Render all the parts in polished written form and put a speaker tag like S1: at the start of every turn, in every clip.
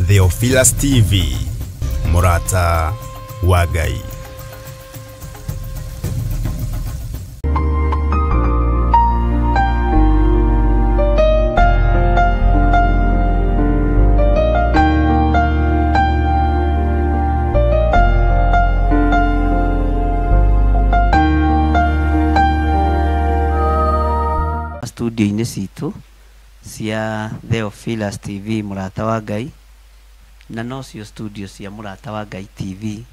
S1: Theophilus TV, Mũrata wa Ngai.
S2: Studio-inĩ citũ cia Theophilus TV, Mũrata wa Ngai, na nocio studio cia Mũrata wa Ngai TV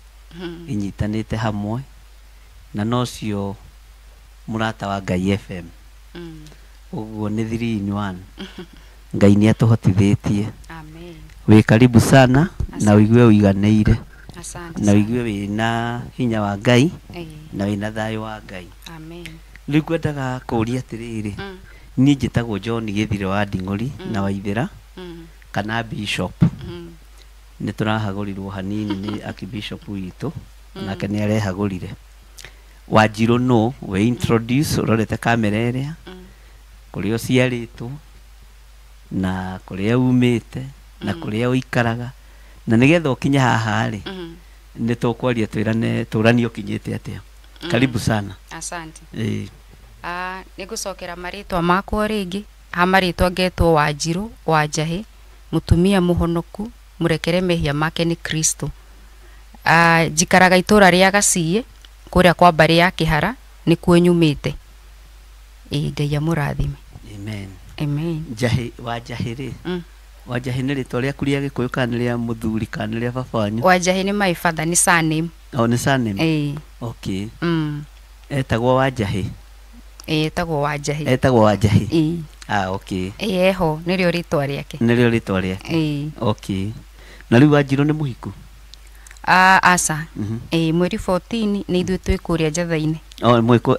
S2: inyitanĩte hamwe, na nocio Mũrata wa Ngai FM. Ũguo nĩ 3 in 1. Ngai nĩ atũhotithĩtie.
S3: Amen.
S2: Wĩ karibu sana na
S3: Asante.
S2: ũigue ũiganĩire
S3: Asante
S2: na
S3: sana.
S2: ũigue wĩna hinya wa Ngai
S3: Ĩĩ.
S2: na wĩna thayũ wa Ngai.
S3: Amen.
S2: Rĩu ngwendaga kũũria atĩrĩrĩ, niĩ njĩtagwo John Gĩthire wa Nding'ũri na Waithĩra kana Bishop. Nĩ tũrahagũrirwo hanini nĩ Archbishop witũ, nake nĩ arehagũrire. Wanjirũ nũ? We introduce ũrorete kamera ĩrĩa, kũrĩa ũciarĩtwo na kũrĩa umĩte na kũrĩa ũikaraga, na nĩgetha ũkinye haha rĩ, nĩ tũkwaria twĩrane tũranie ũkinyĩte atĩa. Karibu sana.
S3: Asante.
S2: Ĩĩ.
S3: Ah, nĩ ngũcokera marĩtwa makwa rĩngĩ. Ha marĩtwa ngetwo Wanjirũ wa Njahĩ, mũtumia mũhonoku, mũrekere mehia make nĩ Kristo. Ah, njikaraga itũra rĩa Gaciĩ, kũrĩa kwa mbarĩ ya Kĩhara, nĩkuo nyumĩte. Ĩĩ, Ngai amũrathime.
S2: Amen.
S3: Amen.
S2: Njahĩ, Wanjahĩ rĩ, Wanjahĩ nĩ rĩtwa rĩaku rĩa Gĩkũyũ kana nĩ rĩa mũthuri kana nĩ rĩa baba wanyu?
S3: Wanjahĩ nĩ my father, nĩ surname.
S2: Oh, nĩ surname.
S3: Ĩĩ.
S2: Okay. Etagwo Wanjahĩ.
S3: Ĩĩ, etagwo Wanjahĩ.
S2: Etagwo Wanjahĩ.
S3: Ĩĩ.
S2: Ah, okay.
S3: Ĩĩ, eho, nĩrĩo rĩtwa rĩake.
S2: Nĩrĩo rĩtwa rĩake.
S3: Ĩĩ.
S2: Okay. Na rĩu Wanjirũ nĩ mũhiku?
S3: Ah, aca. Ĩĩ, mweri 14 nĩ ithuĩ twĩ kũrĩa njatha-inĩ.
S2: Oh, mwĩkũ.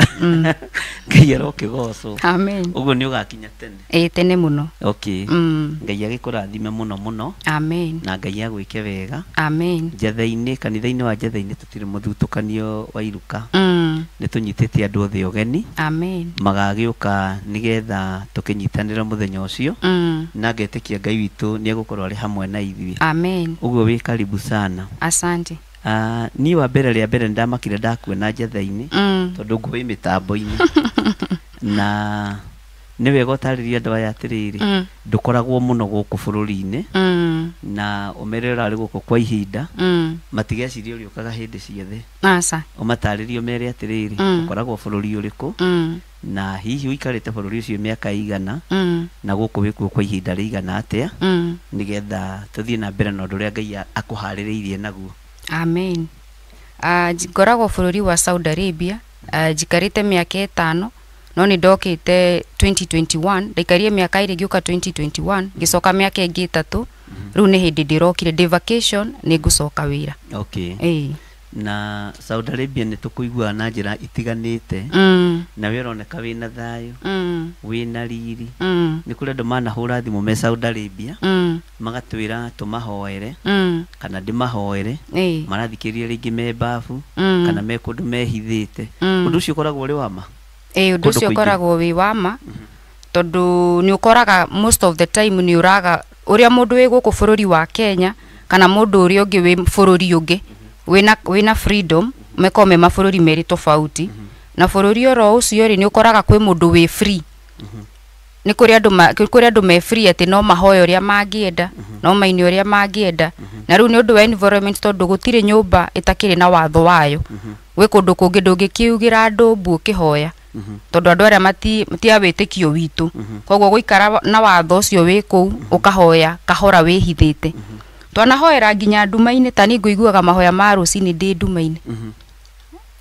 S2: Ngai arokĩgocwo.
S3: Amen.
S2: Ũguo nĩ ũgakinya tene.
S3: Ĩĩ, tene mũno.
S2: Okay. Ngai agĩkũrathime mũno mũno.
S3: Amen.
S2: Na Ngai agwĩke wega.
S3: Amen.
S2: Njatha-inĩ, kanitha-inĩ wa Njatha-inĩ tũtirĩ mũthutũkanio wa iruka. Nĩ tũnyitĩte andũ othe ũgeni.
S3: Amen.
S2: Magagĩũka nĩgetha tũkĩnyitanĩra mũthenya ũcio. Na ngetĩkia Ngai witũ nĩ egũkorwo arĩ hamwe na ithuĩ.
S3: Amen.
S2: Ũguo wĩ karibu sana.
S3: Asante.
S2: Ah, niĩ wa mbere rĩa mbere nĩndamakire ndakuona Njatha-inĩ tondũ ngũĩ mĩtambo-inĩ. Na nĩ wega ũtarĩrie andũ aya atĩrĩrĩ, ndũkoragwo mũno gũkũ bũrũri-inĩ na ũmere ũrarĩ gũkũ kwa ihinda, matigecirie ũrĩũkaga hĩndĩ ciothe.
S3: Aca.
S2: Ũmatarĩrie ũmere atĩrĩrĩ, ũkoragwo bũrũri ũrĩkũ na hihi ũikarĩte bũrũri ũcio mĩaka ĩigana na gũkũ wĩkuo kwa ihinda rĩigana atĩa, nĩgetha tũthiĩ na mbere na ũndũ ũrĩa Ngai akũharĩrĩirie naguo.
S3: Amen. Ah, ngoragwo bũrũri wa Saudi Arabia, ah, njikarĩte mĩaka 5, no nĩ ndokĩte 2021, ndaikarire mĩaka ĩrĩ ngĩũka 2021, ngĩcoka mĩaka ĩngĩ 3, rĩu nĩ hĩndĩ ndĩrokire ndĩ vacation, nĩ ngũcoka wĩra.
S2: Okay.
S3: Ĩĩ.
S2: Na Saudi Arabia nĩ tũkũiguaga na njĩra itiganĩte, na we ũroneka wĩna thayũ, wĩna riri. Nĩ kũrĩ andũ manahũra thimũ me Saudi Arabia, magatwĩra tũmahoere, kana ndĩmahoere, marathikĩrĩria rĩngĩ me babu, kana me kũndũ mehithĩte. Ũndũ ũcio ũkoragwo ũrĩ wa ma?
S3: Ĩĩ, ũndũ
S2: Kũndũ
S3: ũcio
S2: kũingĩ.
S3: ũkoragwo wĩ wa ma, tondũ nĩ ũkoraga most of the time nĩ ũraga ũrĩa mũndũ wĩ gũkũ bũrũri wa Kenya kana mũndũ ũrĩa ũngĩ wĩ bũrũri ũngĩ wĩna freedom, mekorwo me mabũrũri merĩ tofauti. Na bũrũri oro ũcio rĩ, nĩ ũkoraga kwĩ mũndũ wĩ free. Nĩ kũrĩ andũ ma, kũrĩ andũ me free atĩ no mahoe ũrĩa mangĩenda, no maine ũrĩa mangĩenda. Na rĩu nĩ ũndũ wa environment, tondũ gũtirĩ nyũmba ĩtakĩrĩ na watho wayo. Gwĩ kũndũ kũngĩ ndũngĩkiugĩra andũ mbu ũkĩhoya, tondũ andũ arĩa ti a wĩtĩkio witũ. Koguo gũikara na watho ũcio wĩ kũu, ũkahoya kahora wĩhithĩte. Twanahoera nginya nduma-inĩ, ta niĩ ngũiguaga mahoya ma rũcinĩ ndĩ nduma-inĩ.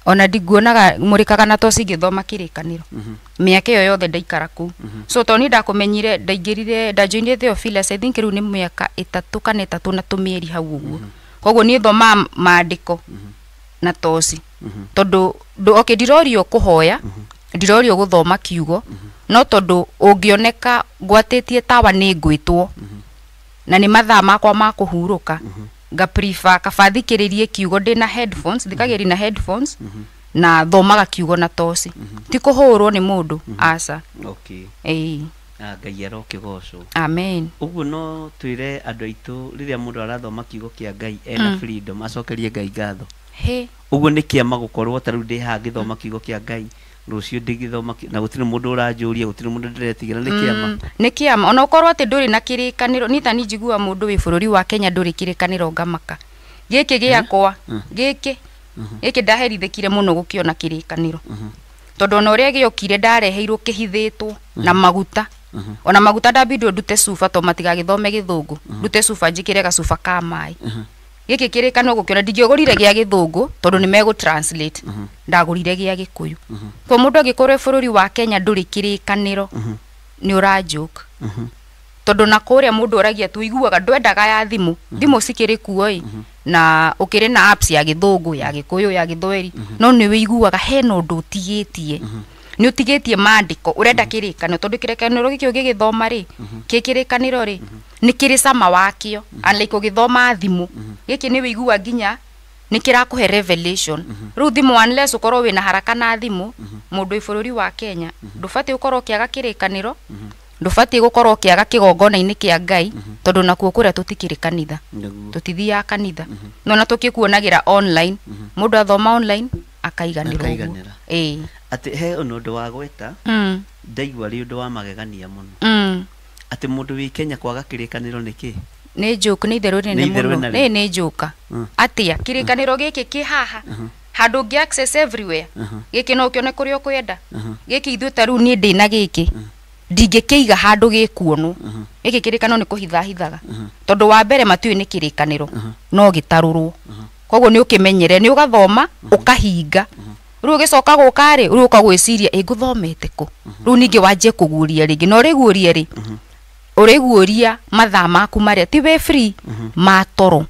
S3: Ona ndiguonaga mũrĩkaga na toci ngĩthoma kĩrĩkanĩro. Mĩaka ĩyo yothe ndaikara kũu. So tondũ niĩ ndakũmenyire, ndaingĩrire, ndajoinire Theophilus, I think rĩu nĩ mĩaka 3 kana 3 na tũmĩeri hau ũguo. Koguo niĩ thomaga maandĩko na toci. Tondũ okay, ndirorio kũhoya, ndirorio gũthoma kiugo, no tondũ ũngĩoneka ngwatĩtie tawa nĩ ngwĩtwo. Na nĩ mathaa makwa ma kũhurũka. Nga prefer kaba thikĩrĩrie kiugo ndĩna headphones, thikagĩrĩria na headphones, na thomaga kiugo na toci. Ti kũhũrwo nĩ mũndũ, aca.
S2: Okay.
S3: Ĩĩ.
S2: Ngai arokĩgocwo.
S3: Amen.
S2: Ũguo no twĩre andũ aitũ rĩrĩa mũndũ arathoma kiugo kĩa Ngai ena freedom acokerie Ngai ngatho.
S3: He.
S2: Ũguo nĩ kĩama gũkorwo ta rĩu ndĩ haha ngĩthoma kiugo kĩa Ngai rũciũ ndĩgĩthoma na gũtirĩ mũndũ ũranjũria, gũtirĩ mũndũ ndĩretigĩra, nĩ kĩama.
S3: Nĩ kĩama ona ũkorwo atĩ ndũrĩ na kĩrĩkanĩro niĩ ta niĩ njiguaga mũndũ wĩ bũrũri wa Kenya ndũrĩ kĩrĩkanĩro ngamaka. Gĩkĩ gĩakwa gĩkĩ gĩkĩ ndaherithĩkire mũno gũkĩona kĩrĩkanĩro tondũ ona ũrĩa gĩokire ndareheirwo kĩhithĩtwo na maguta. Ona maguta ndambindwo ndute cuba to matigagĩthome gĩthũngũ, ndute cuba njĩkĩre gacuba ka maĩ. Gĩkĩ kĩrĩkanĩro gũkĩona ndingĩgũrire gĩa gĩthũngũ tondũ nĩ megũ translate, ndagũrire gĩa gĩkũyũ. Kwa mũndũ angĩkorwo bũrũri wa Kenya ndũrĩ kĩrĩkanĩro nĩ ũranjoke tondũ na kũrĩa mũndũ oragia tuiguaga ndwendaga ya thimũ, thimũ cikĩrĩ kuo ĩ na ũkĩrĩ na apps ya gĩthũngũ ya gĩkũyũ ya gĩthweri, no nĩ wĩiguaga hena ũndũ ũtigĩtie, nĩ ũtigĩtie maandĩko ũrenda kĩrĩkanĩro tondũ kĩrĩkanĩro gĩkĩ ũgĩgĩthoma rĩ kĩ kĩrĩkanĩro rĩ nĩ kĩrĩ cama wakĩo, unlike ũgĩthoma thimũ. Gĩkĩ nĩ wĩigua nginya nĩ kĩrakũhe revelation. Rĩu thimũ unless ũkorwo wĩna haraka na thimũ, mũndũ wĩ bũrũri wa Kenya ndũbatiĩ gũkorwo ũkĩaga kĩrĩkanĩro, ndũbatiĩ gũkorwo ũkĩaga kĩgongona-inĩ kĩa Ngai tondũ nakuo kũrĩa tũtikĩrĩ kanitha, tũtithiaga kanitha, no na tũkĩkuonagĩra online, mũndũ athoma online akaiganĩra ũguo.
S2: Akaiganĩra.
S3: Ĩĩ.
S2: Atĩ he ona ũndũ wa gweta ndaigua arĩ ũndũ wa magegania mũno atĩ mũndũ wĩ Kenya kwaga kĩrĩkanĩro nĩ kĩ?
S3: Nĩ joke, nĩ itherũ
S2: Nĩ
S3: rĩnene
S2: itherũ
S3: mũno.
S2: narĩo.
S3: Nĩ nĩ joke. Atĩa kĩrĩkanĩro gĩkĩ kĩ haha handũ ũngĩ access everywhere, gĩkĩ no ũkĩone kũrĩa ũkwenda. Gĩkĩ ithuĩ ta rĩu niĩ ndĩna gĩkĩ ndingĩkĩiga handũ gĩkuonwo. Gĩkĩ kĩrĩkanĩro nĩ kũhithahithaga tondũ wa mbere matiũĩ nĩ kĩrĩkanĩro no gĩtarũrwo, koguo nĩ ũkĩmenyere nĩ ũgathoma ũkahinga. Rĩu ũgĩcoka gũka rĩ rĩu ũkagwĩciria ĩ ngũthomete kũ, rĩu ningĩ wanjie kũguũria rĩngĩ na ũrĩguũria rĩ ũrĩguũria mathaa maku marĩa ti wĩ free ma toro,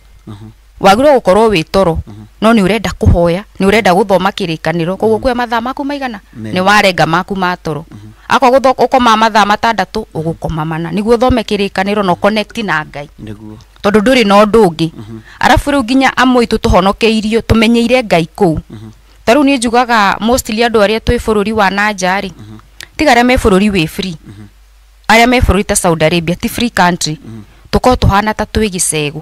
S3: wagĩrĩirwo gũkorwo wĩ toro no nĩ ũrenda kũhoya, nĩ ũrenda gũthoma kĩrĩkanĩro, koguo kuoya mathaa maku maigana nĩ warenga maku ma toro. Akorwo ũkomaga mathaa matandatũ ũgũkoma mana nĩguo ũthome kĩrĩkanĩro na ũconnect na Ngai
S2: Nĩguo.
S3: tondũ ndũrĩ na ũndũ ũngĩ. Arabu rĩu nginya amwe aitũ tũhonokeirio tũmenyeire Ngai kũu. Ta rĩu niĩ njugaga mostly andũ arĩa twĩ bũrũri wa nanja rĩ, tiga arĩa me bũrũri wĩ free, arĩa me bũrũri ta Saudi Arabia ti free country, tũkorwo tũhana ta twĩ gĩcegũ.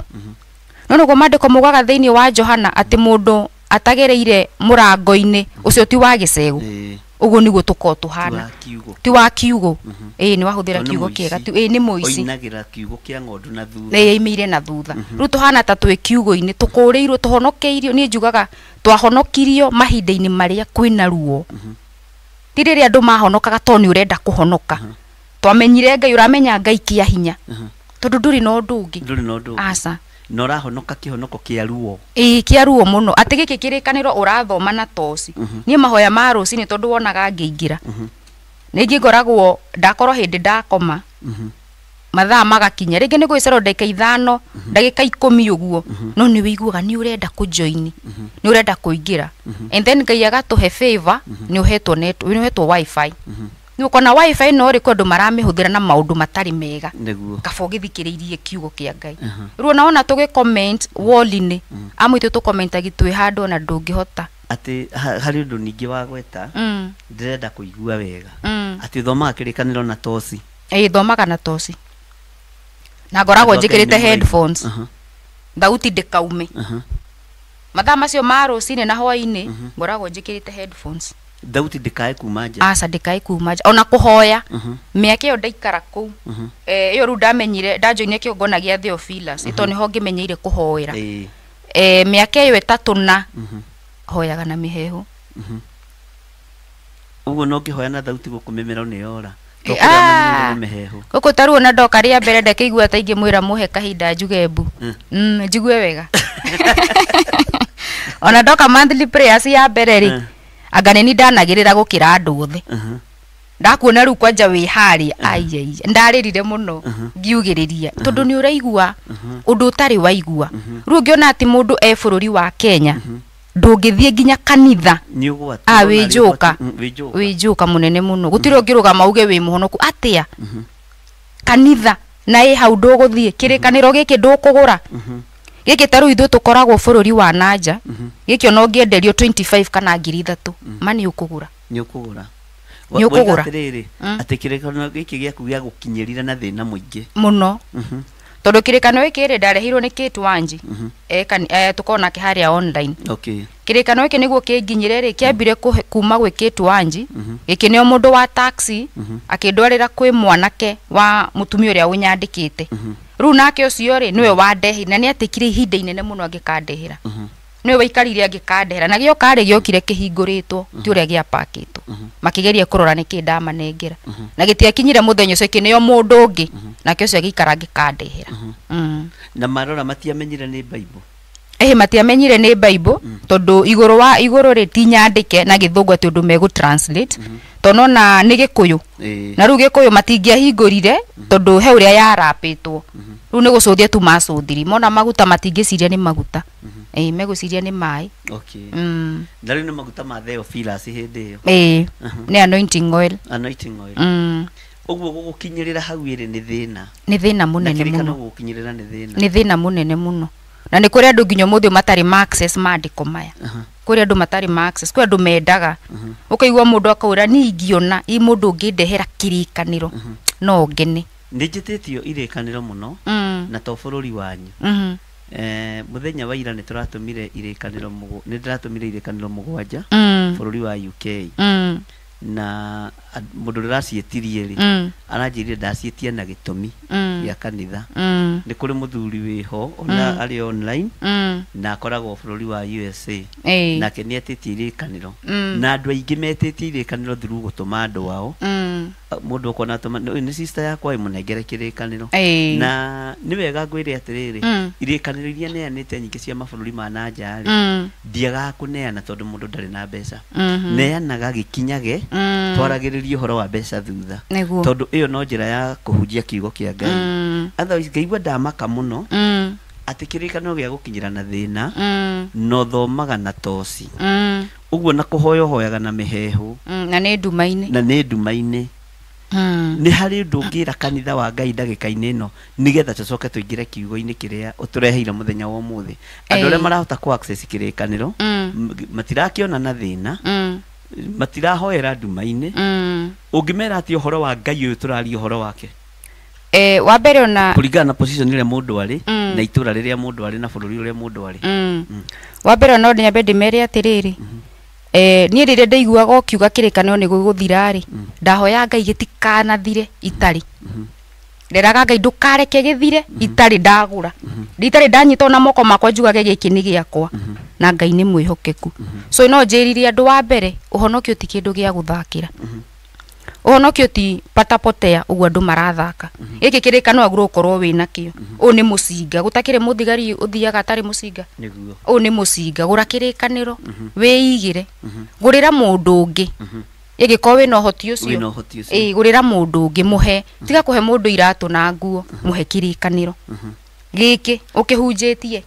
S3: No nĩguo maandĩko maugaga thĩinĩ wa Johana atĩ mũndũ atagereire mũrango-inĩ ũcio ti wa gĩcegũ. Ũguo nĩguo tũkorwo tũhana
S2: Ti wa kiugo.
S3: Ti wa kiugo. Ĩĩ nĩ wahũthĩra
S2: Tondũ nĩ
S3: kiugo
S2: mũici.
S3: kĩega. Ĩĩ nĩ mũici.
S2: Oinagĩra kiugo kĩa ng'ondu na thutha.
S3: Nĩ yaimĩire na thutha. Rĩu tũhana ta twĩ kiugo-inĩ tũkũrĩirwo tũhonokeirio, niĩ njugaga twahonokirio mahinda-inĩ marĩa kwĩna ruo. Ti rĩrĩa andũ mahonokaga tondũ nĩ ũrenda kũhonoka. Twamenyire Ngai, ũramenya Ngai kĩa hinya tondũ ndũrĩ na ũndũ ũngĩ.
S2: Ndũrĩ na ũndũ ũngĩ.
S3: Aca.
S2: Na ũrahonoka kĩhonoko kĩa ruo.
S3: Ĩĩ kĩa ruo mũno atĩ gĩkĩ kĩrĩkanĩro ũrathoma na toci. Niĩ mahoya ma rũcinĩ tondũ wonaga ngĩingĩra ningĩ ngoragwo ndakorwo hĩndĩ ndakoma mathaa magakinya rĩngĩ nĩ gwĩcerwo ndagĩka 5 ndagĩka 10 ũguo, no nĩ wĩiguaga nĩ ũrenda kũjoin, nĩ ũrenda kũingĩra, and then Ngai agatũhe favor, nĩ ũhetwo net, nĩ ũhetwo wifi. Nĩ ũkona wifi no rĩ kwĩ andũ maramĩhũthĩra na maũndũ matarĩ mega.
S2: Nĩguo.
S3: Kaba ũgĩthikĩrĩirie kiugo kĩa Ngai. Rĩu ona wona tũgĩ comment wall-inĩ, amwe itũ tũkomentagi twĩ handũ ona ndũngĩhota.
S2: Atĩ harĩ ũndũ ningĩ wa gweta ndĩrenda kũigua wega atĩ ũthomaga kĩrĩkanĩro na toci.
S3: Ĩĩ thomaga na toci na ngoragwo
S2: Andũ a Ngai
S3: njĩkĩrĩte
S2: nĩ mũraigua.
S3: headphones thauti ndĩkaume. Mathaa macio ma rũcinĩ na hwainĩ ngoragwo njĩkĩrĩte headphones.
S2: Thauti ndĩkae kuma nja.
S3: Aca ndĩkae kuma nja ona kũhoya. Mĩaka ĩyo ndaikara kũu ĩyo rĩu ndamenyire ndanjoinire kĩgongona gĩa Theophilus ĩtondũ nĩho ngĩmenyeire kũhoera. Mĩaka ĩyo 3 na hoyaga na mĩhehu.
S2: Ũguo no ngĩhoya na thauti gũkũ mĩmero nĩ yora. Mĩhehu.
S3: Gũkũ ta rĩu ona ndoka rĩa mbere ndakĩigua ta ingĩmwĩra mũhe kahinda njuge mbu. Njigue wega. Ona ndoka monthly prayers ya mbere rĩ, anga nĩ ndanagĩrĩra gũkĩra andũ othe. Ndakuona rĩu kwanja wĩ harĩa, ai ndarĩrire mũno ngiugĩrĩria tondũ nĩ ũraigua ũndũ ũtarĩ waigua. Rĩu ũngĩona atĩ mũndũ e bũrũri wa Kenya ndũngĩthiĩ nginya kanitha.
S2: Nĩ ũgwati.
S3: Wĩ njoka. Wĩ njoka mũnene mũno. Gũtirĩ ũngĩrũgama uge wĩ mũhonoku atĩa. Kanitha na ĩ hau ndũgũthiĩ, kĩrĩkanĩro gĩkĩ ndũkũgũra. Gĩkĩ ta rĩu ithuĩ tũkoragwo bũrũri wa nanja, gĩkĩ ona ũngĩenderio 25 kana 3,000 ma nĩ ũkũgũra.
S2: Nĩ ũkũgũra.
S3: Nĩ ũkũgũra.
S2: Atĩrĩrĩ, atĩ kĩrĩkanĩro gĩkĩ gĩaku gĩa gũkinyĩrĩra na thĩna mũingĩ
S3: mũno. Tondũ kĩrĩkanĩro gĩkĩ rĩ, ndarehirwo nĩ Kate Wanji. Tũkorwo nake harĩa online.
S2: Okay.
S3: Kĩrĩkanĩro gĩkĩ nĩguo kĩnginyĩre rĩ, kĩambire kuma gwĩ Kate Wanji. Gĩkĩneo mũndũ wa taxi, akĩndwarĩra kwĩ mwanake wa mũtumia ũrĩa ũnyandĩkĩte. Rĩu nake ũcio rĩ, nĩwe wandehire, na nĩetĩkire ihinda inene mũno angĩkandehera. Nĩwe waikarire angĩkandehera, na gĩoka rĩ, gĩokire kĩhingũrĩtwo, ti ũrĩa gĩapakĩtwo. Makĩgeria kũrora nĩkĩ ndamanengera. Na gĩtiakinyire mũthenya ũcio, kĩneo mũndũ ũngĩ, nake ũcio agĩikara angĩkandehera.
S2: Na marora matiamenyire nĩ Bible.
S3: Ĩhĩ, matiamenyire nĩ Bible, tondũ igũrũ wa igũrũ rĩ, ti nyandĩke na gĩthũngũ atĩ ũndũ megũ translate, tondũ nona nĩ gĩkũyũ. Na rĩu gĩkũyũ matingĩahingũrire, tondũ he ũrĩa yarapĩtwo. Rĩu nĩ gũcũthia tu macũthiri, mona maguta matingĩciria nĩ maguta. Megũciria nĩ maĩ.
S2: Okay. Na rĩu nĩ maguta ma Theophilus hĩndĩ ĩyo.
S3: Ĩĩ, nĩ anointing oil.
S2: Anointing oil. Ũguo gũgũkinyĩrĩra hau ĩrĩ nĩ thĩna.
S3: Nĩ thĩna
S2: Na
S3: mũnene
S2: kĩrĩkanĩro
S3: mũno.
S2: gũgũkinyĩrĩra nĩ thĩna.
S3: Nĩ thĩna mũnene mũno. Na nĩ kũrĩ andũ nginya ũmũthĩ matarĩ ma access maandĩko maya. Kũrĩ andũ matarĩ ma access, kũrĩ andũ mendaga. Ũkaigua mũndũ akaũra niĩ ingĩona ĩ mũndũ ũngĩndehera kĩrĩkanĩro, no ngene.
S2: Nĩ njĩtĩtio irĩkanĩro mũno, na to bũrũri wanyu. Mũthenya wa ira nĩ tũratũmire irĩkanĩro nĩ ndĩratũmire irĩkanĩro 7 bũrũri wa UK. Na mũndũ ũrĩa ũraciĩtirie rĩ, aranjĩrire ndaciĩtia na gĩtũmi gĩa kanitha. Nĩ kũrĩ mũthuri wĩho ona arĩ online, na akoragwo bũrũri wa USA. Nake nĩ etĩtie irĩkanĩro. Na andũ aingĩ metĩtie irĩkanĩro through gũtũma andũ ao. Mũndũ ũkona atũma, nĩ sister yakwa ĩmũnengere kĩrĩkanĩro. Na nĩ wega ngwĩre atĩrĩrĩ, irĩkanĩro iria neanĩte nyingĩ cia mabũrũri ma na nja rĩ, ndiagaga kũneana tondũ mũndũ ndarĩ na mbeca. Neanaga gĩkinyage, twaragĩrĩrie ũhoro wa mbeca thutha. Tondũ ĩyo no njĩra ya kũhunjia kiugo kĩa Ngai. Otherwise ngaigua ndamaka mũno, atĩ kĩrĩkanĩro gĩa gũkinyĩra na thĩna, no thomaga na toci. Ũguo na kũhoya ũhoyaga na mĩheehũ.
S3: Na nĩ nduma-inĩ.
S2: Na nĩ nduma-inĩ. Nĩ harĩ ũndũ ũngĩra kanitha wa Ngai ndagĩka-inĩ ĩno, nĩgetha tũcoke tũingĩre kiugo-inĩ kĩrĩa ũtũreheire mũthenya wa ũmũthĩ. Andũ arĩa marahota kũ access kĩrĩkanĩro, matirakĩona na thĩna, matirahoera nduma-inĩ. Ũngĩmera atĩ ũhoro wa Ngai ũyũ tũraria ũhoro wake?
S3: Wa mbere ona
S2: kũringana na position ĩrĩa mũndũ arĩ, na itũra rĩrĩa mũndũ arĩ, na bũrũri ũrĩa mũndũ arĩ.
S3: Wa mbere no nyambe ndĩmere atĩrĩrĩ, niĩ rĩrĩa ndaiguaga ũkiuga kĩrĩkanĩro nĩ gũgũthira rĩ, ndahoya Ngai gĩtikanathire itarĩ. Nderaga Ngai ndũkareke gĩthire itarĩ ndagũra. Itarĩ ndanyita ona moko makwa njugage gĩkĩ nĩ gĩakwa. Na Ngai nĩ mwĩhokeku. So no njĩrire andũ wa mbere, ũhonokio ti kĩndũ gĩa gũthakĩra. Ũhonokio ti patapotea ũguo andũ marathaka. Gĩkĩ kĩrĩkanĩro wagĩrĩirwo gũkorwo wĩna kĩo. Ũyũ nĩ mũcinga, gũtakĩrĩ mũthigari ũthiaga atarĩ mũcinga.
S2: Nĩguo.
S3: Ũyũ nĩ mũcinga, gũra kĩrĩkanĩro, wĩigĩre. Gũrĩra mũndũ ũngĩ. Ĩngĩkorwo wĩna ũhoti ũcio.
S2: Wĩna ũhoti ũcio.
S3: Gũrĩra mũndũ ũngĩ, mũhe. Tiga kũhe mũndũ iratũ na nguo, mũhe kĩrĩkanĩro. Gĩkĩ ũkĩhunjĩtie.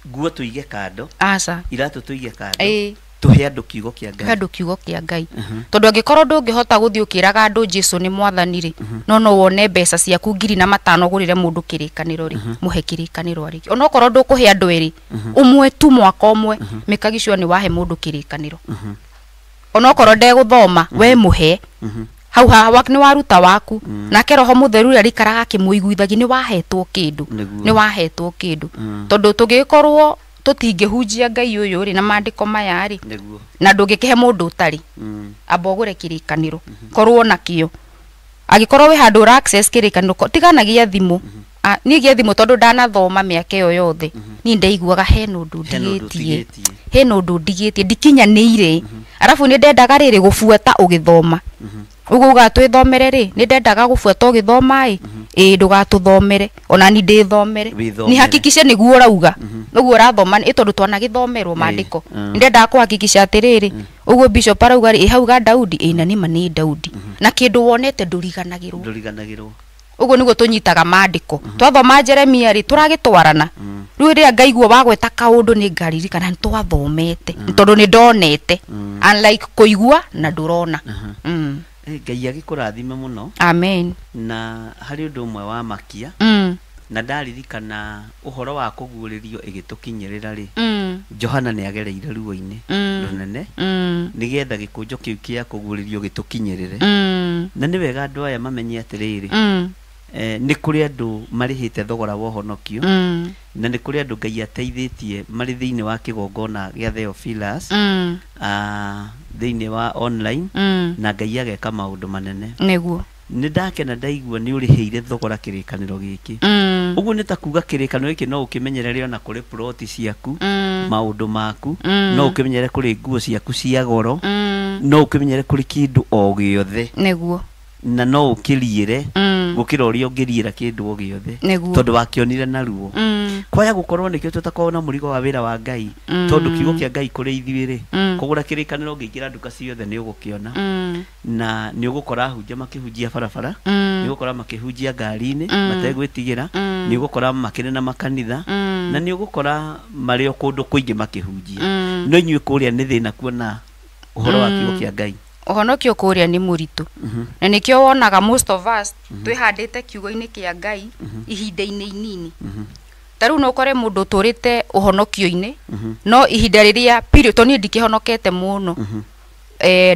S2: Nguo tũige kando.
S3: Aca.
S2: Iratũ tũige kando. Tũhe andũ kiugo kĩa Ngai.
S3: Tũhe andũ kiugo kĩa Ngai. Tondũ angĩkorwo ndũngĩhota gũthiĩ ũkĩraga andũ Jesũ nĩ mwathani rĩ, no wone mbeca ciaku 5,000 ũgũrĩre mũndũ kĩrĩkanĩro rĩ, mũhe kĩrĩkanĩro arĩkie. Onokorwo ndũkũhe andũ erĩ, ũmwe tu mwaka ũmwe, mĩkagi sure nĩ wahe mũndũ kĩrĩkanĩro. Onokorwo ndegũthoma, we mũhe. Hau haha nĩ waruta waku. Nake Roho Mũtheru ũrĩa arĩikaraga akĩmũiguithagia nĩ wahetwo kĩndũ. Nĩ wahetwo kĩndũ. Tondũ tũngĩgĩkorwo tũtingĩhunjia Ngai ũyũ rĩ na maandĩko maya rĩ, na ndũngĩkĩhe mũndũ ũtarĩ, amba ũgũre kĩrĩkanĩro, korwo nakĩo. Angĩkorwo wĩ handũ ũra access kĩrĩkanĩro, tigana gĩa thimũ. Niĩ gĩa thimũ tondũ ndanathoma mĩaka ĩyo yothe, niĩ ndaiguaga hena ũndũ
S2: Hena ũndũ
S3: ndigĩtie.
S2: ũtigĩtie.
S3: Hena ũndũ ndigĩtie, ndikinyanĩire. Arabu nĩ ndendaga rĩrĩ gũbuata ũgĩthoma. Ũguo uga twĩthomere rĩ, nĩ ndendaga gũbuata ũgĩthoma ĩ, ĩ ndũgatũthomere, ona ni ndĩthomere.
S2: Wĩthomere.
S3: Ni hakikishe nĩguo ũrauga. Ũguo ũrathoma ĩ tondũ twanagĩthomerwo maandĩko. Nĩ ndendaga kũhakikisha atĩrĩrĩ, ũguo bishop arauga rĩ, ĩ hau ga Daudi, ĩ na nĩma nĩ Daudi. Na kĩndũ wonete ndũriganagĩrwo.
S2: Ndũriganagĩrwo.
S3: Ũguo nĩguo tũnyitaga maandĩko. Twathoma Jeremia rĩ, tũragĩtwarana. Rĩu rĩrĩa ngaigua wagweta kaũndũ nĩ ngaririkana nĩ twathomete, tondũ nĩ ndonete. Unlike kũigua na ndũrona.
S2: Ngai agĩkũrathime mũno.
S3: Amen.
S2: Na harĩ ũndũ ũmwe wa makia. Na ndaririkana ũhoro wa kũguũrĩrio ĩgĩtũkinyĩrĩra rĩ, Johana nĩ agereire ruo-inĩ rũnene nĩgetha gĩkũnjo kĩu kĩa kũguũrĩrio gĩtũkinyĩrĩre. Na nĩ wega andũ aya mamenye atĩrĩrĩ, nĩ kũrĩ andũ marĩhĩte thogora wa ũhonokio, na nĩ kũrĩ andũ Ngai ateithĩtie marĩ thĩinĩ wa kĩgongona gĩa Theophilus, thĩinĩ wa online, na Ngai ageka maũndũ manene.
S3: Nĩguo.
S2: Nĩ ndakena ndaigua nĩ ũrĩhĩire thogora kĩrĩkanĩro gĩkĩ. Ũguo nĩ ta kuga kĩrĩkanĩro gĩkĩ no ũkĩmenyerere ona kũrĩ ploti ciaku, maũndũ maku, no ũkĩmenyerere kũrĩ nguo ciaku cia goro, no ũkĩmenyerere kũrĩ kĩndũ o gĩothe.
S3: Nĩguo.
S2: Na no ũkĩriĩre gũkĩra ũrĩa ũngĩriĩra kĩndũ o gĩothe, tondũ wakĩonire na ruo. Kwaya gũkorwo nĩkĩo tũtakorwo na mũrigo wa wĩra wa Ngai, tondũ kiugo kĩa Ngai kũrĩ ithuĩ rĩ, kũgũra kĩrĩkanĩro ũngĩingĩra nduka ciothe nĩ ũgũkĩona, na nĩ ũgũkora ahunjia makĩhunjia barabara, nĩ ũgũkora makĩhunjia ngari-inĩ mategwĩtigĩra, nĩ ũgũkora makĩrĩ na makanitha, na nĩ ũgũkora marĩ o kũndũ kũingĩ makĩhunjia. No inyuĩ kũrĩa nĩ thĩna kuona ũhoro wa kiugo kĩa Ngai.
S3: Ũhonokio kũrĩa nĩ mũritũ. Na nĩkĩo wonaga most of us twĩhandĩte kiugo-inĩ kĩa Ngai ihinda-inĩ inini. Ta rĩu no ũkore mũndũ ũtũrĩte ũhonokio-inĩ, no ihinda rĩrĩa period, tondũ niĩ ndikĩhonokete mũno,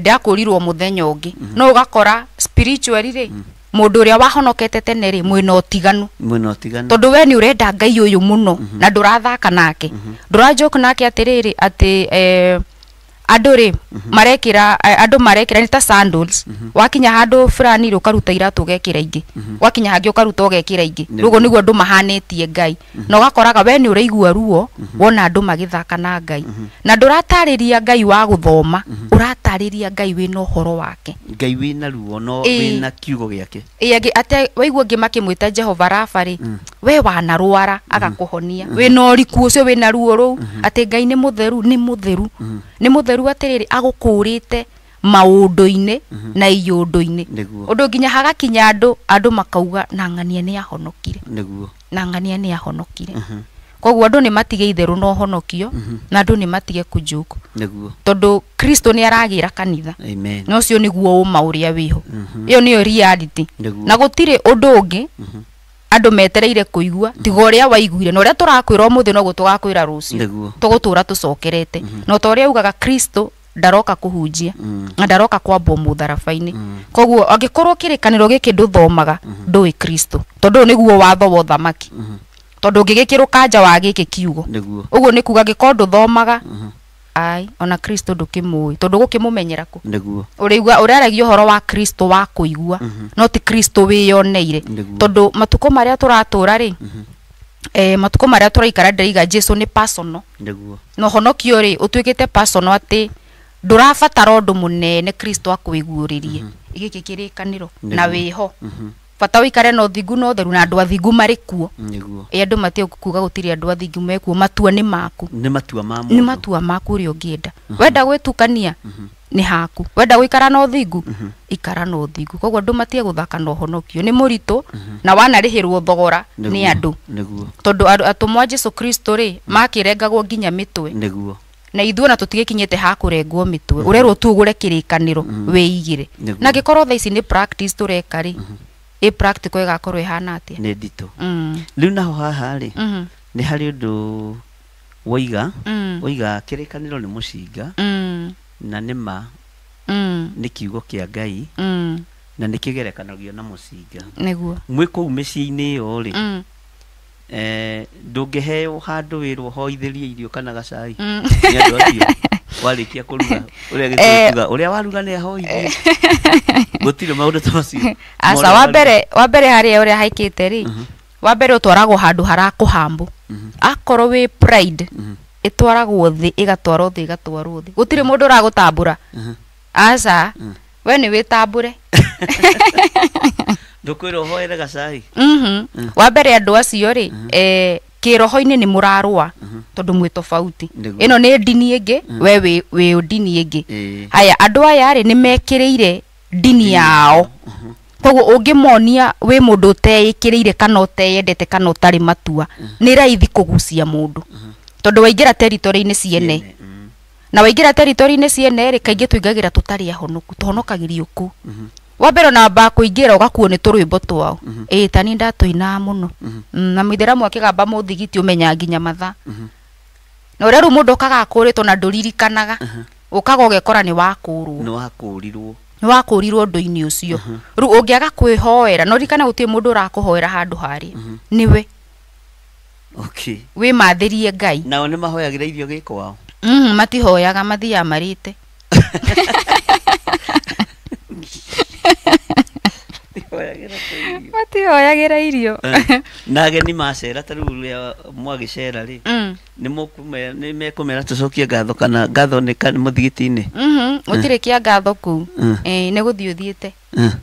S3: ndakũrirwo mũthenya ũngĩ. No ũgakora spiritually rĩ, mũndũ ũrĩa wahonokete tene rĩ, mwĩna ũtiganu.
S2: Mwĩna ũtiganu.
S3: Tondũ we nĩ ũrenda Ngai ũyũ mũno, na ndũrathaka nake. Ndũrajoke nake atĩrĩrĩ, atĩ andũ rĩ, marekĩra, andũ marekĩra nĩ ta sandals. Wakinya handũ fulani rĩ, ũkaruta iratũ ũgekĩra ingĩ. Wakinya hangĩ ũkaruta ũgekĩra ingĩ. Rĩu nĩguo andũ mahanĩtie Ngai. Na ũgakoraga we nĩ ũraigua ruo, wona andũ magĩthaka na Ngai. Na ndũratarĩria Ngai wa gũthoma, ũratarĩria Ngai wĩna ũhoro wake.
S2: Ngai wĩna ruo, no wĩna kiugo gĩake.
S3: Ĩĩ, angĩ, ate, waigua ũngĩ makĩmwĩta Jehova Rafa rĩ, we wanarwara, agakũhonia. Wĩna ũriku ũcio, wĩna ruo rũu, atĩ Ngai nĩ mũtheru, nĩ mũtheru. Nĩ mũtheru atĩrĩrĩ, agũkũrĩte maũndũ-inĩ na iũndũ-inĩ. Ũndũ nginya hagakinya andũ makauga na ng'ania nĩ ahonokire. Na ng'ania nĩ ahonokire. Koguo andũ nĩ matige itherũ na ũhonokio, na andũ nĩ matige kũnjũkũ. Tondũ Kristo nĩ aragĩra kanitha. Na ũcio nĩguo ũma ũrĩa wĩho. Ĩyo nĩyo reality. Na gũtirĩ ũndũ ũngĩ andũ metereire kũigua, tiga ũrĩa waiguire, na ũrĩa tũrakwĩra ũmũthĩ noguo tũgakwĩra rũciũ. Tũgũtũra tũcokerete. Na ta ũrĩa ugaga Kristo ndaroka kũhunjia, na ndaroka kwambwo mũtharaba-inĩ. Koguo angĩkorwo kĩrĩkanĩro gĩkĩ ndũthomaga, ndũĩ Kristo. Tondũ ũyũ nĩguo watho wa ũthamaki. Tondũ ũngĩgĩkĩrũka nja wa gĩkĩ kiugo. Ũguo nĩ kuga angĩkorwo ndũthomaga, ai, ona Kristo ndũkĩmũĩ, tondũ ũgũkĩmũmenyera kũ? Ũrĩigua, ũraragia ũhoro wa Kristo wa kũigua, no ti Kristo wĩyoneire. Tondũ matukũ marĩa tũratũra rĩ, matukũ marĩa tũraikara ndĩraiga Jesu nĩ personal. Na ũhonokio rĩ, ũtuĩkĩte personal atĩ ndũrabatara ũndũ mũnene Kristo akwĩguũrĩrie. Gĩkĩ kĩrĩkanĩro na wĩho. Bata ũikare na ũthingu na ũtheru, na andũ athingu marĩ kuo. Ĩ andũ matige kuga gũtirĩ andũ athingu mekuo, matua nĩ maku.
S2: Nĩ matua ma
S3: Nĩ
S2: mũndũ.
S3: matua maku ũrĩa ũngĩenda. Wenda gwĩtukania, nĩ haku. Wenda gũikara na ũthingu, ikara na ũthingu. Koguo andũ matige gũthaka na ũhonokio. Nĩ mũritũ, na wanarĩhĩrwo thogora nĩ andũ. Tondũ atũmwo a Jesu Kristo rĩ, makĩrengagwo nginya mĩtwe. Na ithuĩ ona tũtigĩkinyĩte ha kũrengwo mĩtwe. Ũrerwo tu ũgũre kĩrĩkanĩro, wĩigĩre. Na angĩkorwo thaa ici nĩ practice tũreka rĩ, ĩ practical ĩgakorwo ĩhana atĩa?
S2: Nĩ nditũ. Rĩu naho haha rĩ, nĩ harĩ ũndũ woiga, woiga kĩrĩkanĩro nĩ mũcinga, na nĩ ma, nĩ kiugo kĩa Ngai, na nĩ kĩgerekanagio na mũcinga. Mwĩ kũu mĩciĩ-inĩ ĩyo rĩ, ndũngĩheo handũ wĩrwo hoithĩrie irio kana gacai. Nĩ andũ acio warĩkia kũruga, ũrĩa gĩtũĩ kuga, ũrĩa waruga nĩ ahoithie. Gũtirĩ maũndũ ta macio.
S3: Aca,
S2: Mona
S3: wa mbere harĩa ũrĩa haikĩte rĩ, wa mbere ũtwaragwo handũ harakũhambu. Akorwo wĩ pride, ĩtwaragwo thĩ, ĩgatwarwo thĩ, ĩgatwarwo thĩ. Gũtirĩ mũndũ ũragũtambũra. Aca, we nĩ wĩtambũre.
S2: Ndũkwĩrwo ũhoere gacai.
S3: Wa mbere andũ acio rĩ, kĩroho-inĩ nĩ mũrarũa, tondũ mwĩ tofauti. Ĩno nĩ ndini ĩngĩ, we wĩ ndini ĩngĩ. Haya, andũ aya rĩ, nĩ mekĩrĩire ndini yao. Koguo ũngĩmonia wĩ mũndũ ũteĩkĩrĩire kana ũteyendete kana ũtarĩ matua, nĩ raithi kũgucia mũndũ. Tondũ waingĩra territory-inĩ ciene. Na waingĩra territory-inĩ ciene rĩ, kaingĩ tũingagĩra tũtarĩ ahonoku, tũhonokagĩrio kũu. Wa mbere ona ba kũingĩra ũgakuo nĩ tũrwĩmbo twao. Ĩĩ ta niĩ ndatũinaga mũno. Na mũithĩramu akĩgamba mũthigiti ũmenyaga nginya mathaa. Na ũrĩa rĩu mũndũ okaga akũrĩtwo na ndũririkanaga. Ũkaga ũgekora nĩ wakũrwo.
S2: Nĩ wakũrirwo.
S3: Nĩ wakũrirwo ũndũ-inĩ ũcio. Rĩu ũngĩaga kwĩhoera, no ririkana gũtirĩ mũndũ ũrakũhoera handũ harĩa. Nĩwe.
S2: Okay.
S3: Wĩmathĩrie Ngai.
S2: Nao nĩ mahoyagĩra irio gĩkwao?
S3: Matihoyaga, mathiaga marĩte. Matihoyagĩra irio.
S2: Na ageni macera ta rĩu ũrĩa mwagĩcera rĩ, nĩ mekũmera tũcokie ngatho kana ngatho nĩ mũthigiti-inĩ?
S3: Gũtirĩ kĩa ngatho kũu. Nĩ gũthiĩ ũthiĩte.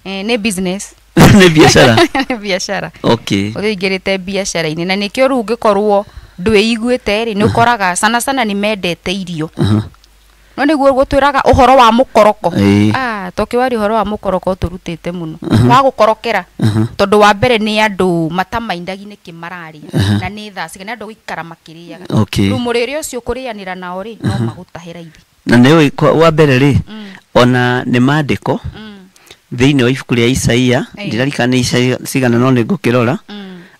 S3: Nĩ business.
S2: Nĩ biacara.
S3: Nĩ biacara.
S2: Okay.
S3: Ũthiĩ ũingĩrĩte biacara-inĩ na nĩkĩo rĩu ũngĩkorwo ndwĩiguĩte rĩ, nĩ ũkoraga sana sana nĩ mendete irio. No nĩguo gũtwĩraga ũhoro wa mũkoroko. Tũkĩwaria ũhoro wa mũkoroko tũrutĩte mũno. Wa gũkorokera. Tondũ wa mbere nĩ andũ matamaindagi nĩkĩ mararĩa. Na nĩ thaa cigana andũ gũikara makĩrĩaga.
S2: Okay.
S3: Rĩu mũrĩre ũcio kũrĩanĩra nao rĩ, no magũtahe raithi.
S2: Na nĩ ũĩ wa mbere rĩ, ona nĩ maandĩko thĩinĩ wa ibuku rĩa Isaia, ndirarikana nĩ Isaia cigana no nĩ ngũkĩrora,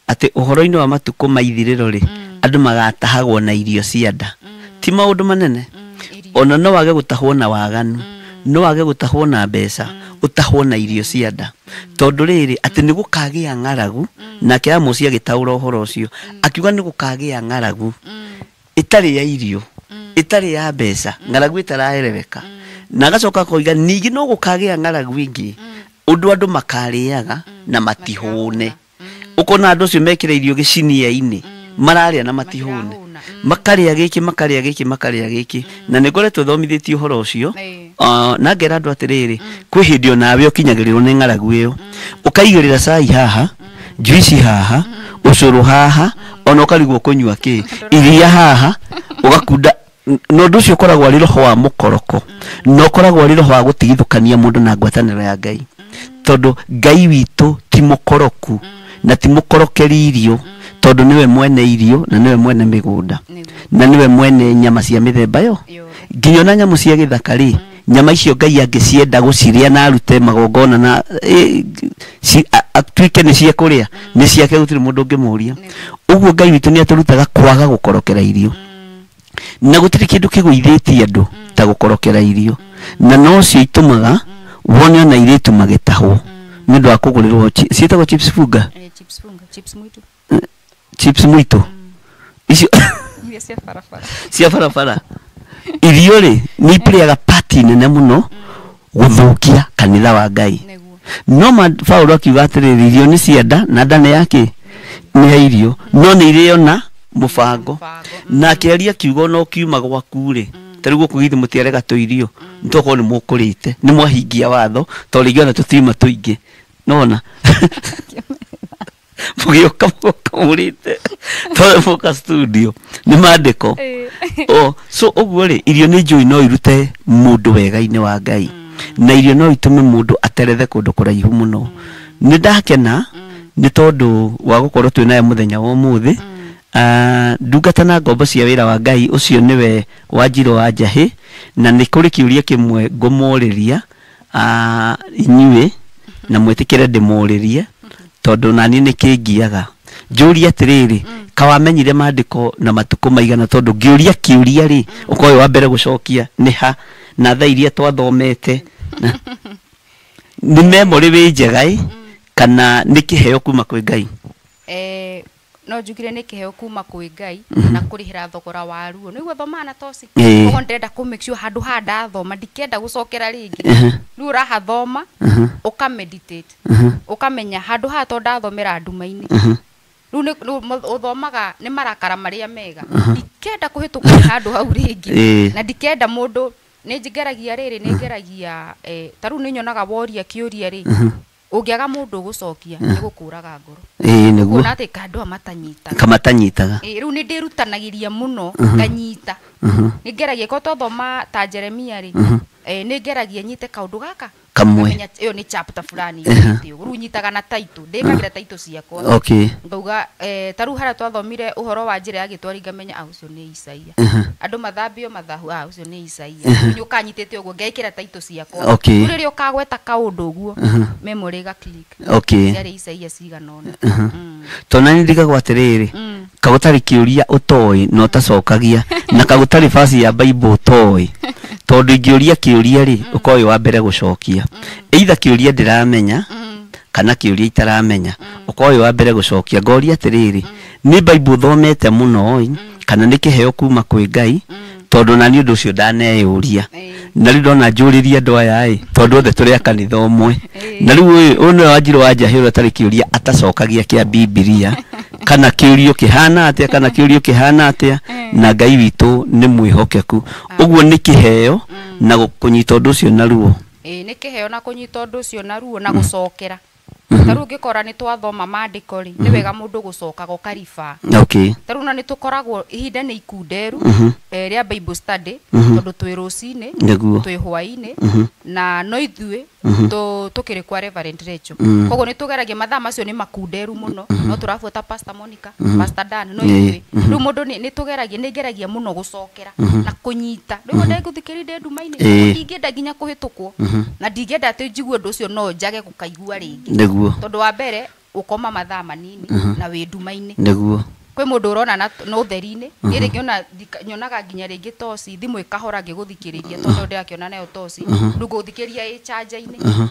S2: atĩ ũhoro-inĩ wa matukũ ma ithirĩro rĩ, andũ magatahagwo na irio cia nda. Ti maũndũ manene. Ona no wage gũtahwo na waganu, no wage gũtahwo na mbeca, ũtahwo na irio cia nda. Tondũ rĩrĩ atĩ nĩ gũkagĩa ng'aragu, nake Amosi agĩtaũra ũhoro ũcio, akiuga nĩ gũkagĩa ng'aragu ĩtarĩ ya irio, ĩtarĩ ya mbeca, ng'aragu ĩtaraerereka. Na agacoka akoiga ningĩ no gũkagĩa ng'aragu ĩngĩ, ũndũ andũ makarĩaga na matihũne. Ũkona andũ acio mekĩra irio gĩcinia-inĩ, mararĩa na matihũne. Makarĩa gĩkĩ, makarĩa gĩkĩ, makarĩa gĩkĩ. Na nĩ ngoretwo thomithĩtie ũhoro ũcio. Na ngera andũ atĩrĩrĩ, kwĩ hĩndĩ onawe ũkinyagĩrĩrwo nĩ ng'aragu ĩyo. Ũkaigĩrĩra cai haha, juici haha, ũcũrũ haha, ona ũkarigwo kũnyua kĩ, iria haha, ũgakunda. Na ũndũ ũcio ũkoragwo arĩ roho wa mũkoroko, na ũkoragwo arĩ roho wa gũtigithũkania mũndũ na ngwatanĩro ya Ngai. Tondũ Ngai witũ ti mũkoroku na ti mũkorokeri irio, tondũ nĩwe mwene irio na nĩwe mwene mĩgũnda na nĩwe mwene nyama cia mĩthemba yo. Nginya ona nyamũ cia gĩthaka rĩ, nyama icio Ngai angĩcienda gũcirĩa na arute magongona na atuĩke nĩ cia kũrĩa, nĩ ciake, gũtirĩ mũndũ ũngĩmũria. Ũguo Ngai witũ nĩ atũrutaga kwaga gũkorokera irio. Na gũtirĩ kĩndũ kĩgũithĩtie andũ ta gũkorokera irio. Na nocio itũmaga wone ona airĩtu magĩtahwo nĩ ũndũ wa kũgũrĩrwo ciĩtagwo chips funga.
S3: Chips funga, chips mwitu.
S2: Chips mwitu. Icio
S3: cia barabara.
S2: Cia barabara. Irio rĩ nĩ ipĩrĩaga pati nene mũno gũthũkia kanitha wa Ngai. No Paũlũ akiuga atĩrĩrĩ, irio nĩ cia nda na nda nĩ yake nĩ ya irio, no nĩ irĩo na mũbango. Na akĩaria kiugo no kiuma gwaku rĩ, ta rĩu gũkũ githĩ mũtiarega tũirio, nĩ tokorwo nĩ mũkũrĩte, nĩ mwahingia watho, tondũ rĩngĩ ona tũtiuma tũingĩ. Nona mũgĩũka mũgoka mũrĩte tondũ mũka studio nĩ maandĩko. So ũguo rĩ, irio nĩ njũĩ no irute mũndũ wega-inĩ wa Ngai, na irio no itũme mũndũ aterethe kũndũ kũraihu mũno. Nĩ ndakena nĩ tondũ wa gũkorwo twĩ naye mũthenya wa ũmũthĩ. Ndungata na ngombo cia wĩra wa Ngai, ũcio nĩwe Wanjirũ wa Njahĩ, na nĩ kũrĩ kĩũria kĩmwe ngũmũrĩria inyuĩ, na mwĩtĩkĩre ndĩmũrĩrie tondũ nani nĩ kĩngiaga. Njũrie atĩrĩrĩ, kawamenyire maandĩko na matukũ maigana? Tondũ ngĩũria kĩũria rĩ, ũkorwo wĩ wa mbere gũcokia nĩ ha na thaa iria twathomete. Nĩ memory wĩ njega ĩ, kana nĩ kĩheo kuma kwĩ Ngai?
S3: No njugire nĩ kĩheo kuma kwĩ Ngai na kũrĩhĩra thogora wa ruo. Nĩguo thomaga na toci. Koguo ndĩrenda kũ make sure handũ haha ndathoma ndikenda gũcokera rĩngĩ. Rĩu ũrahathoma, ũka meditate, ũkamenya handũ haha to ndathomera nduma-inĩ. Rĩu ũthomaga nĩ marakara marĩa mega. Ndikenda kũhĩtũka handũ hau rĩngĩ. Na ndikenda mũndũ, nĩ ngeragia rĩrĩ, nĩ ngeragia, ta rĩu nĩ nyonaga woria kĩũria rĩ, ũngĩaga mũndũ ũgũcokia nĩ gũkũraga ngoro.
S2: Nĩguo.
S3: Kuona atĩ kandũ matanyitaga.
S2: Kamatanyitaga.
S3: Rĩu nĩ ndĩrutanagĩria mũno nganyita. Nĩ ngeragia ko twathoma ta Jeremia rĩ, nĩ ngeragia nyite kaũndũ gaka.
S2: Kamwe.
S3: Ĩyo nĩ chapter fulani yugĩte ũguo. Rĩu nyitaga na title, ndĩkagĩra title ciakwa.
S2: Okay.
S3: Ngauga ta rĩu harĩa twathomire ũhoro wa njĩra ya gĩtwari ngamenya ũcio nĩ Isaia. Andũ mathambio mathahu ũcio nĩ Isaia. Rĩu ũkanyitĩte ũguo ngekĩra title ciakwa.
S2: Okay.
S3: Rĩu rĩrĩa ũkagweta kaũndũ ũguo memory ĩga click.
S2: Okay.
S3: Ciarĩ Isaia cigana ũna.
S2: Tondũ nĩ ndirigagwo atĩrĩrĩ, kagũtarĩ kĩũria ũtoĩ na ũtacokagia, na kagũtarĩ verse ya Bible ũtoĩ, tondũ ingĩũria kĩũria rĩ, ũkorwo wĩ wa mbere gũcokia. Either kĩũria ndĩramenya kana kĩũria itaramenya, ũkorwo wĩ wa mbere gũcokia. Ngoria atĩrĩrĩ, nĩ Bible ũthomete mũno ĩ, kana nĩ kĩheo kuma kwĩ Ngai, tondũ na nĩ ũndũ ũcio ndaneyũria. Na rĩu ndona njũrĩrie andũ aya ĩ, tondũ othe tũrĩ a kanitha ũmwe. Na rĩu ũyũ nĩwe Wanjirũ wa Njahĩ ũrĩa ũtarĩ kĩũria atacokagia kĩa Bibilia, kana kĩũrio kĩhana atĩa, kana kĩũrio kĩhana atĩa, na Ngai witũ nĩ mwĩhokeku. Ũguo nĩ kĩheo na kũnyita ũndũ ũcio na ruo.
S3: Nĩ kĩheo na kũnyita ũndũ ũcio na ruo na gũcokera. Ta rĩu ũngĩkora nĩ twathoma maandĩko rĩ, nĩ wega mũndũ gũcokaga ũkariba.
S2: Okay.
S3: Ta rĩu na nĩ tũkoragwo ihinda nĩ ikunderu rĩa Bible study, tondũ twĩ rũcinĩ, twĩ hwaĩ-inĩ, na no ithuĩ tũkĩrĩ kwa Reverend Rachel. Koguo nĩ tũgeragia mathaa macio nĩ makunderu mũno, no tũrabuata Pastor Monica, Pastor Dan, no ithuĩ. Rĩu mũndũ nĩ tũgeragia, nĩ ngeragia mũno gũcokera na kũnyita. Rĩu ndengũthikĩrĩria ndĩ nduma-inĩ, ndingĩenda nginya kũhĩtũkwo, na ndingĩenda atĩ njigue ũndũ ũcio no njage gũkaigua rĩngĩ.
S2: Nĩguo.
S3: Tondũ wa mbere ũkoma mathaa manini na wĩ nduma-inĩ.
S2: Nĩguo.
S3: Kwĩ mũndũ ũrona na ũtheri-inĩ, niĩ rĩngĩ ona nyonaga nginya rĩngĩ toci, thimũ ĩkahora ngĩgũthikĩrĩria tondũ ndĩrakĩona nayo toci, rĩu ngũthikĩrĩria ĩ charger-inĩ.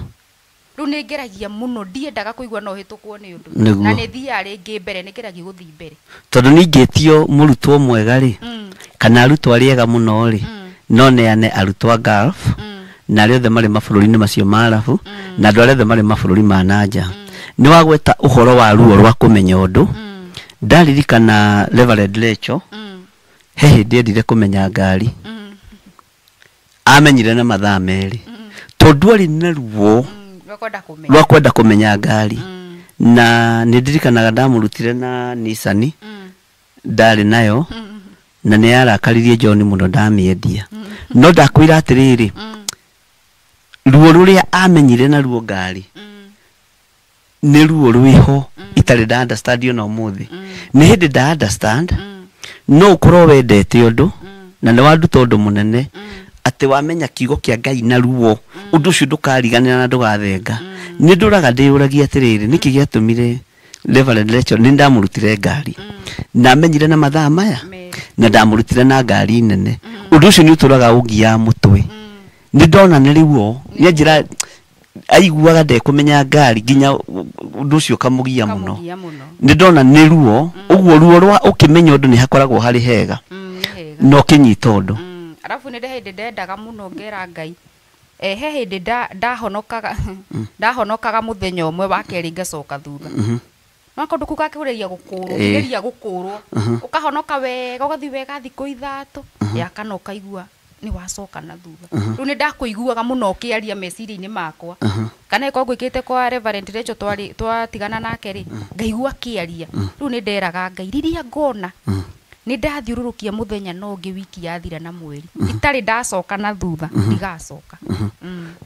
S3: Rĩu nĩ ngeragia mũno, ndiendaga kũigua no hĩtũkwo nĩ ũndũ. Na nĩ thiaga rĩngĩ mbere, nĩ ngeragia gũthiĩ mbere.
S2: Tondũ ningĩtio mũrutwo mwega rĩ, kana arutwo arĩa ega mũno rĩ, no neane arutwo a Gulf, na arĩa othe marĩ mabũrũri-inĩ macio ma Arabu, na andũ arĩa othe marĩ mabũrũri ma nanja. Nĩ wagweta ũhoro wa ruo rwa kũmenya ũndũ. Ndaririkana Reverend Rachel, he hĩndĩ endire kũmenya ngari. Amenyire na mathaa merĩ. Tondũ arĩ na ruo rwa kwenda kũmenya ngari. Na nĩ ndirikanaga ndamũrutire na Nissan, ndarĩ nayo, na nĩ yarakaririe John mũno ndamĩendia. No ndakwĩra atĩrĩrĩ, ruo rũrĩa amenyire na ruo ngari, nĩ ruo rwĩho itarĩ nda understand ona ũmũthĩ. Nĩ hĩndĩ nda understand, no ũkorwo wendete ũndũ, na nĩ wanduta ũndũ mũnene, atĩ wamenya kiugo kĩa Ngai na ruo, ũndũ ũcio ndũkariganĩra na ndũgathenga. Nĩ ndũraga ndĩyũragia atĩrĩrĩ, nĩkĩ gĩatũmire Reverend Rachel, nĩ ndamũrutire ngari, na amenyire na mathaa maya, na ndamũrutire na ngari nene. Ũndũ ũcio nĩ ũtũraga ũngiaga mũtwe. Nĩ ndona nĩ ruo, nĩ njĩra aiguaga ndekũmenya ngari nginya ũndũ ũcio ũkamũgia mũno. Nĩ ndona nĩ ruo, ũguo ruo rwa ũkĩmenya ũndũ nĩ hakoragwo harĩ hega, na ũkĩnyita ũndũ.
S3: Arabu nĩ hĩndĩ ndendaga mũno ngera Ngai. He hĩndĩ ndahonokaga ndahonokaga mũthenya ũmwe wa kerĩ ngacoka thutha. No kaũndũ kau gakĩgeria gũkũrwo, kĩgeria gũkũrwo, ũkahonoka wega, ũgathiĩ wega thikũ ithatũ, ya kana ũkaigua nĩ wacoka na thutha. Rĩu nĩ ndakũiguaga mũno ũkĩaria meciria-inĩ makwa. Kana ĩkorwo ngwĩkĩte kwa Reverend Rachel twatigana nake rĩ, ngaigua akĩaria. Rĩu nĩ nderaga Ngai rĩrĩa ngona nĩ ndathiũrũrũkia mũthenya no ũngĩ wiki yathira na mweri, itarĩ ndacoka na thutha, ndigacoka.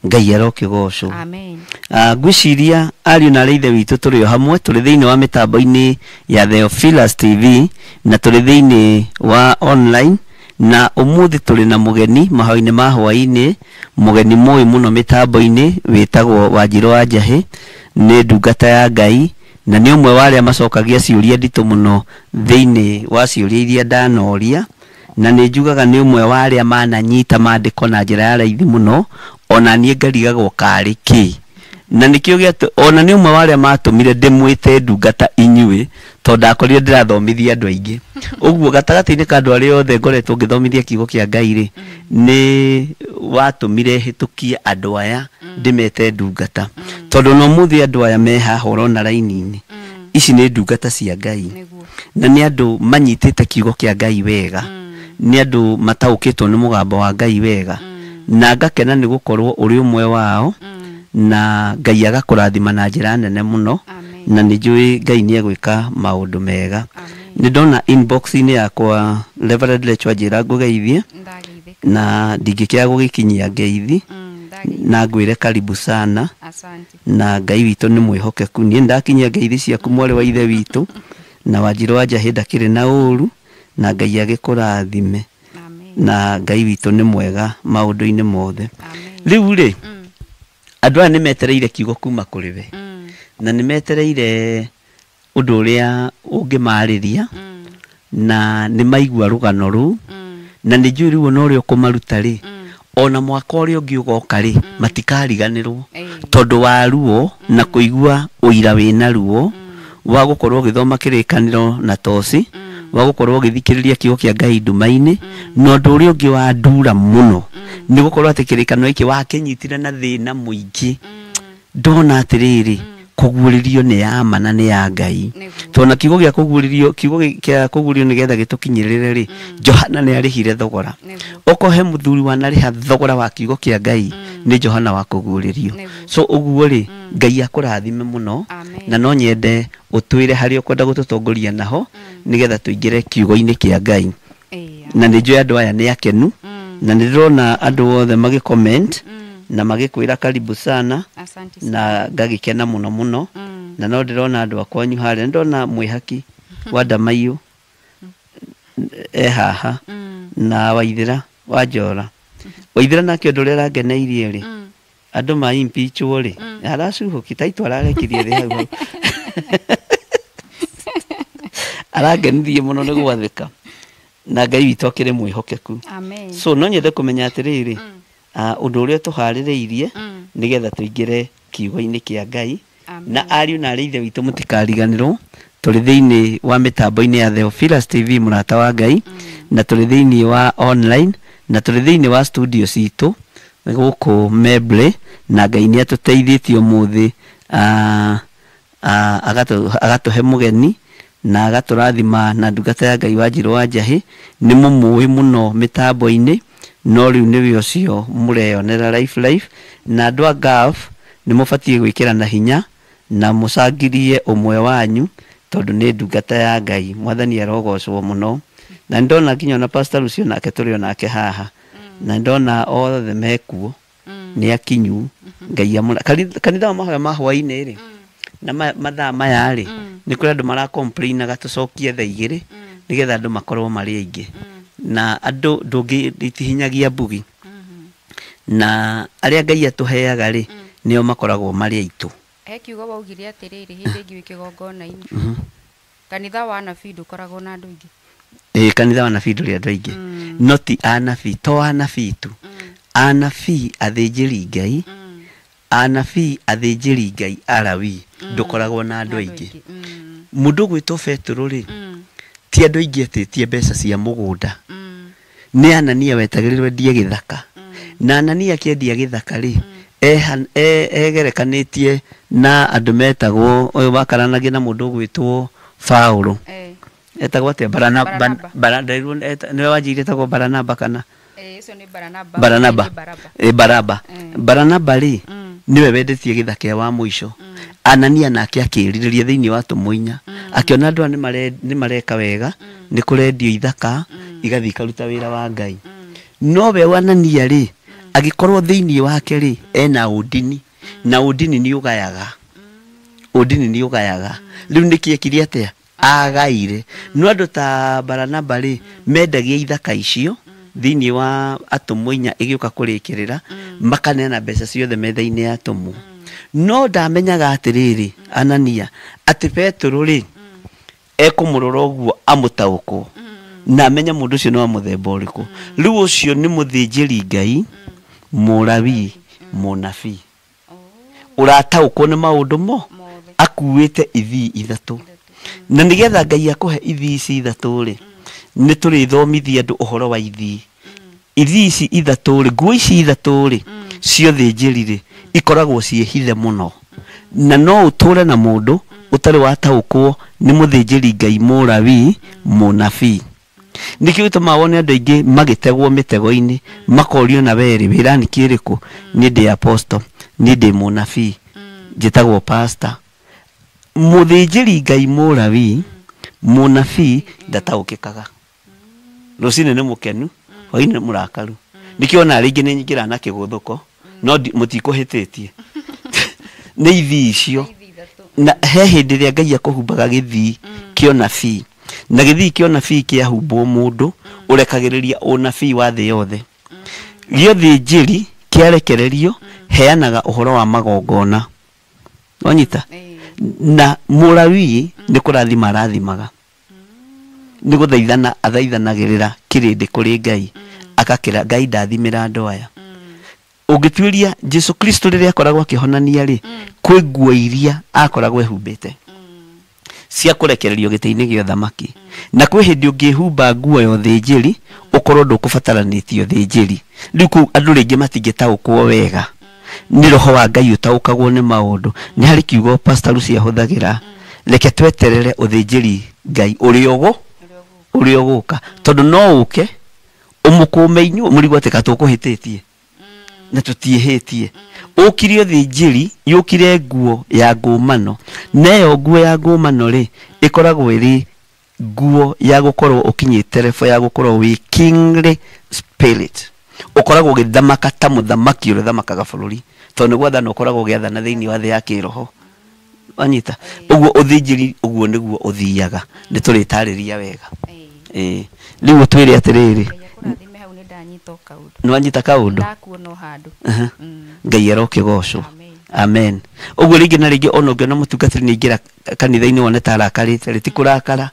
S2: Ngai arokĩgocwo.
S3: Amen.
S2: Ngwĩciria ariũ na arĩa ithe witũ tũrĩ o hamwe, tũrĩ thĩinĩ wa mĩtambo-inĩ ya Theophilus TV na tũrĩ thĩinĩ wa online, na ũmũthĩ tũrĩ na mũgeni mahoya-inĩ ma hwaĩ-inĩ, mũgeni mũĩ mũno mĩtambo-inĩ wĩtagwo Wanjirũ wa Njahĩ, nĩ ndungata ya Ngai, na nĩ ũmwe wa arĩa macokagia ciũria nditũ mũno thĩinĩ wa ciũria iria ndanoria, na nĩ njugaga nĩ ũmwe wa arĩa mananyita maandĩko na njĩra ya raithi mũno, ona niĩ ngarigagwo karĩ kĩ. Na nĩkĩo ona nĩ ũmwe wa arĩa matũmire ndĩmwĩte ndungata inyuĩ, tondũ ndakorire ndĩrathomithia andũ aingĩ. Ũguo gatagatĩ-inĩ ka andũ arĩa othe ngoretwo ngĩthomithia kiugo kĩa Ngai rĩ, nĩ watũmire hĩtũkie andũ aya ndĩmete ndungata. Tondũ no mũthĩ andũ aya me haha ũrona raini-inĩ, ici nĩ ndungata cia Ngai. Na nĩ andũ manyitĩte kiugo kĩa Ngai wega, nĩ andũ mataũkĩtwo nĩ mũgambo wa Ngai wega, na ngakena nĩ gũkorwo ũrĩ ũmwe wao, na Ngai agakũrathima na njĩra nene mũno, na nĩ njũĩ Ngai nĩ egwĩka maũndũ mega. Nĩ ndona inbox-inĩ yakwa Reverend Rachel anjĩra ngũgeithie, na ndingĩkĩaga gũgĩkinyia ngeithi. Na ngwĩre karibu sana.
S3: Asante.
S2: Na Ngai witũ nĩ mwĩhokeku. Niĩ ndakinyia ngeithi ciaku mwarĩ wa ithe witũ na Wanjirũ wa Njahĩ ndakĩrĩ na ũru, na Ngai agĩkũrathime.
S3: Amen.
S2: Na Ngai witũ nĩ mwega maũndũ-inĩ mothe.
S3: Amen.
S2: Rĩu rĩ, andũ aya nĩ metereire kiugo kuma kũrĩ we, na nĩ metereire ũndũ ũrĩa ũngĩmarĩria, na nĩ maigua rũgano rũu, na nĩ njũĩ rĩu ona ũrĩa ũkũmaruta rĩ, ona mwaka ũrĩa ũngĩ ũgoka rĩ, matikariganĩrwo tondũ wa ruo na kũigua ũira wĩna ruo wa gũkorwo ũgĩthoma kĩrĩkanĩro na toci, wa gũkorwo ũgĩthikĩrĩria kiugo kĩa Ngai nduma-inĩ. Na ũndũ ũrĩa ũngĩ wa ndura mũno nĩ gũkorwo atĩ kĩrĩkanĩro gĩkĩ wakĩnyitire na thĩna mũingĩ. Ndona atĩrĩrĩ, kũguũrĩrio nĩ ya ma na nĩ ya Ngai. Tondũ kiugo gĩa kũguũrĩrio, kiugo kĩa kũguũrĩrio nĩgetha gĩtũkinyĩrĩre rĩ, Johana nĩ arĩhire thogora. Okorwo he mũthuri wanarĩha thogora wa kiugo kĩa Ngai, nĩ Johana wa kũguũrĩrio. So ũguo rĩ, Ngai akũrathime mũno, na no nyende ũtwĩre harĩa ũkwenda gũtũtongoria naho nĩgetha tũingĩre kiugo-inĩ kĩa Ngai. Na nĩ njũĩ andũ aya nĩ akenu, na nĩ ndĩrona andũ othe magĩ comment na magĩkwĩra karibu sana.
S3: Asante.
S2: Na ngagĩkena mũno mũno. Na no ndĩrona andũ akwanyu harĩa, ndĩrona mwĩhaki wa Ndamaiyũ e haha, na Waithĩra wa Njora. Waithĩra nake ũndũ ũrĩa arangeneirie rĩ, andũ ma impeachwo rĩ, aracuhũki taitũ ararekirie thĩ hau hau. Arangenithirie mũno nĩ gwathĩka. Na Ngai witũ akĩrĩ mwĩhokeku.
S3: Amen.
S2: So no nyende kũmenya atĩrĩrĩ, ũndũ ũrĩa tũharĩrĩirie nĩgetha tũingĩre kiugo-inĩ kĩa Ngai. Na ariũ na arĩ ithe witũ mũtikariganĩrwo, tũrĩ thĩinĩ wa mĩtambo-inĩ ya Theophilus TV mũrata wa Ngai, na tũrĩ thĩinĩ wa online, na tũrĩ thĩinĩ wa studio citũ gũkũ Meble, na Ngai nĩ atũteithĩtie ũmũthĩ, agatũhe mũgeni na agatũrathima na ndungata ya Ngai Wanjirũ wa Njahĩ. Nĩ mũmũĩ mũno mĩtambo-inĩ, no rĩu nĩwe ũcio mũreyonera life life. Na andũ a Gulf nĩ mũbatiĩ gwĩkĩra na hinya na mũcangirie ũmwe wanyu, tondũ nĩ ndungata ya Ngai. Mwathani arogocwo mũno. Na ndona nginya ona Pastor Lucio nake tũrĩ onake haha, na ndona othe mekuo nĩ akinyu. Ngai amũra kanitha wa mahoya ma hwaĩ-inĩ rĩ, na mathaa maya rĩ, nĩ kũrĩ andũ mara complainaga tũcokie thaa igĩrĩ nĩgetha andũ makorwo marĩ aingĩ. Na andũ ndũngĩtihinyagia mbugi, na arĩa Ngai atũheaga rĩ, nĩo makoragwo marĩ aitũ.
S3: He kiugo waugire atĩrĩrĩ hĩndĩ ĩngĩ wĩ kĩgongona-inĩ, kanitha wa anabii ndũkoragwo na andũ aingĩ.
S2: Kanitha wa anabii ndũrĩ andũ aingĩ. No ti anabii, to anabii tu, anabii athĩnjĩri Ngai, anabii athĩnjĩri Ngai Alawi ndũkoragwo na andũ aingĩ. Mũndũ ũgwĩtwo Petero rĩ, ti andũ aingĩ etĩtie mbeca cia mũgũnda. Nĩ Anania wetagĩrĩrwo endie gĩthaka. Na Anania akĩendia gĩthaka rĩ, egerekanĩtie na andũ metagwo, ũyũ wakaranagia na mũndũ ũgwĩtwo Paũlũ. Etagwo atĩa?
S3: Baranaba.
S2: Nĩwe wanjĩire etagwo Baranaba kana?
S3: Ũcio nĩ Baranaba.
S2: Baranaba. Baraba. Baranaba rĩ, nĩwe wendetie gĩthaka wa mũico. Anania nake akĩrirĩria thĩinĩ wa tũmũinya, akĩona andũ aya nĩ mareka wega, nĩ kũrendio ithaka, igathiĩ ikaruta wĩra wa Ngai. No we Anania rĩ, agĩkorwo thĩinĩ wake rĩ, ena ũndini, na ũndini nĩ ũgayaga. Ũndini nĩ ũgayaga. Rĩu nĩkĩ ekire atĩa? Agaire. No andũ ta Baranaba rĩ, mendagia ithaka icio thĩinĩ wa atũmwo inya ĩgĩũka kũrĩkĩrĩra, makaneana mbeca ciothe metha-inĩ ya atũmwo. No ndamenyaga atĩrĩrĩ Anania atĩ Petero rĩ, ekũmũrora ũguo amũtaũkwo, na amenye mũndũ ũcio nĩ wa mũthemba ũrĩkũ. Rĩu ũcio nĩ mũthĩnjĩri Ngai, mũrabii, mũnabii, ũrataũkwo nĩ maũndũ mo, akuĩte ithii ithatũ. Na nĩgetha Ngai akũhe ithii ici ithatũ rĩ, nĩ tũrĩthomithia andũ ũhoro wa ithii. Ithii ici ithatũ rĩ, nguo ici ithatũ rĩ, ciothe njĩri rĩ, ikoragwo ciĩ hithe mũno. Na no ũtũre na mũndũ ũtarĩ wataũkwo nĩ mũthĩnjĩri Ngai, mũrabii, mũnabii. Nĩkĩo gĩtũmaga wone andũ aingĩ magĩtegwo mĩtego-inĩ, makorio na werĩ wĩra nĩ kĩrĩkũ? Niĩ ndĩ apostle, niĩ ndĩ mũnabii, njĩtagwo pastor. Mũthĩnjĩri Ngai, mũrabii, mũnabii ndataũkĩkaga. Rũcinĩ nĩ mũkenu, hwaĩ-inĩ nĩ mũrakaru. Nĩkĩo ona rĩngĩ nĩ nyingĩraga na kĩgũthũko, No mũtikũhĩtĩtie. Nĩ ithii icio. Na he hĩndĩ ĩrĩa Ngai akũhumbaga gĩthii kĩa ũnabii. Na gĩthii kĩa ũnabii kĩahumbwo mũndũ ũrekagĩrĩria ũnabii wa thĩ yothe. Gĩothĩnjĩri kĩarekererio heanaga ũhoro wa magongona. Wanyita? Na mũlawii nĩ kũrathima arathimaga. Nĩ gũthaithana athaithanagĩrĩra kĩrĩndĩ kũrĩ Ngai. Akakĩra Ngai ndathimĩra andũ aya. Ũngĩtuĩria Jesu Kristo rĩrĩa akoragwo akĩhonania rĩ, kwĩ nguo iria akoragwo ehumbĩte cia kũrekererio gĩtĩ-inĩ gĩa ũthamaki. Na kwĩ hĩndĩ ũngĩhumba nguo ya ũthĩnjĩri ũkorwo ndũkũbataranĩtie ũthĩnjĩri. Rĩu kũu andũ rĩngĩ matingĩtaũkwo wega. Nĩ roho wa Ngai ũtaũkagwo nĩ maũndũ. Nĩ harĩ kiugo Pastor Lucy ahũthagĩra, reke tweterere ũthĩnjĩri Ngai ũrĩa ũgũka. Tondũ no ũke ũmũkũme inyuĩ mũrigwo atĩ katũkũhĩtĩtie na tũtiĩhĩtie. Ũkire ũthĩnjĩri yũkire nguo ya ngũmano. Neyo nguo ya ngũmano rĩ ĩkoragwo ĩrĩ nguo ya gũkorwo ũkinyĩte level ya gũkorwo wĩ kingly spirit. Ũkoragwo ũgĩthamaka ta mũthamaki ũrĩa ũthamakaga bũrũri. Tondũ nĩ gwathana ũkoragwo ũgĩathana thĩinĩ wa thĩ ya kĩroho. Wanyita? Ũguo ũthĩnjĩri ũguo nĩguo ũthiaga. Nĩ tũrĩtarĩria wega. Rĩu ũtwĩre atĩrĩrĩ. Nĩ wanyita kaũndũ?
S3: Ndakuona handũ.
S2: Ngai arokĩgocwo. Amen. Ũguo rĩngĩ na rĩngĩ ona ũngĩona mũtungatĩri nĩ aingĩra kanitha-inĩ wone ta arakarĩte rĩ, ti kũrakara.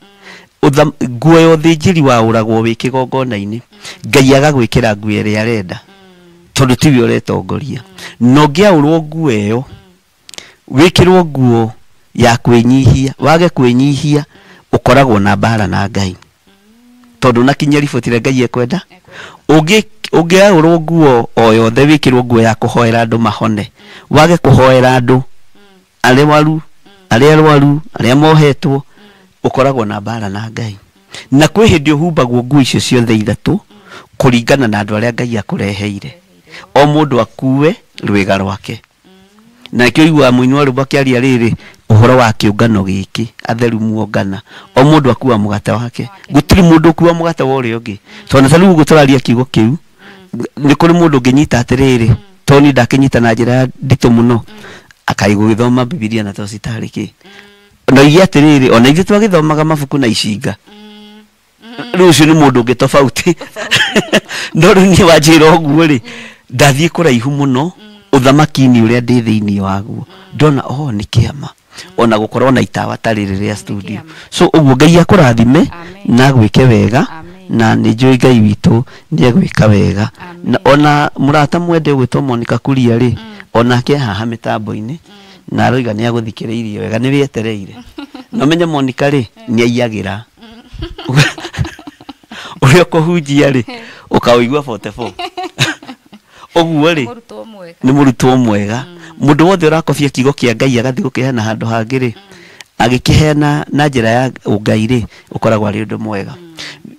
S2: Nguo ya ũthĩnjĩri waũragwo wĩ kĩgongona-inĩ. Ngai agagwĩkĩra nguo ĩrĩa arenda. Tondũ tiwe ũretongoria. Na ũngĩaũrwo nguo ĩyo, wĩkĩrwo nguo ya kwĩnyihia, wage kwĩnyihia, ũkoragwo na mbara na Ngai. Tondũ nakinyia riboti ĩrĩa Ngai ekwenda. Ũngĩaũrwo nguo o yothe wĩkĩrwo nguo ya kũhoera andũ mahone. Wage kũhoera andũ arwaru, arĩa arwaru, arĩa mohetwo, ũkoragwo na mbara na Ngai. Na kwĩ hĩndĩ ũhumbagwo nguo icio ciothe ithatũ kũringana na andũ arĩa Ngai akũreheire. O mũndũ akue rwĩga rwake. Na nĩkĩo ũiguaga mũini wa rwĩmbo akĩaria rĩrĩ ũhoro wa kĩũngano gĩkĩ atheru muongana. O mũndũ akua mũgate wake. Gũtirĩ mũndũ ũkua mũgate wa ũrĩa ũngĩ. Tondũ ta rĩu ũguo tũraria kiugo kĩu, nĩ kũrĩ mũndũ ũngĩnyita atĩrĩrĩ, tondũ niĩ ndakĩnyita na njĩra nditũ mũno, akaĩ gũgĩthoma Bibilia na toci tarĩ kĩ. Na oige atĩrĩrĩ, ona ithuĩ twagĩthomaga mabuku na icinga. Rĩu ũcio nĩ mũndũ ũngĩ tofauti. No rĩu niĩ wanjĩra ũguo rĩ, ndathiĩ kũraihu mũno ũthamaki-inĩ ũrĩa ndĩ thĩinĩ waguo. Ndona oh nĩ kĩama. Ona gũkorwo na itawa ta rĩrĩ rĩa studio. So ũguo Ngai akũrathime na agwĩke wega. Na nĩ njũĩ Ngai witũ nĩ egwĩka wega. Na ona mũrata mwende ũgwĩtwo Monica Kuria rĩ, onake haha mĩtambo-inĩ na aroiga nĩ agũthikĩrĩirie wega, nĩ wĩetereire. Na ũmenye Monica rĩ, nĩ aiyagĩra. Ũrĩa ũkũhunjia rĩ, ũkaũigua 44. Ũguo rĩ, nĩ mũrutwo mwega. Mũndũ wothe ũrakobia kiugo kĩa Ngai agathiĩ gũkĩheana handũ hangĩ rĩ, agĩkĩheana na njĩra ya ũngai rĩ, ũkoragwo arĩ ũndũ mwega.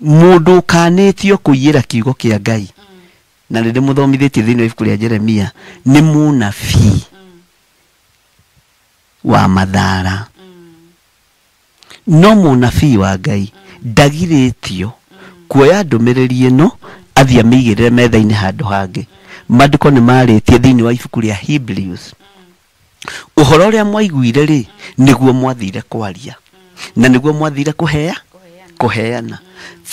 S2: Mũndũ ũkanĩtio kũiyĩra kiugo kĩa Ngai, na nĩ ndĩmũthomithĩtie thĩinĩ wa ibuku rĩa Jeremia, nĩ mũnabii wa mathara. No mũnabii wa Ngai ndagirĩtio kuoya ndũmĩrĩri ĩno athiĩ amĩigĩrĩre metha-inĩ handũ hangĩ. Maandĩko nĩ marĩtie thĩinĩ wa ibuku rĩa Hebrews. Ũhoro ũrĩa mwaiguire rĩ, nĩguo mwathire kwaria. Na nĩguo mwathire kũheana.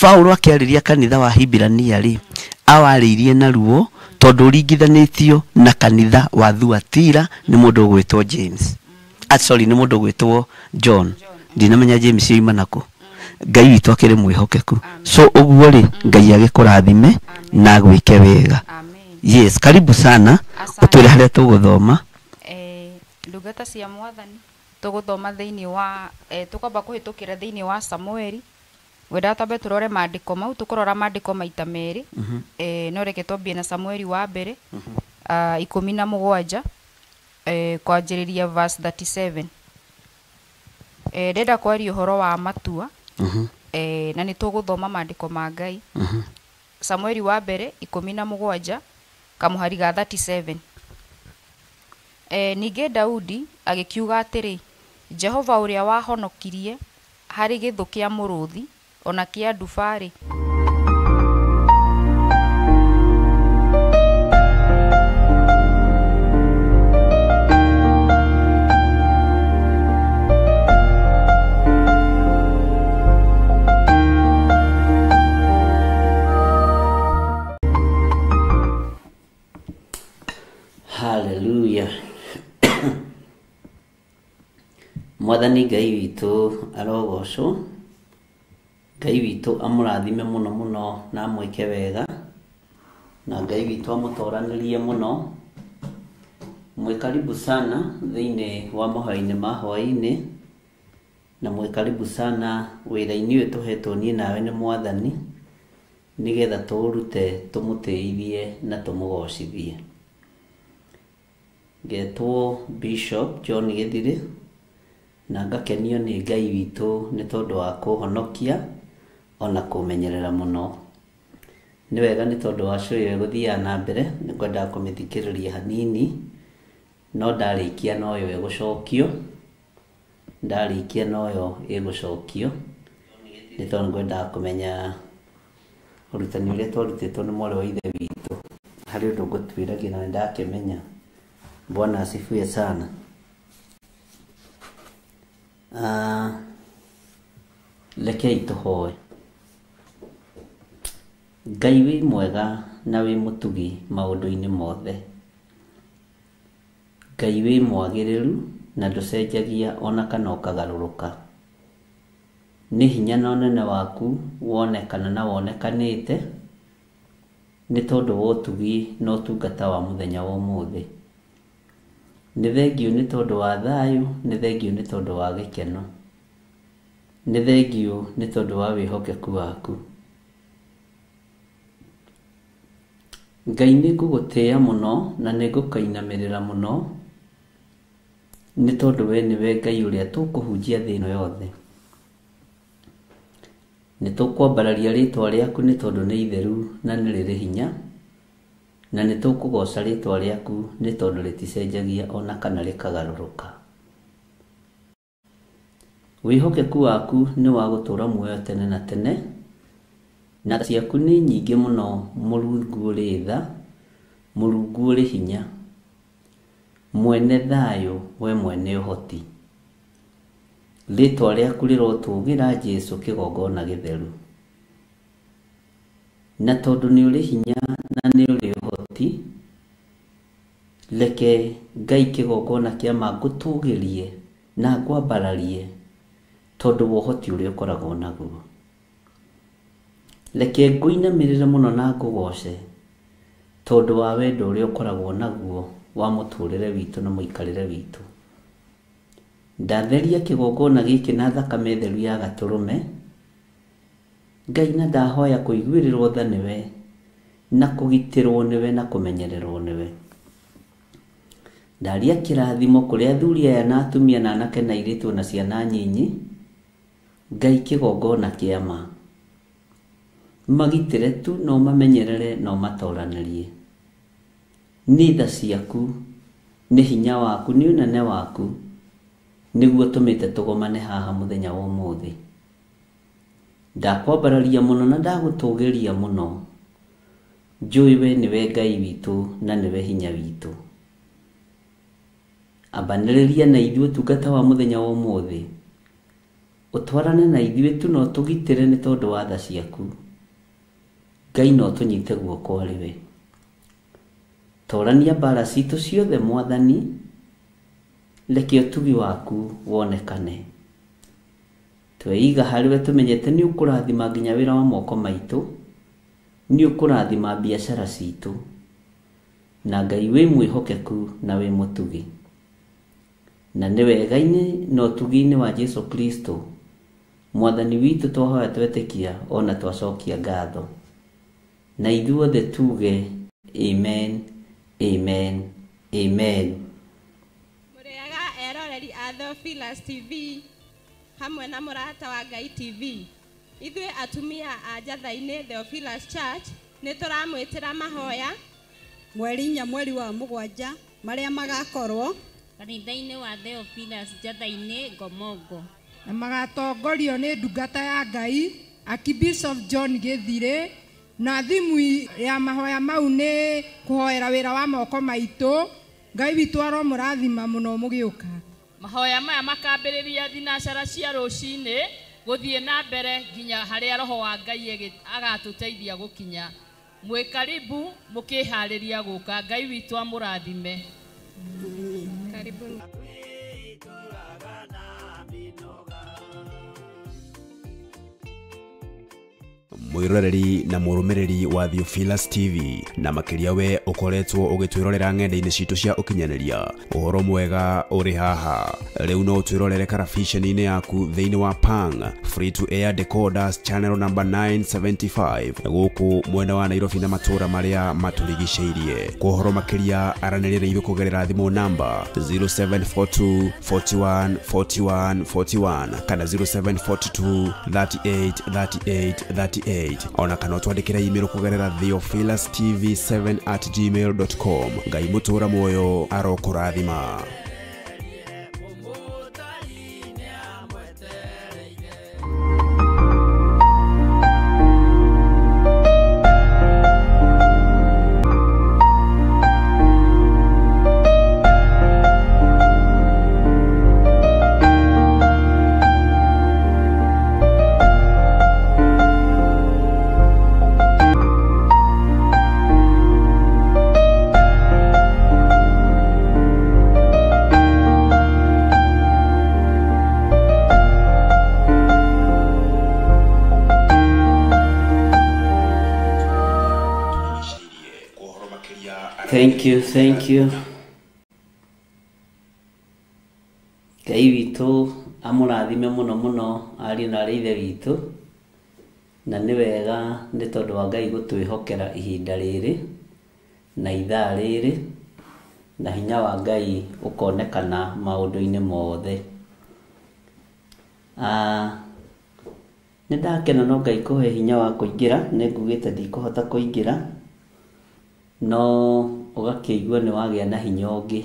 S2: Paulo akĩarĩria kanitha wa Hibirania rĩ, awarĩirie na ruo tondũ ũringithanĩtio na kanitha wa Thuatira nĩ mũndũ ũgwĩtwo James. Sorry, nĩ mũndũ ũgwĩtwo John. Ndinamenya James yoima nakũ. Ngai witũ akĩrĩ mwĩhokeku. So ũguo rĩ, Ngai agĩkũrathime na agwĩke wega. Yes, karibu sana. Ũtwĩre harĩa tũgũthoma.
S3: Ndungata cia Mwathani tũgũthoma thĩinĩ wa tũkwamba kũhĩtũkĩra thĩinĩ wa Samueli. Ngwendaga twambe tũrore maandĩko mau, tũkũrora maandĩko maita merĩ. No reke twambie na Samueli wa mbere, 17, kwanjĩrĩria verse 37. Ndĩrenda kwaria ũhoro wa matua, na nĩ tũgũthoma maandĩko ma Ngai. Samueli wa mbere 17 kamũhari ga 37. Ningĩ Daudi agĩkiuga atĩrĩ, Jehova ũrĩa wahonokirie harĩ gĩthũ kĩa mũrũthi ona kĩa nduba-rĩ,
S2: Mwathani Ngai witũ arogocwo. Ngai witũ amũrathime mũno mũno na amwĩke wega, na Ngai witũ amũtoranĩrie mũno. Mwĩ karibu sana thĩinĩ wa mahoya-inĩ ma hwaĩ-inĩ, na mwĩ karibu sana wĩra-inĩ ũyũ tũhetwo niĩ nawe nĩ Mwathani, nĩgetha tũũrute, tũmũtĩithie na tũmũgocithie. Ngetwo Bishop John Gĩthirĩ, na ngakenio nĩ Ngai witũ nĩ tondũ wa kũhonokia ona kũmenyerera mũno. Nĩ wega nĩ tondũ wa show ĩyo ĩgũthiaga na mbere, nĩ ngwendaga kũmĩthikĩrĩria hanini, no ndarĩkia noyo ĩgũcokio, ndarĩkia noyo ĩgũcokio, nĩ tondũ ngwendaga kũmenya ũrutani ũrĩa twarutĩtwo nĩ mwarĩ wa ithe witũ. Harĩ ũndũ ngũtuĩragia na nĩndakĩmenya. Bwana asifiwe sana. Rekei tũhoe. Ngai wĩ mwega na wĩ mũtugi maũndũ-inĩ mothe. Ngai wĩ mwagĩrĩru na ndũcenjagia ona kana ũkagarũrũka. Nĩ hinya na ũnene waku wonekana na wonekanĩte nĩ tondũ wa ũtugi na ũtungata wa mũthenya wa ũmũthĩ. Nĩ thengiũ nĩ tondũ wa thayũ, nĩ thengiũ nĩ tondũ wa gĩkeno, nĩ thengiũ nĩ tondũ wa wĩhokeku waku. Ngai nĩ ngũgũtĩĩa mũno na nĩ ngũkũinamĩrĩra mũno nĩ tondũ we nĩwe Ngai ũrĩa tũkũhunjia thĩ ĩno yothe. Nĩ tũkwambararia rĩtwa rĩaku nĩ tondũ nĩ itheru na nĩ rĩrĩ hinya, na nĩ tũkũgoca rĩtwa rĩaku nĩ tondũ rĩticenjagia ona kana rĩkagarũrũka. Wĩhokeku waku nĩ wa gũtũũra muoyo tene na tene, na ciaku nĩ nyingĩ mũno, Mũrungu ũrĩ tha, Mũrungu ũrĩ hinya, mwene thayũ, we mwene ũhoti. Rĩtwa rĩaku rĩrotũgĩra Jesũ kĩgongona gĩtheru. Na tondũ nĩ ũrĩ hinya na nĩ ũrĩ ũhoti, reke Ngai kĩgongona kĩa ma ngũtũgĩrie na ngwambararie tondũ wa ũhoti ũrĩa ũkoragwo naguo. Reke ngũinamĩrĩre mũno na ngũgoce tondũ wa wendo ũrĩa ũkoragwo naguo wa mũtũrĩre witũ na mũikarĩre witũ. Ndatheria kĩgongona gĩkĩ na thakame theru ya gatũrũme, Ngai na ndahoya kũiguĩrĩrwo tha nĩwe, na kũgitĩrwo nĩwe na kũmenyererwo nĩwe. Ndaria kĩrathimo kũrĩ athuri aya na atumia na anake na airĩtu na ciana nyinyi, Ngai kĩgongona kĩa ma. Magitĩre tu na ũmamenyerere na ũmatoranĩrie. Nĩ tha ciaku, nĩ hinya waku, nĩ ũnene waku, nĩguo tũmĩte tũgomane haha mũthenya wa ũmũthĩ. Ndakwambararia mũno na ndagũtũgĩria mũno. Njũĩ we nĩwe Ngai witũ na nĩwe hinya witũ. Ambanĩrĩria na ithuĩ ũtungata wa mũthenya wa ũmũthĩ. Ũtwarane na ithuĩ tu na ũtũgitĩre nĩ tondũ wa tha ciaku. Ngai no tũnyite guoko arĩ we. Torania mbara citũ ciothe Mwathani, reke ũtugi waku wonekane. Tweiga harĩ we tũmenyete nĩ ũkũrathima nginya wĩra wa moko maitũ, nĩ ũkũrathima biacara citũ, na Ngai wĩ mwĩhokeku na wĩ mũtugi. Na nĩ wega-inĩ na ũtugi-inĩ wa Jesũ Kristo Mwathani witũ twahoya twetĩkia ona twacokia ngatho. Na ithuothe tuge amen, amen, amen.
S4: Mũrĩega eroreri a Theophilus TV hamwe na Mũrata wa Ngai TV. Ithuĩ atumia a Njatha-inĩ Theophilus Church nĩ tũramwĩtĩra mahoya
S5: mweri 4 mweri wa 7 marĩa magakorwo
S6: kanitha-inĩ wa Theophilus Njatha-inĩ Ngomongo,
S7: na magatongorio nĩ ndungata ya Ngai Archbishop John Gĩthirĩ, na thimu ya mahoya mau nĩ kũhoera wĩra wa moko maitũ. Ngai witũ aromũrathima mũno mũgĩũka.
S8: Mahoya maya makambĩrĩria thinacara cia rũcinĩ gũthiĩ na mbere nginya harĩa roho wa Ngai agatũteithia gũkinya. Mwĩ karibu mũkĩharĩria gũka. Ngai witũ amũrathime.
S4: Karibuni.
S9: Mwiroreri na mũrũmĩrĩri wa Theophilus TV na makĩria we ũkoretwo ũgĩtwĩrorera ng'enda-inĩ citũ cia ũkinyanĩria ũhoro mwega ũrĩ haha rĩu no ũtwĩrorere karabiceni-inĩ yaku thĩinĩ wa Pang free to air decoders channel number 975 gũkũ mwena wa Nairobi na matũũra marĩa matũrigicĩirie kwa ũhoro makĩria aranĩria na ithuĩ kũgerera thimũ namba 0742 41 41 41 kana 0742 38 38 38 ona kana ũtwandĩkĩre email kũgerera theophilustv7@gmail.com. Ngai mũtũra muoyo arokũrathima.
S2: Thank you, thank you. Ngai witũ amũrathime mũno mũno ariũ na arĩ ithe witũ, na nĩ wega nĩ tondũ wa Ngai gũtwĩhokera ihinda rĩrĩ na ithaa rĩrĩ, na hinya wa Ngai ũkonekana maũndũ-inĩ mothe. Nĩ ndakena no Ngai kũhe hinya wa kũingĩra, nĩ ngugĩte ndikũhota kũingĩra, no ũgakĩigua nĩ wagĩa na hinya ũngĩ,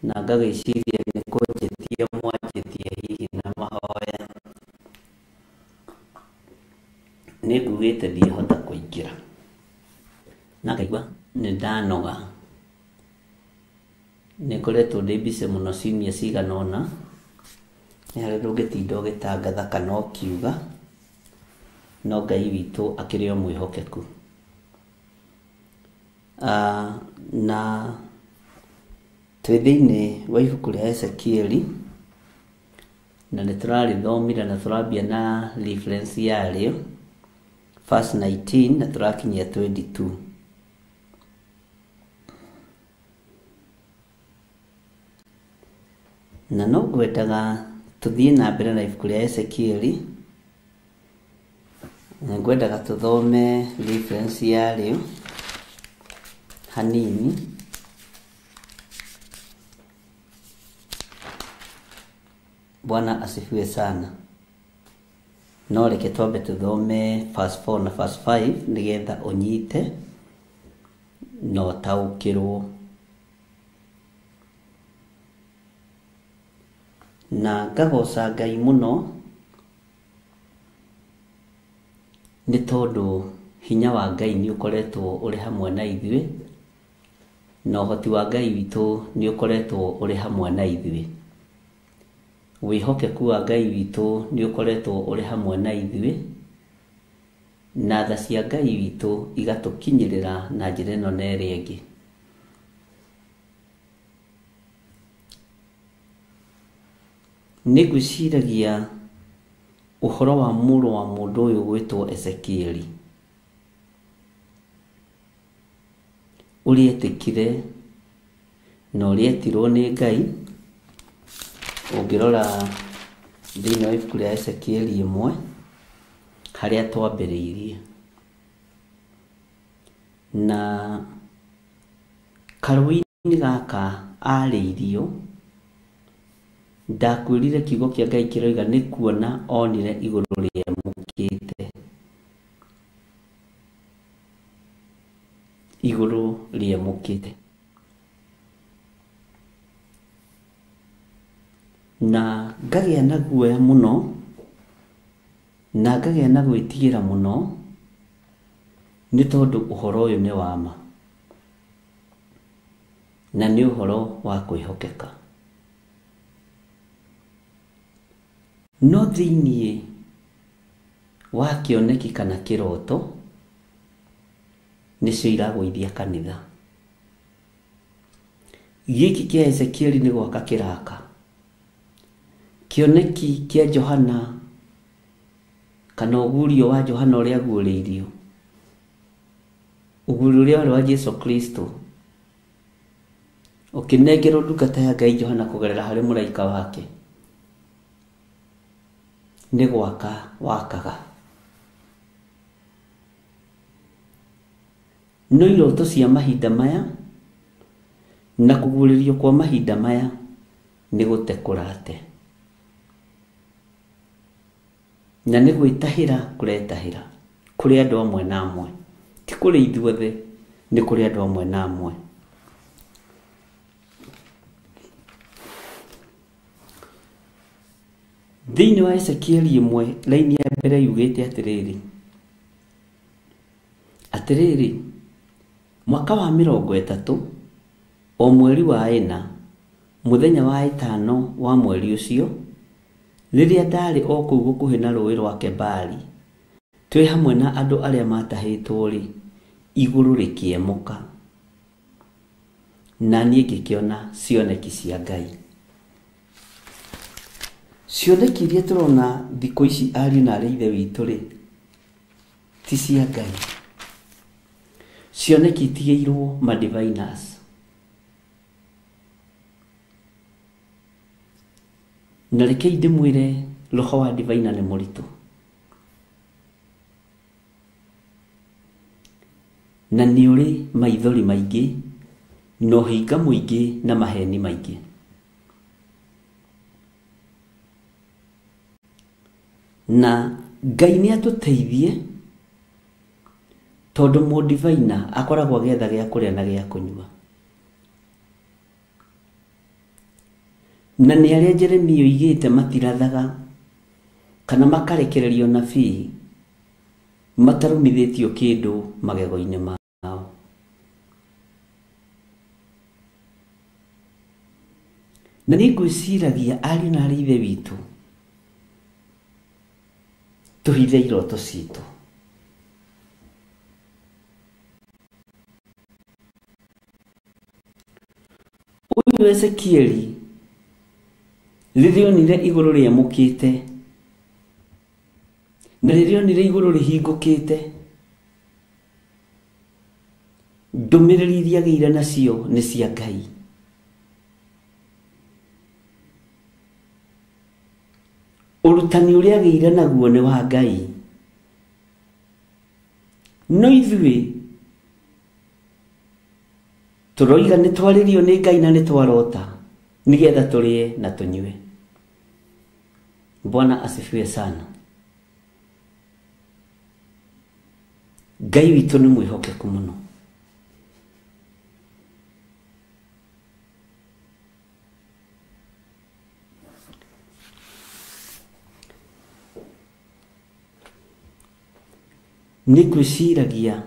S2: na ngagĩciria nĩ kũnjĩtie mwanjĩtie hihi na mahoya. Nĩ ngugĩte ndihota kũingĩra, na ngaigua nĩ ndanoga. Nĩ ngoretwo ndĩ busy mũno ciumia cigana ũna, nĩ harĩa ndũngĩtinda ũgĩtangatha kana ũkiuga, no Ngai witũ akĩrĩ o mwĩhokeku. Na twĩ thĩinĩ wa ibuku rĩa Ezekieli, na nĩ tũrarĩthomire na tũrambia na reference yarĩo verse 19 na tũrakinyia 22. Na no ngwendaga tũthiĩ na mbere na ibuku rĩa Ezekieli, na ngwendaga tũthome reference yarĩo hanini. Bwana asifiwe sana. No reke twambe tuthome verse 4 na verse 5 nigetha ũnyite na ũtaũkĩrwo. Na ngagoca Ngai mũno nĩ tondũ hinya wa Ngai nĩ ũkoretwo ũrĩ hamwe na ithuĩ, na ũhoti wa Ngai witũ nĩ ũkoretwo ũrĩ hamwe na ithuĩ. Wĩhokeku wa Ngai witũ nĩ ũkoretwo ũrĩ hamwe na ithuĩ, na tha cia Ngai witũ igatũkinyĩrĩra na njĩra ĩno na ĩrĩa ĩngĩ. Nĩ ngwĩciragia ũhoro wa mũrũ wa mũndũ ũyũ gwĩtwo Ezekieli, ũrĩa etĩkire na ũrĩa etirwo nĩ Ngai. Ũngĩrora thĩinĩ wa ibuku rĩa Ezekieli 1 harĩa twambĩrĩirie, na karũĩ-inĩ gaka arĩirio, ndakwĩrire kiugo kĩa Ngai kĩroiga nĩ kuona onire igũrũ rĩamũkĩte, igũrũ rĩamũkĩte, na ngagĩa na guoya mũno, na ngagĩa na gwĩtigĩra mũno, nĩ tondũ ũhoro ũyũ nĩ wa ma na nĩ ũhoro wa kwĩhokeka. No thĩinĩ wa kĩoneki kana kĩroto nĩcio iragũithia kanitha. Gĩkĩ kĩa Ezekieli nĩ gwaka kĩraka, kĩoneki kĩa Johana Kana ũguũrio wa Johana ũrĩa aguũrĩirio, ũguũrio ũrĩa warĩ wa Jesu Kristo ũkĩnengerwo ndungata ya Ngai Johana kũgerera harĩ mũraika wake, nĩ gwaka wakaga. No iroto cia mahinda maya na kũguũrĩrio kwa mahinda maya nĩ gũte kũrate, na nĩ gwĩtahĩra kũretahĩra kũrĩ andũ amwe na amwe, ti kũrĩ ithuothe, nĩ kũrĩ andũ amwe na amwe. Thĩinĩ wa Ezekieli 1 raini ya mbere yugĩte atĩrĩrĩ, atĩrĩrĩ, mwaka wa 30 o mweri wa 4 mũthenya wa 5 wa mweri ũcio, rĩrĩa ndarĩ o kũu gũkuhĩ na rũũĩ rwa Kebari, twĩ hamwe na andũ arĩa maatahĩtwo-rĩ, igũrũ rĩkĩemũka, na niĩ ngĩkĩona cioneki cia Ngai. Cioneki iria tũrona thikũ ici ariũ na arĩ ithe witũ-rĩ, ti cia Ngai. Cioneki itigĩirwo madiviners. Na rekei ndĩmwĩre roho wa diviner nĩ mũritũ, na nĩ ũrĩ maithori maingĩ na ũhinga mũingĩ na maheni maingĩ. Na Ngai nĩ atũteithie, tondũ mũdivaina akoragwo agĩetha gĩa kũrĩa na gĩa kũnyua. Na nĩ arĩa Jeremia oigĩte matirathaga kana makarekererio nabii matarumithĩtio kĩndũ magego-inĩ mao. Na nĩ ngwĩciragia ariũ na arĩ ithe witũ tũhithe iroto citũ. Ũyũ Ezekieli rĩrĩa onire igũrũ rĩamũkĩte, na rĩrĩa onire igũrũ rĩhingũkĩte, ndũmĩrĩri iria agĩire nacio nĩ cia Ngai. Ũrutani ũrĩa agĩire naguo nĩ wa Ngai. No ithuĩ tũroiga nĩ twarĩrio nĩ Ngai na nĩ twarota, nĩgetha tũrĩe na tũnyue. Bwana asifiwe sana. Ngai witũ nĩ mwĩhokeku mũno. Nĩ ngwĩciragia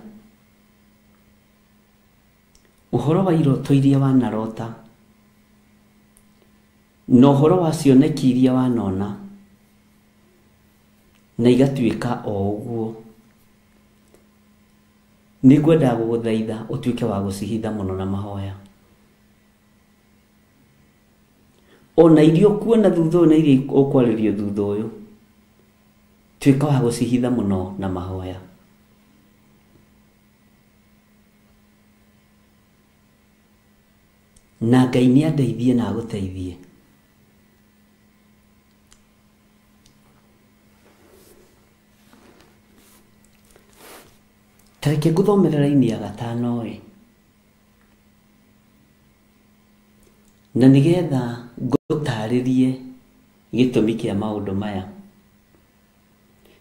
S2: ũhoro wa iroto iria wanarota na ũhoro wa cioneki iria wanona na igatuĩka o ũguo. Nĩ ngwendaga gũgũthaitha ũtuĩke wa gũcihitha mũno na mahoya. Ona iria ũkuona thutha ũyũ na iria ũkwarĩrio thutha ũyũ, tuĩka wa gũcihitha mũno na mahoya. Na Ngai nĩ andeithie na agũteithie. Ta reke ngũthomere raini ya 5 ĩ, na nĩgetha ngũtarĩrie gĩtũmi kĩa maũndũ maya,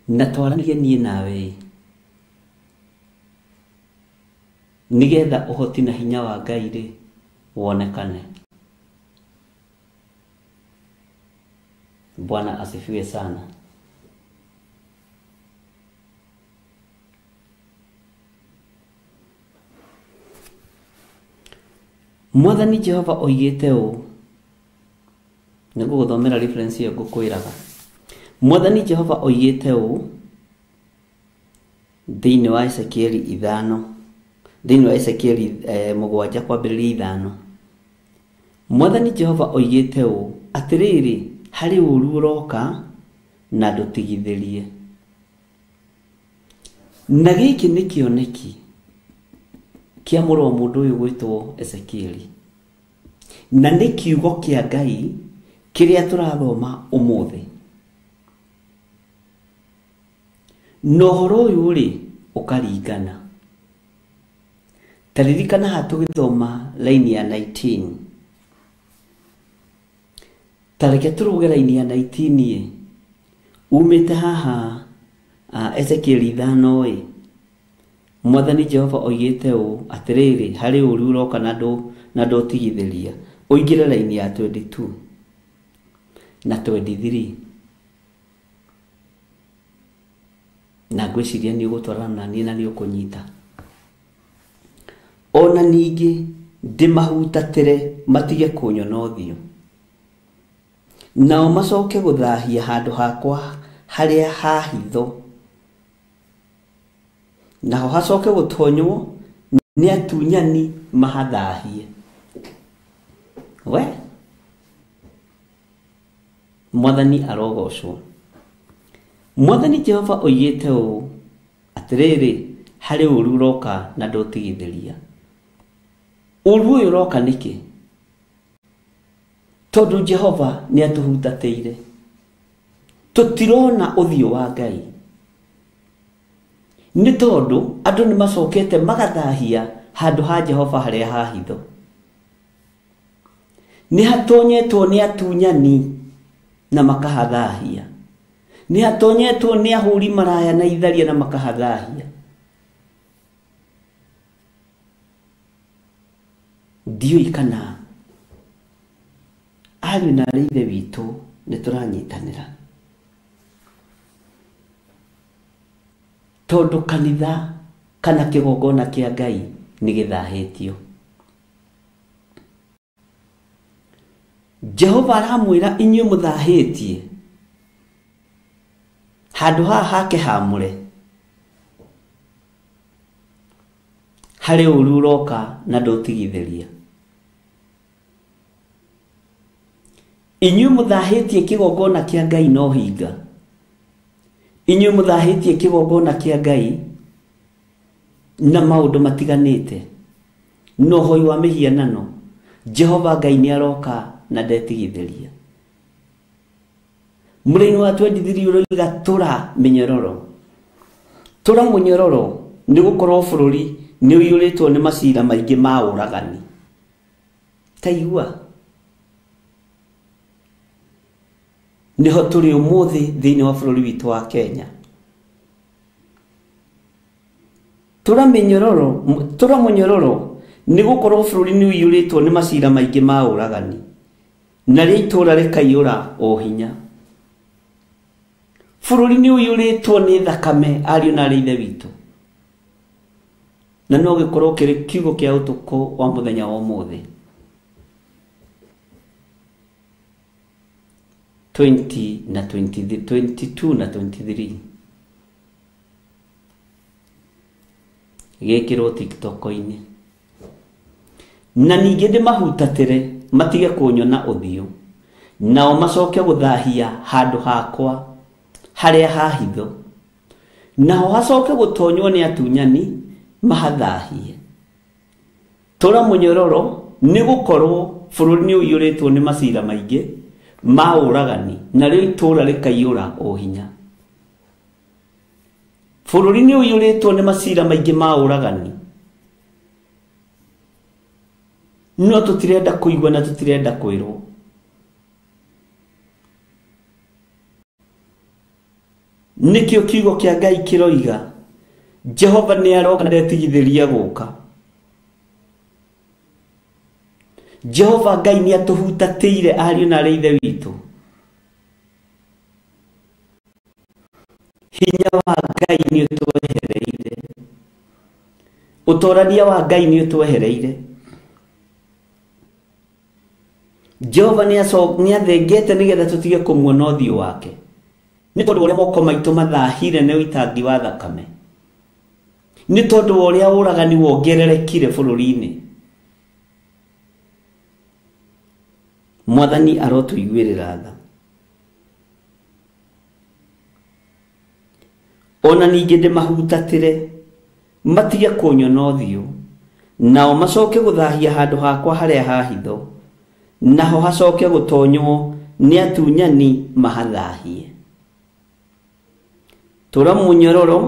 S2: na twaranĩrie niĩ nawe, nĩgetha ũhoti na hinya wa Ngai rĩ wonekane. Bwana asifiwe sana. Mwathani Jehova oigĩte ũũ, nĩ ngũgũthomera reference ĩyo ngũkwĩraga. Mwathani Jehova oigĩte ũũ thĩinĩ wa Ezekieli 5, thĩinĩ wa Ezekieli 7 kwambĩrĩria 5. Mwathani Jehova oigĩte ũũ, atĩrĩrĩ, harĩ ũũru ũroka na ndũtigithĩrie. Na gĩkĩ nĩ kĩoneki kĩa mũrũ wa mũndũ ũyũ gwĩtwo Ezekieli, na nĩ kiugo kĩa Ngai kĩrĩa tũrathoma ũmũthĩ. Na ũhoro ũyũ rĩ ũkaringana. Ta ririkana haha tũgĩthoma line ya 19. Ta reke tũrũge line ya 19 ĩ, umĩte haha Ezekieli 5 ĩ, Mwathani Jehova oigĩte ũũ atĩrĩrĩ, harĩ ũru ũroka na ndũtigithĩria. Ũingĩre line ya 22 na 23. Na ngwĩciria nĩ ũgũtwarana na niĩ na nĩ ũkũnyita. Ona ningĩ ndĩmahutatĩre matige kũnyona ũthiũ, nao macoke gũthahia handũ hakwa harĩa ha hitho, naho hacoke gũtonywo nĩ atunyani mahathahie. We Mwathani arogocwo. Mwathani Jehova oigĩte ũũ atĩrĩrĩ, harĩ ũru ũroka na ndũtigithĩria. Ũru ũyũ ũroka nĩkĩ? Tondũ Jehova nĩ atũhutatĩire. Tũtirona ũthiũ wa Ngai. Nĩ tondũ andũ nĩ macokete magathahia handũ ha Jehova harĩa ha hitho. Nĩ hatonyetwo nĩ atunyani na makahathahia. Nĩ hatonyetwo nĩ ahũri maraya na itharia na makahathahia. Ndiũĩ kana ariũ na aarĩ a Ithe witũ nĩ tũranyitanĩra. Tondũ kanitha kana kĩgongona kĩa Ngai nĩ gĩthahĩtio. Jehova aramwĩra inyuĩ mũthahĩtie handũ haha hake hamũre, harĩ ũru ũroka na ndũtigithĩria. Inyuĩ mũthahĩtie kĩgongona kĩa Ngai no hinga. Inyuĩ mũthahĩtie kĩgongona kĩa Ngai na maũndũ matiganĩte, na ũhoi wa mĩhianano. Jehova Ngai nĩ aroka na ndetigithĩria. Mũrĩmi wa 23 ũroiga tũra mĩnyororo. Tũra mũnyororo nĩ gũkorwo bũrũri nĩ ũiyũrĩtwo nĩ macira maingĩ ma ũragani. Ta igua, nĩho tũrĩ ũmũthĩ thĩinĩ wa bũrũri witũ wa Kenya. Tũra mũnyororo nĩ gũkorwo bũrũri nĩ ũiyũrĩtwo nĩ macira maingĩ ma ũragani, narĩo itũũra rĩkaiyũra ũhinya. Bũrũri nĩ ũiyũrĩtwo nĩ thakame, ariũ na aarĩ a Ithe witũ. Na no gĩkorwo kĩrĩ kiugo kĩa ũtukũ wa mũthenya wa ũmũthĩ. 20 na 23, 22 na 23 gĩkĩrwo TikTok-inĩ. Na ningĩ ndĩmahutatĩre matige kũnyona ũthiũ, nao macoke gũthahia handũ hakwa harĩa ha hitho, naho hacoke gũtonywo nĩ atunyani mahathahie. Tũra mũnyororo nĩ gũkorwo bũrũri nĩ ũiyũrĩtwo nĩ macira maingĩ ma ũragani, narĩo itũũra rĩkaiyũra ũhinya. Bũrũri nĩ ũiyũrĩtwo nĩ macira maingĩ ma ũragani, no tũtirenda kũigua na tũtirenda kwĩrwo. Nĩkĩo kiugo kĩa Ngai kĩroiga Jehova nĩ aroka na ndetigithĩria gũka. Jehova Ngai nĩ atũhutatĩire ariũ na aarĩ a Ithe witũ. Hinya wa Ngai nĩ ũtwehereire, ũtorania wa Ngai nĩ ũtwehereire. Jehova nĩ athengete nĩgetha tũtige kũmuona ũthiũ wake, nĩ tondũ ũrĩa moko maitũ mathahire nĩ ũitangi wa thakame, nĩ tondũ wa ũrĩa ũragani wongererekire bũrũri-inĩ. Mwathani arotũiguĩrĩra tha. Ona ningĩ ndĩmahutatĩre matige kũnyona ũthiũ, nao macoke gũthahia handũ hakwa harĩa ha hitho, naho hacoke gũtonywo nĩ atunyani mahathahie. Tũra mũnyororo,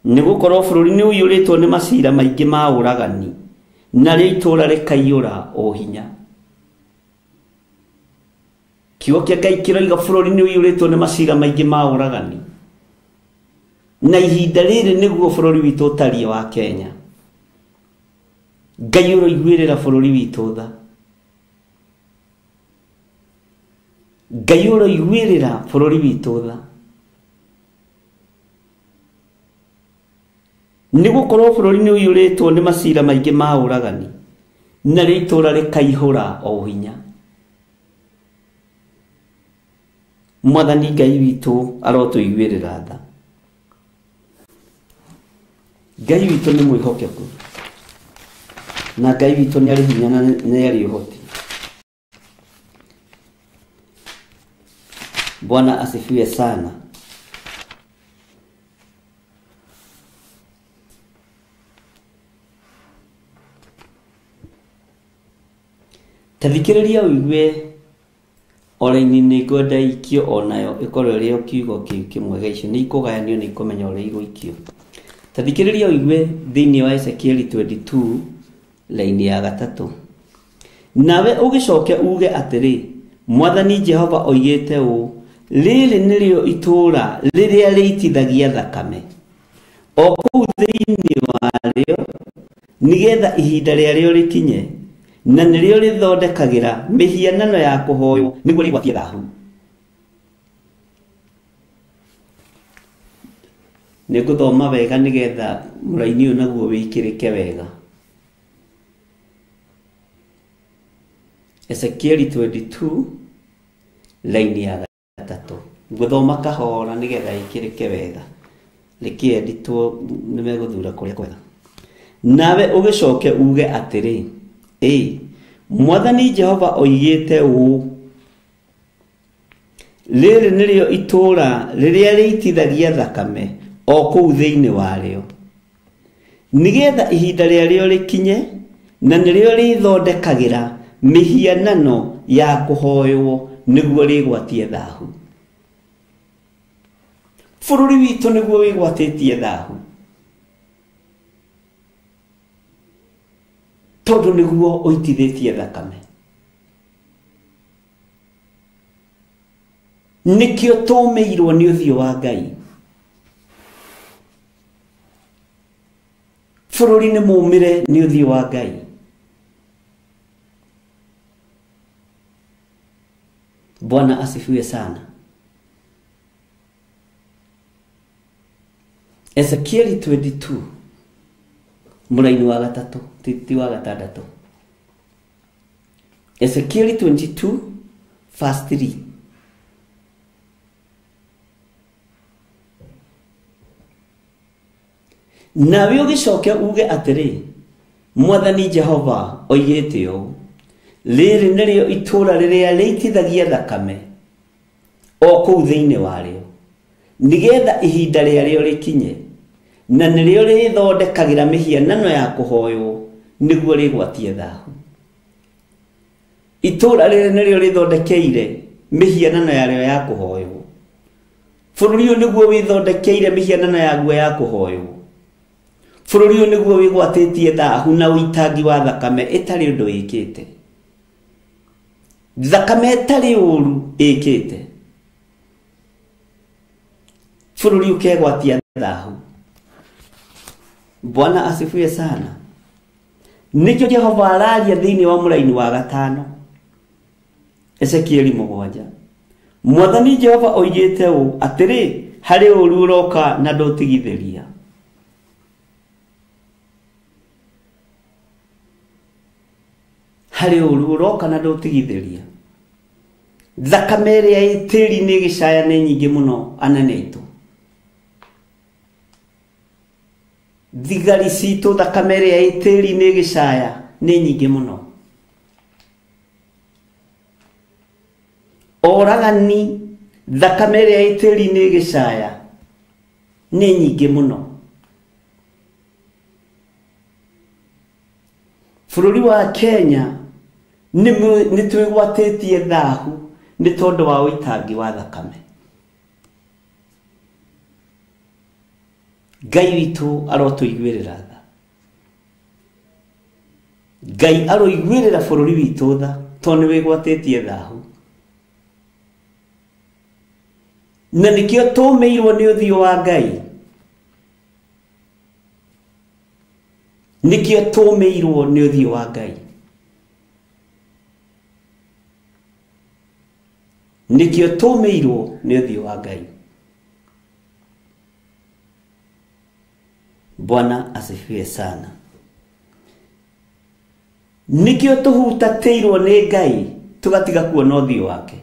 S2: nĩ gũkorwo bũrũri nĩ ũiyũrĩtwo nĩ macira maingĩ ma ũragani, narĩo itũũra rĩkaiyũra ũhinya. Kiugo kĩa Ngai kĩroiga bũrũri nĩ ũiyũrĩtwo nĩ macira maingĩ ma ũragani, na ihinda rĩrĩ nĩguo bũrũri witũ ũtariĩ wa Kenya. Ngai ũroiguĩrĩra bũrũri witũ tha. Ngai ũroiguĩrĩra bũrũri witũ tha. Nĩ gũkorwo bũrũri nĩ ũiyũrĩtwo nĩ macira maingĩ ma ũragani, narĩo itũũra rĩkaihũra o ũhinya. Mwathani Ngai witũ arotũiguĩrĩra tha. Ngai witũ nĩ mwĩhokeku, na Ngai witũ nĩ arĩ hinya na nĩ arĩ ũhoti. Bwana asifiwe sana. Ta thikĩrĩria ũigue oraini nĩ ngwenda ikio onayo ĩkorwo ĩrĩ o kiugo kĩu kĩmwe gĩa icio, nĩ ikũgayanio nĩ ikũmenya ũrĩa igũikio. Ta thikĩrĩria ũigue thĩinĩ wa Ezekieli 22 laini ya 3. Nawe ũgĩcoke uge atĩrĩ, Mwathani Jehova oigĩte ũũ, rĩrĩ nĩrĩo itũũra rĩrĩa rĩitithagia thakame o kũu thĩinĩ warĩo, nĩgetha ihinda rĩarĩo rĩkinye, na nĩrĩo rĩthondekagĩra mĩhianano ya kũhoywo nĩguo rĩgwatie thahu. Nĩngũthoma wega nĩgetha mũraini ũyũ naguo wĩkĩrĩke wega. Ezekieli 22 laini ya 3. Ngũthoma kahora nĩgetha ĩkĩrĩke wega, rĩkĩenditwo nĩmegũthura kũrĩa kwega. Nawe ũgĩcoke uge atĩrĩ, ĩ Mwathani Jehova oigĩte ũũ, rĩrĩ nĩrĩo itũũra rĩrĩa rĩitithagia thakame o kũu thĩinĩ warĩo, nĩgetha ihinda rĩarĩo rĩkinye, na nĩrĩo rĩthondekagĩra mĩhianano ya kũhoywo nĩguo rĩgwatie thahu. Bũrũri witũ nĩguo wĩgwatĩtie thahu, tondũ nĩguo ũitithĩtie thakame. Nĩkĩo tũmĩirwo nĩ ũthiũ wa Ngai. Bũrũri nĩ mũmĩre nĩ ũthiũ wa Ngai. Bwana asifiwe sana. Ezekieli 22 mũraini wa 3 ti wa 6. Ezekieli 22 verse 3. Nawe ũgĩcoke uge atĩrĩ, Mwathani Jehova oigĩte ũũ, rĩrĩ nĩrĩo itũũra rĩrĩa rĩitithagia thakame o kũu thĩinĩ warĩo, nĩgetha ihinda rĩarĩo rĩkinye, na nĩrĩo rĩthondekagĩra mĩhianano ya kũhoywo nĩguo rĩgwatie thahu. Itũũra rĩrĩ nĩrĩo rĩthondekeire mĩhianano yarĩo ya kũhoywo. Bũrũri ũyũ nĩguo wĩthondekeire mĩhianano yaguo ya kũhoywo. Bũrũri ũyũ nĩguo wĩgwatĩtie thahu na ũitangi wa thakame ĩtarĩ ũndũ ĩkĩte. Thakame ĩtarĩ ũũru ĩkĩte. Bũrũri ũkegwatia thahu. Bwana asifiwe sana. Nĩkĩo Jehova araria thĩinĩ wa mũraini wa 5 Ezekieli 7. Mwathani Jehova oigĩte ũũ atĩrĩ, harĩ ũũru ũroka na ndũtigithĩria. Harĩ ũũru ũroka na ndũtigithĩria. Thakame ĩrĩa ĩ tĩri-inĩ ĩgĩcaya nĩ nyingĩ mũno anene aitũ. Thigari citũ thakame ĩrĩa ĩ tĩri-inĩ ĩgĩcaya nĩ nyingĩ mũno. Oragani thakame ĩrĩa ĩ tĩri-inĩ ĩgĩcaya Nĩ nyingĩ mũno. Bũrũri wa Kenya nĩ twĩgwatĩtie thahu nĩ tondũ wa ũitangi wa thakame. Ngai witũ arotũiguĩrĩra tha. Ngai aroiguĩrĩra bũrũri witũ tha tondũ nĩ wĩgwatĩtie thahu. Na nĩkĩo tũmĩirwo nĩ ũthiũ wa Ngai. Nĩkĩo tũmĩirwo nĩ ũthiũ wa Ngai. Nĩkĩo tũmĩirwo nĩ ũthiũ wa Ngai. Bwana asifiwe sana. Nĩkĩo tũhutatĩirwo nĩ Ngai tũgatiga kuona ũthiũ wake.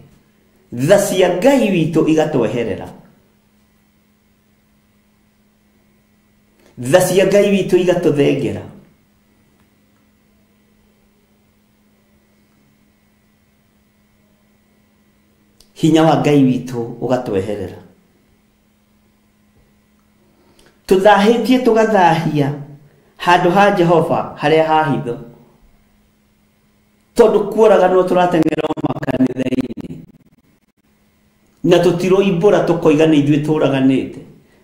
S2: Tha cia Ngai witũ igatweherera. Tha cia Ngai witũ igatũthengera. Hinya wa Ngai witũ ũgatweherera. Tũthahĩtie tũgathahia handũ ha Jehova harĩa ha hitho. Tondũ kũraganwo tũrateng'era makanitha-inĩ. Na tũtiroimbũra tũkoiga nĩ ithuĩ tũraganĩte.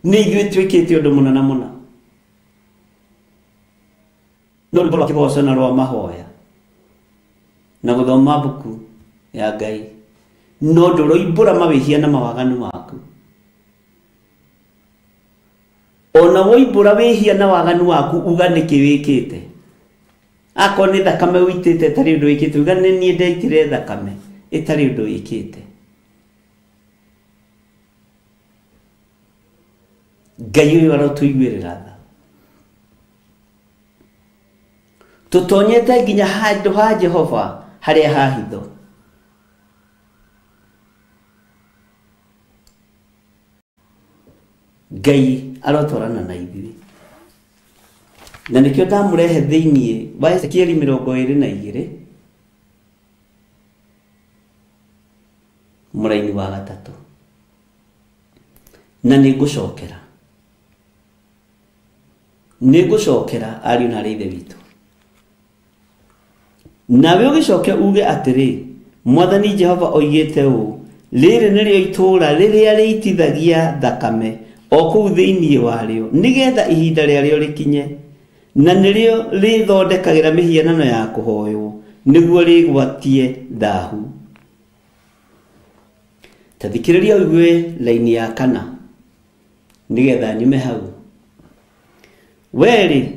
S2: Nĩ ithuĩ twĩkĩte ũndũ mũna na mũna. No rwĩmbo rwa kĩgoco na rwa mahoya na gũthoma mbuku ya Ngai no ndũroimbũra mawĩhia na mawaganu maku. Ona woimbũra wĩhia na waganu waku uga nĩkĩ wĩkĩte. Akorwo nĩ thakame ũitĩte ĩtarĩ ũndũ wĩkĩte uga nĩ niĩ ndeitire thakame ĩtarĩ ũndũ wĩkĩte. Ngai ũyũ arotũiguĩrĩra tha. Tũtonyete nginya handũ ha Jehova harĩa ha hitho. Ngai arotwarana na ithuĩ. Na nĩkĩo ndamũrehe thĩinĩ wa Ezekieli 22 mũraini wa 3. Na nĩngũcokera. Nĩngũcokera ariũ na aarĩ a Ithe witũ. Nawe ũgĩcoke uge atĩrĩ, Mwathani Jehova oigĩte ũũ, rĩrĩ nĩrĩo itũũra rĩrĩa rĩitithagia thakame o kũu thĩinĩ warĩo nĩgetha ihinda rĩarĩo rĩkinye, na nĩrĩo rĩthondekagĩra mĩhianano ya kũhoywo nĩguo rĩgwatie thahu. Ta thikĩrĩria ũigue laini ya 4 nĩgetha nyume hau. Werĩ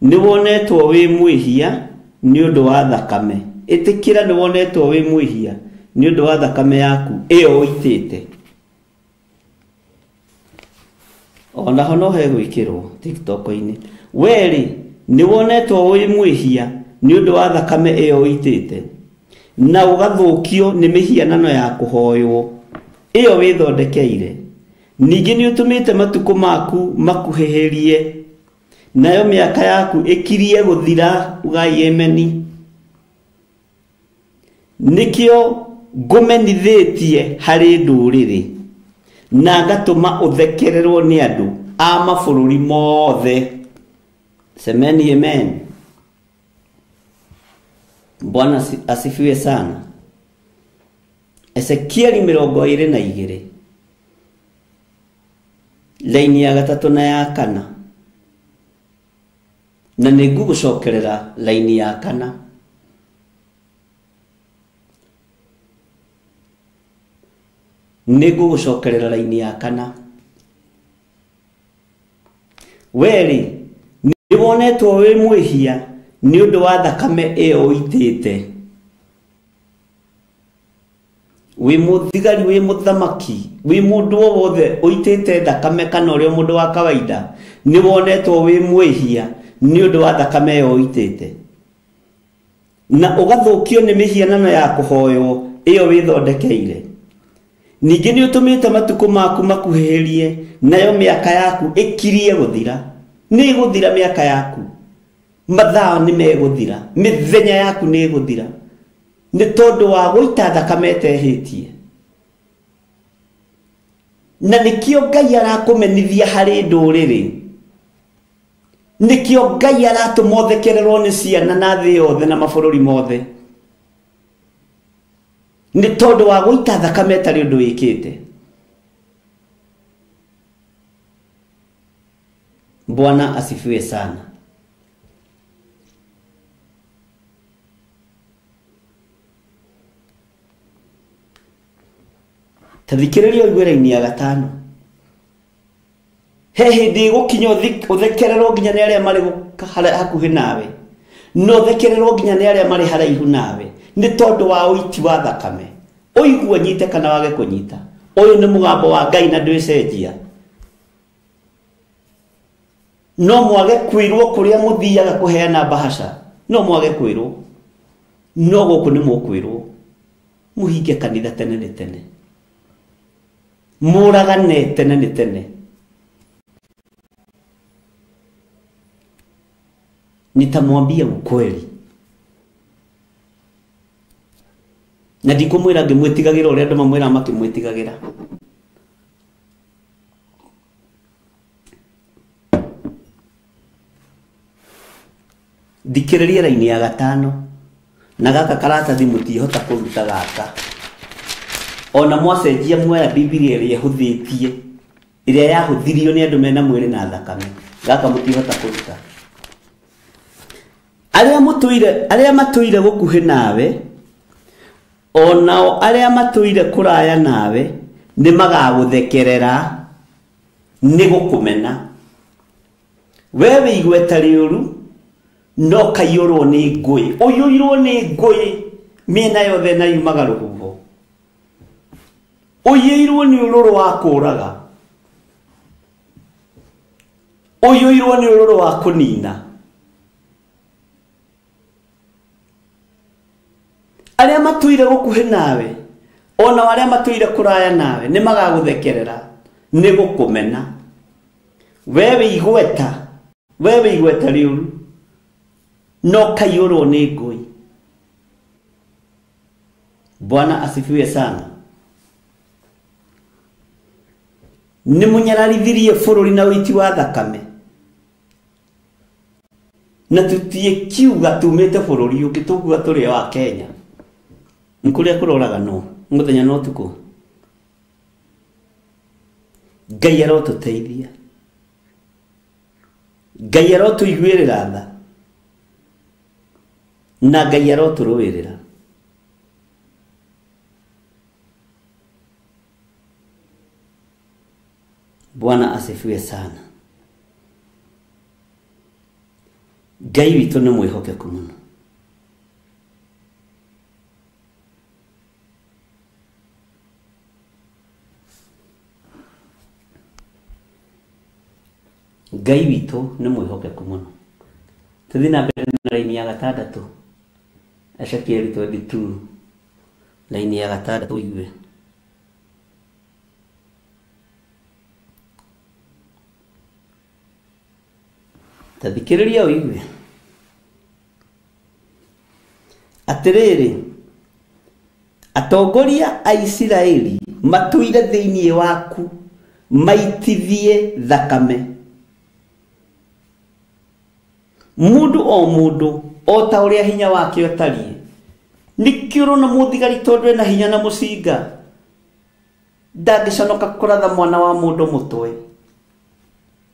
S2: nĩwonetwo wĩ mwĩhia nĩ ũndũ wa thakame. Ĩtĩkĩra nĩwonetwo wĩ mwĩhia nĩ ũndũ wa thakame yaku ĩyo ũitĩte. Ona ho no hegwĩkĩrwo TikTok-inĩ. Werĩ nĩwonetwo wĩ mwĩhia nĩ ũndũ wa thakame ĩyo ũitĩte na ũgathũkio nĩ mĩhianano ya kũhoywo ĩyo wĩthondekeire. Ningĩ nĩũtũmĩte matukũ maku makuhĩhĩrie nayo mĩaka yaku ĩkirie gũthira. Ugai emeni. Nĩkĩo ngũmenithĩtie harĩ ndũrĩrĩ na ngatũma ũthekererwo nĩ andũ a mabũrũri mothe. Semeni amen. Bwana asifiwe sana. Ezekieli 22 laini ya 3 na ya 4. Na nĩngũgũcokerera laini ya 4. Nĩngũgũcokerera laini ya 4. Werĩ nĩwonetwo wĩ mwĩhia nĩ ũndũ wa thakame ĩyo ũitĩte. Wĩ mũthigari, wĩ mũthamaki, wĩ mũndũ o wothe ũitĩte thakame kana ũrĩ mũndũ wa kawaida, nĩwonetwo wĩ mwĩhia nĩ ũndũ wa thakame ĩyo ũitĩte na ũgathũkio nĩ mĩhianano ya kũhoywo ĩyo wĩthondekeire. Ningĩ nĩũtũmĩte matukũ maku makuhĩhĩrie nayo mĩaka yaku ĩkirie gũthira. Nĩ ĩgũthira mĩaka yaku, mathaa nĩ megũthira, mĩthenya yaku nĩ ĩgũthira nĩ tondũ wa gũita thakame ĩtehĩtie. Na nĩkĩo Ngai arakũmenithia harĩ ndũrĩrĩ. Nĩkĩo Ngai aratũma ũthekererwo nĩ ciana na thĩ yothe na mabũrũri mothe. Nĩ tondũ wa gũita thakame ĩtarĩ ũndũ wĩkĩte. Bwana asifiwe sana. Tathikĩrĩria ũigue raini ya gatano. He hĩndĩ ĩgũkinya ũthekererwo nginya nĩ arĩa marĩ hakuhĩ nawe, na ũthekererwo nginya nĩ arĩa marĩ haraihu nawe, nĩ tondũ wa ũiti wa thakame. Ũigue nyite kana wage kũnyita, ũyũ nĩ mũgambo wa Ngai na ndwĩcenjia. No mwage kwĩrwo kũrĩa mũthiaga kũheana bahasha, no mwage kwĩrwo, no gũkũ nĩ mũkwĩrwo mũhinge kanitha tene nĩ tene, mũragane tene nĩ tene. Nitamwambia ukweli na ndikumwira ngimwitigagira uria andu mamwira makimwitigagira. Thikĩrĩria raini ya gatano na gaka karatathi mũtihota kũruta gaka. Ona mwacenjia muoya Bibilia ĩrĩa ĩhũthĩtie, ĩrĩa yahũthirio nĩ andũ mena mwĩrĩ na thakame, gaka mũtihota kũruta. Arĩa matũire gũkuhĩ nawe, onao arĩa matũire kũraya nawe, nĩ magagũthekerera nĩ gũkũmena. We wĩ igweta rĩũru, no kaiyũrwo nĩ ngũĩ, ũiyũirwo nĩ ngũĩ mĩena yothe na yumaga rũhuho. Ũiyũirwo nĩ ũrũrũ wa kũũraga, ũiyũirwo nĩ ũrũrũ wa kũnina. Arĩa matũire gũkuhĩ nawe, ona arĩa matũire kũraya nawe, nĩ magagũthekerera nĩ gũkũmena. We wĩ igweta, we wĩ igweta rĩũru, no kaiyũrwo nĩ ngũi. Bwana asifiwe sana. Nĩ mũnyararithirie bũrũri na ũiti wa thakame, na tũtiĩkiuga tumĩte bũrũri ũngĩ, tũkuga tũrĩ wa Kenya. Nĩ kũrĩa kũroraganwo mũthenya na ũtukũ. Ngai arotũteithia, Ngai arotũiguĩrĩra tha, na Ngai arotũrũĩrĩra. Bwana asifiwe sana. Ngai witũ nĩ mwĩhokeku mũno. Ngai witũ nĩ mwĩhokeku mũno. Tũthiĩ na mbere na raini ya gatandatũ, Ezekiel 22, raini ya gatandatũ ũigue. Tathikĩrĩria ũigue. Atĩrĩrĩ, atongoria a Isiraeli matũire thĩinĩ waku maitithie thakame, mũndũ o mũndũ o ta ũrĩa hinya wake ũtariĩ. Nĩkĩo ũrona mũthigari tondũ ena hinya na mũcinga ndangĩconoka kũratha mwana wa mũndũ mũtwe.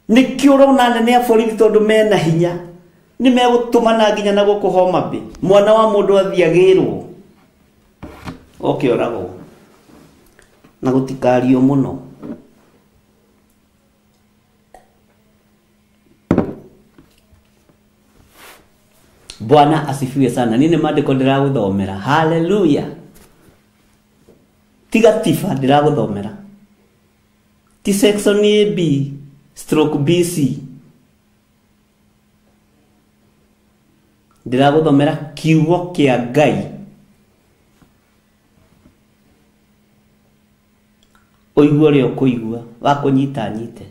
S2: Nĩkĩo ũrona anene a borithi tondũ mena hinya nĩ megũtũmana nginya na gũkũ Homa Bay, mwana wa mũndũ athiĩ agĩrwo oke oragwo na gũtikario mũno. Bwana asifiwe sana. Nini maandĩko ndĩragũthomera. Haleluya. Tiga tiba ndĩragũthomera. Ti section A B stroke B C. Ndĩragũthomera kiugo kĩa Ngai. Ũigue ũrĩa ũkũigua, wa kũnyita nyite,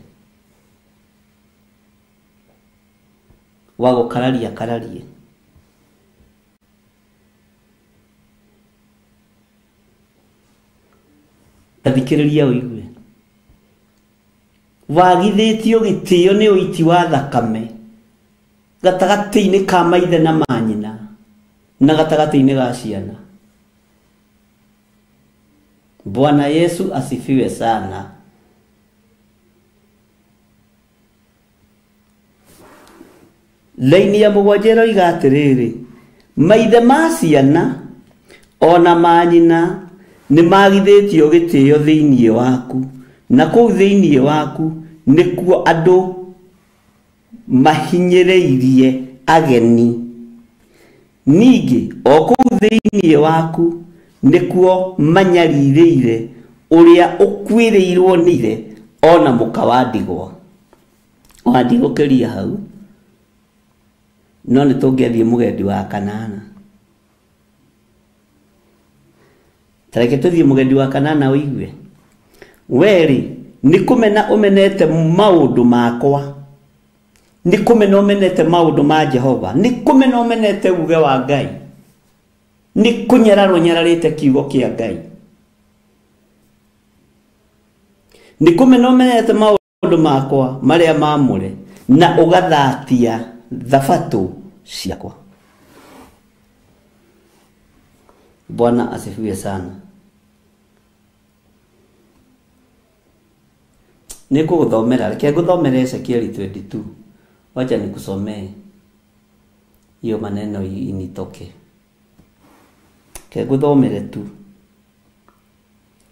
S2: wa gũkararia kararie. Tathikĩrĩria ũigue. Wagithĩtio gĩtĩo nĩ ũiti wa thakame gatagatĩ-inĩ ka maithe na manyina na gatagatĩ-inĩ ga ciana. Bwana Yesu asifiwe sana. Laini ya mũgwanja ĩroiga atĩrĩrĩ, maithe ma ciana ona manyina nĩ magithĩtio gĩtĩo thĩinĩ waku, na kũu thĩinĩ waku nĩkuo andũ mahinyĩrĩirie ageni. Ningĩ o kũu thĩinĩ waku nĩkuo manyarirĩire ũrĩa ũkuĩrĩirwo nĩ ithe ona mũka wa ndigwa. Ona ndigũkĩria hau, no nĩ tũngĩathiĩ mũgendi wa kanana. Tareke tũthiĩ mũgendi wa kanana ũigue. Werĩ nĩ kũmena ũmenete maũndũ makwa, nĩ kũmena ũmenete maũndũ ma Jehova, nĩ kũmena ũmenete uge wa Ngai, nĩ kũnyararwo nyararĩte kiugo kĩa Ngai, nĩ kũmena ũmenete maũndũ makwa marĩa mamũre na ũgathatia thabatũ ciakwa. Bwana asifiwe sana. Nĩngũgũthomera, reke ngũthomere Ezekieli 22. Wacha nikusomee hiyo maneno initoke. Reke ngũthomere tu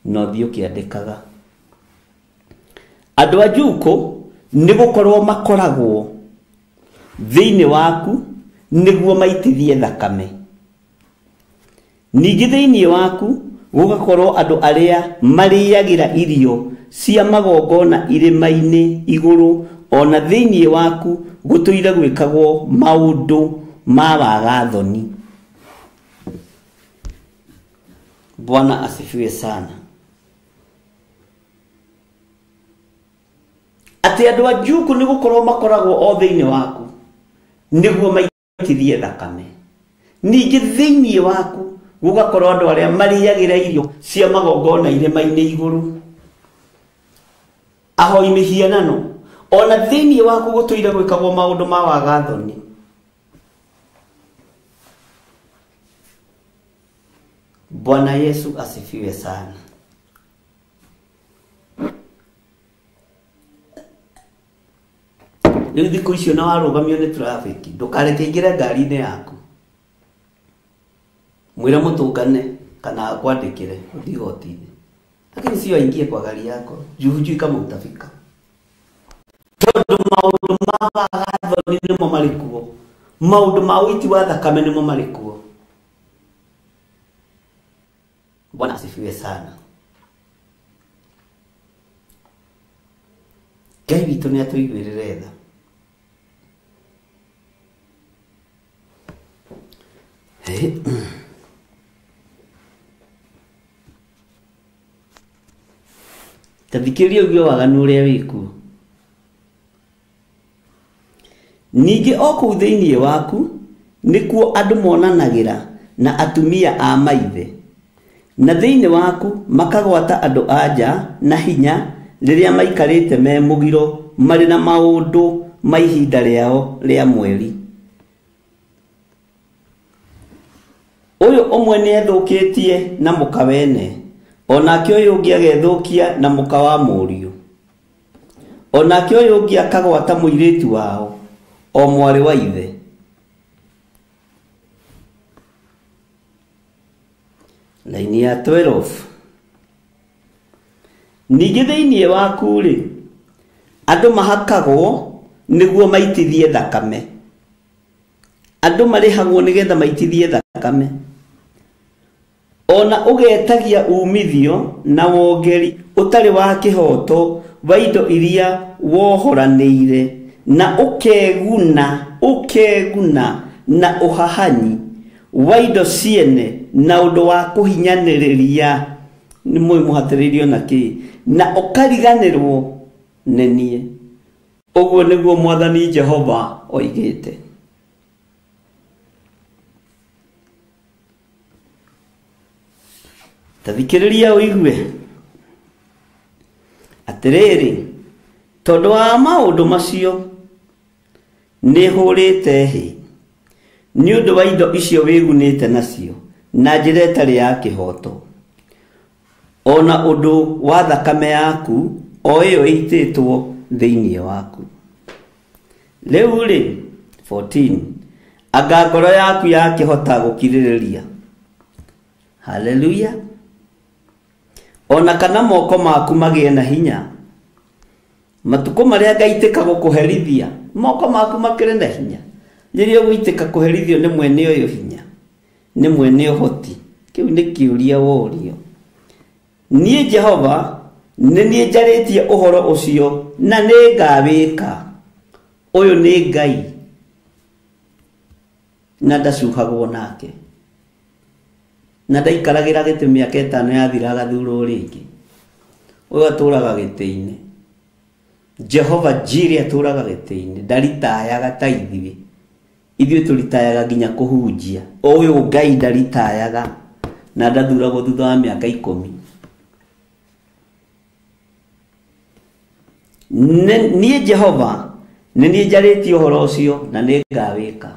S2: no thiĩ ũkĩandĩkaga. Andũ a Juko nĩ gũkorwo makoragwo thĩinĩ waku nĩguo maitithie thakame. Ningĩ thĩinĩ waku gũgakorwo andũ arĩa marĩagĩra irio cia magongona irĩma-inĩ igũrũ, ona thĩinĩ waku gũtũire gwĩkagwo maũndũ ma wagathoni. Bwana asifiwe sana. Atĩ andũ a Juku nĩ gũkorwo makoragwo o thĩinĩ waku nĩguo maitithie thakame. Ningĩ thĩinĩ waku gũgakorwo andũ arĩa marĩagĩra irio cia magongona irĩma-inĩ igũrũ, ahoi mĩhianano, ona thĩinĩ waku gũtũire gwĩkagwo maũndũ ma wagathoni. Bwana Yesu asifiwe sana. Rĩu thikũ icio na warũgamio nĩ traffic, ndũkareke ingĩre ngari-inĩ yaku. Mwĩre mũtũngane kana akwandĩkĩre ũthiĩ igoti-inĩ, lakini sio aingie kwa gari yako juu hujui kama utafika. Tondũ maũndũ ma wagathoni nĩmo marĩ kuo, maũndũ ma ũiti wa thakame nĩmo marĩ kuo. Bwana asifiwe sana. Ngai witũ nĩ atũiguĩrĩre tha. Ta thikĩrĩria ũigue waganu ũrĩa wĩkuo. Ningĩ o kũu thĩinĩ waku nĩkuo andũ monanagĩra na atumia a maithe, na thĩinĩ waku makagwata andũ a nja na hinya rĩrĩa maikarĩte me mũgiro marĩ na maũndũ ma ihinda rĩao rĩa mweri. Ũyũ ũmwe nĩethũkĩtie na mũka wene, onake ũyũ ũngĩ agethũkia na mũka wa mũriũ, onake ũyũ ũngĩ akagwata mũirĩtu wao o mwarĩ wa ithe. Laini ya 12. Ningĩ thĩinĩ waku rĩ, andũ mahakagwo nĩguo maitithie thakame. Andũ marĩhagwo nĩgetha maitithie thakame. Ona ũgetagia umithio na wongeri ũtarĩ wa kĩhoto wa indo iria wohoranĩire, na ũkeguna na ũhahanyi wa indo ciene na ũndũ wa kũhinyanĩrĩria nĩ mũĩ mũhatĩrĩirio na kĩ, na ũkariganĩrwo nĩ niĩ. Ũguo nĩguo Mwathani Jehova oigĩte. Ta thikĩrĩria ũigue atĩrĩrĩ, Tondũ wa maũndũ macio nĩ hũrĩte hĩ nĩ ũndũ wa indo icio wĩgunĩte nacio na njĩra ĩtarĩ ya kĩhooto, ona ũndũ wa thakame yaku o ĩyo ĩitĩtwo thĩinĩ waku. Rĩu rĩ 14 anga ngoro yaku yakĩhota gũkirĩrĩria. Haleluya. Ona kana moko maku magĩe na hinya matukũ marĩa ngaitĩka gũkũherithia, moko maku makĩrĩ na hinya rĩrĩa ũgũitĩka kũherithio nĩ mwene ũyũ hinya, nĩ mwene ũhoti. Kĩu nĩ kĩũria worio. Niĩ Jehova nĩ niĩ njarĩtie ũhoro ũcio na nĩ ngawĩka. Ũyũ nĩ Ngai na ndacuhagwo nake na ndaikaragĩra gĩtĩ mĩaka 5 yathira agathurwo rĩngĩ. Ũyũ atũraga gĩtĩ-inĩ. Jehova Jire atũraga gĩtĩ-inĩ, ndaritayaga ta ithuĩ. Ithuĩ tũritayaga nginya kũhunjia. Ũyũ Ngai ndaritayaga na ndathuragwo thutha wa mĩaka 10. Niĩ Jehova nĩ niĩ njarĩtie ũhoro ũcio na nĩ ngawĩka.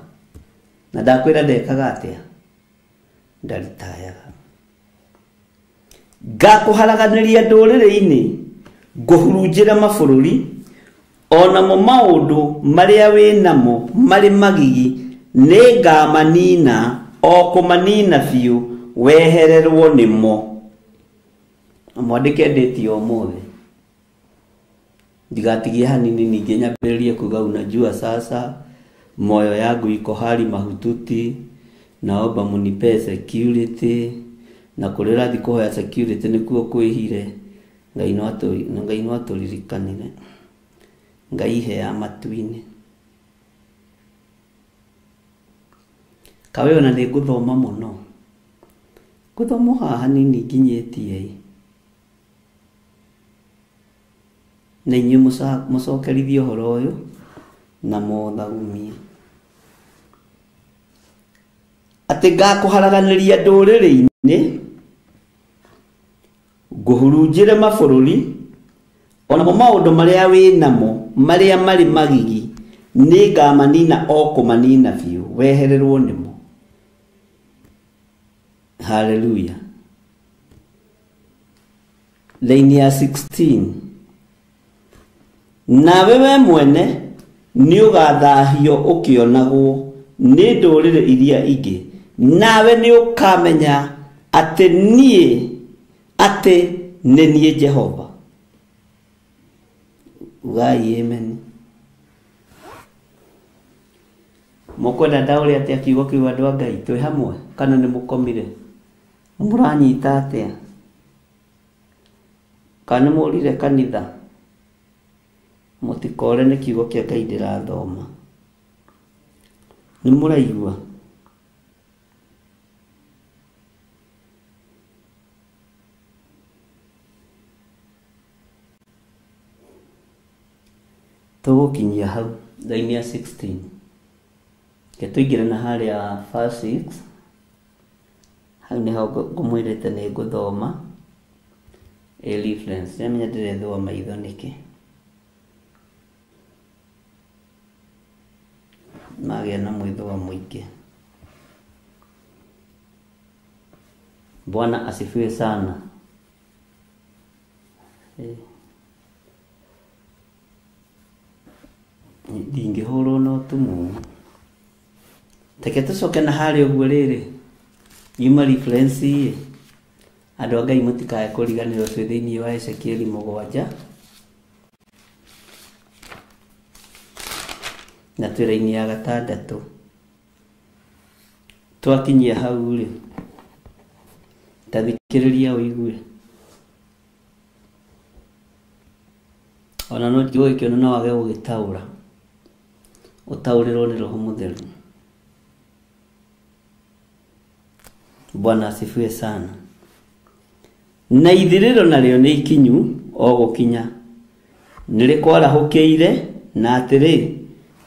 S2: Na ndakwĩra ndekaga atĩa? Ndaritayaga. Ngakũharaganĩria ndũrĩrĩ-inĩ, ngũhurunjĩra mabũrũri, onamo maũndũ marĩa wĩ namo marĩ magigi nĩ ngamanina o kũmanina biũ wehererwo nĩmo. Mwandĩke ndĩti ũmũthĩ, ndigatigie hanini ningĩ nyambĩrĩrie kuga unajua sasa moyo yangu iko hali mahututi, naomba munipe security, na kũrĩa ũrathiĩ kũhoya security nĩkuo kwĩhire. Ngai no atũririkanire. Ngai hea matu-inĩ. Kawe ona nĩ ngũthoma mũno, ngũthoma haha hanini nginyĩtie na inyuĩ mũcokerithie ũhoro ũyũ na mũthagumie. Atĩ ngakũharaganĩria ndũrĩrĩ-inĩ, ngũhurunjĩre mabũrũri, onamo maũndũ marĩa wĩ namo marĩa marĩ magigi nĩ ngamanina o kũmanina biũ wehererwo nĩmo. Haleluya. Line ya 16 nawe we mwene nĩ ũgathahio ũkĩonagwo nĩ ndũrĩrĩ iria ingĩ, nawe nĩ ũkamenya atĩ niĩ atĩ nĩ niĩ Jehova. Ugai amen. Mũkwenda ndaũre atĩa kiugo kĩu andũ a Ngai? Twĩ hamwe kana nĩ mũkomire? Mũranyita atĩa? Kana nĩ mũrire kanitha? Mũtikore nĩ kiugo kĩa Ngai ndĩrathoma. Nĩ mũraigua? Tũgũkinyia hau line ya 16. Ke tũingĩre na harĩa verse 6. Hau nĩho ngũmwĩrĩte nĩ ngũthoma a reference. Nĩamenya ndĩrethũa maitho nĩkĩ. Magĩa na mwĩthũa mũingĩ. Bwana asifiwe sana. Ndingĩhũrwo no tumumu. Reke tũcoke na harĩa ũguo rĩrĩ yuma reference ĩ andũ a Ngai mũtikae kũriganĩrwo twĩ thĩinĩ wa Ezekieli 7 na twĩ raini ya 6. Twakinyia hau rĩ, ta thikĩrĩria ũigue. Ona no njigue gĩkĩona no wage gũgĩtaũra, ũtaũrĩrwo nĩ Roho Mũtheru. Bwana asifiwe sana. Na ithirĩro narĩo nĩ ikinyu o gũkinya, nĩ rĩkwarahũkĩire na atĩrĩ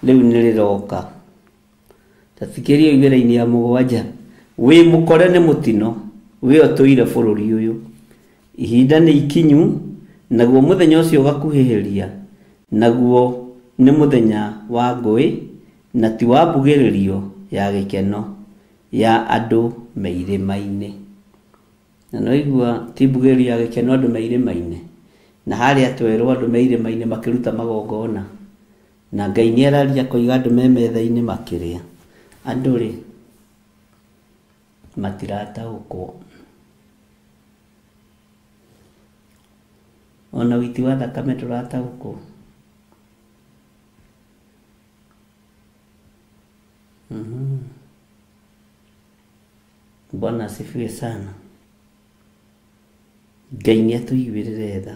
S2: rĩu nĩ rĩroka. Ta thikĩrĩria ũigue raini ya 7. Wĩ mũkore nĩ mũtino wĩ ũtũire bũrũri ũyũ, ihinda nĩ ikinyu naguo mũthenya ũcio ũgakuhĩhĩria, Naguo nĩ mũthenya wa ngũĩ na ti wa mbugĩrĩrio ya gĩkeno ya andũ me irĩma-inĩ. Na nĩwaigua ti mbugĩrĩrio ya gĩkeno andũ me irĩma-inĩ. Na harĩa twerwo andũ me irĩma-inĩ makĩruta magongona. Na Ngai nĩ araria akoiga andũ me metha-inĩ makĩrĩa. Andũ rĩ matirataũkwo. Ona ũiti wa thakame ndũrataũkwo. Bwana asifiwe sana. Ngai nĩ atũiguĩrĩre tha.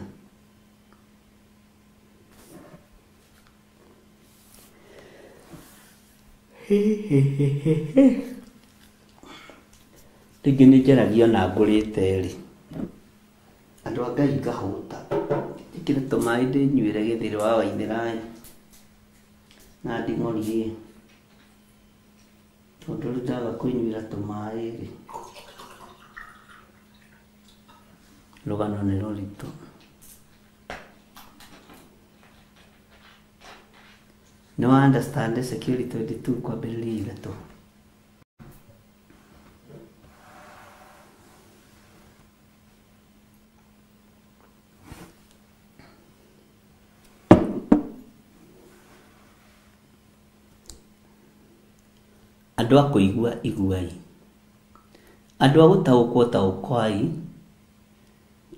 S2: Rĩngĩ nĩ njaragia ona ngũrĩte rĩ. Andũ a Ngai ngahũta. Njĩkĩre tũmaĩ ndĩnyuĩre gĩthĩrĩ wa Waithĩra na nding'ori ĩ. Tondũ rĩu ndaga kwĩnyuĩra tũmaĩ rĩ, rũgano nĩ rũritũ. Nĩ wa understand Ezekiel 22 kwambĩrĩria 3. Andũ a kũigua iguai, andũ a gũtaũkwo taũkwai,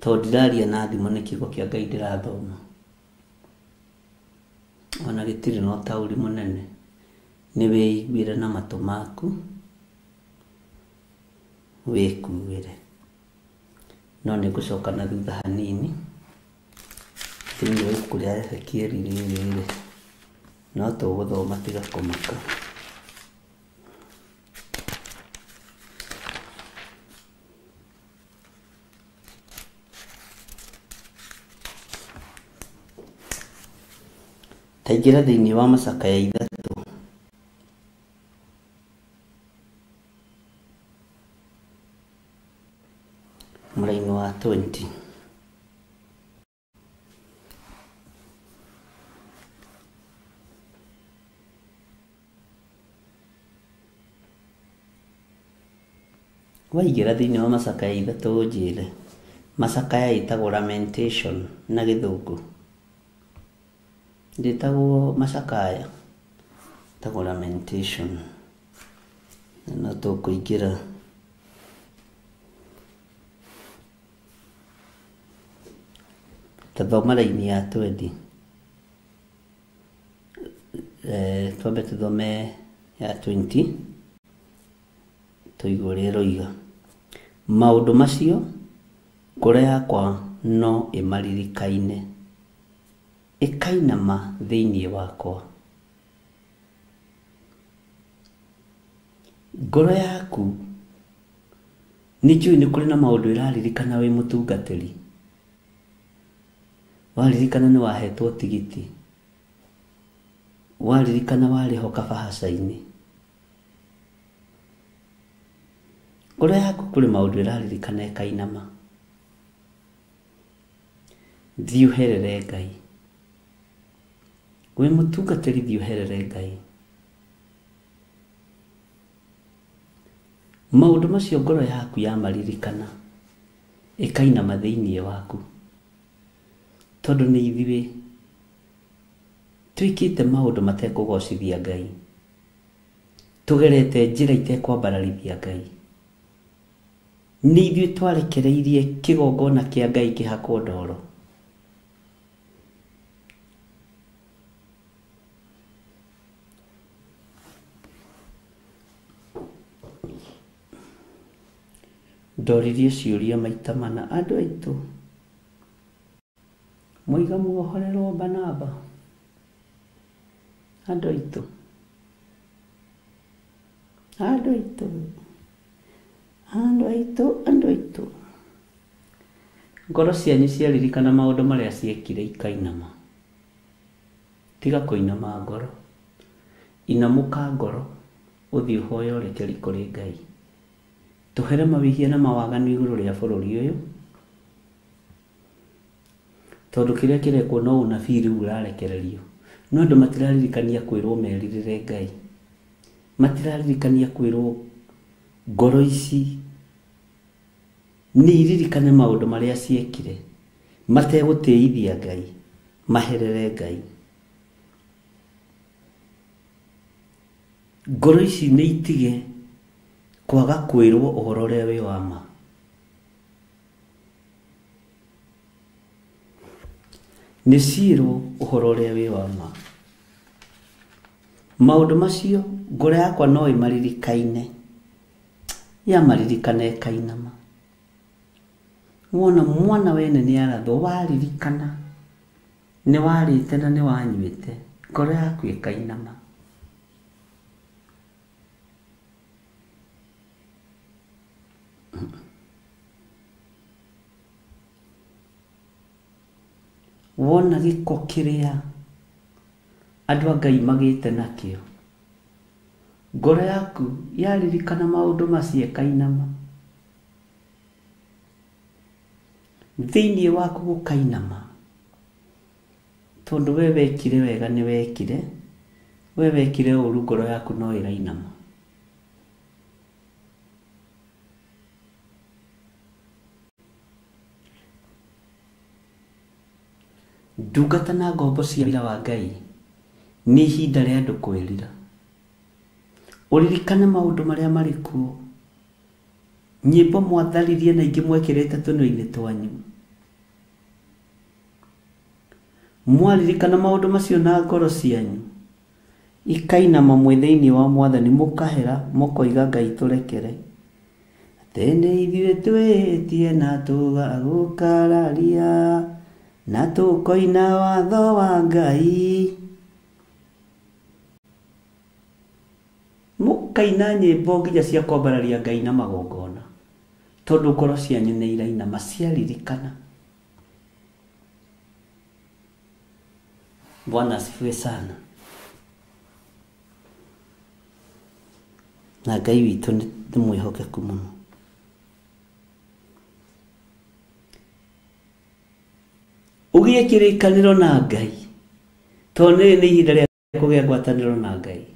S2: tondũ ndiraria na thimũ nĩ kiugo kĩa Ngai ndĩrathoma. Ona gĩtirĩ na ũtaũri mũnene, nĩ wĩiguĩre na matũ maku, wĩkuĩre. No nĩ ngũcoka na thutha hanini, thĩinĩ wa ibuku rĩa Ezekiel rĩrĩ rĩ, no tũgũthoma tiga kũmaka. Taingĩra thĩinĩ wa macakaya 3. Mũraini wa 20. Waingĩra thĩinĩ wa macakaya 3 ũnjĩre. Macakaya ĩtagwo lamentation na gĩthũngũ. Ndĩtagwo macakaya, ĩtagwo lamentation. Na no tũkũingĩra ta thoma raini ya 20. Twambe tũthome ya 20 tũigue ũrĩa ĩroiga. Maũndũ macio ngoro yakwa no ĩmaririkaine, ĩkainama thĩinĩ wakwa. Ngoro yaku nĩ njũĩ nĩ kũrĩ na maũndũ ĩraririkana wĩ mũtungatĩri. Waririkana nĩ wahetwo tigiti, waririkana warĩho kabahaca-inĩ. Ngoro yaku kũrĩ maũndũ ĩraririkana ĩkainama. Thiĩ ũherere Ngai. Wĩ mũtungatĩri thiĩ ũherere Ngai. Maũndũ macio ngoro yaku yamaririkana ĩkainama thĩinĩ waku. Tondũ nĩ ithuĩ twĩkĩte maũndũ matekũgocithia Ngai, tũgerete njĩra itekwambararithia Ngai. Nĩ ithuĩ twarekereirie kĩgongona kĩa Ngai kĩhakwo ndoro. Ndoririe ciũria maita mana andũ aitũ moiga muohorerwo Barnaba. Andũ aitũ, andũ aitũ, andũ aitũ, andũ aitũ. Ngoro cianyu ciaririkana maũndũ marĩa ciekire ikainama. Tiga kũinama ngoro, inamũka ngoro, ũthiĩ ũhoe ũrekeri kũrĩ Ngai. Tũhere mawĩhia na mawaganu igũrũ rĩa bũrũri ũyũ. Tondũ kĩrĩa kĩrekwo no ũnabii rĩu ũrarekererio. No andũ matiraririkania kwĩrwo merirĩre Ngai. Matiraririkania kwĩrwo ngoro ici nĩ iririkane maũndũ marĩa ciekire mategũtĩithia Ngai, maherere Ngai. Ngoro ici nĩ itige kwaga kwĩrwo ũhoro ũrĩa wĩ wa ma. Nĩ ciĩrwo ũhoro ũrĩa wĩ wa ma. Maũndũ macio ngoro yakwa no ĩmaririkaine, yamaririkana ĩkainama. Wona mwana wene nĩ arathwo, waririkana nĩ warĩte na nĩ wanyuĩte, ngoro yaku ĩkainama. Wona gĩko kĩrĩa andũ a Ngai magĩte nakĩo, ngoro yaku yaririkana maũndũ macio ĩkainama. Thĩinĩ waku gũkainama, tondũ we wekire wega nĩ wekire, we wekire ũru ngoro yaku no ĩrainama. Ndungata na ngombo cia wĩra wa Ngai nĩ ihinda rĩa andũ kwĩrira. Ũririkane maũndũ marĩa marĩ kuo, nyĩmbo mwatharirie na ingĩ mwekĩrĩte tũnua-inĩ twanyu. Mwaririkana maũndũ macio na ngoro cianyu ikainama mwĩ thĩinĩ wa Mwathani, mũkahera mũkoiga Ngai tũrekere. Atĩ nĩ ithuĩ twĩhĩtie na tũgagũkararia na tũkoina watho wa Ngai. Mũkaina nyĩmbo nginya cia kwambararia Ngai na magongona, tondũ ngoro cianyu nĩ irainama ciaririkana. Bwana asifiwe sana. Na Ngai witũ nĩ mwĩhokeku mũno. Ũgĩe kĩrĩkanĩro na Ngai, tondũ nĩ ihinda rĩa kũgĩa ngwatanĩro na Ngai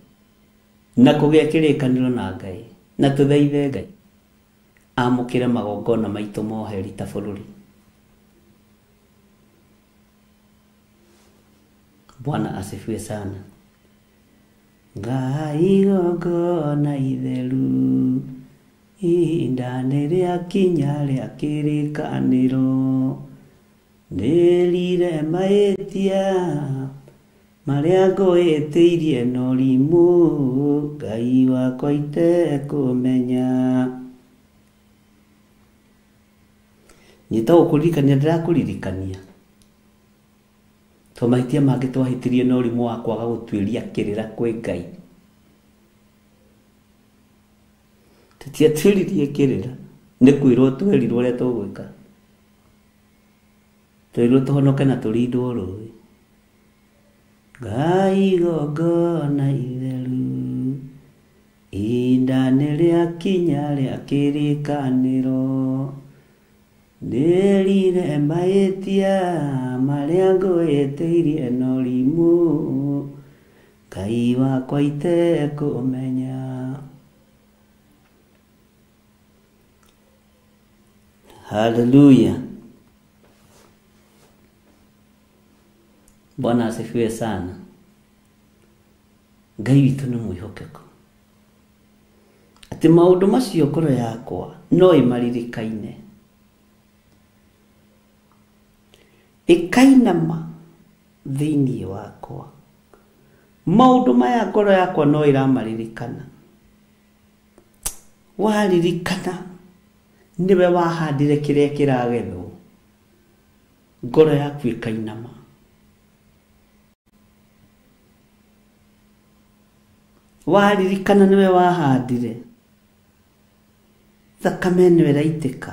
S2: na kũgĩa kĩrĩkanĩro na Ngai, na tũthaithe Ngai amũkĩre magongona maitũ moheri ta bũrũri. Bwana asifiwe sana. Ngai igongona itheru, ihinda nĩ rĩakinya rĩa kĩrĩkanĩro, ndĩrire mahĩtia marĩa ngũhĩtĩirie na ũrimũ, Ngai wakwa itekũmenya. Nyita gũkũririkania, ndĩrakũririkania to mahĩtia mangĩ twahĩtirie na ũrimũ wa kwaga gũtuĩria kĩrĩra kwĩ Ngai. Tũtiatuĩririe kĩrĩra, nĩ kwĩrwo twerirwo ũrĩa tũgwĩka. Twerirwo tũhonoke na tũrindwo rũĩ. Ngai igongona itheru, ihinda nĩ rĩakinya rĩa kĩrĩkanĩro, ndĩrire mahĩtia marĩa ngũhĩtĩirie na ũrimũ, Ngai wakwa itekũmenya. Haleluya. Bwana asifiwe sana. Ngai witũ nĩ mwĩhokeku. Atĩ maũndũ macio ngoro yakwa no ĩmaririkaine, ĩkainama thĩinĩ wakwa. Maũndũ maya ngoro yakwa no ĩramaririkana. Waririkana nĩwe wahandire kĩrĩa kĩragethwo, ngoro yaku ĩkainama. Waririkana nĩwe wahandire, thakame ĩno ĩraitĩka,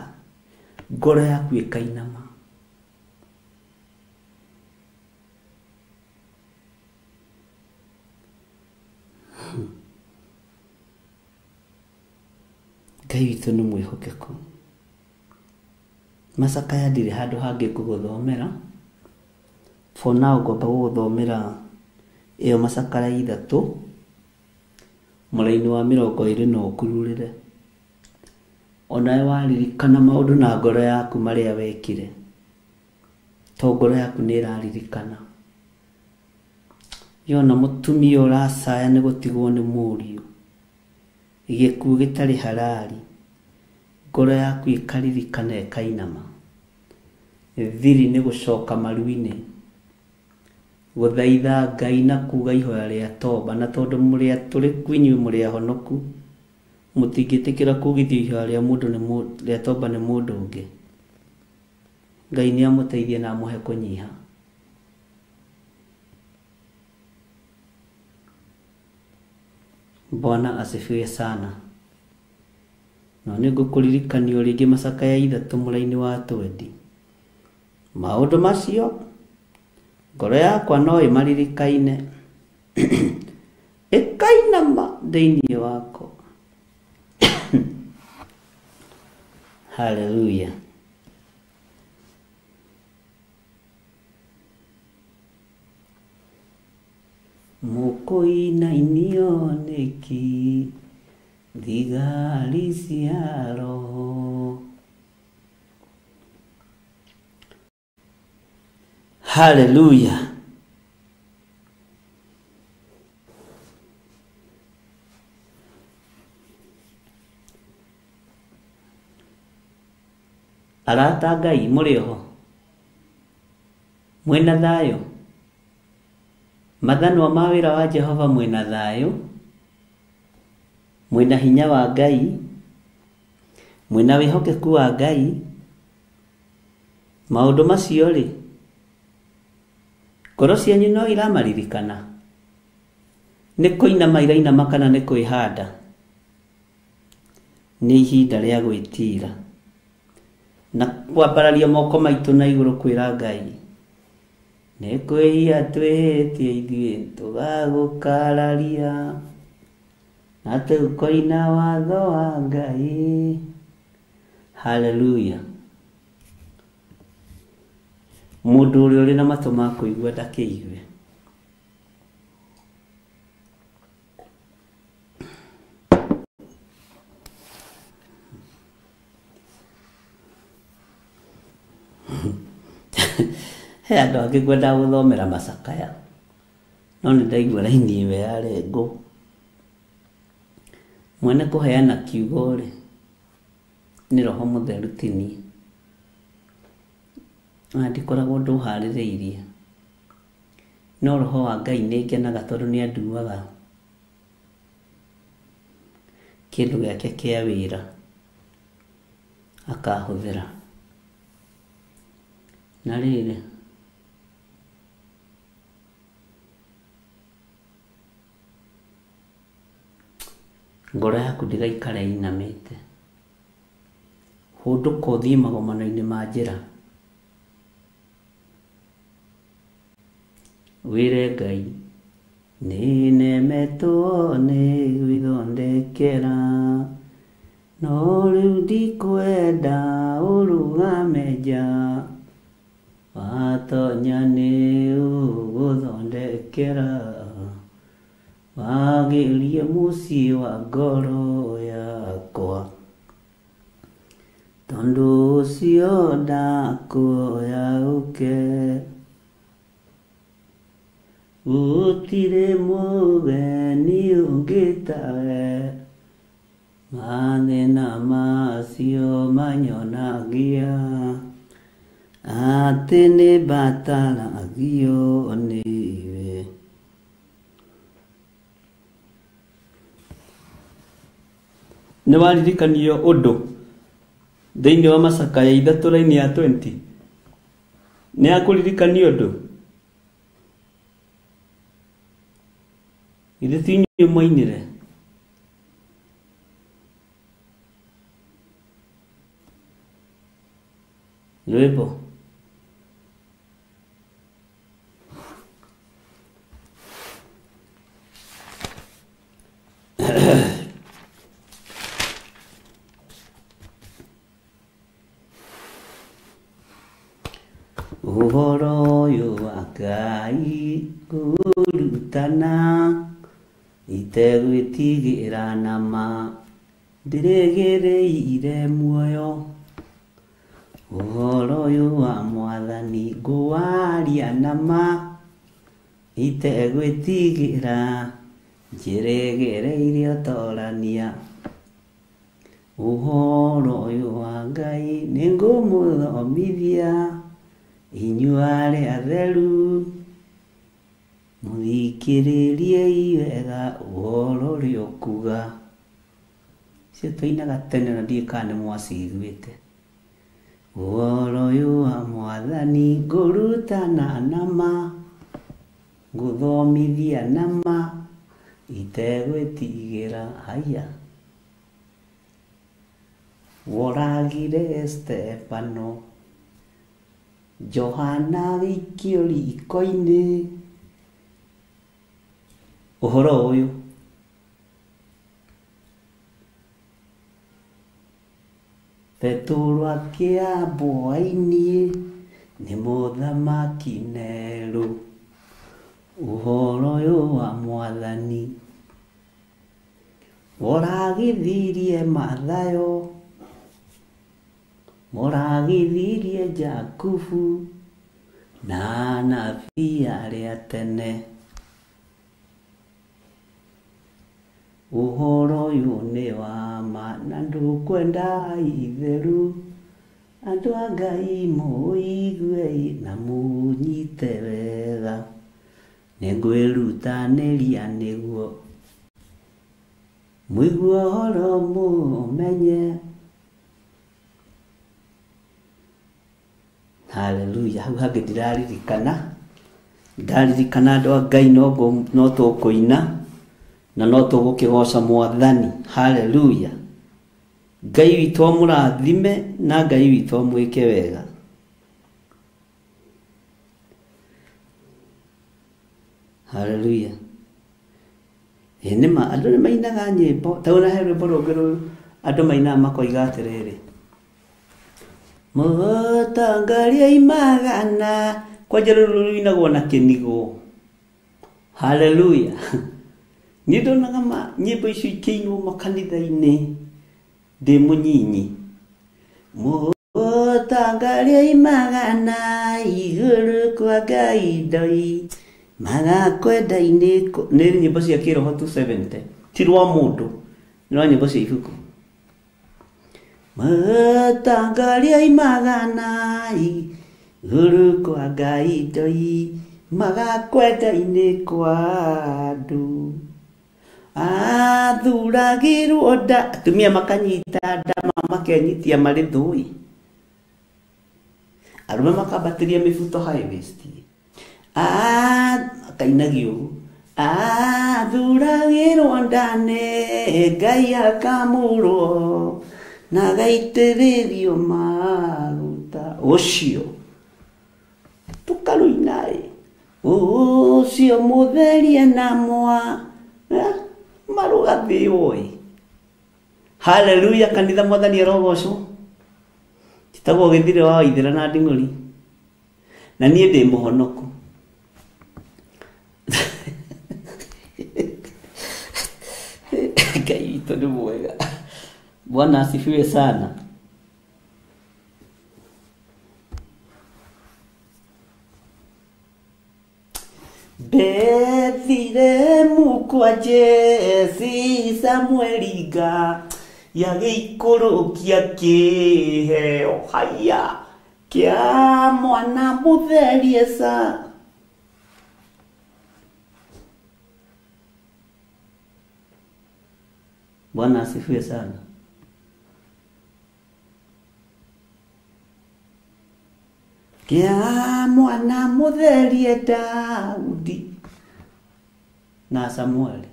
S2: ngoro yaku ĩkainama. Ngai witũ nĩ mwĩhokeku. Macakaya ndirĩ handũ hangĩ ngũgũthomera, For now ngwamba gũgũthomera ĩyo macakaya 3 mũraini wa 20 na ũkururĩre. Onawe waririkana maũndũ na ngoro yaku marĩa wekire, to ngoro yaku nĩ ĩraririkana. Yona mũtumia ũracaya nĩ gũtigwo nĩ mũriũ, gĩkuũ gĩtarĩ harari, ngoro yaku ĩkaririkana ĩkainama. Thiri nĩ gũcoka maru-inĩ, gũthaitha Ngai na kuga ihoya rĩa toba, na tondũ mũrĩ atũrĩku inyuĩ mũrĩ ahonoku, mũtingĩtĩkĩra kugithio ihoya rĩa mũndũ nĩ rĩa toba nĩ mũndũ ũngĩ. Ngai nĩ amũteithie na amũhe kũnyiha. Bwana asifiwe sana. No nĩ ngũkũririkania rĩngĩ macakaya 3 mũraini wa 20. Maũndũ macio ngoro yakwa no ĩmaririkaine ĩkainama thĩinĩ wakwa. Hallelujah. Mũkũinainio nĩkĩ thigari cia roho. Hallelujah. Arata a Ngai mũrĩ oho, mwĩna thayũ, mathanwa ma wĩra wa Jehova mwĩna thayũ, mwĩna hinya wa Ngai, mwĩna wĩhokeku wa Ngai. Maũndũ macio rĩ, ngoro cianyu no iramaririkana? Nĩ kũinama irainama kana nĩ kwĩhanda? Nĩ ihinda rĩa gwĩtira na kwambararia moko maitũ na igũrũ kwĩra Ngai, nĩ kwĩhia twĩhĩtie ithuĩ tũgagũkararia na tũkoina watho wa Ngai. Hallelujah. Mũndũ ũrĩa ũrĩ na matũ ma kũigua ndakĩigue. He andũ angĩ ngwendaga gũthomera macakaya, no nĩ ndaigua raini ĩyo yarengwo. Mwene kũheana kiugo rĩ, nĩ Roho Mũtheru ti niĩ. Na ndikoragwo ndũharĩrĩirie, no Roho wa Ngai nĩ ngenaga tondũ nĩ anduaga kĩndũ gĩake kĩa wĩra akahũthĩra. Na rĩrĩ, ngoro yaku ndĩgaikare ĩinamĩte. Hũndũka ũthiĩ magomano-inĩ ma njĩra, wĩre Ngai, nĩ nemetwo nĩ gwĩthondekera, no rĩu ndikwenda ũrũgame nja, watonya nĩ ũgũthondekera, wagĩrie mũciĩ wa ngoro yakwa, tondũ ũcio ndakuoya ũke. Gũtirĩ mũgeni ũngĩ tawe, mathĩna macio manyonagia atĩ nĩ mbataragio nĩwe. Nĩ waririkanio ũndũ thĩinĩ wa macakaya 3 raini ya 20? Nĩ akũririkania ũndũ? Githĩ ti inyuĩ mwainire? Rwĩmbo. Ũhoro ũyũ wa Ngai. Ngũrutana itegwĩtigĩra nama ndĩrĩgĩrĩire muoyo. Ũhoro ũyũ wa mwathani ngũwaria nama itegwĩtigĩra njĩrĩgĩrĩire ũtorania. Ũhoro ũyũ wa Ngai nĩngũmũthomithia inyuĩ arĩa atheru mũthikĩrĩriei wega ũhoro ũrĩa ũkuga. Icio twainaga tene na ndiũĩ kana nĩmwaciguĩte. Ũhoro ũyũ wa mwathani ngũrutana nama ngũthomithia nama itegwĩtigĩra. Haiya, woragire Stefano Johana gĩikio riko-inĩ. Ũhoro ũyũ Petero akĩambwo ainie nĩ mũthamaki Nero. Ũhoro ũyũ wa mwathani woragithirie Mathayo, woragithirie Jakubu na anabii arĩa tene. Ũhoro ũyũ nĩ wa ma na ndũkwenda itheru, andũ a Ngai mũigue na mũnyite wega. Nĩngwĩrutanĩria nĩguo mũigue ũhoro mũmenye. Haleluya. Hau hangĩ ndiraririkana, ndaririkana andũ a Ngai no tũkũina na no tũgũkĩgoca mwathani. Haleluya. Ngai witũ amũrathime na Ngai witũ amwĩke wega. Haleluya. Ĩ nĩma andũ nĩ mainaga nyĩmbo ta ona he rwĩmbo rũngĩ andũ mainaga makoiga atĩrĩrĩ, mũtongoria imagana. Kwanja rũrũ rũinagwo na kĩnigo. Haleluya. Niĩ ndonaga nyĩmbo icio ikĩinwo makanitha-inĩ ndĩ mũnyinyi. Mũtongoria imagana igũrũ kwa Ngai ndoi magakwenda-inĩ. Nĩ nyĩmbo cia kĩroho 270, ti rwa mũndũ, nĩ rwa nyĩmbo cia ibuku. Mũtongoria imagana igũrũ kwa Ngai ndoi magakwenda-inĩ kwa andũ. Athuragĩrwo nda, atumia makanyita nda makenyitia marĩ thũi, arũme makambatĩria mĩbuto high waist, akainagio ũguo. Athuragĩrwo nda nĩ Ngai akamũrwo na agaitĩrĩrio maguta. Ũcio tũkarũina-ĩ, ũcio mũtherie na mwa marũgathĩo-ĩ. Haleluya. Kanitha mwathani arogocwo. Njĩtagwo Gĩthire wa Waithĩra na Nding'ũri na niĩ ndĩ mũhonoku. Ngai witũ nĩ mwega. Bwana asifiwe sana. Bethilehemu kwa Jesi Samueli nga yagĩikũrũkia kĩheo haya kĩa mwana mũtherie sa. Bwana asifiwe sana. Kĩa mwana mũtherie Daudi na Samueli.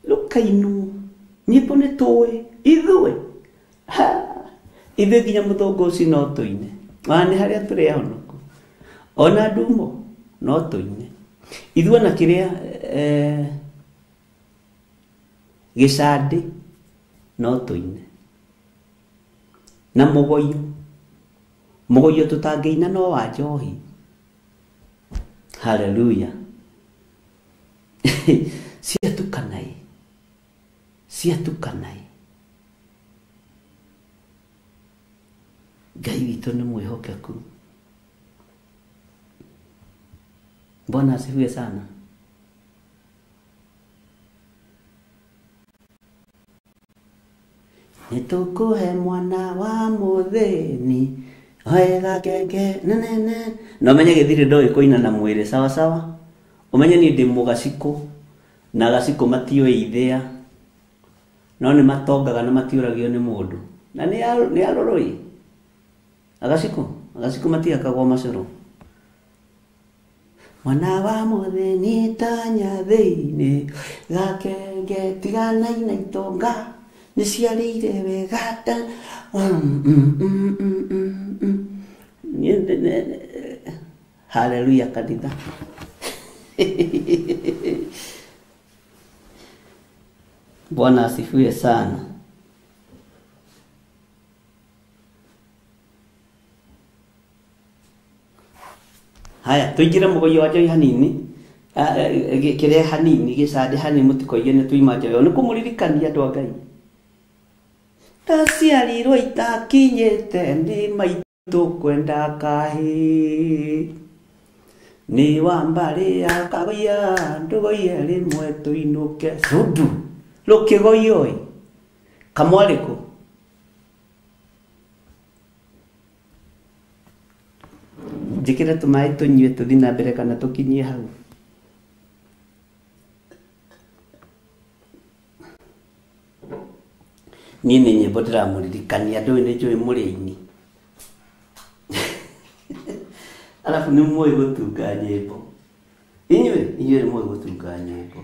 S2: Rũkainwo nyĩmbo nĩ tũĩ ithuĩ, ithuĩ nginya mũthũngũ ũcio no tũine. Ona nĩ harĩa tũrĩ ahonoku, ona ndumo no tũine. Ithuĩ ona kĩrĩa gĩcandĩ no tũine, na mũgoyo Mũgoiyo tũtangĩina no wa njohi. Haleluya. Ciatukanai. Ciatukanai. Ngai witũ nĩ mwĩhokeku. Bwana asifiwe sana. Nĩtũkũhe mwana wa mũthĩni wega kenge nene. Na ũmenye gĩthirĩ ndoĩ kũina na mwĩrĩ sawa sawa. Ũmenye niĩ ndĩ mũgacikũ na gacikũ matiũĩ ithĩa, no nĩ matongaga na matiũragio nĩ mũndũ. Na nĩ arũrũi. Agacikũ, agacikũ matiakagwo macũrũ. Mwana wa mũthĩni tanya thĩinĩ gakenge tiganai na itonga nĩciarĩire wega ta Haleluya kanitha. Bwana asifiwe sana. Haya, tuingire mugoyo wa njohi hanini, kiria hanini gicande hanini mutikoige ni tuima njohi ni kumuririkania andu a Ngai. Ndaciarirwo itakinyite ni maitũ kwenda kahĩ, nĩ wa mbarĩ ya Kagoia ndũgoie rĩmwe tũinũke cundu rũkĩgoio ĩ kamwarĩkũ. Njĩkĩre tũmaĩ tũnyue tũthiĩ na mbere kana tũkinyie hau. Niĩ nĩ nyĩmbo ndĩramũririkania ndũĩ nĩ njũĩ mũrĩ aini. Arabu nĩ mũĩ gũtunga nyĩmbo. Inyuĩ inyuĩ nĩ mũĩ gũtunga nyĩmbo.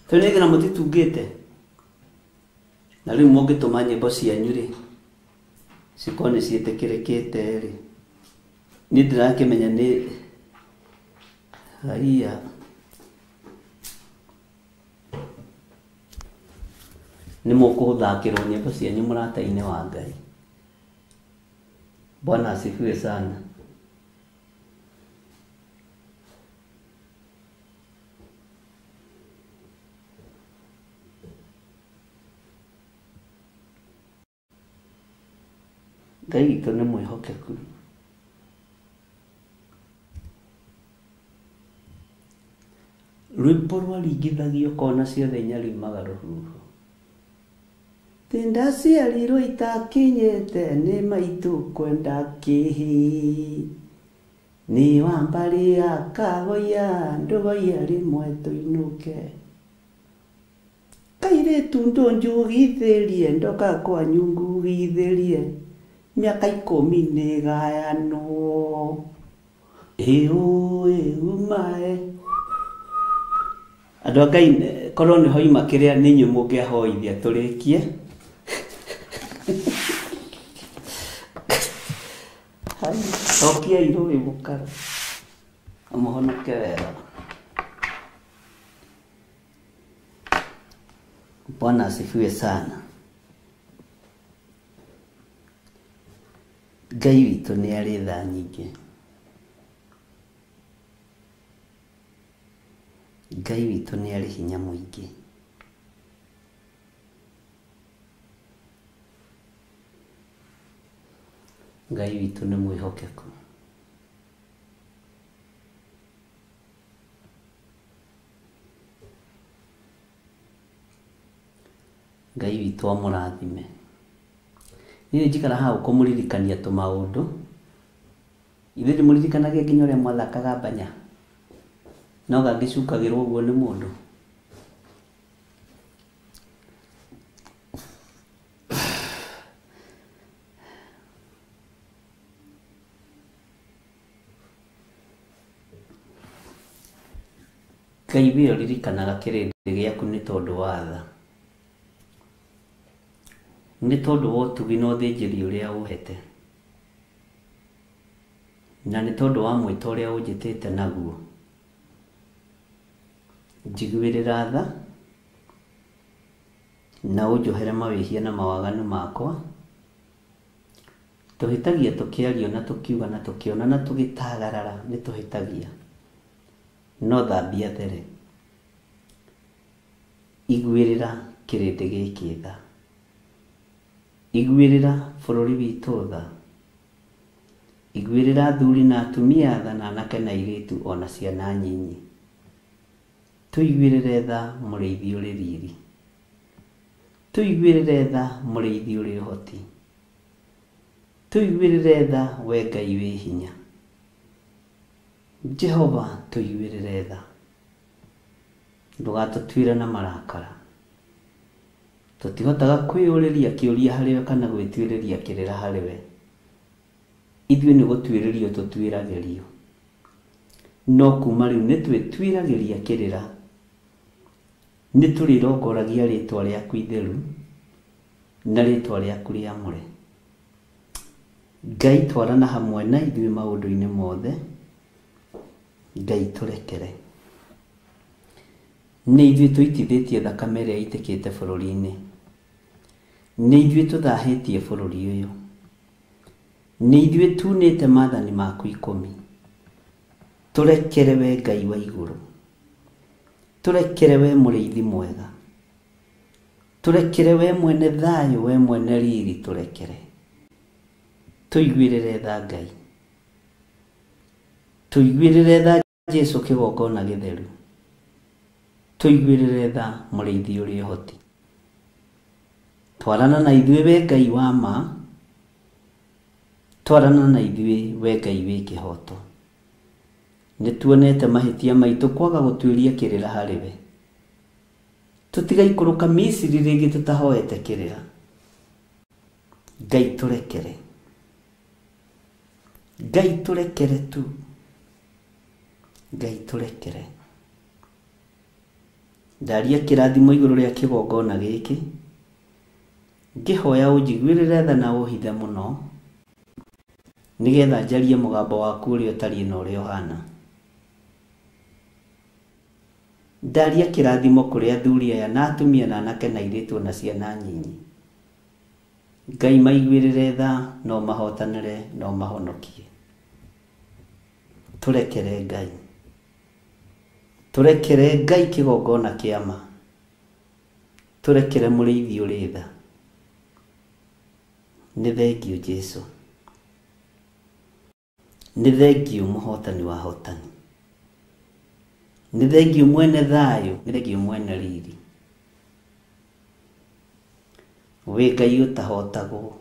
S2: Tondũ nĩ thĩna mũtitungĩte. Na rĩu mũngĩtũma nyĩmbo cianyu rĩ, cikorwo nĩ ciĩtĩkĩrĩkĩte rĩ, niĩ ndĩrakĩmenya nĩ haiya. Nĩ mũkũthakĩrwo nyĩmbo cianyu mũrata-inĩ wa Ngai. Bwana asifiwe sana. Ngai witũ nĩ mwĩhokeku. Rwĩmbo rwaringithagio kona ciothe inya riumaga rũhuho. Ndaciarirwo itakinyĩte nĩ maitũ kwenda kĩhĩ, nĩ wa mbarĩ ya Kagoia ndũgoia rĩmwe tũinũke. Kairĩtu ndũnjugithĩrie ndoka kwanyu ngugithĩrie, mĩaka 10 nĩgayanwo ĩũ ĩumae. Andũ a Ngai korwo nĩho ima kĩrĩa nĩ inyuĩ mũngĩahoithia tũrĩkie. Cokiai rũĩ mũkaro mũhonoke wega. Bwana asifiwe sana. Ngai witũ nĩ arĩ tha nyingĩ. Ngai witũ nĩ arĩ hinya mũingĩ. Ngai witũ nĩ mwĩhokeku. Ngai witũ amũrathime. Niĩ njikara haha kũmũririkania tũmaũndũ. Ithuĩ ndĩmũririkanagia nginya ũrĩa mwathakaga mbanya. No gangĩcukagĩrwo ũguo nĩ mũndũ. Ngai we ũririkanaga kĩrĩndĩ gĩaku nĩ tondũ wa tha, nĩ tondũ wa ũtugi na ũthĩnjĩri ũrĩa ũhete, na nĩ tondũ wa mwĩto ũrĩa ũnjĩtĩte naguo. Njiguĩrĩra tha na ũnjohere mawĩhia na mawaganu makwa, Tũhĩtagia tũkĩario na tũkiuga na tũkĩona na tũgĩtagarara, nĩ tũhĩtagia. No thambia there. Iguĩrĩra kĩrĩndĩ gĩkĩ tha. Iguĩrĩra bũrũri witũ tha. Iguĩrĩra athuri na atumia tha na anake na airĩtu ona ciana nyinyi. Tũiguĩrĩre tha mũrĩithi ũrĩ riri. Tũiguĩrĩre tha mũrĩithi ũrĩ ũhoti. Tũiguĩrĩre tha we Ngai wĩ hinya. Jehova tũiguĩrĩre tha. Ndũgatũtuĩre na marakara. Tũtihotaga kwĩyũrĩria kĩũria harĩwe kana gwĩtuĩrĩria kĩrĩra harĩwe. Ithuĩ nĩ gũtuĩrĩrio tũtuĩragĩrio. No kuma rĩu nĩ twĩtuĩragĩria kĩrĩra. Nĩ tũrĩrongoragia rĩtwa rĩaku itheru na rĩtwa rĩaku rĩamũre. Ngai twarana hamwe na ithuĩ maũndũ-inĩ mothe. Ngai tũrekere. Nĩ ithuĩ tũitithĩtie thakame ĩrĩa ĩitĩkĩte bũrũri-inĩ. Nĩ ithuĩ tũthahĩtie bũrũri ũyũ. Nĩ ithuĩ tunĩte maathani maku 10. Tũrekere we Ngai wa igũrũ. Tũrekere we mũrĩithi mwega. Tũrekere we mwene thayũ, we mwene riri, tũrekere. Tũiguĩrĩre tha Ngai. Tũiguĩrĩre tha Jesu kĩgongona gĩtheru. Tũiguĩrĩre tha mũrĩithi ũrĩ ũhoti. Twarana na ithuĩ we Ngai wa ma. Twarana na ithuĩ we Ngai wĩ kĩhoto. Nĩ tuonete mahĩtia maitũ kwaga gũtuĩria kĩrĩra harĩwe. Tũtigaikũrũka Misiri rĩngĩ tũtahoete kĩrĩra. Ngai tũrekere. Ngai tũrekere tu. Ngai tũrekere. Ndaria kĩrathimo igũrũ rĩa kĩgongona gĩkĩ. Ngĩhoya ũnjiguĩrĩre tha na ũhithe mũno, nĩgetha njarie mũgambo waku ũrĩa ũtariĩ na ũrĩa ũhana. Ndaria kĩrathimo kũrĩ athuri aya na atumia na anake na airĩtu na ciana nyinyi. Ngai maiguĩrĩre tha no mahotanĩre no mahonokie. Tũrekere Ngai. Tũrekere Ngai kĩgongona kĩa ma. Tũrekere mũrĩithi ũrĩ tha. Nĩ thengiũ Jesu. Nĩ thengiũ mũhotani wa hotani. Nĩ thengiũ mwene thayũ, nĩ thengiũ mwene riri. Wĩ Ngai ũtahotagwo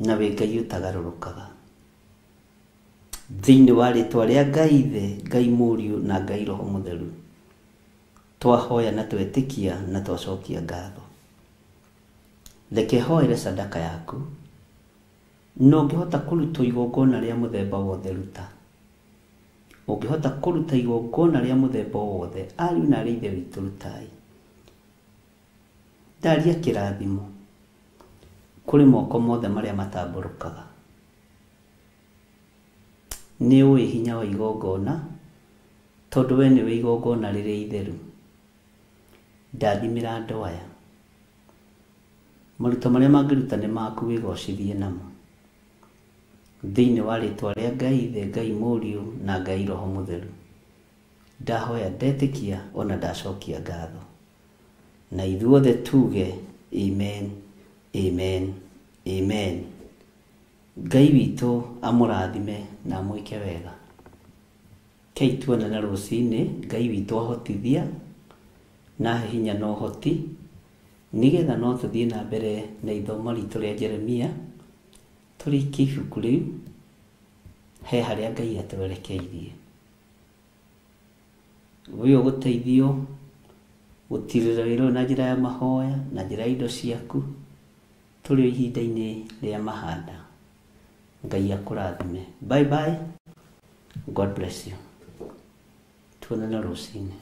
S2: na wĩ Ngai ũtagarũrũkaga. Thĩinĩ wa rĩtwa rĩa Ngai Ithe, Ngai Mũriũ na Ngai Roho Mũtheru, twahoya na twetĩkia na twacokia ngatho. Reke hoere sadaka yaku. Na ũngĩhota kũruta igongona rĩa mũthemba wothe ruta. Ũngĩhota kũruta igongona rĩa mũthemba wothe, ariũ na arĩ ithe witũ rutai. Ndaria kĩrathimo kũrĩ moko mothe marĩa matambũrũkaga. Nĩ ũĩ hinya wa igongona, tondũ we nĩwe igongona rĩrĩa itheru. Ndathimĩra andũ aya. Maruta marĩa mangĩruta nĩ maku, wĩgocithie namo. Thĩinĩ wa rĩtwa rĩa Ngai Ithe, Ngai Mũriũ na Ngai Roho Mũtheru, ndahoya ndetĩkia ona ndacokia ngatho. Na ithuothe tuge amen, amen, amen. Ngai witũ amũrathime na amwĩke wega. Kei tuonane rũcinĩ, Ngai witũ ahotithia na ahe hinya na ũhoti, nĩgetha no tũthiĩ na mbere na ithomo ritũ rĩa Jeremia, tũrĩkie ibuku rĩu, he harĩa Ngai atwerekeirie. We ũgũteithio gũtirĩra wĩra ũyũ na njĩra ya mahoya, na njĩra ya indo ciaku, tũrĩ o ihinda-inĩ rĩa mahanda. Ngai akũrathime. Bye bye. God bless you. Tuonane rũcinĩ.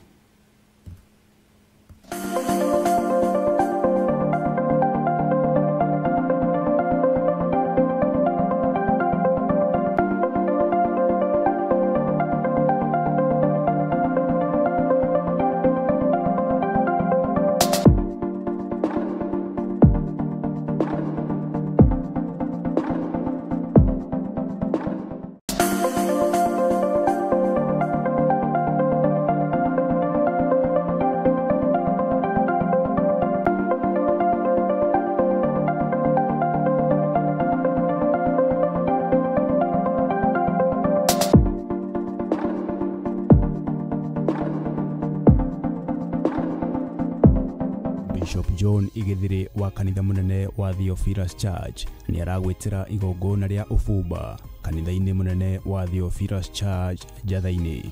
S9: John Githiri wa kanitha munene wa Theophilus Church nĩ aragwĩtĩra igongona rĩa ũbumba kanitha-inĩ munene wa Theophilus Church Njatha-inĩ.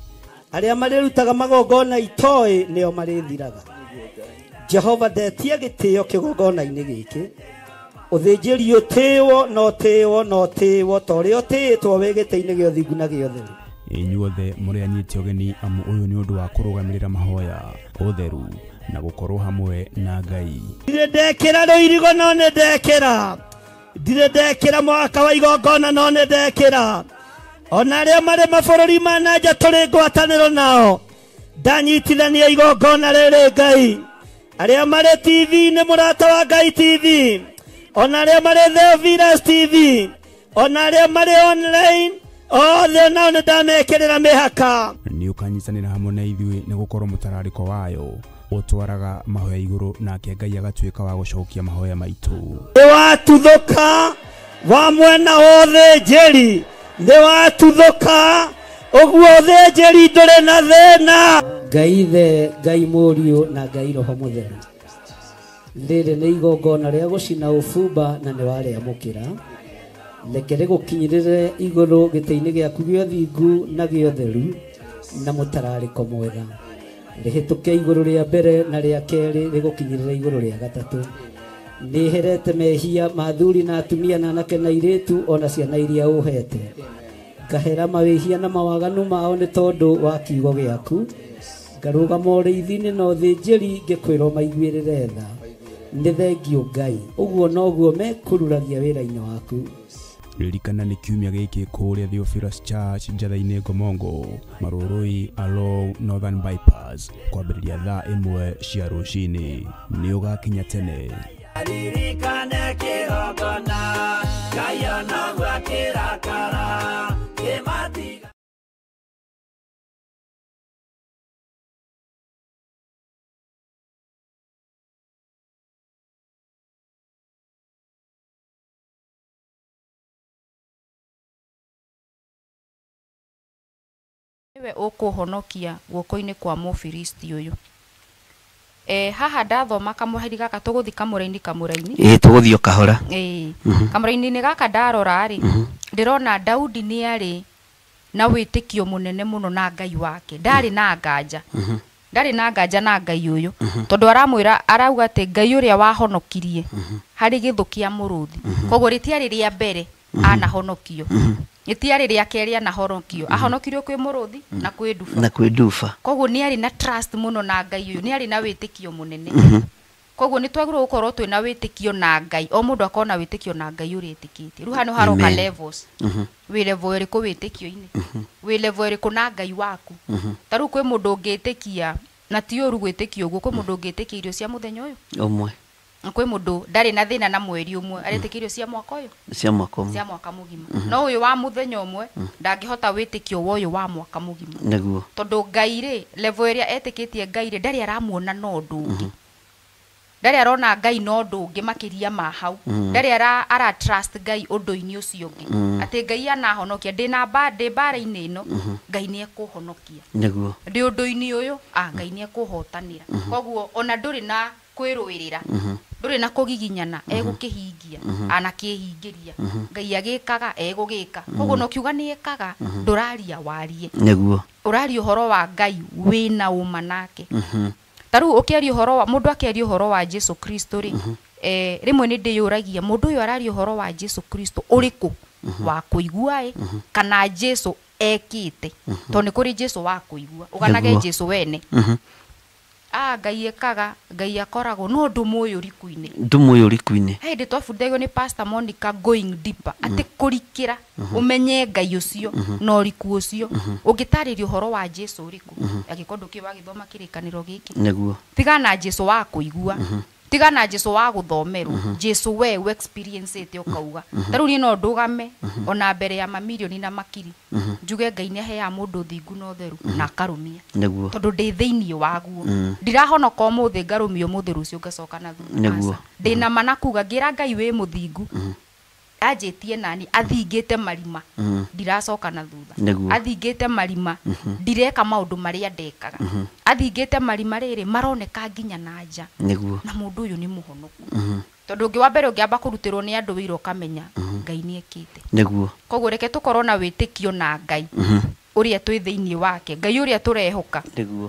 S10: Arĩa marĩrutaga magongona itoĩ nĩo marĩthiraga. Jehova ndetia gĩtĩo kĩgongona-inĩ gĩkĩ. Ũthĩnjĩri ũtĩĩwo na ũtĩĩwo na ũtĩĩwo ta ũrĩa ũtĩĩtwo wĩ gĩtĩ-inĩ gĩa ũthingu na gĩa ũtheru.
S9: Inyuothe mũrĩ anyiti ũgeni amu ũyũ nĩ ũndũ wa kũrũgamĩrĩra mahoya, ũtheru na gũkorwo hamwe na Ngai.
S10: Ndirĩ ndekĩra rũirigo no nĩ ndekĩra. Ndirĩ ndekĩra mwaka wa igongona no nĩ ndekĩra. Ona arĩa marĩ mabũrũri ma na nja tũrĩ ngwatanĩro nao. Ndanyitithania igongona rĩrĩ Ngai. Arĩa marĩ TV-inĩ Mũrata wa Ngai TV. Ona arĩa marĩ Theophilus TV. Ona arĩa marĩ online. Othe nao nĩ ndamekĩrĩra mĩhaka.
S9: Nĩ ũkanyitanĩra hamwe na ithuĩ nĩ gũkorwo mũtararĩko wayo ũtwaraga mahoya igũrũ nake Ngai agatuĩka wa gũcokia mahoya maitũ.
S10: Nĩ watuthũka wa mwena wa ũthĩnjĩri, nĩ watuthũka ũguo ũthĩnjĩri ndũrĩ na thĩna. Ngai Ithe, Ngai Mũriũ na Ngai Roho Mũtheru. Rĩrĩ nĩ igongona rĩa gũcina ũbumba na nĩ warĩamũkĩra. Reke rĩgũkinyĩrĩre igũrũ gĩtĩ-inĩ gĩaku gĩa ũthingu na gĩa ũtheru na mũtararĩko mwega. Rĩhĩtũke igũrũ rĩa mbere na rĩa kerĩ rĩgũkinyĩrĩre igũrũ rĩa gatatũ. Nĩherete mehia ma athuri na atumia na anake na airĩtu ona ciana iria ũhete. Ngahera mawĩhia na mawaganu mao nĩ tondũ wa kiugo gĩaku. Ngarũgama ũrĩithi-inĩ na ũthĩnjĩri ngĩkwĩrwo maiguĩrĩre tha. Nĩ thengiũ Ngai, ũguo noguo mekũruragia wĩra-inĩ waku.
S9: Ririkana nĩ kiumia gĩkĩ kũrĩa Theophilus Church Njatha-inĩ Ngomongo, Marũrũi along Northern Bypass kwambĩrĩria thaa 1 cia rũcinĩ. Nĩ ũgakinya tene.
S10: Ririkane kĩgongona, Ngai onoguo akĩrakara, kĩmatiga.
S3: Nĩwe ũkũhonokia guoko-inĩ kwa Mũfilisti ũyũ. Haha ndathoma kamũhari gaka tũgũthiĩ kamũraini kamũraini.
S2: Ĩĩ tũgũthiĩ o kahora.
S3: Ĩĩ. Kamũraini-inĩ gaka ndarora rĩ, ndĩrona Daudi nĩ arĩ na wĩtĩkio mũnene mũno na Ngai wake. Ndarĩ na nganja. Ndarĩ na nganja na Ngai ũyũ. Tondũ aramwĩra arauga atĩ Ngai ũrĩa wahonokirie harĩ gĩthũ kĩa mũrũthi. Koguo rĩtiarĩ rĩa mbere anahonokio. Rĩtiarĩ rĩa kerĩ anahonokio. Ahonokirio kwĩ mũrũthi na kwĩ nduba.
S2: Na kwĩ nduba.
S3: Koguo nĩ arĩ na trust mũno na Ngai ũyũ, nĩ arĩ na wĩtĩkio mũnene. Koguo nĩ twagĩrĩirwo gũkorwo twĩna wĩtĩkio na Ngai. O mũndũ akorwo na wĩtĩkio na Ngai ũrĩa etĩkĩtie. Rĩu haha nĩ haroka levels. Wĩ level ĩrĩkũ wĩtĩkio-inĩ? Wĩ level ĩrĩkũ na Ngai waku? Ta rĩu kwĩ mũndũ ũngĩtĩkia, na ti ũru gwĩtĩkia ũguo, kwĩ mũndũ ũngĩtĩkia irio cia mũthenya ũyũ
S2: ũmwe.
S3: Kwĩ mũndũ ndarĩ na thĩna na mweri ũmwe, aretĩkia irio cia mwaka ũyũ,
S2: cia mwaka ũmwe,
S3: cia mwaka mũgima. No ũyũ wa mũthenya ũmwe ndangĩhota wĩtĩkio wa ũyũ wa mwaka mũgima.
S2: Nĩguo.
S3: Tondũ Ngai rĩ, level ĩrĩa etĩkĩtie Ngai rĩ, ndarĩ aramuona na ũndũ ũngĩ. Ndarĩ arona Ngai na ũndũ ũngĩ makĩria ma hau. Ndarĩ ara trust Ngai ũndũ-inĩ ũcio ũngĩ. Atĩ Ngai anahonokia, ndĩ mbara-inĩ ĩno, Ngai nĩ ekũhonokia.
S2: Nĩguo.
S3: Ndĩ ũndũ-inĩ ũyũ, Ngai nĩ ekũhotanĩra. Koguo ona ndũrĩ na kwĩrũĩrĩra, ndũrĩ na kũgiginyana, egũkĩhingia, anakĩhingĩria. Ngai agĩkaga, egũgĩka. Koguo no kiuga nĩ ekaga, ndũraria warie.
S2: Nĩguo.
S3: Ũraria ũhoro wa Ngai wĩna ũma nake. Ta rĩu ũkĩaria ũhoro wa mũndũ akĩaria ũhoro wa Jesu Kristo rĩ, rĩmwe nĩ ndĩyũragia mũndũ ũyũ araria ũhoro wa Jesu Kristo ũrĩkũ wa kũigua ĩ, kana Jesu ekĩte. Tondũ nĩ kũrĩ Jesu wa kũigua, ũganage Jesu wene. Ngai ekaga, Ngai akoragwo no ndũmũĩ ũriku-inĩ.
S2: Ndũmũĩ ũriku-inĩ.
S3: He hĩndĩ twabundithagio nĩ Pastor Monica going deeper, atĩ kũrikĩra ũmenye Ngai ũcio na ũriku ũcio. Ũngĩtarĩria ũhoro wa Jesu ũrĩkũ, angĩkorwo ndũkĩũĩ wagĩthoma kĩrĩkanĩro gĩkĩ.
S2: Nĩguo.
S3: Tiga na Jesu wa kũigua. Tiga na Jesu wa gũthomerwo. Jesu we ũ experience ĩte ũkauga. Ta rĩu niĩ no ndũgame ona mbere ya mamirioni na makiri. Njuge Ngai nĩ aheaga mũndũ ũthingu na ũtheru na akarũmia.
S2: Nĩguo.
S3: Tondũ ndĩ thĩinĩ waguo. Ndirahonoka ũmũthĩ ngarũmia ũmũthĩ rũciũ ngacoka na thutha.
S2: Nĩguo.
S3: Ndĩna ma na kuga ngĩra Ngai wĩ mũthingu. Anjĩtie nani athingĩte marima ndiracoka na thutha. Athingĩte marima ndireka maũndũ marĩa ndekaga. Athingĩte marima rĩrĩ maroneka nginya na nja. Na mũndũ ũyũ nĩ mũhonoku. Tondũ ũngĩ wa mbere ũngĩamba kũrutĩrwo nĩ andũ wĩra ũkamenya Ngai nĩ ekĩte. Koguo reke tũkorwo na wĩtĩkio na Ngai ũrĩa twĩ thĩinĩ wake, Ngai ũrĩa tũrehoka.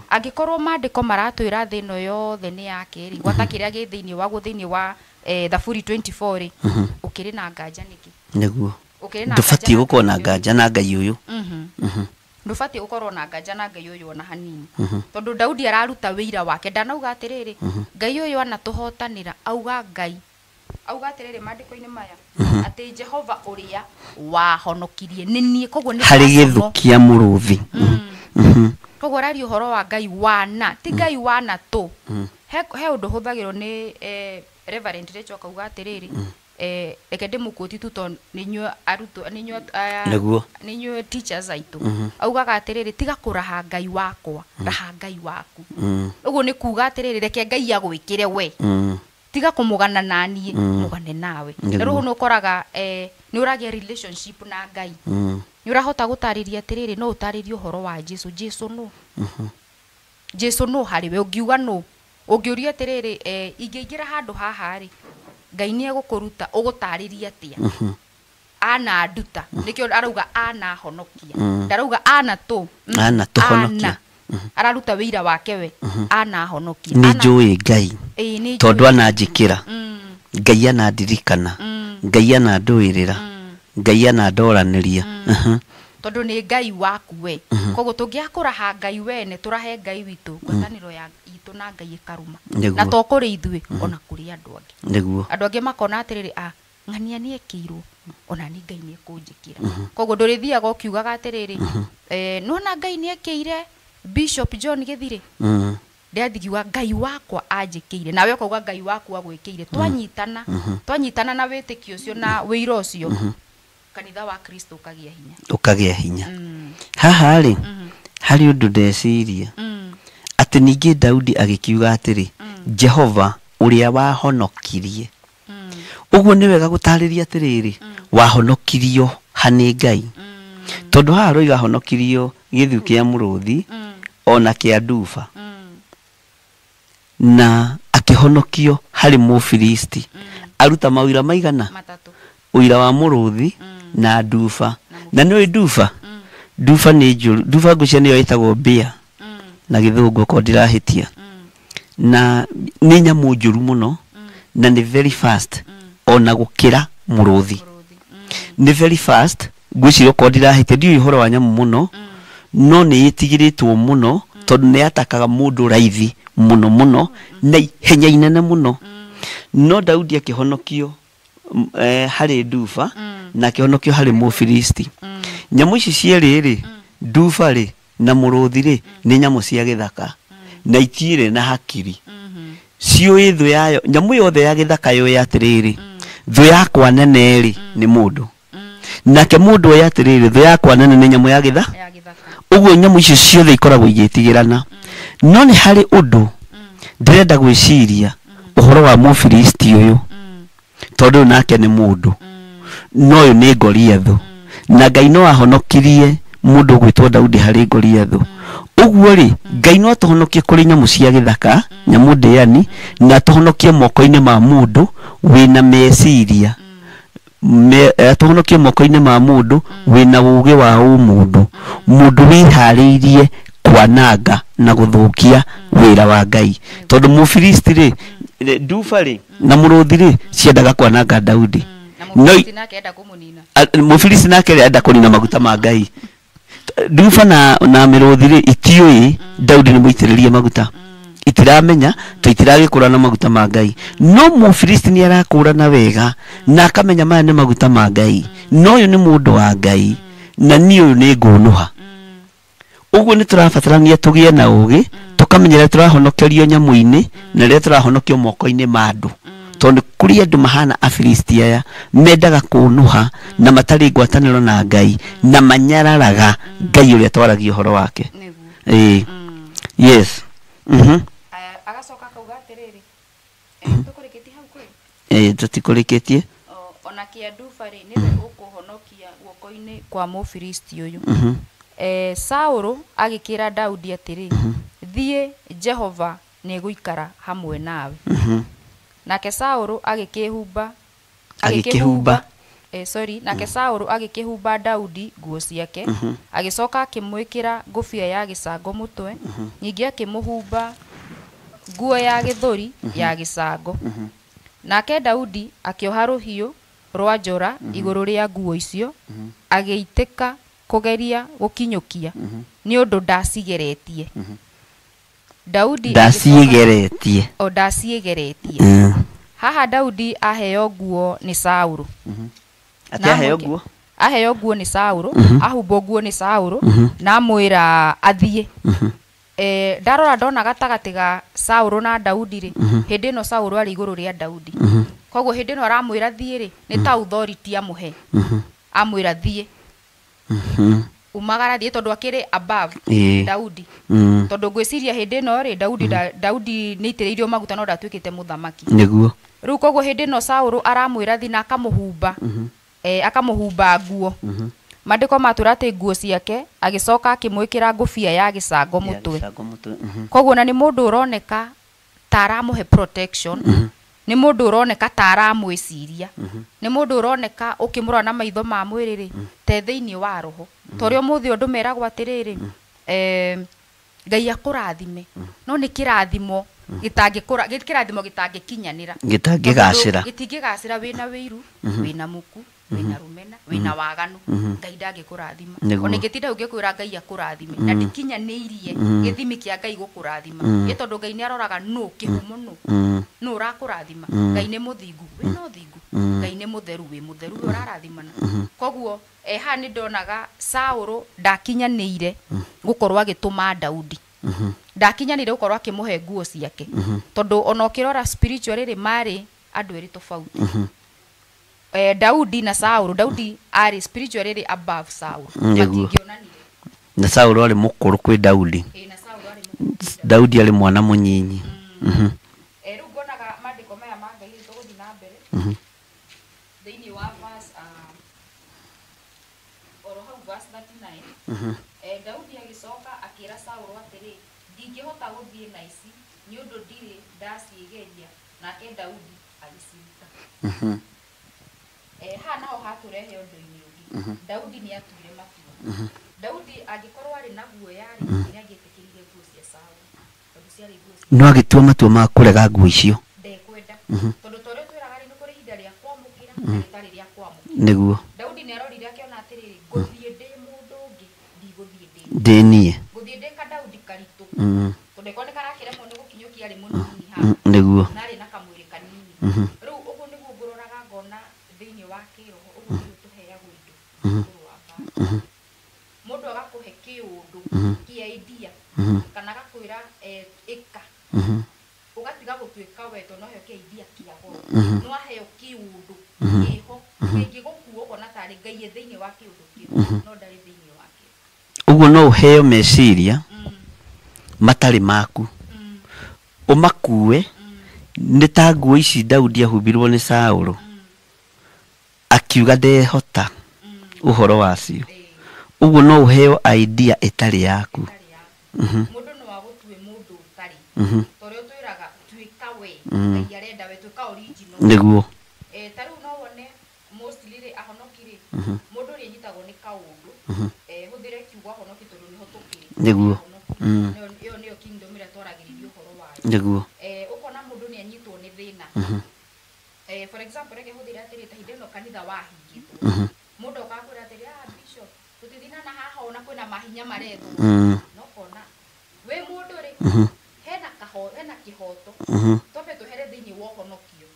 S3: Angĩkorwo maandĩko maratwĩra thĩ ĩno yothe nĩ yake rĩ, gwata kĩrĩa gĩ thĩinĩ waguo thĩinĩ wa Thaburi 24 rĩ, ũkĩrĩ na nganja nĩkĩ? Ũkĩrĩ na
S2: Ndũbatiĩ gũkorwo na nganja na Ngai ũyũ.
S3: Ndũbatiĩ gũkorwo na nganja na Ngai ũyũ ona hanini. Tondũ Daudi araruta wĩira wake, ndanauga atĩrĩrĩ, Ngai ũyũ anatũhotanĩra, auga Ngai. Auga atĩrĩrĩ maandĩko-inĩ maya, atĩ Jehova ũrĩa wahonokirie nĩ niĩ, koguo nĩ
S2: Harĩ gĩthũ kĩa mũrũthi.
S3: Koguo araria ũhoro wa Ngai wana, ti Ngai wana tũ. He ũndũ hũthagĩrwo nĩ Reverend Rachel akauga atĩrĩrĩ, reke ndĩmũquote tu tondũ nĩ inyuĩ arutwo, nĩ inyuĩ nĩ inyuĩ teachers aitũ. Augaga atĩrĩrĩ, tiga kũraha Ngai wakwa, raha Ngai waku. Ũguo nĩ kuga atĩrĩrĩ, reke Ngai agwĩkĩre we. Tiga kũmũgana na niĩ, mũgane nawe. Na rĩu nĩ ũkoraga nĩ ũragĩa relationship na Ngai. Nĩ ũrahota gũtarĩria atĩrĩrĩ, no ũtarĩrie ũhoro wa Jesu. Jesu nũ? Jesu nũ harĩ we? Ũngiuga nũ? Ũngĩũria atĩrĩrĩ, ingĩingĩra handũ haha rĩ, Ngai nĩ egũkũruta, ũgũtarĩria atĩa? Ananduta. Nĩkĩo arauga anahonokia. Ndarauga ana tũ.
S2: Anatũhonokia.
S3: Araruta wĩira wake we. Anahonokia.
S2: Nĩ njũĩ Ngai. Tondũ ananjĩkĩra. Ngai anandirikana. Ngai anandũĩrĩra. Ngai anandoranĩria.
S3: Tondũ nĩ Ngai waku we. Koguo tũngĩakũraha Ngai wene, tũrahe Ngai witũ, ngwatanĩro ya itũ na Ngai ĩkarũma. Na to kũrĩ ithuĩ, ona kũrĩ andũ angĩ. Andũ angĩ makona atĩrĩrĩ, ng'ania nĩ ekĩirwo, ona nĩ Ngai nĩ ekũnjĩkĩra. Koguo ndũrĩthiaga ũkiugaga atĩrĩrĩ, nĩwona Ngai nĩ ekĩire Bishop John Gĩthirĩ. Ndĩrathigiuga Ngai wakwa anjĩkĩire, nawe ũkauga Ngai waku agwĩkĩire. Twanyitana, twanyitana na wĩtĩkio ũcio na wĩira ũcio, kanitha wa Kristo ũkagĩa hinya.
S2: Ũkagĩa hinya. Haha rĩ, harĩ ũndũ ndeciria. Atĩ ningĩ Daudi agĩkiuga atĩrĩ, Jehova ũrĩa wahonokirie. Ũguo nĩ wega gũtarĩria atĩrĩrĩ, wahonokirio ha nĩ Ngai. Tondũ haha roiga honokirio gĩthu kĩa mũrũthi, ona kĩa nduba. Na akĩhonokio harĩ Mũfilisti. Aruta mawĩra maigana? Ũira wa mũrũthi na nduba. Na nĩũĩ nduba? Nduba nĩ njũru. Nduba ngwĩciria nĩyo ĩtagwo bear na gĩthũngũ okorwo ndirahĩtia. Na nĩ nyamũ njũru mũno na nĩ very fast ona gũkĩra mũrũthi. Nĩ very fast, ngwĩciria okorwo ndirahĩtia, ndiũĩ ũhoro wa nyamũ mũno, no nĩ ĩtigĩrĩtwo mũno tondũ nĩ yatakaga mũndũ raithi mũno mũno na ihenya inene mũno. No Daudi akĩhonokio harĩ nduba na akĩhonokio harĩ Mũfilisti. Nyamũ ici cierĩ rĩ, nduba rĩ na mũrũthi rĩ, nĩ nyamũ cia gĩthaka na itirĩ na hakiri. Ciũĩ thũ yayo, nyamũ yothe ya gĩthaka yũĩ atĩrĩrĩ, thũ yakwa nene rĩ nĩ mũndũ. Nake mũndũ oĩ atĩrĩrĩ, thũ yakwa nene nĩ nyamũ ya gĩthaka. Ũguo nyamũ icio ciothe ikoragwo igĩtigĩrana. No nĩ harĩ ũndũ ndĩrenda gwĩciria ũhoro wa Mũfilisti ũyũ, tondũ ũyũ nake nĩ mũndũ, no ũyũ nĩ Goliathũ. Na Ngai no ahonokirie mũndũ ũgwĩtwo Daudi harĩ Goliathũ. Ũguo rĩ, Ngai no atũhonokie kũrĩ nyamũ cia gĩthaka, nyamũ ndĩani, na atũhonokie moko-inĩ ma mũndũ wĩna meciria. Atũhonokie moko-inĩ ma mũndũ wĩna ũũgĩ wa ũmũndũ, mũndũ wĩharĩirie kwananga na gũthũkia wĩra wa Ngai. Tondũ Mũfilisti rĩ, nduba rĩ na mũrũthi rĩ, ciendaga kwananga Daudi. Mũfilisti nake rĩ, enda kũnina maguta ma Ngai. Nduba na mĩrũthi rĩ, itiũĩ Daudi nĩ mũitĩrĩrie maguta. Itiramenya to itiragĩkũrana maguta ma Ngai. No Mũfilisti nĩ arakũrana wega na akamenya maya nĩ maguta ma Ngai. No ũyũ nĩ mũndũ wa Ngai na niĩ ũyũ nĩ ngũnũha. Ũguo nĩ tũrabatarania tũgĩe na ũũgĩ, tũkamenya rĩrĩa tũrahonokerio nyamũ-inĩ na rĩrĩa tũrahonokio moko-inĩ ma andũ. Tondũ kũrĩ andũ mahana Afilisti aya mendaga kũnũha na matarĩ ngwatanĩro na Ngai na manyararaga Ngai ũrĩa twaragia ũhoro wake. Yes.
S3: Agacoka akauga atĩrĩrĩ, tũkũrĩkĩtie hau kweli?
S2: Tũtikũrĩkĩtie.
S3: Ona Kĩa nduba rĩ, nĩwe ũkũhonokia guoko-inĩ kwa Mũfilisti ũyũ. Saũlũ agĩkĩra Daudi atĩrĩ, thiĩ, Jehova nĩegũikara hamwe nawe. Nake Saũlũ agĩkĩhumba
S2: Agĩkĩhumba.
S3: Nake Saũlũ agĩkĩhumba Daudi nguo ciake, agĩcoka akĩmwĩkĩra ngũbia ya gĩcango mũtwe, ningĩ akĩmũhumba nguo ya gĩthũri ya gĩcango. Nake Daudi akĩoha rũhiũ rwa njora igũrũ rĩa nguo icio, agĩitĩka kũgeria gũkinyũkia, nĩ ũndũ ndacigeretie. Daudi
S2: Ndaciĩgeretie.
S3: O ndaciĩgeretie. Haha Daudi aheo nguo nĩ Saũlũ.
S2: Atĩ aheo nguo?
S3: Aheo nguo nĩ Saũlũ, ahumbwo nguo nĩ Saũlũ, na amwĩra athiĩ. Ndarora ndona gatagatĩ ga Saũlũ na Daudi rĩ, hĩndĩ ĩno Saũlũ arĩ igũrũ rĩa Daudi. Koguo hĩndĩ ĩno aramwĩra thiĩ rĩ, nĩ ta authority amũhe. Amwĩra thiĩ. Umagara thiĩ tondũ akĩrĩ above Daudi. Tondũ ngwĩciria hĩndĩ ĩno rĩ, Daudi Daudi nĩ aitĩrĩirio maguta no ndatuĩkĩte mũthamaki.
S2: Nĩguo.
S3: Rĩu koguo hĩndĩ ĩno Saũlũ aramwĩra thiĩ na akamũhumba. Akamũhumba nguo. Maandĩko matwĩra atĩ nguo ciake, agĩcoka akĩmwĩkĩra ngũbia ya gĩcango mũtwe.
S2: Gĩcango mũtwe.
S3: Koguo na nĩ mũndũ ũroneka ta aramũhe protection. Nĩ mũndũ ũroneka ta aramwĩciria. Nĩ mũndũ ũroneka ũkĩmũrora na maitho ma mwĩrĩ rĩ, te thĩinĩ wa roho. Ta ũrĩa ũmũthĩ andũ meragwo atĩrĩrĩ, Ngai akũrathime. No nĩ kĩrathimo gĩtangĩkũra, kĩrathimo gĩtangĩkinyanĩra.
S2: Gĩtangĩgacĩra.
S3: Gĩtingĩgacĩra wĩna wĩiru, wĩna muku, wĩna rũmena, wĩna waganu. Ngai ndangĩkũrathima. Ona ingĩtinda ũngĩkwĩra Ngai akũrathime, na ndikinyanĩirie gĩthimi kĩa Ngai gũkũrathima. Ĩ tondũ Ngai nĩ aroraga nũ kĩhumo nũ. Nũ ũrakũrathima. Ngai nĩ mũthingu, wĩna ũthingu. Ngai nĩ mũtheru, wĩ mũtheru, we ũrarathimana. Koguo haha nĩ ndonaga Saũlũ ndakinyanĩire gũkorwo agĩtũma Daudi. Ndakinyanĩire gũkorwo akĩmũhe nguo ciake. Tondũ ona ũkĩrora spiritually rĩ, marĩ andũ erĩ tofauti. Daudi na Saũlũ, Daudi arĩ spiritually rĩ above Saũlũ.
S2: Nĩguo.
S3: Matingĩonanire.
S2: Na Saũlũ arĩ mũkũrũ kwĩ Daudi.
S3: Na Saũlũ arĩ mũkũrũ.
S2: Daudi arĩ mwana mũnyinyi.
S3: Rĩu ngonaga maandĩko maya ma Ngai tũgũthiĩ na mbere. Thĩinĩ wa verse, oro hau verse 39. Daudi agĩcoka akĩra Saũlũ atĩrĩ, ndingĩhota gũthiĩ na ici nĩ ũndũ ndirĩ ndaciĩgeria. Nake Daudi agĩciruta. Haha naho hatũrehe ũndũ-inĩ ũngĩ. Daudi nĩ atuire matua. Daudi angĩkorwo arĩ na guoya rĩ, nĩ angĩetĩkĩrire nguo cia Saũlũ. Tondũ ciarĩ nguo cia
S2: No agĩtua matua ma kũrega nguo icio.
S3: Ndekwenda. Tondũ ta ũrĩa twĩraga rĩ, nĩ kũrĩ ihinda rĩa kwamũkĩra na rĩtarĩ rĩa kwamũkĩra.
S2: Nĩguo.
S3: Daudi nĩ arorire akĩona atĩrĩrĩ, ngũthiĩ ndĩ mũndũ ũngĩ, ndigũthiĩ ndĩ.
S2: Ndĩ niĩ.
S3: Ngũthiĩ ndĩ ka Daudi karitũ. Tondũ angĩkorwo nĩ karakĩremwo nĩ gũkinyũkia arĩ mũnini haha.
S2: Nĩguo.
S3: Na arĩ na kamwĩrĩ kanini. Rĩu ũguo nĩguo ngũroraga ngona thĩinĩ wa kĩroho, ũguo nĩguo tũheagwo indo igũrũ wa mbara. Mũndũ agakũhe kĩũndũ kĩa idea, kana agakwĩra, ĩka. Ũgatiga gũtuĩka we tondũ no aheo kĩa idea kĩa goro. No aheo kĩũndũ kĩho, kĩngĩgũkua ũkona tarĩ Ngai e thĩinĩ wa kĩũndũ kĩu, no ndarĩ thĩinĩ wakĩo.
S2: Ũguo no ũheo meciria matarĩ maku. Ũmakue nĩ ta nguo ici Daudi ahumbirwo nĩ Saũlũ. Akiuga ndehota ũhoro wacio. Ũguo no ũheo idea ĩtarĩ yaku.
S3: Mũndũ no agũtue mũndũ ũtarĩ. Ta ũrĩa ũtwĩraga tuĩka we, Ngai arenda we, tuĩka original.
S2: Nĩguo.
S3: Ta rĩu no wone mostly rĩ, ahonoki rĩ, mũndũ ũrĩa anyitagwo nĩ kaũndũ, hũthĩre kiugo ahonoki tondũ nĩho tũkĩrĩ.
S2: Nĩguo.
S3: Ĩyo nĩyo kingdom ĩrĩa twaragĩrĩria ũhoro wayo.
S2: Nĩguo.
S3: Ũkona mũndũ nĩ anyitwo nĩ thĩna. For example, reke hũthĩre atĩrĩ, ta hĩndĩ ĩno kanitha wahingĩtwo. Mũndũ okaga kwĩra atĩrĩ, Bishop, tũtithina na haha ona kwĩna mahinya marethwo. No kona wĩ mũndũ rĩ, hena hena kĩhoto. Twambe twehere thĩinĩ wa ũhonokio.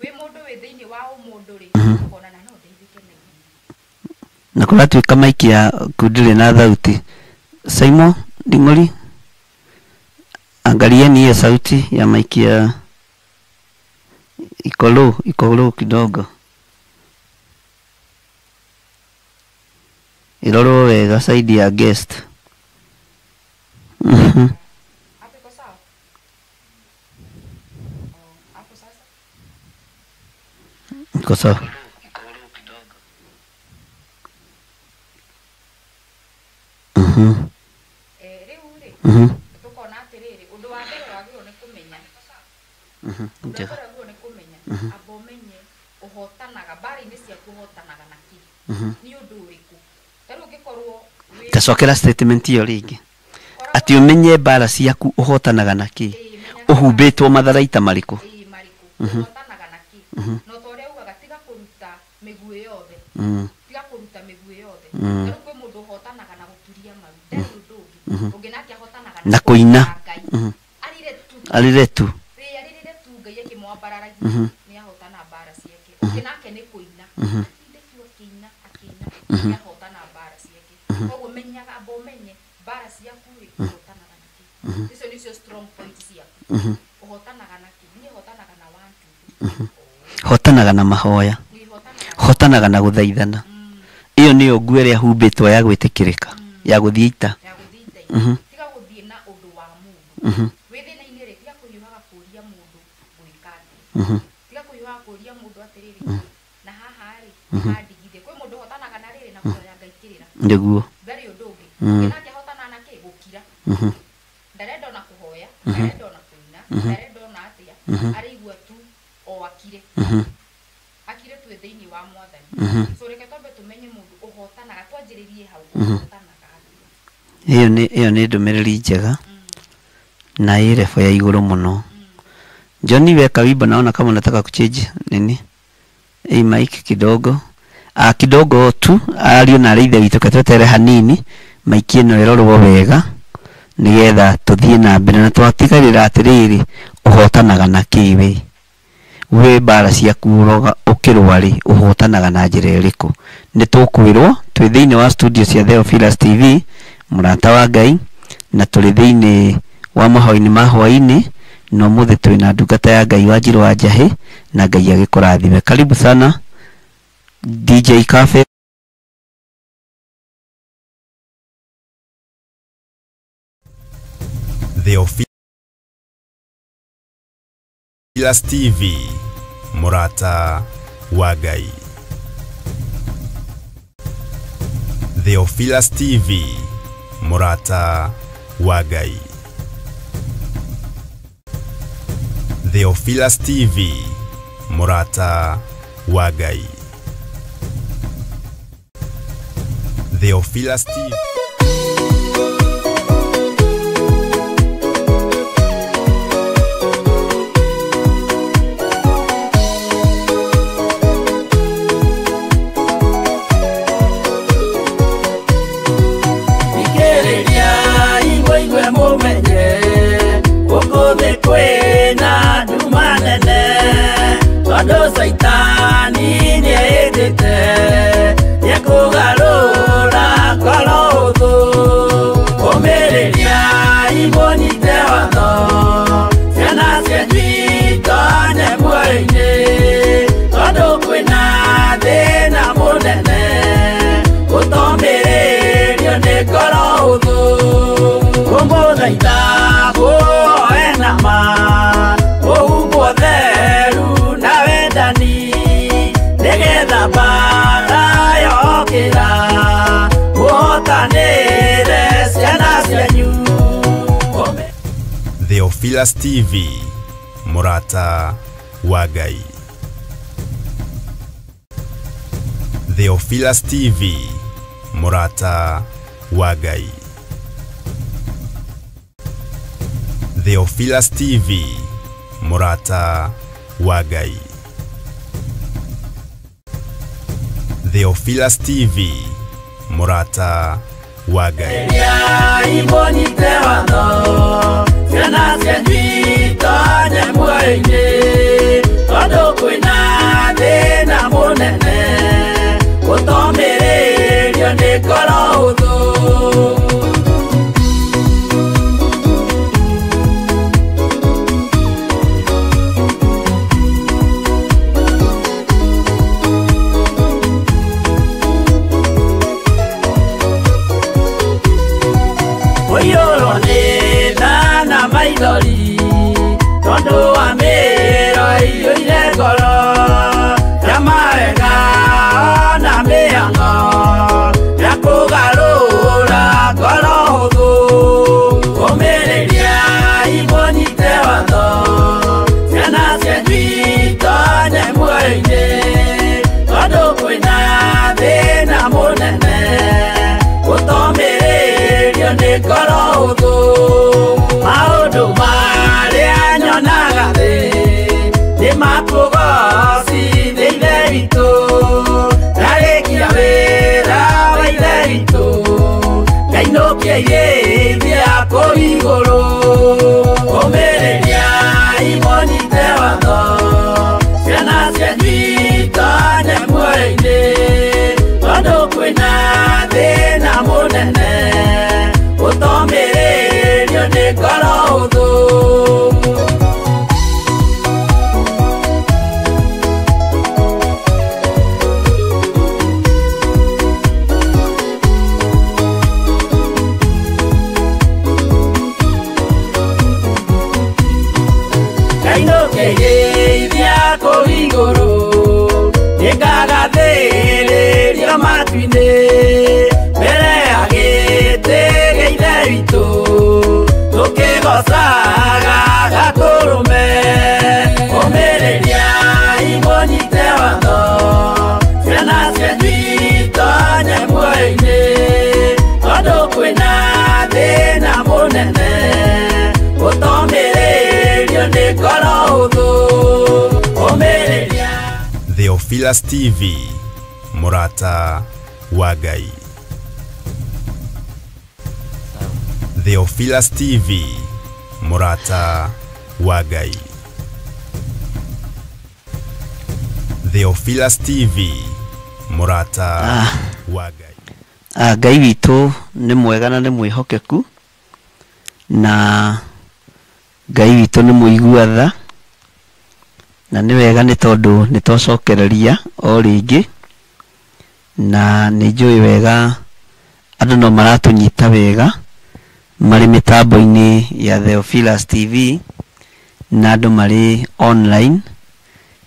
S3: Wĩ mũndũ wĩ thĩinĩ wa ũmũndũ rĩ, ũkona na no ndeithĩke na ihenya.
S2: Na kũratuĩka maiki ya ndĩrĩ na thauti. Simon Nding'ori, angalieni hiyo sauti ya maiki ya iko low kidogo. Irorwo wega side ya guest.
S3: Hapo iko sawa? Hapo sasa?
S2: Iko sawa.
S3: Rĩu rĩ, tũkona atĩrĩrĩ, ũndũ wa mbere wagĩrĩirwo nĩ kũmenya, ũndũ wa mbere wagĩrĩirwo nĩ kũmenya, amba ũmenye ũhotanaga mbara-inĩ ciaku, ũhotanaga na kĩ, nĩ ũndũ ũrĩkũ. Ta rĩu ũngĩkorwo wĩ
S2: Tacokera statement ĩyo rĩngĩ, atĩ ũmenye mbara ciaku ũhotanaga na kĩ, ũhumbĩtwo matharaita marĩkũ.
S3: Ĩĩ, marĩkũ, ũhotanaga na kĩ. No ta ũrĩa ugaga, tiga kũruta mĩguĩ yothe, tiga kũruta mĩguĩ yothe. Ta rĩu kwĩ mũndũ ũhotanaga na gũturia maru, ndarĩ ũndũ ũngĩ. Ũngĩ nake ahotanaga
S2: na kũina.
S3: kũhoya Ngai. Arire tu.
S2: Arire tu.
S3: Ĩĩ, arĩrĩre tu Ngai akĩmwambararagia, nĩ ahotana mbara ciake. Ũngĩ nake nĩ kũina, atinde tu akĩina akĩina, nĩ ahotana mbara ciake. Koguo menyaga, amba ũmenye mbara ciaku rĩ, ũhotanaga na kĩ. Icio nĩcio strong point ciaku. Ũhotanaga na kĩ? Niĩ hotanaga na 1 2 3.
S2: Hotanaga na mahoya.
S3: Niĩ hotanaga.
S2: Hotanaga na gũthaithana. Ĩyo nĩyo nguo ĩrĩa humbĩtwo ya gwĩtĩkĩrĩka ya gũthiĩ ita.
S3: Ya gũthiĩ ita-inĩ. Tiga gũthiĩ na ũndũ wa mũndũ. Wĩ thĩna-inĩ rĩ, tiga kũhiũhaga kũria mũndũ gwĩka atĩa. Tiga kũhiũhaga kũria mũndũ atĩrĩrĩ, na haha rĩ, handigithie. Kwĩ mũndũ ũhotanaga na rĩrĩ, na kũhoya Ngai kĩrĩra.
S2: Nĩguo.
S3: Ndarĩ ũndũ ũngĩ. Ũngĩ nake ahotanaga na kĩ? Gũkira. Ndarenda ona kũhoya, ndarenda ona kũina, ndarenda ona atĩa, araigua tu o akire, akire tu thĩinĩ wa Mwathani. So reke twambe tũmenye mũndũ ũhotanaga, twanjĩrĩrie hau, ũhotanaga atĩa.
S2: Ĩyo nĩ ndũmĩrĩri njega na ĩ level ya igũrũ mũno. Johnny, weka wimbo, naona kama unataka kuchange nini hii mic kidogo, kidogo tu. Ariũ na arĩ ithe witũ, ketwetere hanini, maiki ĩno ĩrorwo wega nĩgetha tũthiĩ na mbere. Na twatigarĩra atĩrĩrĩ, ũhotanaga na kĩ we mbara ciaku ũroga ũkĩrũa rĩ, ũhotanaga na njĩra ĩrĩkũ? Nĩ tũkwĩrwo. Twĩ thĩinĩ wa studio cia Theophilus TV, mũrata wa Ngai, na tũrĩ thĩinĩ wa mahoya-inĩ ma hwaĩ-inĩ, na ũmũthĩ twĩ na ndungata ya Ngai Wanjirũ wa Njahĩ, na Ngai agĩkũrathime. Karibu sana, DJ Cafe.
S1: Theophilus TV, mũrata wa Ngai. Theophilus TV, mũrata wa Ngai. Theophilus TV, mũrata wa Ngai. Theophilus TV.
S11: Thikĩrĩria igwe igwe mũmenye gũkũ thĩ kwĩna nduma nene, tondũ caitani nĩehĩtĩte nĩekũgarũra ngoro ũthũ. Ũmĩrĩria imũnyite watho, ciana cianyu itonye muoyo-inĩ, tondũ kwĩna thĩna mũnene gũtomĩrĩrio nĩ ngoro ũthũ. Kũmũthaitha mũhoe na ma, mũhumbwo theru na wendani, nĩgetha mbara yokĩra mũhotanĩre ciana cianyu.
S1: Theophilus TV, mũrata wa Ngai. Theophilus TV, mũrata wa Ngai. Theophilus TV, mũrata wa Ngai. Theophilus TV, mũrata wa Ngai.
S11: Imũnyite watho, ciana cianyu itonye muoyo-inĩ, tondũ kwĩna thĩna mũnene gũtomĩrĩrio nĩ ngoro ũthũ. Ũiyũrwo nĩ tha na maithori, tondũ wa mĩĩro ĩiyũire ngoro ya mawega na mĩhang'o ya kũgarũra ngoro. Kainũkĩirie kũu igũrũ ũmĩrĩria imũnyite watho ciana cianyu itonye muoyo-inĩ tondũ kwĩna thĩna mũnene ũtomĩrĩrio nĩ ngoro hũthũ. Kainũkĩiria kũu igũrũ nĩngagathĩrĩrio matu-inĩ mbere ya gĩtĩ gĩa Ithe witũ tũkĩgocaga Gatũrũme ũmĩrĩria imũnyite watho ciana cianyu itonye muoyo-inĩ tondũ kwĩna thĩna mũnene ũtomĩrĩrio nĩ ngoro hũthũ ũmĩrĩria.
S1: Theophilus TV, Murata wa Ngai. Theophilus TV, Murata wa Ngai. Theophilus TV, Murata wa Ngai.
S2: Ngai witũ nĩ mwega na nĩ mwĩhokeku, na Ngai witũ nĩ mũigua tha, na nĩ wega nĩ tondũ nĩ twacokereria o rĩngĩ, na nĩ njũĩ wega andũ no maratũnyita wega marĩ mĩtambo-inĩ ya Theophilus TV na andũ marĩ online,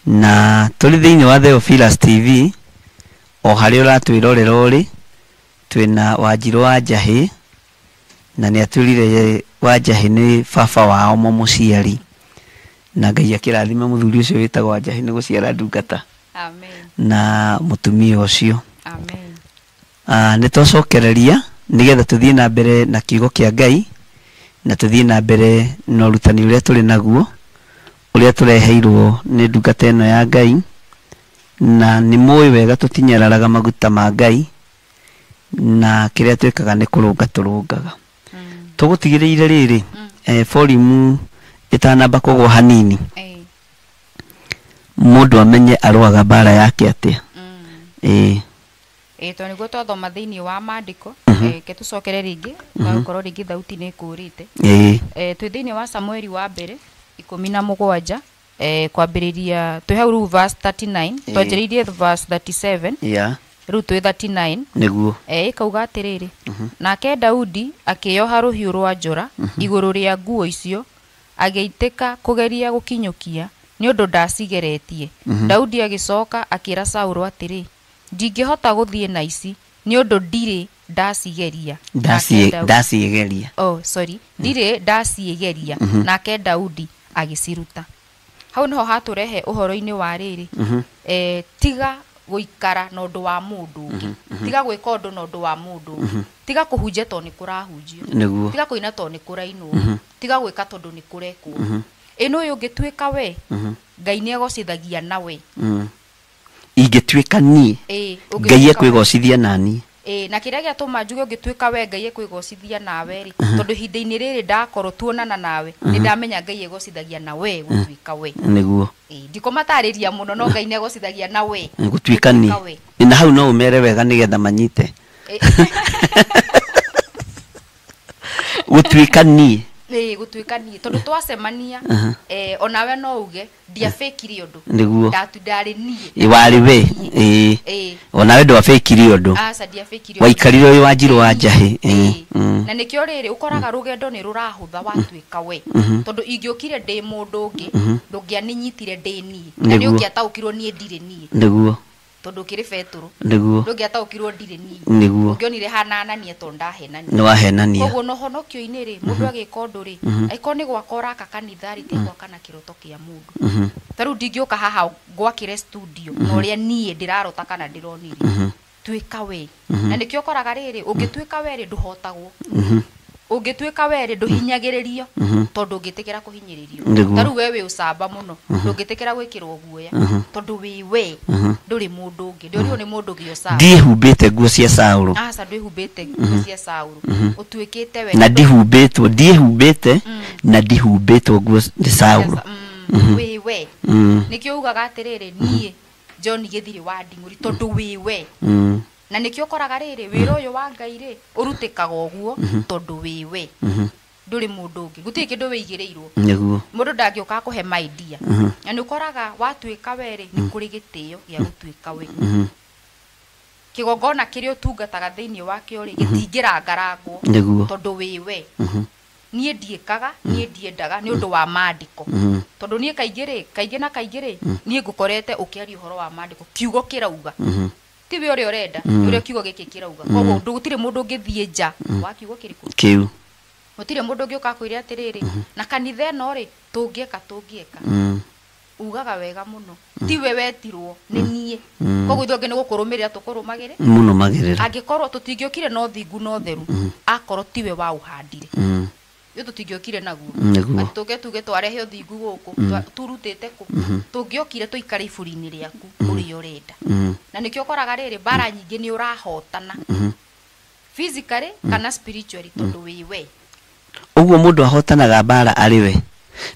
S2: na tũrĩ thĩinĩ wa Theophilus TV o harĩa ũratwĩrorera ũrĩ twĩna Wanjirũ wa Njahĩ, na nĩ atwĩrire Wanjahĩ nĩ baba wao mũmũciari, na Ngai akĩrathime mũthuri ũcio wĩtagwo Wanjahĩ nĩ gũciara ndungata.
S3: Amen.
S2: Na mũtumia ũcio.
S3: Amen.
S2: Nĩ twacokereria nĩgetha tũthiĩ na mbere na kiugo kĩa Ngai, na tũthiĩ na mbere na ũrutani ũrĩa tũrĩ naguo, ũrĩa tũreheirwo nĩ ndungata ĩno ya Ngai, na nĩ mũĩ wega tũtinyararaga maguta ma Ngai, na kĩrĩa twĩkaga nĩ kũrũnga tũrũngaga. Tũgũtigĩrĩire rĩrĩ volume ĩtanamba kũgwa hanini, mũndũ amenye arũaga mbara yake atĩa.
S3: Ĩĩ, tondũ nĩguo twathoma thĩinĩ wa maandĩko, ke tũcokere rĩngĩ, gũkorwo rĩngĩ thauti nĩ ĩkũrĩte. Twĩ thĩinĩ wa Samueli wa mbere 17, kwambĩrĩria twĩ hau rĩu verse 39, twanjĩrĩirie verse 37, rĩu twĩ 39.
S2: Nĩguo.
S3: Ĩkauga atĩrĩrĩ, nake Daudi akĩyoha rũhiũ rwa njora igũrũ rĩa nguo icio, agĩitĩka kũgeria gũkinyũkia nĩ ũndũ ndacigeretie. Daudi agĩcoka akĩra Saũlũ atĩrĩ, ndingĩhota gũthiĩ na ici nĩ ũndũ ndirĩ ndacigeria.
S2: Ndaciegeria.
S3: Oh, sorry, ndirĩ ndaciegeria. Nake Daudi agĩciruta. Hau niho hatũrehe ũhoro-inĩ wa rĩrĩ, tiga gũikara na ũndũ wa mũndũ ũngĩ, tiga gwĩka ũndũ na ũndũ wa mũndũ ũngĩ, tiga kũhunjia tondũ nĩ kũrahunjio, tiga kũina tondũ nĩ kũrainwo, tiga gwĩka tondũ nĩ kũrekwo. Ĩno ũyũ ũngĩtuĩka we, Ngai nĩ egocithagia nawe.
S2: Ingĩtuĩka niĩ, Ngai ekwĩgocithia nani.
S3: Na kĩrĩa gĩatũma njuge ũngĩtuĩka we Ngai ekwĩgocithia nawe rĩ, tondũ ihinda-inĩ rĩrĩ ndakorwo tuonana nawe, nĩ ndamenya Ngai egocithagia na we gũtuĩka we.
S2: Nĩguo.
S3: Ndikũmatarĩria mũno, no Ngai nĩ egocithagia na we
S2: gũtuĩka niĩ. Na hau no ũmere wega nĩgetha manyite. Gũtuĩka niĩ.
S3: Gũtuĩka niĩ tondũ twacemania, onawe no uge ndiabĩkire ũndũ.
S2: Nĩguo.
S3: Ndarĩ niĩ.
S2: Warĩ we. Onawe ndwabĩkire ũndũ.
S3: Aca, ndiabĩkire ũndũ.
S2: Waikarire ũrĩ Wanjirũ wa Njahĩ.
S3: Na nĩkĩo rĩrĩ ũkoraga rũgendo nĩ rũrahũtha watuĩka we, tondũ ingĩũkire ndĩ mũndũ ũngĩ, ndũngĩaninyitire ndĩ niĩ, na nĩ ũngĩataũkirwo niĩ ndirĩ niĩ.
S2: Nĩguo.
S3: Tondũ ũkĩrĩ Betũrũ.
S2: Nĩguo.
S3: Ndũngĩataũkirwo ndirĩ niĩ.
S2: Nĩguo.
S3: Ũngĩonire hananania tondũ ndahenania.
S2: Nĩ wahenania.
S3: Koguo na ũhonokio-inĩ rĩ, mũndũ agĩka ũndũ rĩ, angĩkorwo nĩ gwaka ũraka kanitha rĩ, ti gwaka na kĩroto kĩa mũndũ. Ta rĩu ndingĩũka haha ngwakĩre studio na ũrĩa niĩ ndĩrarota kana ndĩronire. Tuĩka we. Na nĩkĩo ũkoraga rĩrĩ, ũngĩtuĩka we rĩ, ndũhotagwo. Ũngĩtuĩka werĩ ndũhinyagĩrĩrio tondũ ũngĩtĩkĩra kũhinyĩrĩrio.
S2: Nĩguo.
S3: Ta rĩu we wĩ ũcamba mũno, ndũngĩtĩkĩra gwĩkĩrwo guoya tondũ wĩ we, ndũrĩ mũndũ ũngĩ, ndũrĩ nĩ mũndũ gĩ ũcamba.
S2: Ndiĩhumbĩte nguo cia Saũlũ.
S3: Aca, ndwĩhumbĩte nguo cia Saũlũ, ũtuĩkĩte we.
S2: Na ndihumbĩtwo, ndiĩhumbĩte na ndihumbĩtwo nguo nĩ Saũlũ.
S3: Wĩ we. Nĩkĩo ugaga atĩrĩrĩ, niĩ John Gĩthirĩ wa Nding'ũri, tondũ wĩ we. Na nĩkĩo ũkoraga rĩrĩ, wĩra ũyũ wa Ngai rĩ, ũrutĩkaga ũguo tondũ wĩ we, ndũrĩ mũndũ ũngĩ, gũtirĩ kĩndũ wĩigĩrĩirwo.
S2: Nĩguo.
S3: Mũndũ ndangĩũka akũhe idea. Na nĩ ũkoraga watuĩka we rĩ, nĩ kũrĩ gĩtĩo gĩa gũtuĩka we. Kĩgongona kĩrĩa ũtungataga thĩinĩ wakĩo rĩ, gĩtingĩrangarangwo tondũ wĩ we. Niĩ ndiĩkaga, niĩ ndiendaga nĩ ũndũ wa maandĩko, tondũ niĩ kaingĩ rĩ, kaingĩ na kaingĩ rĩ, niĩ ngũkorete ũkĩaria ũhoro wa maandĩko, kiugo kĩrauga, ti we ũrĩa ũrenda, nĩ ũrĩa kiugo gĩkĩ kĩrauga. Koguo gũtirĩ mũndũ ũngĩthiĩ nja wa kiugo kĩrĩkũ.
S2: Kĩu.
S3: Gũtirĩ mũndũ ũngĩũka akwĩre atĩrĩrĩ, na kanitha ĩno rĩ, tũngĩeka ugaga wega mũno, tiwe wetirwo, nĩ niĩ. Koguo ithuĩ angĩ nĩ gũkũrũmĩrĩra tũkũrũmagĩrĩra
S2: Mũno magĩrĩra.
S3: Angĩkorwo tũtingĩokire na ũthingu na ũtheru, akorwo tiwe waũhandire, ithuĩ tũtingĩokire naguo. Atĩ tũke tuge twarehe ũthingu gũkũ, turutĩte kũ? Tũngĩokire tũikare iburi-inĩ rĩaku ũrĩa ũrenda. Na nĩkĩo ũkoraga rĩrĩ, mbara nyingĩ nĩ ũrahotana physically kana spiritually tondũ wĩ we.
S2: Ũguo mũndũ ahotanaga mbara arĩ we.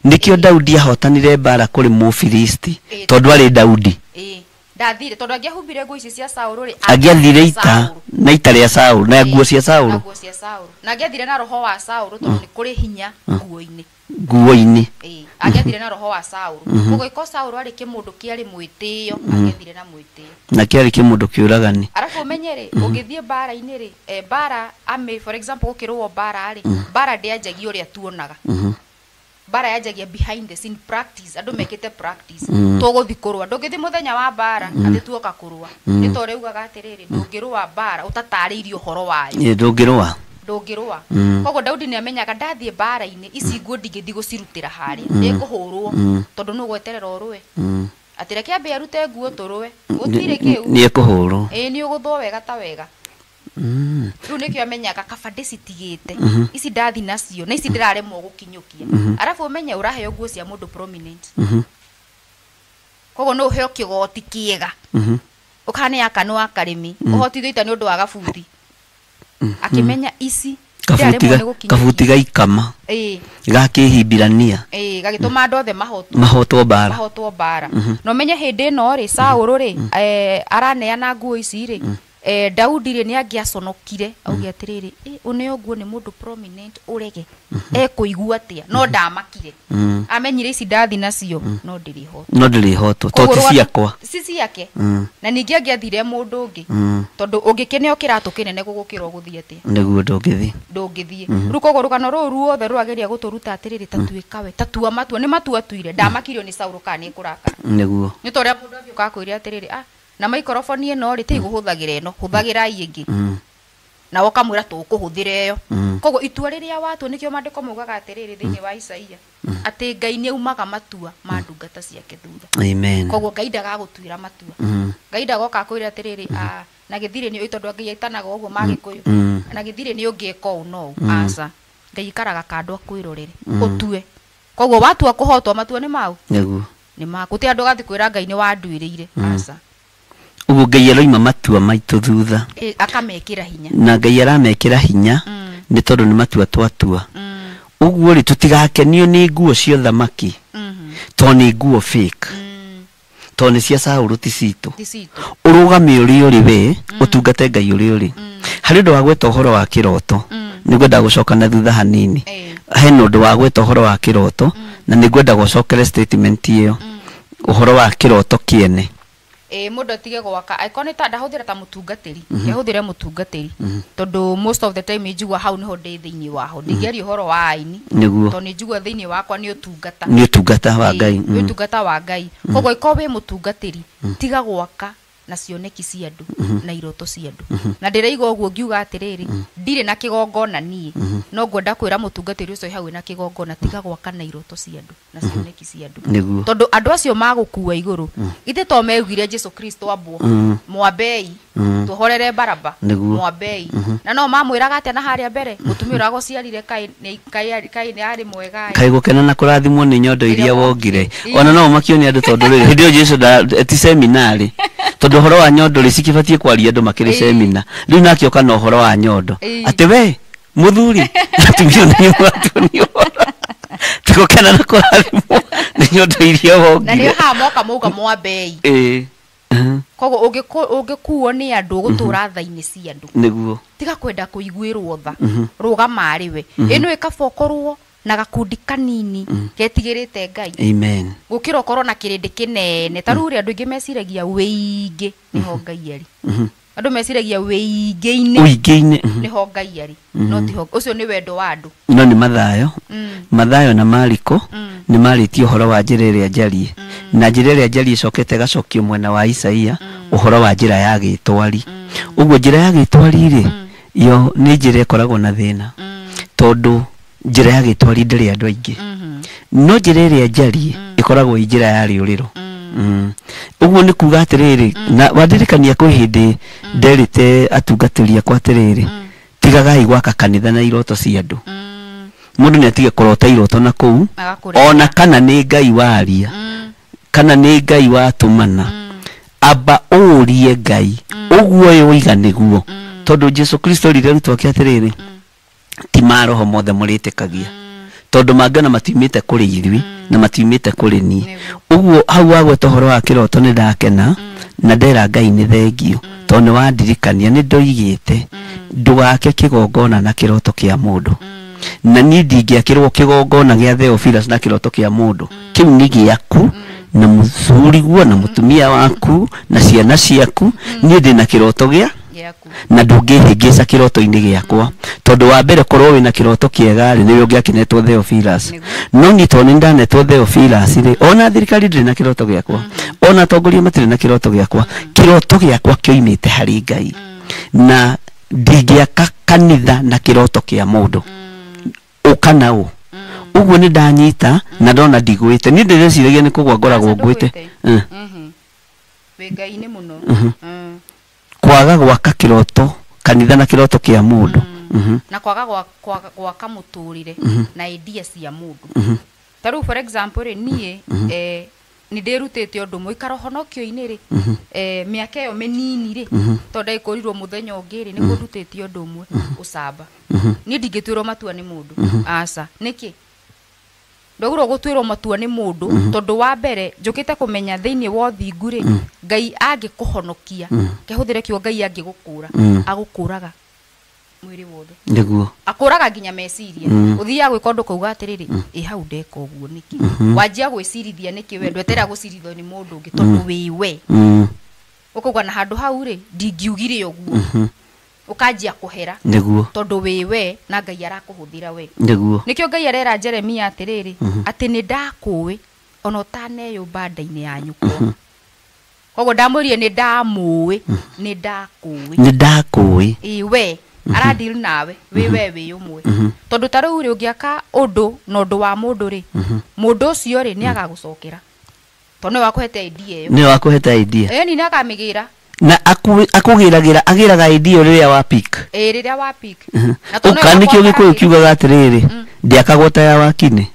S2: Nĩkĩo Daudi ahotanire mbara kũrĩ Mũfilisti, tondũ arĩ Daudi.
S3: Ĩĩ, ndathire tondũ angĩahumbire nguo ici cia Saũlũ rĩ,
S2: angĩathire ita
S3: Saũlũ.
S2: Na ita rĩa Saũlũ na nguo cia
S3: Na
S2: Saũlũ.
S3: Nguo cia Saũlũ, na angĩathire na roho wa Saũlũ, tondũ nĩ kũrĩ hinya nguo-inĩ.
S2: Nguo-inĩ.
S3: Ĩĩ, angĩathire na roho wa Saũlũ. Koguo ĩko Saũlũ arĩ kĩmũndũ kĩarĩ mwĩtĩo, angĩathire na mwĩtĩo.
S2: Na kĩarĩ kĩmũndũ kĩũragani.
S3: Arabu ũmenye rĩ, ũngĩthiĩ mbara-inĩ rĩ, mbara ame, for example, gũkĩrũo mbara rĩ, mbara ndĩanjagia ũrĩa tuonaga. Mbara yanjagia behind the scene, practice, andũ mekĩte practice. Tũgũthiĩ kũrũa, ndũngĩthiĩ mũthenya wa mbara atĩ tuoka kũrũa. Nĩ ta ũrĩa ugaga atĩrĩrĩ, ndũngĩrũa mbara ũtatarĩirie ũhoro wayo.
S2: Ĩ, ndũngĩrũa.
S3: Ndũngĩrũa. Koguo Daudi nĩ amenyaga ndathiĩ mbara-inĩ, ici nguo ndingĩthiĩ gũcirutĩra harĩa, nĩ ngũhũrwo, tondũ nũ gweterera ũrũe atĩ reke ambe arute nguo tũrũe? Gũtirĩ kĩu.
S2: Nĩ ekũhũrwo.
S3: Ĩĩ, nĩ ũgũthwo wega ta wega. Rĩu nĩkĩo amenyaga kaba ndĩcitigĩte ici, ndathi nacio na ici ndĩraremwo gũkinyũkia. Arabu ũmenye ũraheo nguo cia mũndũ prominent, koguo no ũheo kĩgoti kĩega, ũkane aka nĩ wa karĩmi, ũhotithio ita nĩ ũndũ wa gabuti, akĩmenya ici
S2: Kabuti
S3: ndĩraremwo nĩ gũkinyũkia.
S2: Kabuti gaikama ga kĩhibirania.
S3: Ĩĩ, gagĩtũma andũ othe mahotwo.
S2: Mahotwo mbara.
S3: Mahotwo mbara. Na ũmenye hĩndĩ ĩno rĩ, Saũlũ rĩ, araneana nguo ici rĩ, Daudi rĩ, nĩ angĩaconokire auge atĩrĩrĩ, ũneo nguo nĩ mũndũ prominent ũrege, ekũigua atĩa? No ndamakire. Amenyire ici ndathi nacio no ndĩrĩhotwo.
S2: No ndĩrĩhotwo to
S3: Koguo
S2: ti ciakwa.
S3: Ci ciake. Na ningĩ angĩathire mũndũ ũngĩ, tondũ ũngĩkĩneo kĩratũ kĩnene gũgũkĩra, ũgũthiĩ atĩa?
S2: Nĩguo, ndũngĩthiĩ.
S3: Ndũngĩthiĩ. Rĩu koguo rũgano rũrũ ruothe rũrageria gũtũruta atĩrĩrĩ, tatuĩka we, tatua matua. Nĩ matua atuire. Ndamakirio nĩ Saũlũ kana nĩ ekũrakara. Nĩ ta ũrĩa mũndũ angĩũka akwĩre atĩrĩrĩ, na maikoroboni ĩno rĩ, tigũhũthagĩra ĩno, hũthagĩrai ĩngĩ. Nawe ũkamwĩra tũkũhũthĩra ĩyo. Koguo itua rĩrĩa watua, nĩkĩo maandĩko maugaga atĩrĩrĩ thĩinĩ wa Isaia, atĩ Ngai nĩ aumaga matua ma ndungata ciake thutha.
S2: Amen.
S3: Koguo Ngai ndagagũtuĩra matua. Ngai ndagoka akwĩre atĩrĩrĩ, na gĩthirĩ nĩ, tondũ Ngai aitanaga ũguo magĩkũyũ, na gĩthirĩ nĩ ũngĩka ũũ no ũũ. Aca, Ngai ikaraga kando akwĩrorere ũtue. Koguo watua kũhotwo, matua nĩ mau. Nĩ maku, ti andũ gathiĩ kwĩra Ngai nĩ wanduĩrĩire. Aca.
S2: Ũguo Ngai aroima matua maitũ thutha.
S3: Ĩ, akamekĩra hinya.
S2: Na Ngai aramekĩra hinya nĩ tondũ nĩ matua twatua. Ũguo rĩ, tũtigakenio nĩ nguo cia thamaki, tondũ nĩ nguo fake, tondũ nĩ cia Saũlũ, ti citũ.
S3: Ti citũ.
S2: Ũrũgame ũrĩa ũrĩ we, ũtungate Ngai ũrĩa ũrĩ. Harĩ ũndũ wa gweta ũhoro wa kĩroto, nĩ ngwenda gũcoka na thutha hanini. Hena ũndũ wa gweta ũhoro wa kĩroto, na nĩ ngwenda gũcokere statement ĩyo, ũhoro wa kĩroto kĩene.
S3: Ĩ, mũndũ atige gwaka, angĩkorwo nĩ ta ndahũthĩra ta mũtungatĩri, ahũthĩre mũtungatĩri, tondũ most of the time njigua hau nĩho ndĩ thĩinĩ waho, ndingĩaria ũhoro wa aini, tondũ nĩ njigua thĩinĩ wakwa nĩ ũtungata.
S2: Nĩ ũtungata wa Ngai.
S3: Nĩ ũtungata wa Ngai. Koguo ĩkorwo wĩ mũtungatĩri, tiga gwaka na cioneki cia andũ na iroto cia andũ. Na ndĩraigua ũguo ngiuga atĩrĩrĩ, ndirĩ na kĩgongona niĩ, no ngwenda kwĩra mũtungatĩri ũcio wĩ hau wĩna kĩgongona, tiga gwaka na iroto cia andũ na cioneki cia andũ, tondũ andũ acio magũkua igũrũ, ithe to meugire Jesu Kristo ambwo mwambei. Tuhorere Baraba mwambei. Na no mamwĩraga atĩa na harĩa mbere mũtumia ũrĩa agũciarire kai nĩ arĩ mwega.
S2: Kai gũkena na kũrathimwo nĩ nyondo iria wongire. Ona no ũmakio nĩ andũ tondũ rĩrĩ hĩndĩ ĩyo Jesu ti seminarĩ. Tondũ ũhoro wa nyondo rĩ cikĩbatiĩ kwaria andũ makĩrĩ semina. Rĩu nake oka na ũhoro wa nyondo. Atĩ we mũthuri atumia nĩ mwatunio. Gũkena na kũrathimwo nĩ nyondo iria wongire.
S3: Na nĩ haha moka mauga mwambei. Koguo ũngĩkuo nĩ andũ ũgũtũra tha-inĩ cia andũ.
S2: Nĩguo.
S3: Tiga kwenda kũiguĩrwo tha. Rũgama arĩ we. Ĩno ĩkaba ũkorwo na gakundi kanini ketigĩrĩte Ngai.
S2: Amen.
S3: Gũkĩra ũkorwo na kĩrĩndĩ kĩnene. Ta rĩu andũ aingĩ meciragia wĩingĩ nĩho Ngai arĩ. Andũ meciragia wĩingĩ-inĩ.
S2: Wĩingĩ-inĩ.
S3: Nĩho Ngai arĩ. No tiho. Ũcio nĩ wendo wa andũ.
S2: No nĩ Mathayo. Mathayo na Mariko nĩ marĩtie ũhoro wa njĩra ĩrĩa njarie. Na njĩra ĩrĩa njarie ĩcokete ĩgacokio mwena wa Isaia ũhoro wa njĩra ya gĩtwari. Ũguo njĩra ya gĩtwari rĩ yo nĩ njĩra ĩkoragwo na thĩna. Tondũ njĩra ya gĩtwari ndĩrĩ andũ aingĩ. No njĩra ĩrĩa njarie ĩkoragwo ĩ njĩra ya rĩũrĩro. Ũguo nĩ kuga atĩrĩrĩ na wandirikania kwĩ hĩndĩ nderĩte atungatĩri akwa atĩrĩrĩ tigagai gwaka kanitha na iroto cia andũ. Mũndũ nĩ atige kũrota iroto na kũu ona kana nĩ Ngai waria kana nĩ Ngai watũmana amba ũrie Ngai ũguo ũyũ ũiga nĩguo. Tondũ Jesu Kristo erire arutwo ake atĩrĩrĩ ti maroho mothe mũrĩtĩkagia tondũ mangĩona matiumĩte kũrĩ ithuĩ na matiumĩte kũrĩ niĩ. Ũguo hau wagweta ũhoro wa kĩroto nĩ ndakena na ndera Ngai nĩ thengio tondũ nĩ wandirikania nĩ ndoigĩte ndũgake kĩgongona na kĩroto kĩa mũndũ. Na niĩ ndingĩakĩrwo kĩgongona gĩa Theophilus na kĩroto kĩa mũndũ. Kĩu nĩ gĩaku na mũthuriguo na mũtumia waku na ciana ciaku. Niĩ ndĩna kĩroto gĩa na ndũngĩhĩngĩca kĩroto-inĩ gĩakwa tondũ wa mbere korwo wĩna kĩroto kĩega rĩ nĩwe ũngĩakinetwo Theophilus. No niĩ tondũ nĩ ndanetwo Theophilus rĩ ona thirikari ndĩrĩ na kĩroto gĩakwa ona atongoria matirĩ na kĩroto gĩakwa. Kĩroto gĩakwa kĩoimĩte harĩ Ngai na ndingĩaka kanitha na kĩroto kĩa mũndũ ũkana ũ. Ũguo nĩ ndanyita na ndona ndigwĩte. Niĩ ndĩreciragia nĩ kũgwa ngoragwo ngwĩte.
S3: Wĩ Ngai-inĩ mũno.
S2: Kwaga gwaka kĩroto kanitha na kĩroto kĩa mũndũ.
S3: Na kwaga gwaka mũtũrĩre na idea cia mũndũ. Ta rĩu for example rĩ niĩ nĩ ndĩrutĩte ũndũ mũikaro honokio-inĩ rĩ mĩaka ĩyo mĩnini rĩ tondũ ndaikũrirwo mũthenya ũngĩ rĩ nĩ kũndutĩte ũndũ ũmwe ũcamba. Niĩ ndingĩtuĩrwo matua nĩ mũndũ. Aca. Nĩkĩ? Ndagũrwo gũtuĩrwo matua nĩ mũndũ tondũ wa mbere njũkĩte kũmenya thĩinĩ wa ũthingu rĩ Ngai angĩkũhonokia kehũthĩre kiugo Ngai angĩgũkũra agũkũraga mwĩrĩ wothe.
S2: Nĩguo.
S3: Akũraga nginya meciria. Ũthiaga gwĩka ũndũ ũkauga atĩrĩrĩ ĩ hau ndeka ũguo nĩkĩ. Wanjia gwĩcirithia nĩkĩ we ndweterera gũcirithio nĩ mũndũ ũngĩ tondũ wĩ we. Ũkauga na handũ hau rĩ ndingiugire ũguo. Ũkanjia kũhera.
S2: Nĩguo.
S3: Tondũ wĩ we na Ngai arakũhũthĩra we.
S2: Nĩguo.
S3: Nĩkĩo Ngai arera Jeremia atĩrĩrĩ atĩ nĩ ndakũĩ ona ũtaneyũmba nda-inĩ ya nyũkwa. Koguo ndamwĩrire nĩ ndamũĩ nĩ ndakũĩ.
S2: Nĩ ndakũĩ.
S3: Ĩ we aradeal nawe wĩ we wĩ ũmwe. Tondũ ta rĩu rĩ ũngĩaka ũndũ na ũndũ wa mũndũ rĩ mũndũ ũcio rĩ nĩ agagũcokera. Tondũ nĩwe wakũhete idea ĩyo.
S2: Nĩwe wakũhete idea.
S3: Ĩni nĩ akamĩgĩra.
S2: Na akũgĩragĩra agĩraga idea rĩrĩa wa pick.
S3: Ĩ rĩrĩa wa pick.
S2: Ũka nĩkĩo Gĩkũyũ kiugaga atĩrĩrĩ ndĩakagwo ta ya wakinĩ.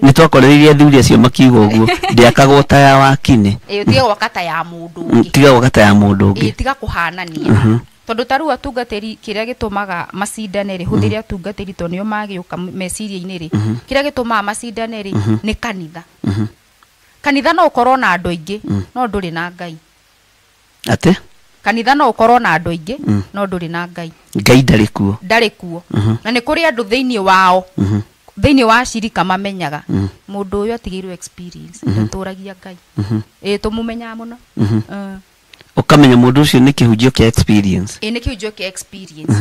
S2: Nĩ twakorereirie athuri acio makiuga ũguo ndĩakagwo ta ya wakinĩ.
S3: Ĩ tiga gwaka ta ya mũndũ ũngĩ.
S2: Tiga gwaka ta ya mũndũ ũngĩ.
S3: Ĩ tiga kũhanania. Tondũ ta rĩu atungatĩri kĩrĩa gĩtũmaga macindane rĩ hũthĩre atungatĩri tondũ nĩo magĩũka meciria-inĩ rĩ kĩrĩa gĩtũmaga macindane rĩ nĩ kanitha. Kanitha no ũkorwo na andũ aingĩ no ndũrĩ na Ngai.
S2: Atĩ?
S3: Kanitha no ũkorwo na andũ aingĩ no ndũrĩ na Ngai.
S2: Ngai ndarĩ kuo.
S3: Ndarĩ kuo. Na nĩ kũrĩ andũ thĩinĩ wao thĩinĩ wa cirika mamenyaga mũndũ ũyũ atigĩirwo experience ndatũragia Ngai. Ĩ tũmũmenyaga mũno.
S2: Ũkamenya mũndũ ũcio nĩ kĩhunjio kĩa experience.
S3: Ĩ nĩ kĩhunjio kĩa experience.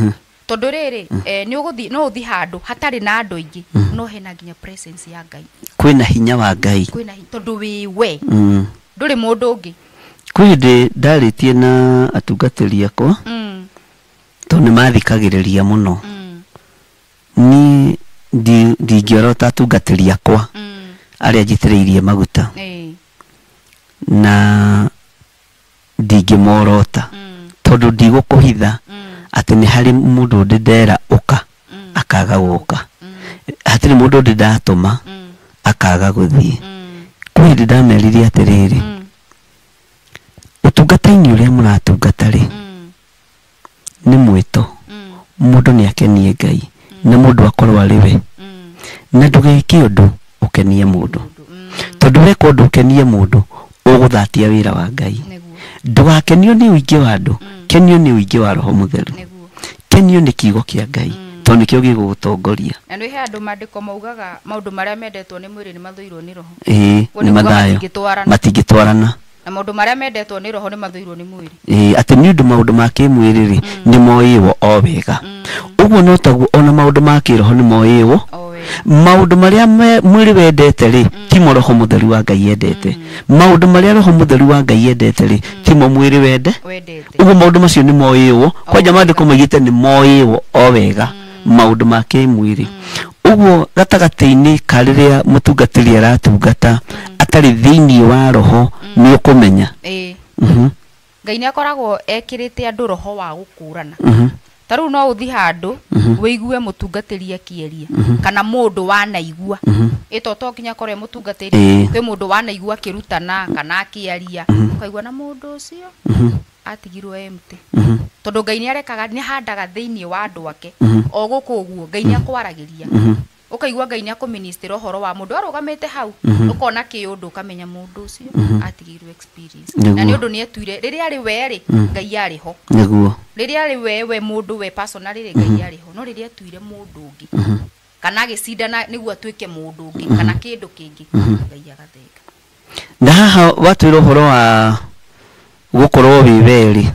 S3: Tondũ rĩrĩ nĩ ũgũthiĩ no ũthiĩ handũ hatarĩ na andũ aingĩ no hena nginya presence ya Ngai.
S2: Kwĩna hinya wa Ngai.
S3: Kwĩna hinya tondũ wĩ we. Ndũrĩ mũndũ ũngĩ.
S2: Kwĩ hĩndĩ ndarĩtie na atungatĩri akwa tondũ nĩ mathikagĩrĩria mũno. Niĩ ndingĩorota atungatĩri akwa arĩa njitĩrĩirie maguta na ndingĩmorota Tondũ ndigũkũhitha atĩ nĩ harĩ mũndũ ndĩ ndera ũka akaga gũka. Hatirĩ mũndũ ndĩ ndatũma akaga gũthiĩ. Kwĩ hĩndĩ ndamerire atĩrĩrĩ, ũtungata-inĩ ũrĩa mũratungata rĩ, nĩ mwĩto. Mũndũ nĩ akenie Ngai na mũndũ akorwo arĩ we. Na ndũgeke ũndũ ũkenie mũndũ. Tondũ weka ũndũ ũkenie mũndũ, ũgũthatia wĩra wa Ngai. Ndũgakenio nĩ ũingĩ wa andũ, kenio nĩ ũingĩ wa Roho Mũtheru. Kenio nĩ kiugo kĩa Ngai, tondũ nĩkĩo gĩgũgũtongoria.
S3: Na nĩ he andũ maandĩko maugaga maũndũ marĩa mendetwo nĩ mwĩrĩ nĩ mathũirwo nĩ roho.
S2: Ĩĩ,
S3: Ũguo
S2: nĩ
S3: nĩ kuga
S2: mathayo.
S3: matingĩtwarana.
S2: Matingĩtwarana.
S3: Na maũndũ marĩa mendetwo nĩ roho nĩ mathũirwo nĩ mwĩrĩ.
S2: Ĩĩ, atĩ nĩ ũndũ maũndũ ma kĩmwĩrĩ rĩ, nĩ moĩĩwo o wega. Ũguo no taguo ona maũndũ ma kĩroho nĩ moĩĩwo. Maũndũ marĩa mwĩrĩ wendete rĩ, timo Roho Mũtheru wa Ngai endete. Maũndũ marĩa Roho Mũtheru wa Ngai endete rĩ, timo mwĩrĩ wende. Ũguo maũndũ macio nĩ moĩĩwo. Kwanja maandĩko maigĩte nĩ moĩĩwo o wega maũndũ ma kĩmwĩrĩ. Ũguo gatagatĩ-inĩ ka rĩrĩa mũtungatĩri aratungata atarĩ thĩinĩ wa roho, nĩ ũkũmenya.
S3: Ngai nĩ akoragwo ekĩrĩte andũ roho wa gũkũrana. Ta rĩu no ũthiĩ handũ wĩigue mũtungatĩri akĩaria kana mũndũ wanaigua. Ĩ to nginya akorwo e mũtungatĩri, kwĩ mũndũ wanaigua akĩrutana kana akĩaria, ũkaigua na mũndũ ũcio atigirwo empty. Tondũ Ngai nĩ arekaga, nĩ ahandaga thĩinĩ wa andũ ake. O gũkũ ũguo Ngai nĩ akwaragĩria. Ũkaigua Ngai nĩ akũministĩra ũhoro wa mũndũ arũgamĩte hau, ũkona kĩũndũ ũkamenya mũndũ ũcio atigĩirwo experience. Na nĩ ũndũ nĩ etuire rĩrĩa arĩ we rĩ, Ngai arĩ ho.
S2: Nĩguo.
S3: Rĩrĩa arĩ we mũndũ we personally rĩ, Ngai arĩ ho. No rĩrĩa etuire mũndũ ũngĩ, kana agĩcindana nĩguo atuĩke mũndũ ũngĩ, kana kĩndũ kĩngĩ, Ngai agathenga.
S2: Na haha watwĩra ũhoro wa gũkorwo wĩ we rĩ,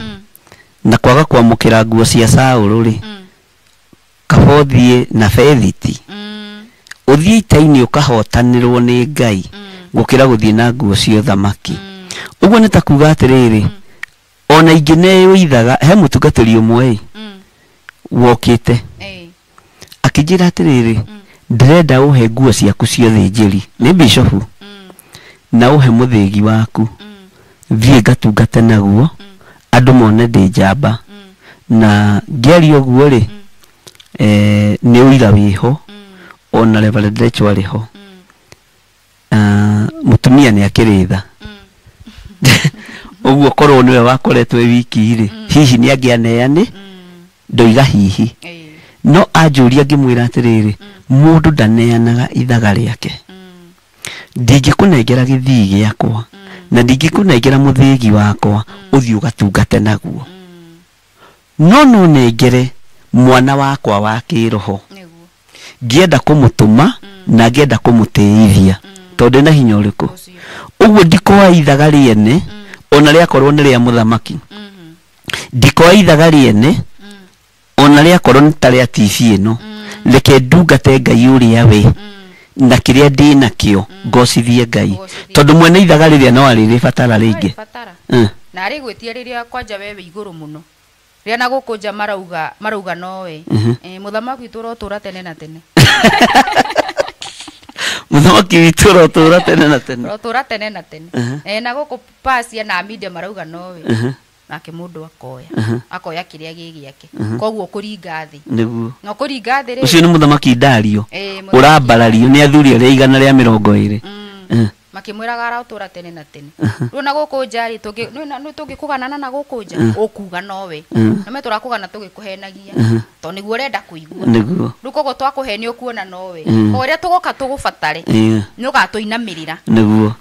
S2: na kwaga kwamũkĩra nguo cia Saũlũ rĩ, kaba ũthiĩ na bethiti, ũthiĩ ita-inĩ ũkahotanĩrwo nĩ Ngai gũkĩra gũthiĩ na nguo cia ũthamaki. Ũguo nĩ ta kuga atĩrĩrĩ, ona ingĩ nĩ ithaga, he mũtungatĩri ũmwe ĩ wokĩte akĩnjĩra atĩrĩrĩ, ndĩrenda ũhe nguo ciaku cia ũthĩnjĩri, nĩ bishofu, na ũhe mũthĩgi waku, thiĩ ngatungate naguo, andũ mone ndĩ njamba. Na ngĩaria ũguo rĩ, nĩ ũira wĩho, ona Reverend Rachel arĩ ho. Mũtumia nĩ akĩrĩ tha. Ũguo korwo nĩwe wakoretwo e wiki rĩ, hihi nĩ angĩaneane, ndoiga hihi. No anjũria ngĩmwĩra atĩrĩrĩ, mũndũ ndaneanaga ithaga rĩake. Ndingĩkũnengera gĩthii gĩakwa, na ndingĩkũnengera mũthĩgi wakwa, ũthiĩ ũgatungate naguo. No no nengere mwana wakwa wa kĩroho. Ngĩenda kũmũtũma na ngĩenda kũmũtĩithia, tondũ ndĩna hinya ũrĩkũ. Ũguo ndikoa ithaga rĩene, ona rĩakorwo nĩ rĩa mũthamaki. Ndikoa ithaga rĩene, ona rĩakorwo nĩ ta rĩa TV ĩno. Reke ndungate Ngai ũrĩa we, na kĩrĩa ndĩ nakĩo ngocithie Ngai. Tondũ mwene ithaga rĩrĩa no arĩrĩbatara rĩngĩ.
S3: Na arĩgwĩtia rĩrĩa kwanja we wĩ igũrũ mũno. Rĩrĩa na gũkũ nja marauga nowe. Mũthamaki witũ ũrotũra tene na tene.
S2: Mũthamaki witũ ũrotũra tene na tene.
S3: Ũrotũra tene na tene. Na gũkũ Pasia na Media marauga nowe. Nake mũndũ akoya. Akoya kĩrĩa gĩ gĩake. Koguo kũringa thĩ.
S2: Nĩguo.
S3: No kũringa thĩ rĩ.
S2: Ũcio nĩ mũthamaki Dario. Ũrambarario nĩ athuri arĩa 120.
S3: Makĩmwĩraga arotũra tene na tene. Rĩu na gũkũ nja rĩ, tũngĩkũganana na gũkũ nja, ũkuga nowe. Na me tũrakũgana tũgĩkũhenagia. Tondũ nĩguo ũrenda kũigua.
S2: Nĩguo.
S3: Rĩu koguo twakũhenia ũkuona nowe. O ũrĩa tũgoka tũgũbatare, nĩ ũgatũinamĩrĩra.
S2: Nĩguo.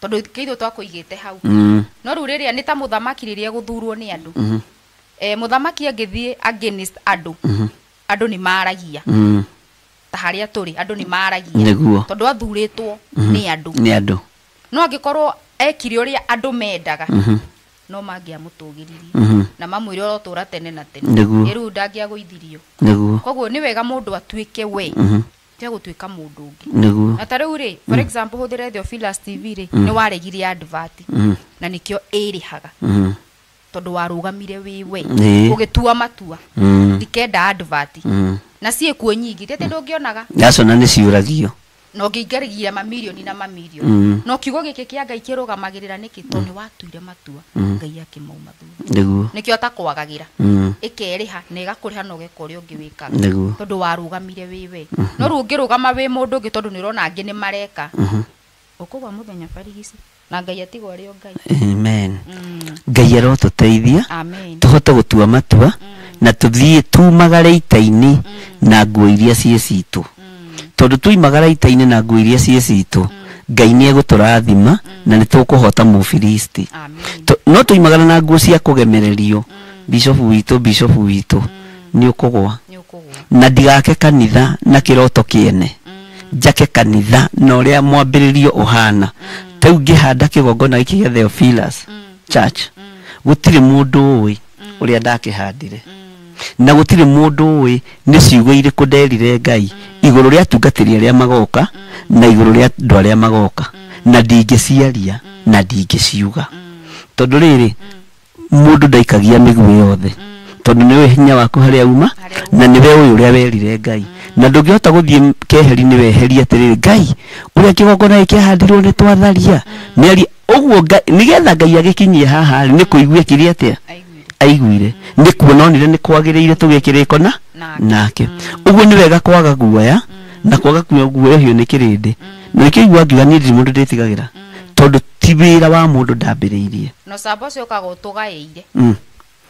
S3: Tondũ kĩitũ twakũigĩte hau. No rĩu rĩrĩa nĩ ta mũthamaki rĩrĩa gũthurwo nĩ andũ. Mũthamaki angĩthiĩ against andũ, andũ nĩ maragia. Ta harĩa tũrĩ, andũ nĩ maragia.
S2: Nĩguo.
S3: Tondũ athurĩtwo nĩ andũ.
S2: Nĩ andũ.
S3: No angĩkorwo ekire ũrĩa andũ mendaga, no mangĩamũtũgĩririe. Na mamwĩre ũrotũra tene na tene.
S2: Nĩguo.
S3: Rĩu ndangĩagũithirio.
S2: Nĩguo.
S3: Koguo nĩ wega mũndũ atuĩke we. Tiga gũtuĩka mũndũ ũngĩ.
S2: Nĩguo.
S3: Na ta rĩu rĩ, for example hũthĩre Theophilus TV rĩ, nĩ waregire advert. Na nĩkĩo ĩrĩhaga. Tondũ warũgamire wĩ we. Ũgĩtua matua. Ndikenda advert. Na ciĩkuo nyingĩ, ti atĩ ndũngĩonaga.
S2: Yacona nĩ ciũragio.
S3: No ngĩingĩria mamirioni na mamirioni. No kiugo gĩkĩ kĩa Ngai kĩrũgamagĩrĩra nĩkĩ? Tondũ nĩ watuire matua, Ngai akĩmauma thutha.
S2: Nĩguo.
S3: Nĩkĩo atakwagagĩra. Ĩkerĩha na ĩgakũrĩha na ũgeka ũrĩa ũngĩ wĩkaga.
S2: Nĩguo.
S3: Tondũ warũgamire wĩ we. No rĩu ũngĩrũgama wĩ mũndũ ũngĩ tondũ nĩ ũrona angĩ nĩ mareka, ũkũgwa mũthenya barigici na Ngai atigwo arĩ o Ngai.
S2: Amen. Ngai arotũteithia
S3: Amen.
S2: tũhote gũtua matua na tũthiĩ tumagare ita-inĩ na nguo iria ciĩ citũ. Tondũ tuimagara ita-inĩ na nguo iria ciĩ citũ, Ngai nĩ egũtũrathima na nĩ tũkũhota Mũfilisti. No tuimagara na nguo cia kũgemererio, bishofu witũ nĩ ũkũgwa. Na ndigake kanitha na kĩroto kĩene, njake kanitha na ũrĩa mwambĩrĩrio ũhana. Rĩu ngĩhanda kĩgongona gĩkĩ gĩa Theophilus Church, gũtirĩ mũndũ ũĩ ũrĩa ndakĩhandire, na gũtirĩ mũndũ ũĩ nĩ ciugo irĩkũ nderire Ngai igũrũ rĩa atungatĩri arĩa magoka na igũrũ rĩa andũ arĩa magoka, na ndingĩciaria na ndingĩciuga. Tondũ rĩrĩ, mũndũ ndaikagia mĩguĩ yothe, tondũ nĩwe hinya waku harĩa uma na nĩwe ũyũ ũrĩa werire Ngai, na ndũngĩhota gũthiĩ keheri-inĩ weherie atĩrĩrĩ, Ngai ũrĩa kĩgongona gĩkĩ kĩahandirwo nĩ twatharia mĩario ũguo, nĩgetha Ngai agĩkinyie haha nĩ kũigua ekire atĩa aiguire, nĩ kuona onire nĩ kwagĩrĩire tũgĩe kĩrĩko na nake. Ũguo nĩ wega kwaga guoya na kwaga guoyohio nĩ kĩrĩndĩ. Na nĩkĩo igua ngiuga niĩ ndirĩ mũndũ ndĩtigagĩra, tondũ ti wĩra wa mũndũ ndambĩrĩirie.
S3: No camba ũcio ũkaga ũtũgaĩire.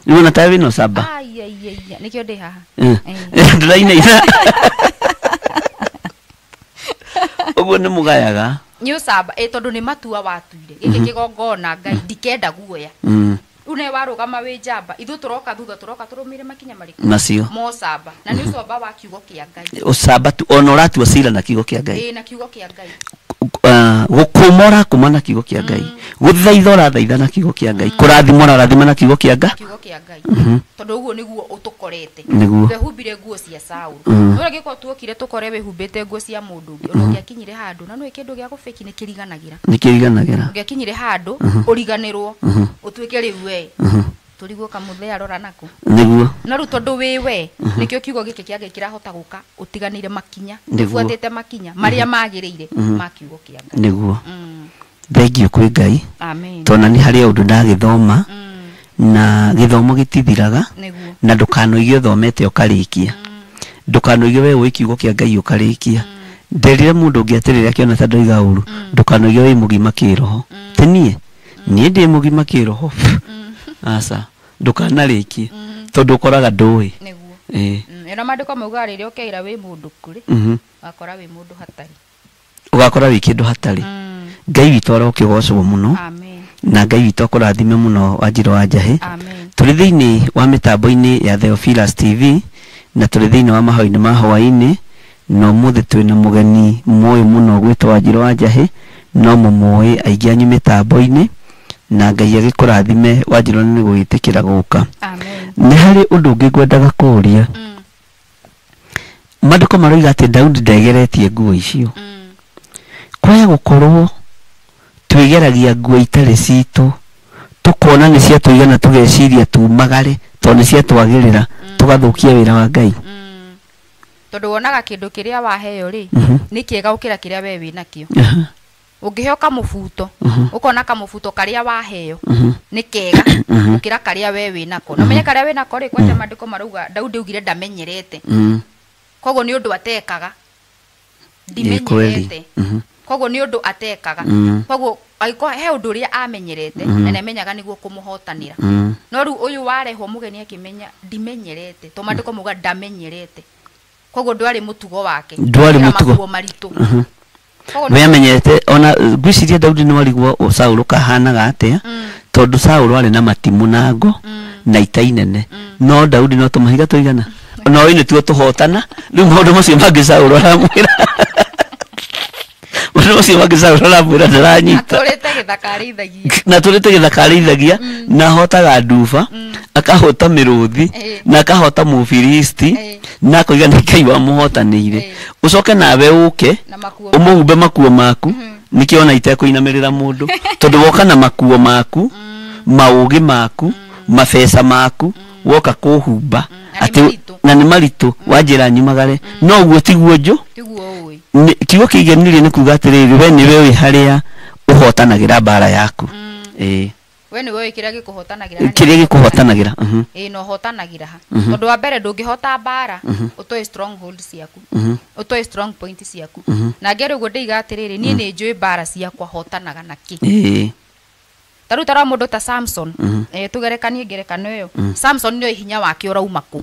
S2: Rĩu ona tawe wĩna ũcamba.
S3: Ai ai ai, nĩkĩo ndĩ haha.
S2: Ndĩrainaina. Ũguo nĩ mũgayaga.
S3: Nĩ ũcamba, tondũ nĩ matua watuire. Gĩkĩ kĩgongona Ngai ndikenda guoya. Rĩu nawe warũgama wĩ njamba, ithuĩ tũroka thutha, tũroka tũrũmĩrĩre makinya marĩkũ?
S2: Macio.
S3: Mocamba. Na nĩ ũcamba wa kiugo kĩa Ngai.
S2: Ũcamba tu, ona ũratua cira na kiugo kĩa Ngai.
S3: Ĩĩ, na kiugo kĩa Ngai.
S2: Gũkũma ũrakũma na kiugo kĩa Ngai, gũthaitha ũrathaitha na kiugo kĩa Ngai, kũrathima ũrarathima na kiugo kĩa Ngai.
S3: Kiugo kĩa Ngai. Tondũ ũguo nĩguo ũtũkorete.
S2: Nĩguo.
S3: Twehumbire nguo cia Saũlũ. No rĩngĩkorwo tuokire tũkore wĩhumbĩte nguo cia mũndũ ũngĩ, ona ũngĩakinyire handũ, na nĩũĩ kĩndũ gĩa gũbĩki nĩ kĩriganagĩra.
S2: Nĩ kĩriganagĩra.
S3: Ũngĩakinyire handũ, ũriganĩrwo, ũtuĩke rĩu we. Tũrigwo kamũthea rora nako.
S2: Nĩguo.
S3: No rĩu tondũ wĩ we, nĩkĩo kiugo gĩkĩ kĩa Ngai kĩrahota gũka ũtiganĩire makinya, ũbuatĩte makinya marĩa magĩrĩire ma kiugo kĩa Ngai.
S2: Nĩguo. Thengiũ kwĩ Ngai.
S3: Amen.
S2: Tondũ nĩ harĩ ũndũ ndagĩthoma, na gĩthomo gĩtithiraga, na ndũkanoige ũthomete ũkarĩkia, ndũkanoige we ũĩ kiugo kĩa Ngai ũkarĩkia. Nderire mũndũ ũngĩ atĩrĩrĩ akĩona ta ndoiga ũru, ndũkanoige wĩ mũgima kĩroho. Ti niĩ, niĩ ndĩ mũgima kĩroho. Aca, ndũkanarĩkie, tondũ ũkoraga ndũĩ.
S3: Nĩguo.
S2: Ĩĩ.
S3: Ĩno maandĩko maugaga rĩrĩa ũkeira wĩ mũndũ kũrĩ, ũgakora wĩ mũndũ hatarĩ.
S2: Ũgakora wĩ kĩndũ hatarĩ. Ngai witũ arokĩgocwo mũno.
S3: Amen.
S2: Na Ngai witũ akũrathime mũno Wanjirũ wa Njahĩ.
S3: Amen.
S2: Tũrĩ thĩinĩ wa mĩtambo-inĩ ya Theophilus TV na tũrĩ thĩinĩ wa mahoya-inĩ ma hwaĩ-inĩ, na ũmũthĩ twĩna mũgeni mũĩ mũno gwĩtwo Wanjirũ wa Njahĩ, no mũmũĩ aingĩ anyu mĩtambo-inĩ, na Ngai agĩkũrathime Wanjirũ nĩ gwĩtĩkĩra gũka.
S3: Amen.
S2: Nĩ harĩ ũndũ ũngĩ ngwendaga kũũria. Maandĩko maroiga atĩ Daudi ndegeretie nguo icio. Kwaya gũkorwo twĩgeragia nguo itarĩ citũ, tũkona nĩ ciatũigana tũgeciria tumagare tondũ nĩ ciatwagĩrĩra, tũgathũkia wĩra wa Ngai.
S3: Tondũ wonaga kĩndũ kĩrĩa waheo rĩ, nĩ kĩega gũkĩra kĩrĩa we wĩnakĩo. Ũngĩheo kamũbuto, ũkona kamũbuto karĩa waheo nĩ kega gũkĩra karĩa we wĩnako. Na ũmenye karĩa wĩnako rĩ, kwanja maandĩko marauga Daudi augire ndamenyerete. Koguo nĩ ũndũ atekaga. Ndimenyerete. Koguo nĩ ũndũ atekaga. Koguo angĩkorwo he ũndũ ũrĩa amenyerete, na nĩamenyaga nĩguo kũmũhotanĩra. No rĩu ũyũ warehwo mũgeni akĩmenya ndimenyerete, to maandĩko mauga ndamenyerete. Koguo ndwarĩ mũtugo wake.
S2: Ndwarĩ mũtugo.
S3: Makuo maritũ.
S2: We amenyerete ona ngwĩciria Daudi nĩ warigwo Saũlũ kahanaga atĩa, tondũ Saũlũ arĩ na matimũ na ngo na ita inene, no Daudi no tũmahiga tũigana, no ũyũ nĩtuo tũhotana. Rĩu maũndũ macio mangĩ Saũlũ aramwĩra, maũndũ macio mangĩ Saũlũ aramwĩra ndaranyita.
S3: Atũrĩte gĩthaka arĩithagia.
S2: Na atũrĩte gĩthaka arĩithagia, na ahotaga nduba, akahota mĩrũthi, na akahota Mũfilisti, na akoiga nĩ Ngai wamũhotanĩire. Ũcoke nawe ũke ũmũhumbe makuo maku, nĩkĩo ona itekũinamĩrĩra mũndũ, tondũ woka na makuo maku, maũgĩ maku, mabeca maku, woka kũhumba atĩ na nĩ maritũ, wanjĩra nyumagare, no ũguo tiguo njũ,
S3: Tiguo ũĩ.
S2: Kiugo kĩiganĩrie nĩ kuga atĩrĩrĩ, we nĩwe wĩ harĩa ũhotanagĩra mbara yaku.
S3: We nĩwe ũĩ kĩrĩa gĩkũhotanagĩra.
S2: Kĩrĩa gĩkũhotanagĩra.
S3: Ĩĩ, na ũhotanagĩra ha? Tondũ wa mbere ndũngĩhota mbara ũtoĩ stronghold ciaku, ũtoĩ strong point ciaku. Na ngere ũguo ndĩiga atĩrĩrĩ, niĩ nĩ njũĩ mbara ciakwa hotanaga na kĩ. Ta rĩu tarora mũndũ ta Samson, tũgerekanie ngerekano ĩyo. Samson nĩoĩ hinya wake ũrauma kũ.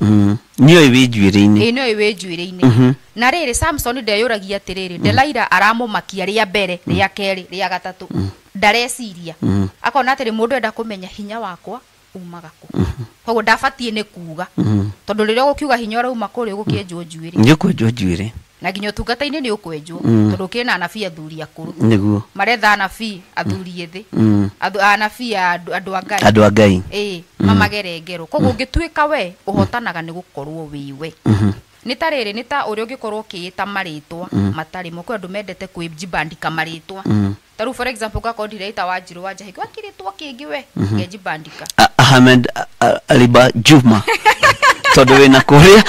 S2: Nĩoĩ wĩ njuĩrĩ-inĩ.
S3: Ĩĩ, nĩoĩ wĩ njuĩrĩ-inĩ. Na rĩrĩ, Samson ndeyũragia atĩrĩrĩ, Delaila aramũmakia rĩa mbere, rĩa kerĩ, rĩa gatatũ, ndareciria. Akona atĩrĩ, mũndũ enda kũmenya hinya wakwa umaga kũ. Koguo ndabatiĩ nĩ kuga. Tondũ rĩrĩa ũgũkiuga hinya ũrauma kũ rĩ, ũgũkĩenjwo njuĩrĩ.
S2: Nĩ ũkwenjwo njuĩrĩ.
S3: Na nginya ũtungata-inĩ nĩ ũkwenjwo, tondũ ũkĩrĩ na anabii athuri akũrũ.
S2: Nĩguo.
S3: Maretha anabii athuri ethĩ. Anabii andũ a Ngai.
S2: Andũ a Ngai.
S3: Ĩĩ, mamagere ngero. Koguo ũngĩtuĩka we ũhotanaga nĩ gũkorwo wĩ we. Nĩ ta rĩrĩ, nĩ ta ũrĩa ũngĩkorwo ũkĩĩta marĩtwa matarĩ mo. Kwĩ andũ mendete kwĩjibandika marĩtwa. Ta rĩu for example ũgakorwo ndireita Wanjirũ wa Njahĩ, gwakĩrĩtwa kĩngĩ we, ngejibandika.
S2: Ahmed Aliba Juma. Tondũ wĩna kũrĩa,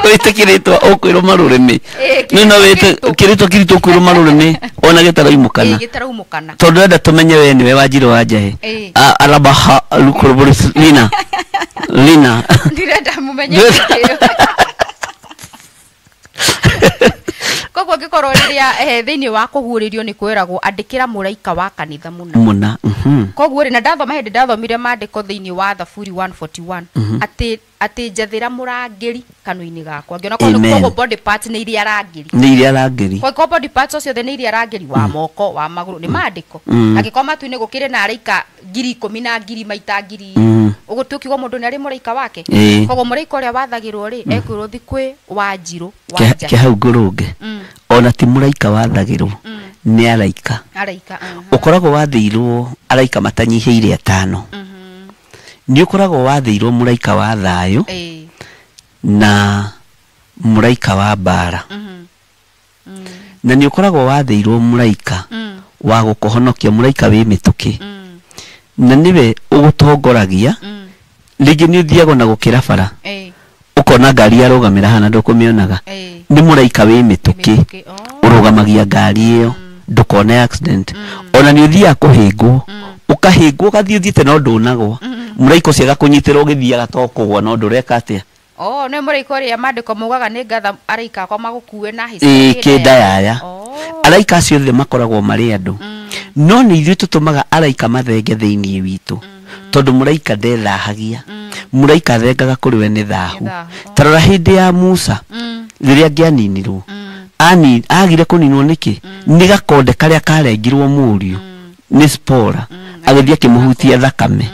S2: wĩtĩkĩrĩtwo ũkwĩrũma rũrĩmĩ. No wĩtĩkĩrĩtwo kĩritũ ũkwĩrũma rũrĩmĩ ona gĩtaraumũkana.
S3: Gĩtaraumũkana.
S2: Tondũ enda tũmenye we nĩwe Wanjirũ wa Njahĩ. Alaba Lina. Lina.
S3: Ndirenda mũmenye kĩo. Koguo ngĩkorwo rĩrĩa thĩinĩ wa kũguũrĩrio nĩ kwĩragwo andĩkĩra mũraika wa kanitha mũna.
S2: Mũna.
S3: Koguo rĩ, na ndathoma hĩndĩ ndathomire maandĩko thĩinĩ wa Thaburi 141 atĩ njathĩra mũrangĩri kanua-inĩ gakwa. Ngĩona koguo body parts nĩ iria arangĩri.
S2: Nĩ iria arangĩri.
S3: Koguo body parts ciothe nĩ iria arangĩri, wa moko, wa magũrũ, nĩ maandĩko. Angĩkorwo matu-inĩ gũkĩrĩ na araika 10,000 na 1,000 maita 1,000. Ũguo tũkiuga mũndũ nĩ arĩ mũraika wake. Koguo mũraika ũrĩa wathagĩrwo rĩ, ekwĩrwo thi kwĩ Wanjirũ wa Njahĩ.
S2: Kĩhau ngũrũnge. Ona ti mũraika wathagĩrwo, nĩ araika.
S3: Araika.
S2: Ũkoragwo wathĩirwo araika matanyihĩire 5. Nĩ ũkoragwo wathĩirwo mũraika wa thayũ na mũraika wa mbara. Na nĩ ũkoragwo wathĩirwo mũraika wa gũkũhonokia, mũraika wĩ mĩtũkĩ. Na nĩwe ũgũtongoragia. Rĩngĩ nĩ ũthiaga na gũkĩra bara, ũkona ngari yarũgamĩra hana ndũkũmĩonaga. Nĩ mũraika wĩ mĩtũkĩ ũrũgamagia ngari ĩyo ndũkone accident. Ona nĩ ũthiaga kũhĩngwo, ũkahĩngwo ũgathiĩ ũthiĩte no ndũnagwa. Mũraika ũcio agakũnyitĩra ũgĩthiaga to kũgwa no ndũreka atĩa.
S3: Nĩ mũraika ũrĩa maandĩko maugaga nĩ ngatha araika akwa magũkue na hĩ
S2: kĩnda yaya. Araika acio othe makoragwo marĩ andũ. No nĩ ithuĩ tũtũmaga araika mathenge thĩinĩ witũ. Tondũ mũraika ndethahagia. Mũraika athengaga kũrĩ we nĩ thahu. Ta rora hĩndĩ ya Musa, rĩrĩa angĩaninirwo, agire kũninwo nĩkĩ? Nĩ gakonde karĩa karengirwo mũriũ nĩ Zipora, agĩthiĩ akĩmũhutia thakame.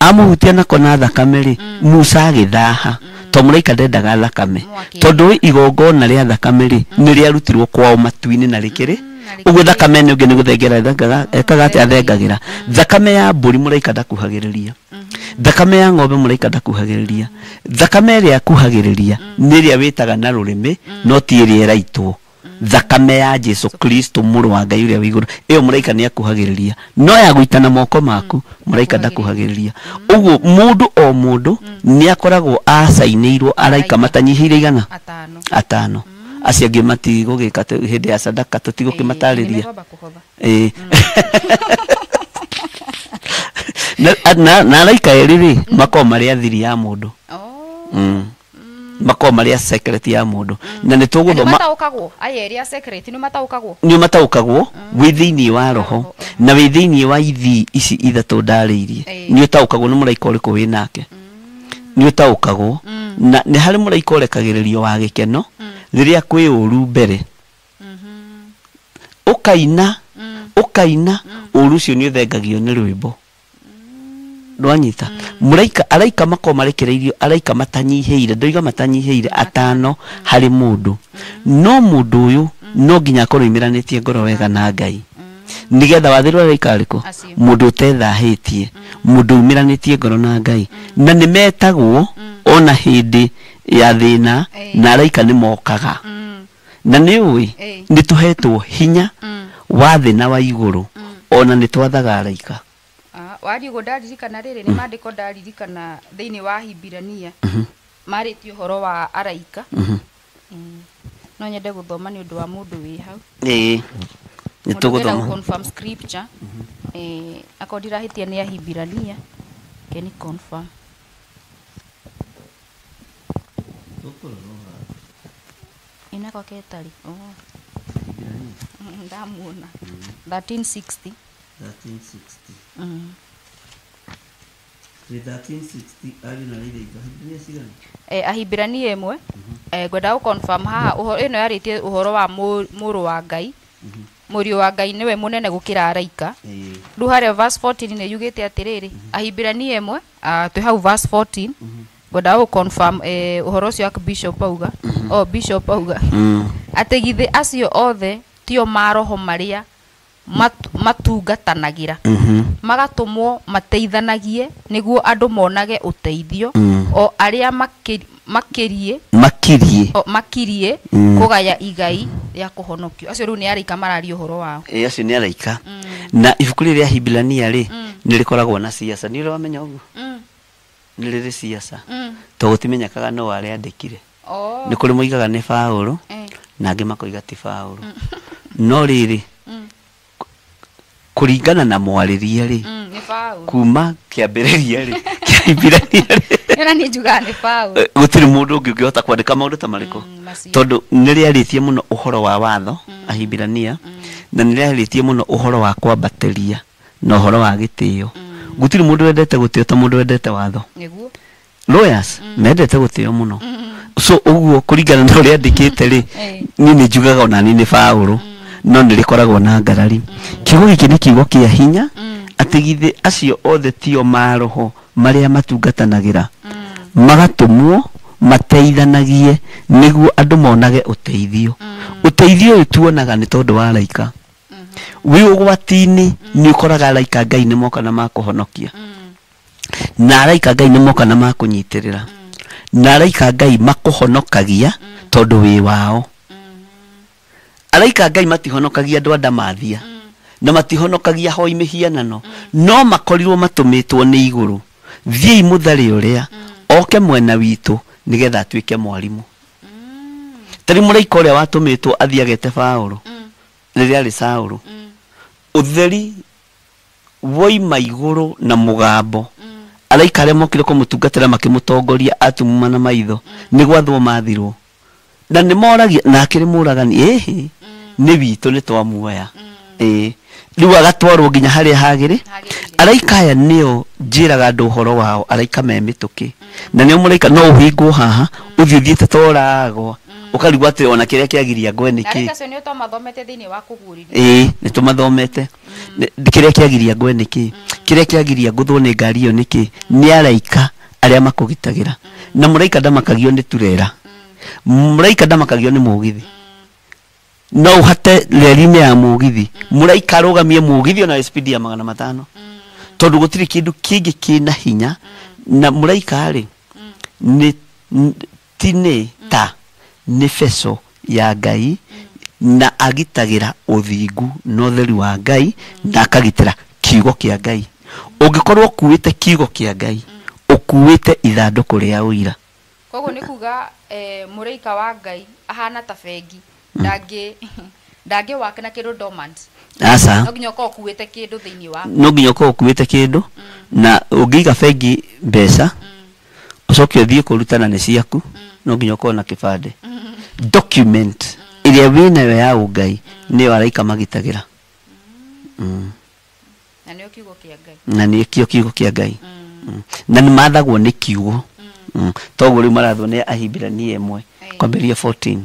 S2: Amũhutia nako na thakame rĩ, Musa agĩthaha. To mũraika ndendaga thakame. Tondũ igongona rĩa thakame rĩ, nĩ rĩarutirwo kwao matu-inĩ na rĩkĩrĩ. Ũguo thakame ĩno ĩngĩ nĩ gũthengera ekaga atĩa athengagĩra. Thakame ya mbũri mũraika ndakuhagĩrĩria. Thakame ya ng'ombe mũraika ndakuhagĩrĩria. Thakame ĩrĩa akuhagĩrĩria nĩ ĩrĩa wĩtaga na rũrĩmĩ, no ti ĩrĩa ĩraitwo. Thakame ya Jesu Kristo mũrũ wa Ngai ũrĩa wĩ igũrũ, ĩyo mũraika nĩ akuhagĩrĩria. No ya gũita na moko maku, mũraika ndakuhagĩrĩria. Ũguo mũndũ o mũndũ nĩ akoragwo acainĩirwo araika matanyihĩire igana 5. Acio angĩ matigũgĩka hĩndĩ ya sadaka tũtigũkĩmatarĩria. Na araika erĩ rĩ, makoragwo marĩ athiri ya mũndũ. Makoragwo marĩ a secret ya mũndũ. Na nĩ tũgũthoma.
S3: Nĩ mataũkagwo, aya erĩ a secret nĩ mataũkagwo.
S2: Nĩ mataũkagwo wĩ thĩinĩ wa roho na wĩ thĩinĩ wa ithii ici ithatũ ndarĩirie. Nĩ ũtaũkagwo nĩ mũraika ũrĩkũ wĩ nake. Nĩ ũtaũkagwo na nĩ harĩ mũraika ũrekagĩrĩrio wa gĩkeno rĩrĩa kwĩ ũru mbere. Ũkaina, ũkaina, ũru ũcio nĩ ũthengagio nĩ rwĩmbo. Ndwanyita. Mũraika, araika makoragwo marekereirio, araika matanyihĩire, ndoiga matanyihĩire 5 harĩ mũndũ. No mũndũ ũyũ no nginya akorwo oimĩranĩtie ngoro wega na Ngai. Nĩgetha wathĩrwo araika arĩkũ? Mũndũ ũtethahĩtie, mũndũ umĩranĩtie ngoro na Ngai. Na nĩ metagwo ona hĩndĩ ya thĩna, na araika nĩ mokaga. Na nĩ ũĩ, nĩ tũhetwo hinya wa thĩ na wa igũrũ, ona nĩ twathaga araika.
S3: Waria ũguo ndaririkana rĩrĩ, nĩ maandĩko ndaririkana thĩinĩ wa Hibirania marĩtie ũhoro wa araika. No nyende gũthoma nĩ ũndũ wa mũndũ wĩ hau.
S2: Ĩĩ, nĩ
S3: Mũndũ ũngĩenda
S2: tũgũthoma.
S3: Confirm scripture. Akorwo ndirahĩtia nĩ Ahibirania. Can confirm. Inako ketari. Oh. Ndamuona. 1360.
S2: 1360. 1360 ariũ na rĩrĩ Ahibirania cigana?
S3: Ahibirania 1. Ngwenda gũ confirm haha ũhoro ĩno yarĩtie ũhoro wa mũrũ wa Ngai. Mũriũ wa Ngai nĩwe mũnene gũkĩra araika. Rĩu harĩa verse 14 nĩ yugĩte atĩrĩrĩ, Ahibirania 1, twĩ hau verse 14. Ngwenda gũ confirm ũhoro ũcio Archbishop auga. Oh, Bishop auga. Atĩ githĩ acio othe tio maroho marĩa matungatanagĩra magatũmwo mateithanagie nĩguo andũ monage ũteithio o arĩa makirie makirie kũgaya igai rĩa kũhonokio. Acio rĩu nĩ araika mararia ũhoro wao.
S2: Ĩĩ, acio nĩ araika. Na ibuku rĩrĩ rĩa Ahibirania rĩ, nĩ rĩkoragwo na siasa. Nĩ ũrĩ wamenya ũguo? Nĩ rĩrĩ siasa. To gũtimenyekaga no arĩandĩkire. Nĩ kũrĩ moigaga nĩ Paũlũ na angĩ makoiga ti Paũlũ. No rĩrĩ, kũringana na mwarĩrie rĩ, kuma kĩambĩrĩria rĩ kĩa Ahibirania rĩ,
S3: Ĩna niĩ njugaga nĩ Paũlũ.
S2: Gũtirĩ mũndũ ũngĩ ũngĩhota kwandĩka maũndũ ta marĩkũ, tondũ nĩ rĩarĩtie mũno ũhoro wa watho Ahibirania, na nĩ rĩarĩtie mũno ũhoro wa kwambatĩria na ũhoro wa gĩtĩo. Gũtirĩ mũndũ wendete gũtĩo ta mũndũ wendete watho.
S3: Nĩguo.
S2: Lawyers mendete gũtĩo mũno. So ũguo kũringana na ũrĩa andĩkĩte rĩ, niĩ nĩ njugaga ona niĩ nĩ Paũlũ, no nĩ rĩkoragwo na ngarari. Kiugo gĩkĩ nĩ kiugo kĩa hinya, atĩ githĩ acio othe tio maroho marĩa matungatanagĩra magatũmwo mateithanagie nĩguo andũ monage ũteithio. Ũteithio ũyũ tuonaga nĩ tondũ wa araika. Wĩ ũgwati-inĩ nĩ ũkoraga araika Ngai nĩ moka na makũhonokia, na araika Ngai nĩ moka na makũnyitĩrĩra, na araika Ngai makũhonokagia tondũ wĩ wao. Araika Ngai matihonokagia andũ a ndamathia, na matihonokagia hoi mĩhianano, no makorirwo matũmĩtwo nĩ igũrũ, thiĩi mũtharĩ ũrĩa oke mwena witũ nĩgetha atuĩke mwarimũ. Tarĩ mũraika ũrĩa watũmĩtwo athiĩ agete Paũlũ rĩrĩa arĩ Saũlũ, ũtheri woima igũrũ na mũgambo, araika arĩa mokire kũmũtungatĩra makĩmũtongoria atumuma na maitho, nĩ gwathwo mathirwo na nĩ moragia na akĩrĩ mũragani, ĩhĩ nĩ witũ nĩ twamuoya. Ĩĩ, rĩu agatwarwo nginya harĩa hagĩrĩ. Araika aya nĩo njĩraga andũ ũhoro wao, araika me mĩtũkĩ, na nĩo mũraika no ũhingwo haha ũthiĩ ũthiĩte ta ũragwa ũkarigwo atĩ ona kĩrĩa kĩagiria ngwe nĩ kĩ.
S3: Araika acio nĩo twamathomete thĩinĩ wa kũguũrĩrio.
S2: Ĩĩ, nĩ tũmathomete. Kĩrĩa kĩagiria ngwe nĩ kĩ, kĩrĩa kĩagiria ngũthwo nĩ ngari ĩyo nĩ kĩ, nĩ araika arĩa makũgitagĩra. Na mũraika ndamakagio nĩ turera, mũraika ndamakagio nĩ mũgithi. No ũhate reri-inĩ ya mũgithi, mũraika arũgamie mũgithi ona speed ya 500, tondũ gũtirĩ kĩndũ kĩngĩ kĩna hinya. Na mũraika rĩ, nĩ ti nĩ ta nĩ beco ya Ngai, na agitagĩra ũthingu na ũtheru wa Ngai, na akagitĩra kiugo kĩa Ngai. Ũngĩkorwo ũkuĩte kiugo kĩa Ngai, ũkuĩte ithandũkũ rĩa ũira.
S3: Koguo nĩ kuga mũraika wa Ngai ahana ta bengi, ndangĩ wake na kĩndũ dormant.
S2: Aca.
S3: No nginya ũkorwo ũkuĩte kĩndũ thĩinĩ waku.
S2: No nginya ũkorwo ũkuĩte kĩndũ, na ũngĩiga bengi mbeca ũcoke ũthiĩ kũrutana nĩ ciaku, no nginya ũkorwo na kĩbandĩ. Document ĩrĩa wĩnayo ya ũngai nĩyo araika magitagĩra.
S3: Na nĩyo kiugo kĩa Ngai.
S2: Na nĩkĩo kiugo kĩa Ngai. Na nĩ mathagwo nĩ kiugo. Toguo rĩu marathwo nĩ Ahibirania 1 kwambĩrĩria 14.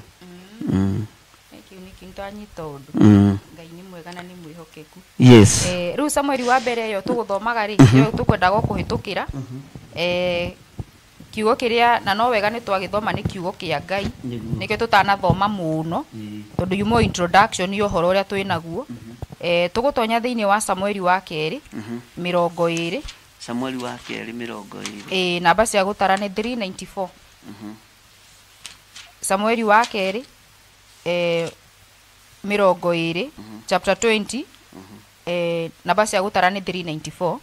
S3: Kĩu nĩ kĩndũ twanyita ũndũ. Ngai nĩ mwega na nĩ mwĩhokeku.
S2: Yes.
S3: Rĩu Samueli wa mbere ĩyo tũgũthomaga rĩ, ĩyo tũkwendaga kũhĩtũkĩra. Kiugo kĩrĩa na no wega nĩ twagĩthoma nĩ kiugo kĩa Ngai, nĩkĩo tũtanathoma mũno, tondũ yumo introduction ya ũhoro ũrĩa twĩ naguo. Tũgũtonya thĩinĩ wa Samueli wa kerĩ 20.
S2: Samueli wa kerĩ 20.
S3: Ĩĩ, namba cia gũtara nĩ 394. Samueli wa kerĩ 20 chapter 20, namba cia gũtara nĩ 394,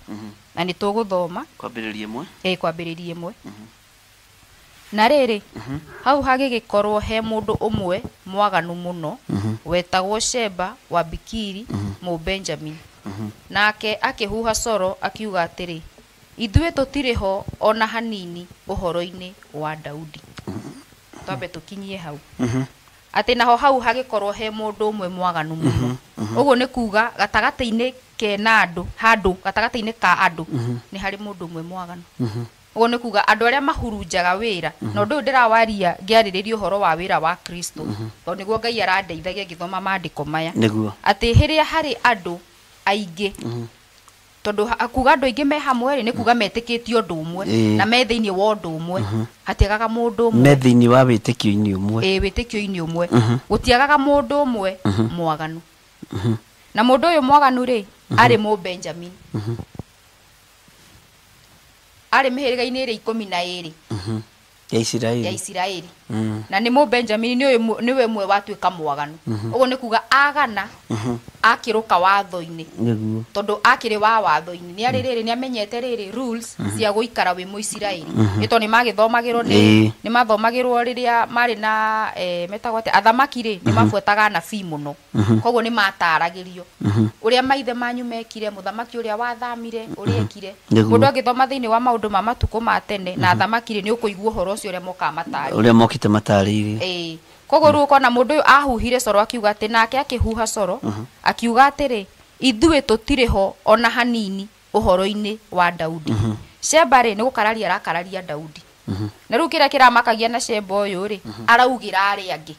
S3: na nĩ tũgũthoma
S2: kwambĩrĩria 1.
S3: Ĩĩ, kwambĩrĩria 1. Na rĩrĩ, hau hagĩgĩkorwo he mũndũ ũmwe mwaganu mũno wetagwo Sheba wa Bikiri Mũbenjamin. Nake akĩhuha coro akiuga atĩrĩ, ithuĩ tũtirĩ ho ona hanini ũhoro-inĩ wa Daudi. Twambe tũkinyie hau. Atĩ naho hau hagĩkorwo he mũndũ ũmwe mwaganu mũno. Ũguo nĩ kuga gatagatĩ-inĩ kena andũ, handũ gatagatĩ-inĩ ka andũ nĩ harĩ mũndũ ũmwe mwaganu. Ũguo nĩ kuga andũ arĩa mahurunjaga wĩra, na ũndũ ũyũ ndĩrawaria ngĩarĩrĩria ũhoro wa wĩra wa Kristo, tondũ nĩguo Ngai arandeithagia ngĩthoma maandĩko maya.
S2: Nĩguo.
S3: Atĩ hĩrĩa harĩ andũ aingĩ, tondũ kuga andũ aingĩ me hamwe rĩ, nĩ kuga metĩkĩtie ũndũ ũmwe na me thĩinĩ wa ũndũ ũmwe, hatiagaga mũndũ ũmwe
S2: me thĩinĩ wa wĩtĩkio-inĩ ũmwe.
S3: Ĩĩ, wĩtĩkio-inĩ ũmwe. Gũtiagaga mũndũ ũmwe mwaganu. Na mũndũ ũyũ mwaganu rĩ, arĩ Mũbenjamin. Arĩ mĩhĩrĩga-inĩ ĩrĩa 12
S2: ya Isiraeli.
S3: Ya Isiraeli. Na nĩ Mũbenjamini, nĩwe ũmwe watuĩka mwaganu. Ũguo nĩ kuga agana akĩrũka watho-inĩ.
S2: Nĩguo.
S3: Tondũ akĩrĩ wa watho-inĩ, nĩ arĩ rĩrĩ, nĩ amenyete rĩrĩ rules cia gũikara wĩ Mũisiraeli. Nĩ tondũ nĩ magĩthomagĩrwo nĩ mathomagĩrwo rĩrĩa marĩ na metagwo atĩa, athamaki rĩ, nĩ mabuataga anabii mũno. Koguo nĩ mataragĩrio ũrĩa maithe manyu mekire, mũthamaki ũrĩa wathamire, ũrĩa ekire. Mũndũ angĩthoma thĩinĩ wa maũndũ ma matukũ ma tene na athamaki rĩ, nĩ ũkũigua ũhoro ũcio ũrĩa mokaga matarĩirie.
S2: Ũrĩa mokĩte matarĩirie.
S3: Ĩĩ. Koguo rĩu ũkona mũndũ ũyũ ahuhire coro akiuga atĩ, nake akĩhuha coro akiuga atĩrĩ, ithuĩ tũtirĩ ho ona hanini ũhoro-inĩ wa Daudi. Sheba rĩ, nĩ gũkararia arakararia Daudi. Na rĩu kĩrĩa kĩramakagia na Sheba ũyũ rĩ, araugĩra arĩa angĩ,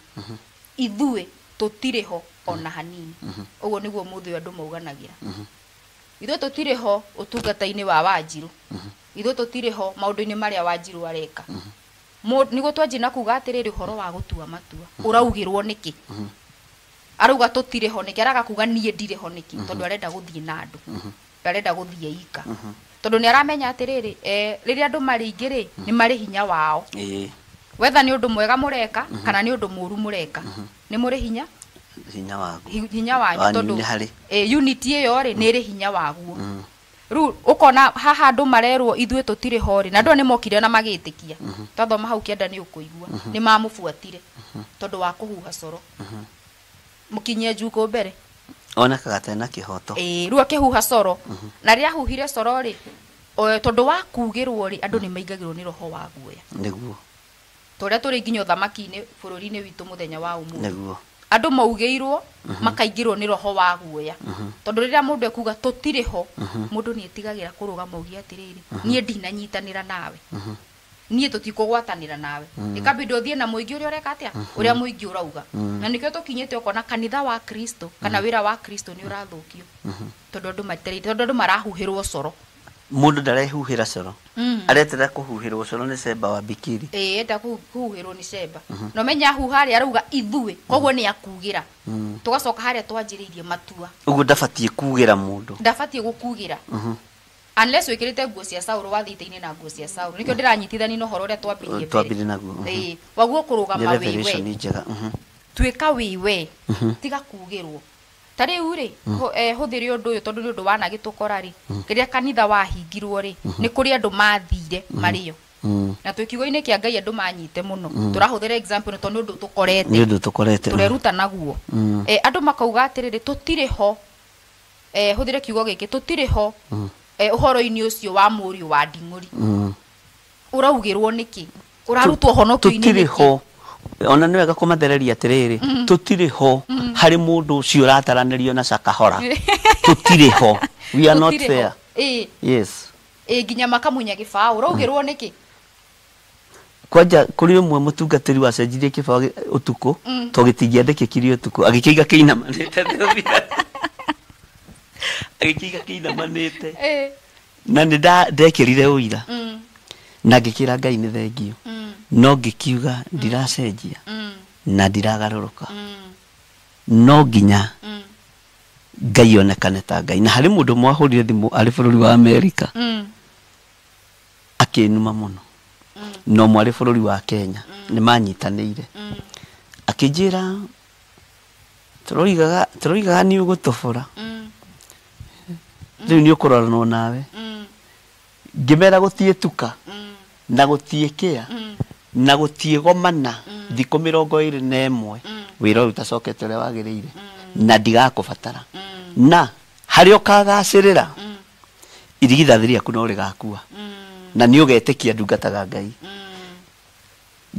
S3: ithuĩ tũtirĩ ho ona hanini. Ũguo nĩguo mũthĩ ũyũ andũ mauganagĩra. Ithuĩ tũtirĩ ho ũtungata-inĩ wa Wanjirũ. Ithuĩ tũtirĩ ho maũndũ-inĩ marĩa Wanjirũ areka. Nĩguo twanjie na kuga atĩrĩrĩ, ũhoro wa gũtua matua ũraugĩrwo nĩkĩ? Arauga tũtirĩ ho nĩkĩ? Araga kuga niĩ ndirĩ ho nĩkĩ? Tondũ arenda gũthiĩ na andũ, ndarenda gũthiĩ ika. Tondũ nĩ aramenya atĩrĩrĩ, rĩrĩa andũ marĩ aingĩ rĩ, nĩ marĩ hinya wao. Wetha nĩ ũndũ mwega mũreka kana nĩ ũndũ mũũru mũreka, nĩ mũrĩ hinya
S2: hinya waguo,
S3: hinya wanyu, tondũ unity ĩyo rĩ, nĩ ĩrĩ hinya waguo. Rĩu ũkona haha andũ marerwo ithuĩ tũtirĩ ho rĩ, na andũ nĩ mokire na magĩtĩkia. Twathoma hau kĩanda nĩ ũkũigua nĩ mamũbuatire tondũ wa kũhuha coro. Mũkinyie njukũ mbere
S2: onekaga tena kĩhoto.
S3: Ĩĩ, rĩu akĩhuha coro, na rĩrĩa ahuhire coro rĩ, tondũ wa kugĩrwo rĩ, andũ nĩ maingagĩrwo nĩ roho wa guoya.
S2: Nĩguo.
S3: Tũrĩa tũrĩ nginya ũthamaki-inĩ bũrũri-inĩ witũ mũthenya wa ũmũthĩ.
S2: Nĩguo.
S3: Andũ maugĩirwo makaingĩrwo nĩ roho wa guoya. Tondũ rĩrĩa mũndũ ekuga tũtirĩ ho, mũndũ nĩ etigagĩra kũrũgama oige atĩrĩrĩ, niĩ ndinanyitanĩra nawe. Niĩ tũtikũgwatanĩra nawe. Ĩkambĩndĩ ũthiĩ na mũingĩ ũrĩa ũreka atĩa? Ũrĩa mũingĩ ũrauga. Na nĩkĩo tũkinyĩte ũkona kanitha wa Kristo kana wĩra wa Kristo nĩ ũrathũkio. Tondũ andũ matirĩ, tondũ andũ marahuhĩrwo coro.
S2: Mũndũ ndarehuhĩra coro. Aretera kũhuhĩrwo coro nĩ Sheba wa Bikiri.
S3: Ĩĩ, enda kũhuhĩrwo nĩ Sheba. Na ũmenya ahuha harĩa arauga ithuĩ, koguo nĩ akugĩra. Tũgacoka harĩa twanjĩrĩirie matua.
S2: Ũguo ndabatiĩ kugĩra mũndũ.
S3: Ndabatiĩ gũkugĩra. Unless wĩkĩrĩte nguo cia Saũlũ, wathiĩte-inĩ na nguo cia Saũlũ. Nĩkĩo ndĩranyitithania na ũhoro ũrĩa twambirie mbere.
S2: Twambirie naguo.
S3: Ĩĩ, waguo kũrũgama wĩ we.
S2: Njega.
S3: Tuĩka wĩ we. Tiga kugĩrwo. Ta rĩu rĩ, hũthĩre ũndũ ũyũ tondũ nĩ ũndũ wanagĩtũkora rĩ, rĩrĩa kanitha wahingirwo rĩ, nĩ kũrĩ andũ mathire marĩo. Na twĩ kiugo-inĩ kĩa Ngai andũ manyite mũno. Tũrahũthĩra example tondũ nĩ ũndũ tũkorete.
S2: Nĩ ũndũ tũkorete.
S3: Tũreruta naguo. Andũ makauga atĩrĩrĩ, tũtirĩ ho. Hũthĩre kiugo gĩkĩ, tũtirĩ ho. Ũhoro-inĩ ũcio wa mũriũ wa Nding'ũri. Ũraugĩrwo nĩkĩ? Ũrarutwo honokio-inĩ
S2: Tũtirĩ
S3: nĩkĩ?
S2: ho. Ona nĩ wega kũmathereria atĩrĩrĩ, tũtirĩ ho harĩ mũndũ ũcio ũrataranĩrio na Shakahora. Tũtirĩ ho. We are not there.
S3: Ĩĩ.
S2: Yes.
S3: Ĩĩ, nginya makamunya gĩbaũ. Ũraugĩrwo nĩkĩ?
S2: Kwanja kũrĩ ũmwe mũtungatĩri wacenjirie kĩbaũ ũtukũ, tondũ gĩtingĩandĩkĩkirie ũtukũ, agĩkĩiga kĩinamanĩte. Agĩkĩiga kĩinamanĩte. Na nĩ ndekĩrire ũira. Na ngĩkĩra Ngai nĩ thengio. No ngĩkiuga ndiracenjia na ndiragarũrũka. No nginya Ngai onekane ta Ngai. Na harĩ mũndũ mwahũrire thimũ arĩ bũrũri wa Amerika. Akĩnuma mũno. No mwarĩ bũrũri wa Kenya nĩ manyitanĩire. Akĩnjĩra tũroigaga nĩ ũgũtũbũra. Rĩu nĩ ũkũroranwo nawe. Ngĩmera gũtiĩ tuka na gũtiĩ kĩa. Na gũtiĩgomana thikũ 21 wĩra ũyũ ũtacokete ũrĩa wagĩrĩire na ndigakũbatara na harĩa ũkagacĩrĩra irigithathi rĩaku no rĩgakua na nĩ ũgetĩkia ndungataga Ngai.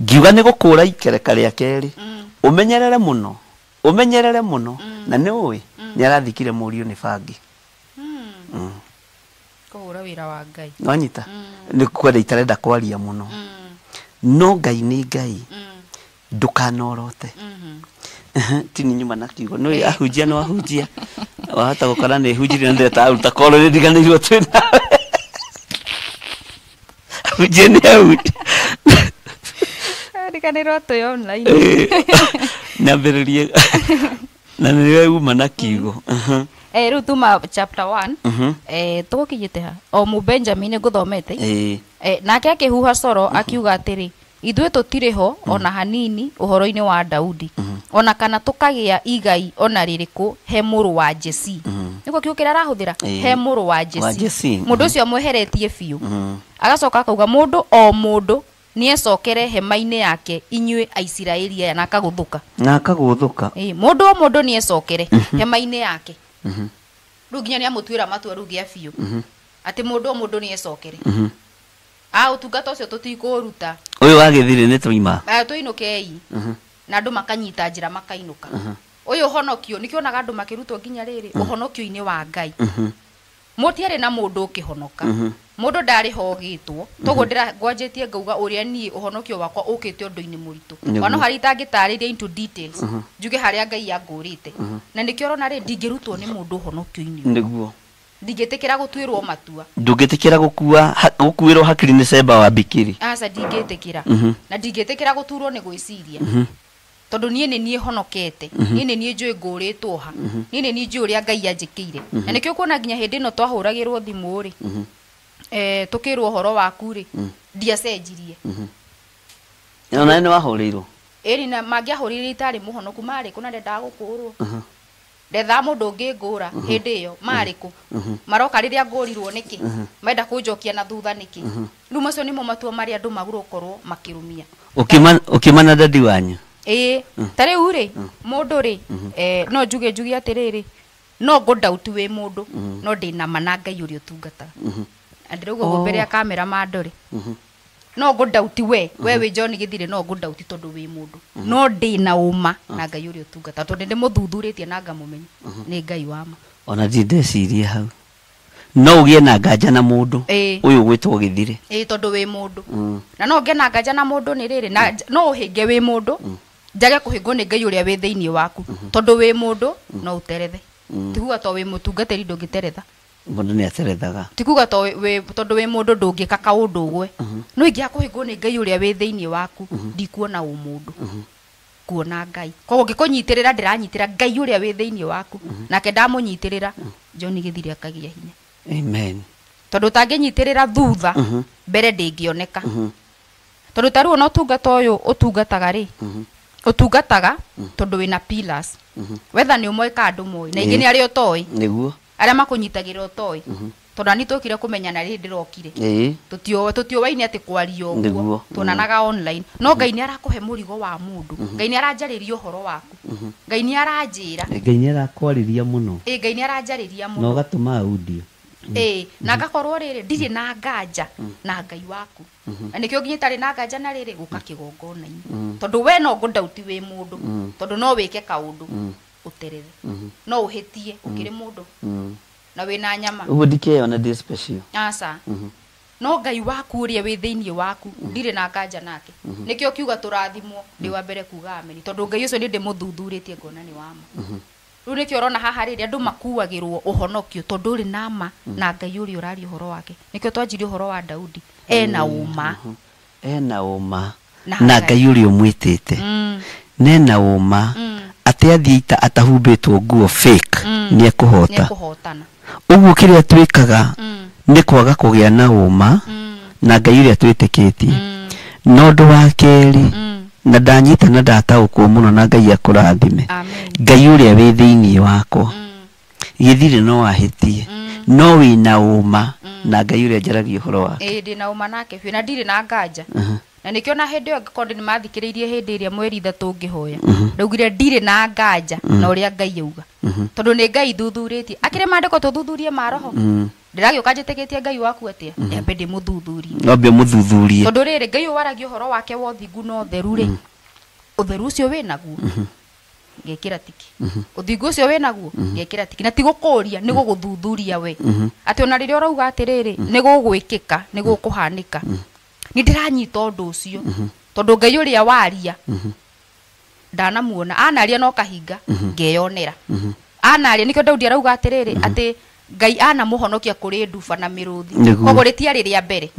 S2: Ngiuga nĩ gũkũra ikereka rĩa kerĩ ũmenyerere mũno ũmenyerere mũno na nĩ ũĩ nĩ arathikire mũriũ nĩ bangi.
S3: Kũhũra wĩra wa Ngai
S2: nwanyita nĩ kwenda itarenda kwaria mũno no Ngai nĩ Ngai ndũkanorote. Tini nyuma na kiugo no ahunjia no ahunjia wahota gũkora nĩ hunjirie na ndĩreta aruta korwo nĩ ndiganĩirwo twĩ nawe ahunjia nĩ ahunjia
S3: ndiganĩirwo twĩ online
S2: nyambĩrĩrie na nĩwe uma na kiugo.
S3: Rĩu tuma chapter 1 tũgũkinyĩte ha o mu Benjamin ngũthomete. Nake akĩhuha coro akiuga atĩrĩ ithuĩ tũtirĩ ho ona hanini ũhoro-inĩ wa Daudi ona kana tũkagĩa igai ona rĩrĩkũ he mũrũ wa Jesi. Nĩguo kiugo kĩrĩa arahũthĩra he mũrũ wa Jesi mũndũ ũcio amweheretie biũ. Agacoka akauga mũndũ o mũndũ nĩecokere hema-inĩ yake inyuĩ Aisiraeli aya na akagũthũka
S2: na akagũthũka.
S3: Mũndũ o mũndũ nĩecokere hema-inĩ yake. Rĩu nginya nĩamũtuĩra matua rĩu gĩa biũ atĩ mũndũ o mũndũ nĩecokere. Ũtungata ũcio tũtikũũruta
S2: ũyũ wa gĩthirĩ nĩ tũima
S3: tũinũkei na andũ makanyita njĩra makainũka. Ũyũ ũhonokio nĩkĩonaga andũ makĩrutwo nginya rĩrĩ ũhonokio-inĩ wa Ngai. Mũtiarĩ na mũndũ ũkĩhonoka mũndũ ndarĩ hogĩtwo toguo ngwanjĩtie ngauga ũrĩa niĩ ũhonokio wakwa ũkĩte ũndũ-inĩ mũritũ ona harĩa itangĩtarĩria into details njuge harĩa Ngai angũrĩte na nĩkĩo ũrona rĩ ndingĩrutwo nĩ mũndũ ũhonokio-inĩ
S2: nĩguo
S3: ndingĩtĩkĩra gũtuĩrwo matua
S2: ndũngĩtĩkĩra gũkua gũkuĩrwo hakiri nĩ cemba wa bikiri
S3: aca ndingĩtĩkĩra na ndingĩtĩkĩra gũturwo nĩ gwĩciria tondũ niĩ nĩ niĩ honokete niĩ nĩ niĩ njũĩ ngũrĩtwo ha niĩ nĩ niĩ njũĩ ũrĩa Ngai anjĩkĩire na nĩkĩo kuona nginya hĩndĩ ĩno twahũragĩrwo thimũ rĩ tũkĩrwo ũhoro waku rĩ ndiacenjirie.
S2: Ona nĩ wahũrĩirwo
S3: ĩni na mangĩahũrĩire itarĩ mũhonoku marĩ kũ na ndendaga gũkũrwo ndethaa mũndũ ũngĩ ngũra hĩndĩ ĩyo marĩ kũ maroka rĩrĩa ngũrirwo nĩkĩ menda kũnjokia na thutha nĩkĩ. Rĩu macio nĩmo matua marĩa andũ magũrũ gũkorwo makĩrũmia.
S2: Ũkĩmana dadi wanyu
S3: ta rĩu rĩ mũndũ rĩ no njuge atĩrĩrĩ no ngũ-doubt wĩ mũndũ no ndĩna ma na Ngai ũrĩa ũtungataga na ndĩrauga ũguo mbere ya kamera mandore no ngũ-doubt we wĩ John Gĩthirĩ no ngũ-doubt tondũ wĩ mũndũ no ndĩna ũma na Ngai ũrĩa ũtungataga tondũ ndĩmũthuthurĩtie na ngamũmenya nĩ Ngai wa ma.
S2: Ona ndirĩ ndeciria hau no ũgĩe na nganja na mũndũ ũyũ ũgwĩtwo Gĩthirĩ
S3: tondũ wĩ mũndũ na no ũgĩe na nganja na mũndũ nĩ rĩrĩ na no ũhĩnge wĩ mũndũ njage kũhĩngwo nĩ Ngai ũrĩa wĩ thĩinĩ waku tondũ wĩ mũndũ no ũterethe tikuga to wĩ mũtungatĩri ndũngĩteretha
S2: mũndũ nĩ aterethaga
S3: tikuga to wĩ tondũ wĩ mũndũ ndũngĩka kaũndũ ũgwe no ingĩaga kũhĩngwo nĩ Ngai ũrĩa wĩ thĩinĩ waku ndikuona ũ mũndũ kuona Ngai koguo ngĩkũnyitĩrĩra ndĩranyitĩra Ngai ũrĩa wĩ thĩinĩ waku nake ndamũnyitĩrĩra John Gĩthirĩ akagĩa hinya.
S2: Amen.
S3: Tondũ ũtangĩnyitĩrĩra thutha mbere ndĩngĩoneka tondũ ta rĩu ona ũtungata ũyũ ũtungataga rĩ ũtungataga tondũ wĩna pillars wetha nĩ ũmoĩ ka andũ moĩ na ingĩ nĩ arĩa ũtoĩ
S2: nĩguo
S3: arĩa makũnyitagĩra ũtoĩ tondũ ani tũkire kũmenyana rĩrĩ ndĩrokire tũtiũwaine atĩ kwaria ũguo tuonanaga online no Ngai nĩ arakũhe mũrigo wa mũndũ Ngai nĩ aranjarĩria ũhoro waku Ngai nĩ aranjĩra
S2: Ngai nĩ arakwarĩria mũno
S3: Ngai nĩ aranjarĩria mũno
S2: na ũgatũma audio
S3: na ngakorwo rĩrĩ ndirĩ na nganja na Ngai waku na nĩkĩo nginya itarĩ na nganja na rĩrĩ gũka kĩgongona-inĩ tondũ we no ngũ-doubt wĩ mũndũ tondũ no wĩke kaũndũ ũterethe no ũhĩtie ũkĩrĩ mũndũ na wĩna nyama
S2: ũguo ndikeyona ndĩ special
S3: aca no Ngai waku ũrĩa wĩ thĩinĩ waku ndirĩ na nganja nake nĩkĩo kiuga tũrathimwo ndĩ wa mbere kuga ameni tondũ Ngai ũcio nĩ ndĩmũthuthurĩtie ngona nĩ wa ma. Rĩu nĩkĩo ũrona haha rĩrĩ andũ makuagĩrwo ũhonokio tondũ ũrĩ na ma na Ngai ũrĩa ũraria ũhoro wake nĩkĩo twanjirie ũhoro wa Daudi ena ũma
S2: ena ũma na Ngai ũrĩa ũmwĩtĩte nena ũma atĩ athiĩ ita atahumbĩtwo nguo fake nĩekũhota ũguo kĩrĩa twĩkaga nĩ kwaga kũgĩa na ũma na Ngai ũrĩa twĩtĩkĩtie na ũndũ wa kerĩ na ndanyita na ndataũkwo mũno na Ngai akũrathime Ngai ũrĩa wĩ thĩinĩ wakwa Gĩthirĩ no ahĩtie no wĩna ũma na Ngai ũrĩa njaragia ũhoro wake
S3: ndĩna ũma nake biũ na ndirĩ na nganja Na nĩkĩo na hĩndĩ ĩyo ngĩkorwo nĩ mathikĩrĩirie hĩndĩ ĩrĩa mweri ithatũ ngĩhoya, ndaugire ndirĩ na nganja na ũrĩa Ngai auga, tondũ nĩ Ngai thuthurĩtie. Akĩrĩ maandĩko tũthuthurie ma roho, ndĩragĩũka njĩtĩkĩtie Ngai waku atĩa, nyambe ndĩmũthuthurie.
S2: Wambe ũmũthuthurie.
S3: Tondũ rĩrĩ, Ngai ũyũ waragia ũhoro wake wa ũthingu na ũtheru rĩ, ũtheru ũcio wĩnaguo? Ngekĩra tiki. Ũthingu ũcio wĩnaguo? Ngekĩra tiki. Na ti gũkũria, nĩ gũgũthuthuria we, atĩ ona rĩrĩa ũrauga atĩrĩrĩ, nĩ gũgwĩkĩka, nĩ gũkũhanĩka, nĩ ndĩranyita ũndũ ũcio, tondũ Ngai ũrĩa waria ndanamuona anaria no kahinga ngeyonera anaria. Nĩkĩo Daudi arauga atĩrĩrĩ, atĩ Ngai anamũhonokia kũrĩ nduba na mĩrũthi. Koguo rĩtiarĩ rĩa mbere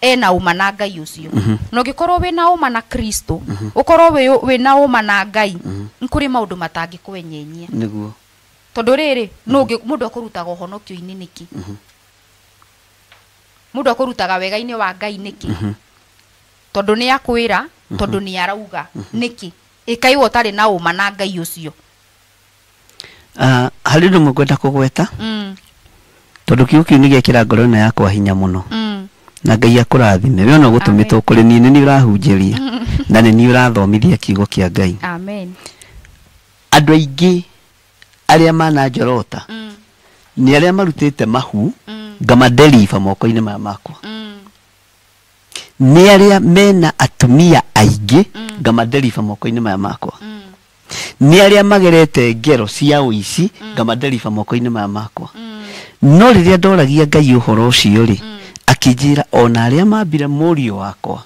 S3: ena ũma na Ngai ũcio. Na ũngĩkorwo wĩna ũma na Kristo, ũkorwo wĩna ũma na Ngai, nĩ kũrĩ maũndũ matangĩkwenyenyia. Tondũ rĩrĩ, mũndũ akũrutaga ũhonokio-inĩ nĩkĩ? Mũndũ akũrutaga wega-inĩ wa Ngai nĩkĩ? Tondũ nĩ akwĩra, tondũ nĩ arauga nĩkĩ? Ĩkaiwa ũtarĩ na ũma na Ngai ũcio.
S2: Harĩ ũndũ ũmwe ngwenda kũgweta, tondũ kiugo kĩu nĩ gĩekĩra ngoro ĩno yakwa hinya mũno, na Ngai akũrathime we ona gũtũmĩtwo kũrĩ niĩ, nĩ niĩ ũrahunjĩria na nĩ niĩ ũrathomithia kiugo kĩa Ngai.
S3: Amen.
S2: Andũ aingĩ arĩa mananjorota nĩ arĩa marutĩte mahu, ngamadeliver moko-inĩ maya makwa, nĩ arĩa mena atumia aingĩ, ngamadeliver moko-inĩ maya makwa, nĩ arĩa magerete ngero cia ũici, ngamadeliver moko-inĩ maya makwa. No rĩrĩa ndoragia Ngai ũhoro ũcio rĩ, akĩnjĩra ona arĩa mambire mũriũ wakwa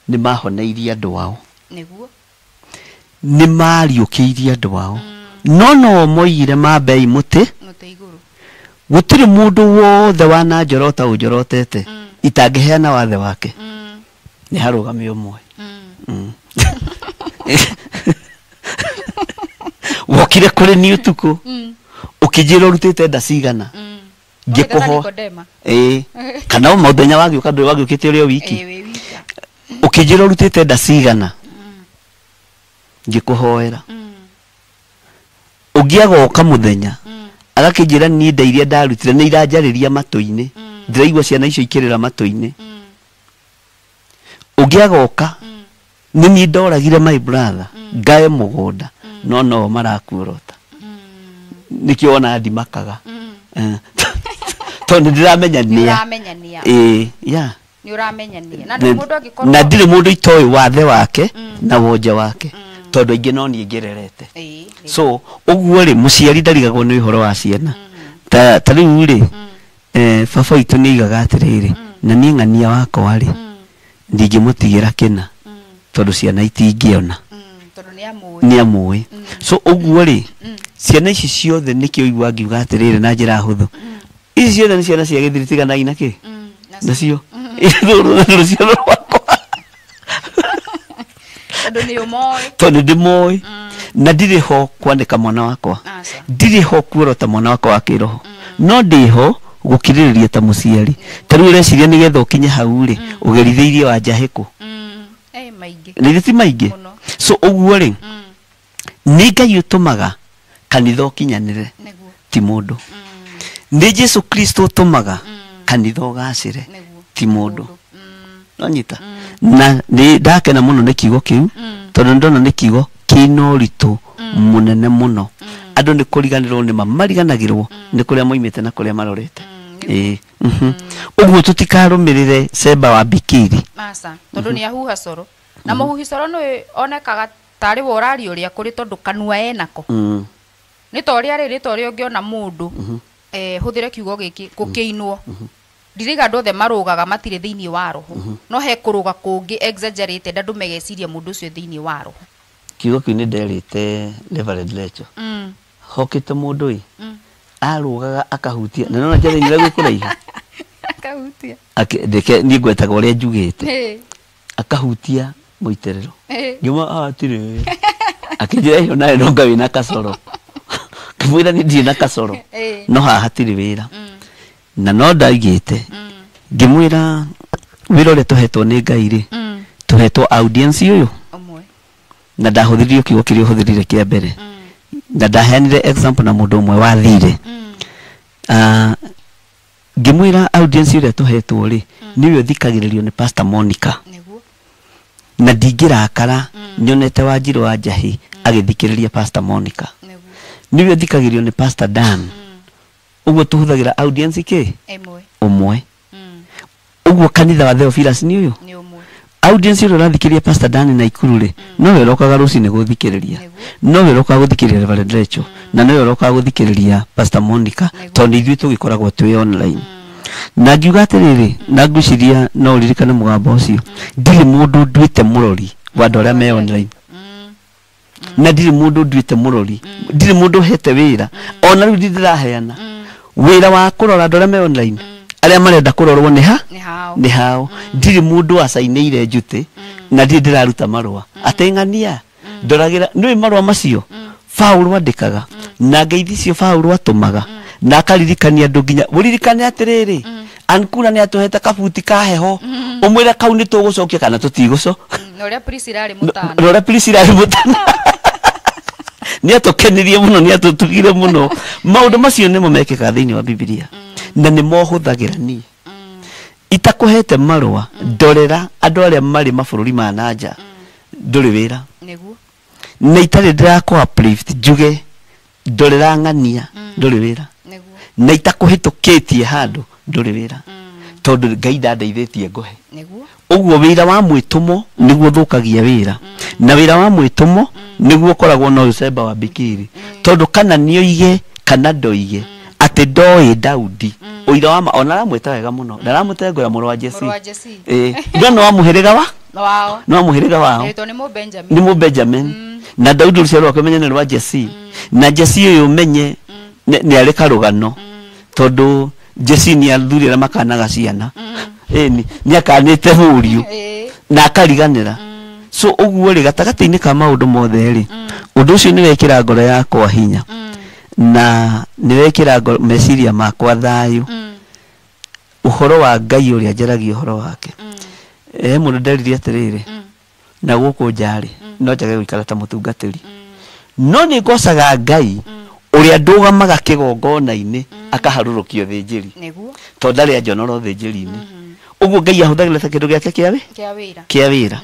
S2: nĩ mahoneirie andũ ao, nĩ mariũkĩirie andũ ao, no no moigire mambei mũtĩ
S3: mũtĩ igũrũ.
S2: Gũtirĩ mũndũ wothe wananjorota ũnjorotete itangĩheana wathe wake. Nĩ harũgame ũmwe wokire kũrĩ niĩ ũtukũ, ũkĩnjĩra ũrutĩte nda cigana, ngĩkũho
S3: Nikodema.
S2: Ĩĩ, kana o mũthenya wagĩũka, ndũĩ wagĩũkĩte ũrĩ o wiki.
S3: Ĩĩ, wĩ wika.
S2: Ũkĩnjĩra ũrutĩte nda cigana, ngĩkũhoera. Ũngĩ agoka mũthenya agakĩnjĩra niĩ nda iria ndarutire nĩ iranjarĩria matũ-inĩ, ndĩraigua ciana icio ikĩrĩra matũ-inĩ. Ũngĩ agoka, nĩ niĩ ndoragire my brother ngae mũgũnda, no no marakuorota. Nĩkĩo wona ndimakaga. Tondũ nĩ ndĩramenya
S3: Nĩ
S2: nĩa.
S3: ũramenya nĩa.
S2: Ĩĩ, yeah.
S3: Nĩ ũramenya nĩa. Na mũndũ angĩkorwo
S2: Na ndirĩ mũndũ itoĩ wathe wake na wonje wake, tondũ aingĩ no niĩ ngererete. So ũguo rĩ, mũciari ndarigagwo nĩ ũhoro wa ciana. Ta rĩu rĩ, baba witũ nĩ aigaga atĩrĩrĩ, na niĩ ng'ania wakwa rĩ, ndingĩmũtigĩra kĩna tondũ ciana itingĩona.
S3: Tondũ nĩ amũĩ.
S2: Nĩ amũĩ. So ũguo rĩ, ciana ici ciothe nĩkĩo igua ngiuga atĩrĩrĩ na njĩra hũthũ, ici ciothe nĩ ciana cia gĩthiri, tiganai na kĩ nacio, rũrũ rũciaro rwakwa.
S3: Tondũ nĩ ũmoĩ.
S2: Tondũ ndĩmoĩ na ndirĩ ho kwandĩka mwana wakwa, ndirĩ ho kuorota mwana wakwa wa kĩroho, no ndĩ ho gũkirĩrĩria ta mũciari. Ta rĩu ũreciria nĩgetha ũkinye hau rĩ, ũgerithĩirie wa njahĩkũ?
S3: Maingĩ.
S2: Nĩ ti maingĩ? So ũguo rĩ, nĩ Ngai ũtũmaga kanitha ũkinyanĩre, ti mũndũ. Nĩ Jesu Kristo ũtũmaga kanitha ũgacĩre, ti mũndũ. Nonyita na nĩ ndakena mũno nĩ kiugo kĩu, tondũ ndona nĩ kiugo kĩna ũritũ mũnene mũno. Andũ nĩ kũriganĩrwo nĩ mariganagĩrwo nĩ kũrĩa moimĩte na kũrĩa marorete. Ĩĩ, ũguo tũtikarũmĩrĩre Seba wa Bikiri.
S3: Aca, tondũ nĩ ahuha coro, na mũhuhi coro nĩ onekaga tarĩ we ũraria ũrĩa kũrĩ, tondũ kanua enako. Nĩ ta ũrĩa rĩ, nĩ ta ũrĩa ũngĩona mũndũ, hũthĩre kiugo gĩkĩ, gũkĩinwo. Ndiraiga andũ othe marũgaga matirĩ thĩinĩ wa roho, no he kũrũga kũngĩ exaggerated, andũ megeciria mũndũ ũcio thĩinĩ wa roho.
S2: Kiugo kĩu nĩ nderĩte Reverend Lecho. Hokĩte mũndũ ĩ arũgaga akahutia na nona njĩra ĩrĩa gwĩ
S3: Akahutia.
S2: Ndeke niĩ ngwetaga ũrĩa njugĩte. Akahutia mũitĩrĩro. Ngiuma hatirĩ wĩra, akĩnjĩra ĩyo nawe nonga wĩna kacoro. Ngĩmwĩra niĩ ndirĩ na kacoro, no haha hatirĩ wĩra. Na no ndaigĩte ngĩmwĩra wĩra ũrĩa tũhetwo nĩ Ngai rĩ, tũhetwo audience ũyũ na ndahũthĩrire kiugo kĩrĩa ũhũthĩrire kĩa mbere, na ndaheanire example na mũndũ ũmwe wathire. Ngĩmwĩra audience ĩrĩa tũhetwo rĩ, nĩwe ũthikagĩrĩrio nĩ Pastor Monica. Na ndingĩrakara nyonete Wanjirũ wa Njahi agĩthikĩrĩria Pastor Monica. Nĩwe thikagĩrio nĩ Pastor Dan. Ũguo tũhũthagĩra audience kĩ?
S3: Ĩmwe.
S2: Ũmwe. Ũguo kanitha wa Theophilus nĩ ũyũ?
S3: Nĩ ũmwe.
S2: Audience ĩrĩa ũrathikĩrĩria Pastor Dan na Ikuru rĩ, nowe ũrokaga rũcinĩ gũthikĩrĩria. Nowe ũrokaga gũthikĩrĩria Reverend Rachel. Na nowe ũrokaga gũthikĩrĩria Pastor Monica tondũ nĩ ithuĩ tũgĩkoragwo twĩ online. Na ngiuga atĩrĩrĩ, na ngwĩciria no ũririkane mũgambo ũcio. Ndirĩ mũndũ nduĩte mũrori wa andũ arĩa me online. Na ndirĩ mũndũ nduĩte mũrori. Ndirĩ mũndũ hete wĩra. Ona rĩu ndĩraheana wĩra wa kũrora andũ arĩa me online. Arĩa marenda kũrorwo nĩ ha? Nĩ hao. Ndirĩ mũndũ acainĩire njutĩ na ndirĩ ndĩraruta marũa. Atĩ ng'ania ndoragĩra nĩũĩ marũa macio Paũlũ andĩkaga na ngeithi icio Paũlũ atũmaga na akaririkania andũ nginya ũririkane atĩrĩrĩ Ankura nĩ atũhete kabuti ka heho ũmwĩre kau nĩ tũgũcokia kana tũtigũco.
S3: Na ũrĩa Priscilla arĩ mũtana.
S2: Na ũrĩa Priscilla arĩ mũtana. Nĩ atũkenirie mũno, nĩ atũtugire mũno. Maũndũ macio nĩmo mekĩkaga thĩinĩ wa Bibilia na nĩmo hũthagĩra niĩ. Itakũhete marũa ndorera andũ arĩa marĩ mabũrũri ma na nja ndũrĩ wĩra.
S3: Nĩguo.
S2: Na itarĩ ndĩrakũ uplift njuge ndorera ng'ania ndũrĩ wĩra.
S3: Nĩguo.
S2: Na itakũhĩtũkĩtie handũ ndũrĩ wĩra. Tondũ Ngai ndandeithĩtie ngũhe.
S3: Nĩguo.
S2: Ũguo wĩra wa mwĩtũmo nĩguo ũthũkagia wĩra. Na wĩra wa mwĩtũmo nĩguo ũkoragwo na ũcemba wa Bikiri. Tondũ kana nĩoige kana ndoige atĩ ndoĩ Daudi. Ũira wa ma ona aramwĩta wega mũno. Ndaramũtengũra mũrũ wa Jesse.
S3: Mũrũ wa Jesse.
S2: Ĩĩ. No wa mũhĩrĩga wa?
S3: Wao.
S2: No wa mũhĩrĩga wao.
S3: Ĩtwo nĩ Mũbenjamin.
S2: Nĩ Mũbenjamin. Na Daudi rũciaro rwake ũmenye nĩ rwa Jesse. Na Jesse ũyũ ũmenye nĩ arĩ karũgano. Tondũ Jesse nĩ athuri arĩa makanaga ciana. Ĩni nĩ akanĩte mũriũ. Na akariganĩra. So ũguo rĩ gatagatĩ-inĩ ka maũndũ mothe rĩ, ũndũ ũcio nĩ wekĩra ngoro yakwa hinya. Na nĩ wekĩra meciria makwa thayũ. Ũhoro wa Ngai ũrĩa njaragia ũhoro wake. Mũndũ nderire atĩrĩrĩ, na gũkũ nja rĩ, no njage gũikara ta mũtungatĩri. No nĩ ngocaga Ngai ũrĩa ndũgamaga kĩgongona-inĩ akaharũrũkio thĩnjĩri.
S3: Nĩguo.
S2: Tondũ ndarĩ anjonora ũthĩnjĩri-inĩ. Ũguo Ngai ahũthagĩra ta kĩndũ gĩake kĩa
S3: wĩra.
S2: Kĩa wĩra.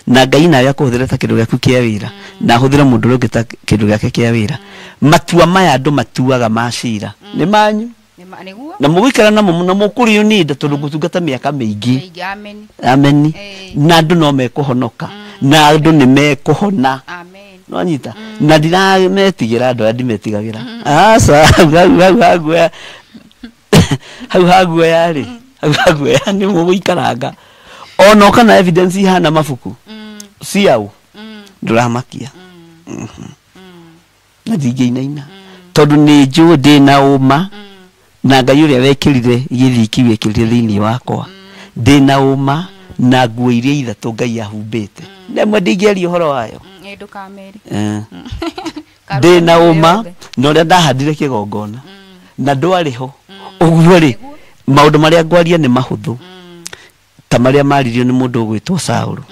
S2: Na Ngai nawe akũhũthĩra ta kĩndũ gĩaku kĩa wĩra. Na ahũthĩre mũndũ ũrĩa ũngĩ ta kĩndũ gĩake kĩa wĩra. Matua maya andũ matuaga ma cira nĩ manyu.
S3: Nĩguo.
S2: Na mũgũikara namo na mũkũrĩo nĩ nda tondũ ngũtungata mĩaka mĩingĩ.
S3: Amen.
S2: Amen. Na andũ no mekũhonoka. Na andũ nĩ mekũhona.
S3: Amen.
S2: Nĩwanyita? Na ndirametigĩra andũ aya ndimetigagĩra. Aca hau hau haguoya rĩ, hau haguoya nĩ mũgũikaranga. Ona ũka na evidence ihana mabuku ciao ndũramakia. Na ndingĩinaina tondũ nĩ njũĩ ndĩna ũma na Ngai ũrĩa wekĩrire gĩthii kĩu ekĩrire thĩinĩ wakwa. Ndĩna ũma na nguo iria ithatũ Ngai ahumbĩte. Na ĩmwe ndingĩaria ũhoro wayo.
S3: Ndũkamere.
S2: Ndĩna ũma na ũrĩa ndahandire kĩgongona na ndwarĩ ho. Ũguo rĩ maũndũ marĩa ngwaria nĩ mahũthũ ta marĩa maririo nĩ mũndũ ũgwĩtwo Saũlũ.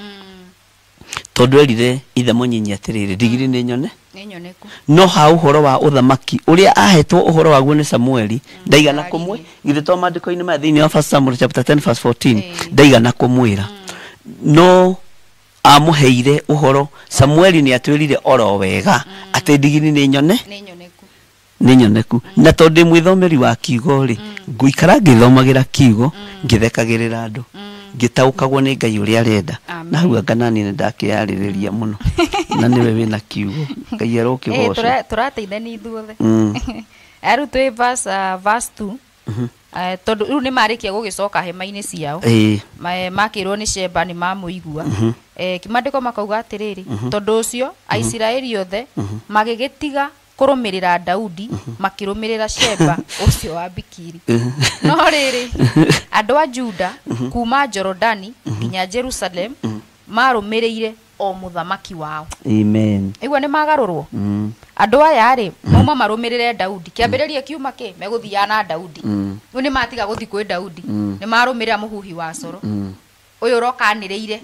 S2: Tondũ erire ithe mũnyinyi atĩrĩrĩ, ndigiri nĩ nyone.
S3: Nĩ nyoneku.
S2: No ha ũhoro wa ũthamaki ũrĩa ahetwo ũhoro waguo nĩ Samueli ndaigana kũmwe githĩ to maandĩko-inĩ maya thĩinĩ wa 1 Samuel chapter 10 verse 14 ndaigana kũmwĩra. No amũheire ũhoro Samueli nĩ atwĩrire oro wega atĩ ndigiri nĩ nyone.
S3: Nĩ nyoneku.
S2: Nĩ nyoneku. Na tondũ ndĩ mwĩthomeri wa kiugo rĩ, ngũikara ngĩthomagĩra kiugo ngĩthekagĩrĩra andũ ngĩtaũkagwo nĩ Ngai ũrĩa arenda. Na hau anga nani nĩ ndakĩyarĩrĩria mũno na nĩwe wĩna kiugo Ngai arokĩgocwo.
S3: Tũrateithania ithuothe. Rĩu twĩ verse 2. Tondũ rĩu nĩ marĩkia gũgĩcoka hema-inĩ ciao. Makĩrwo nĩ Sheba nĩ mamũigua. Maandĩko makauga atĩrĩrĩ, tondũ ũcio Aisiraeli othe magĩgĩtiga kũrũmĩrĩra Daudi makĩrũmĩrĩra Sheba ũcio wa Bikiri. No rĩrĩ andũ a Juda kuma Jorodani nginya Jerusalem marũmĩrĩire o mũthamaki wao.
S2: Amen.
S3: Igua nĩ magarũrwo. Andũ aya rĩ mauma marũmĩrĩre Daudi. Kĩambĩrĩria kiuma kĩ megũthiaga na Daudi. Rĩu nĩ matiga gũthiĩ kwĩ Daudi. Nĩ marũmĩrĩra mũhuhi wa coro. Ũyũ ũrokanĩrĩire.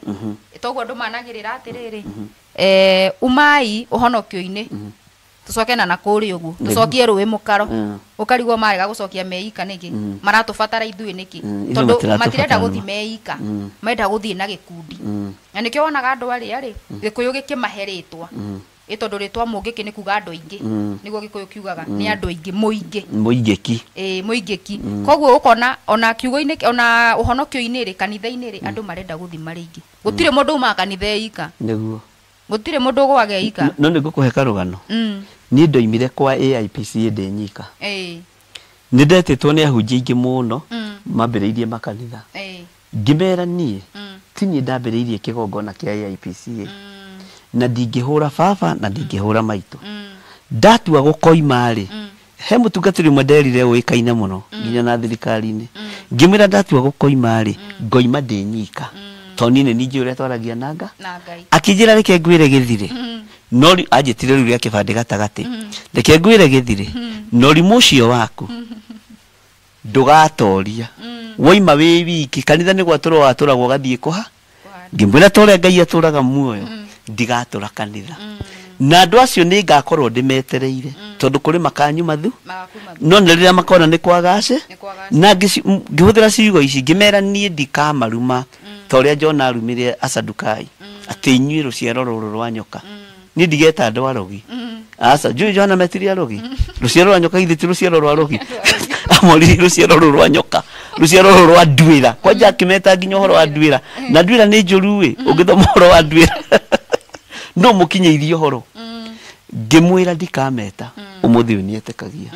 S3: Toguo andũ managĩrĩra atĩrĩrĩ, umai ũhonokio-inĩ. Tucoke na nakũrĩa ũguo tucokie rũĩ mũkaro ũkarigwo marega gũcokia meika nĩkĩ maratũbatara ithuĩ nĩkĩ tondũ matirenda gũthiĩ meika marenda gũthiĩ na gĩkundi na nĩkĩo wonaga andũ arĩa rĩ Gĩkũyũ gĩkĩmahe rĩtwa ĩ tondũ rĩtwa mũngĩkĩ nĩ kuga andũ aingĩ nĩguo Gĩkũyũ kiugaga nĩ andũ aingĩ mũingĩ
S2: mũingĩki
S3: ĩ mũingĩki koguo ũkona ona kiugo-inĩ ona ũhonokio-inĩ rĩ kanitha-inĩ rĩ andũ marenda gũthiĩ marĩ aingĩ gũtirĩ mũndũ umaga kanitha eika
S2: nĩguo
S3: gũtirĩ mũndũ ũgwaga eika
S2: no nĩ ngũkũhe karũgano niĩ ndoimire kwa AIPCA ndĩ nyika nĩ ndetĩtwo nĩ ahunjia aingĩ mũno mambĩrĩirie makanitha ngĩmera niĩ ti niĩ ndambĩrĩirie kĩgongona kĩa AIPCA na ndingĩhũra baba na ndingĩhũra maitũ ndatua gũkoima rĩ he mũtungatĩri ũmwe nderire ũĩkaine mũno nginya na thirikari-inĩ ngĩmwĩra ndatua gũkoima rĩ ngoima ndĩ nyika tondũ niĩ nĩ njũĩ ũrĩa twaragia na Ngai akĩnjĩra reke ngwĩre gĩthire no anjĩtire rĩu rĩa kĩbandĩ gatagatĩ reke ngwĩre gĩthire no rimũ ũcio waku ndũgatoria woima wĩ wiki kanitha nĩ gwatũrwo watũragwo ũgathiĩ kũha ngĩmwĩra ta ũrĩa Ngai atũraga muoyo ndigatũra kanitha na andũ acio nĩ ngakorwo ndĩmetereire tondũ kũrĩ makanyuma thu no nĩ rĩrĩa makona nĩ kwagace na ngĩhũthĩra ciugo ici ngĩmera niĩ ndikamaruma ta ũrĩa Jona arumire Asadukai atĩ inyuĩ rũciaro rũrũ rwa nyoka niĩ ndigeta andũ arogi aca njũĩ Johana metirie arogi rũciaro rwa nyoka githĩ ti rũciaro rwa rogi amoririe rũciaro rũrũ rwa nyoka rũciaro rũrũ rwa nduĩra kwanja akĩmeta nginya ũhoro wa nduĩra na nduĩra nĩ njũru ĩ ũngĩthoma ũhoro wa nduĩra no mũkinyĩirie ũhoro ngĩmwĩra ndikameta ũmũthĩ ũyũ nĩetĩkagia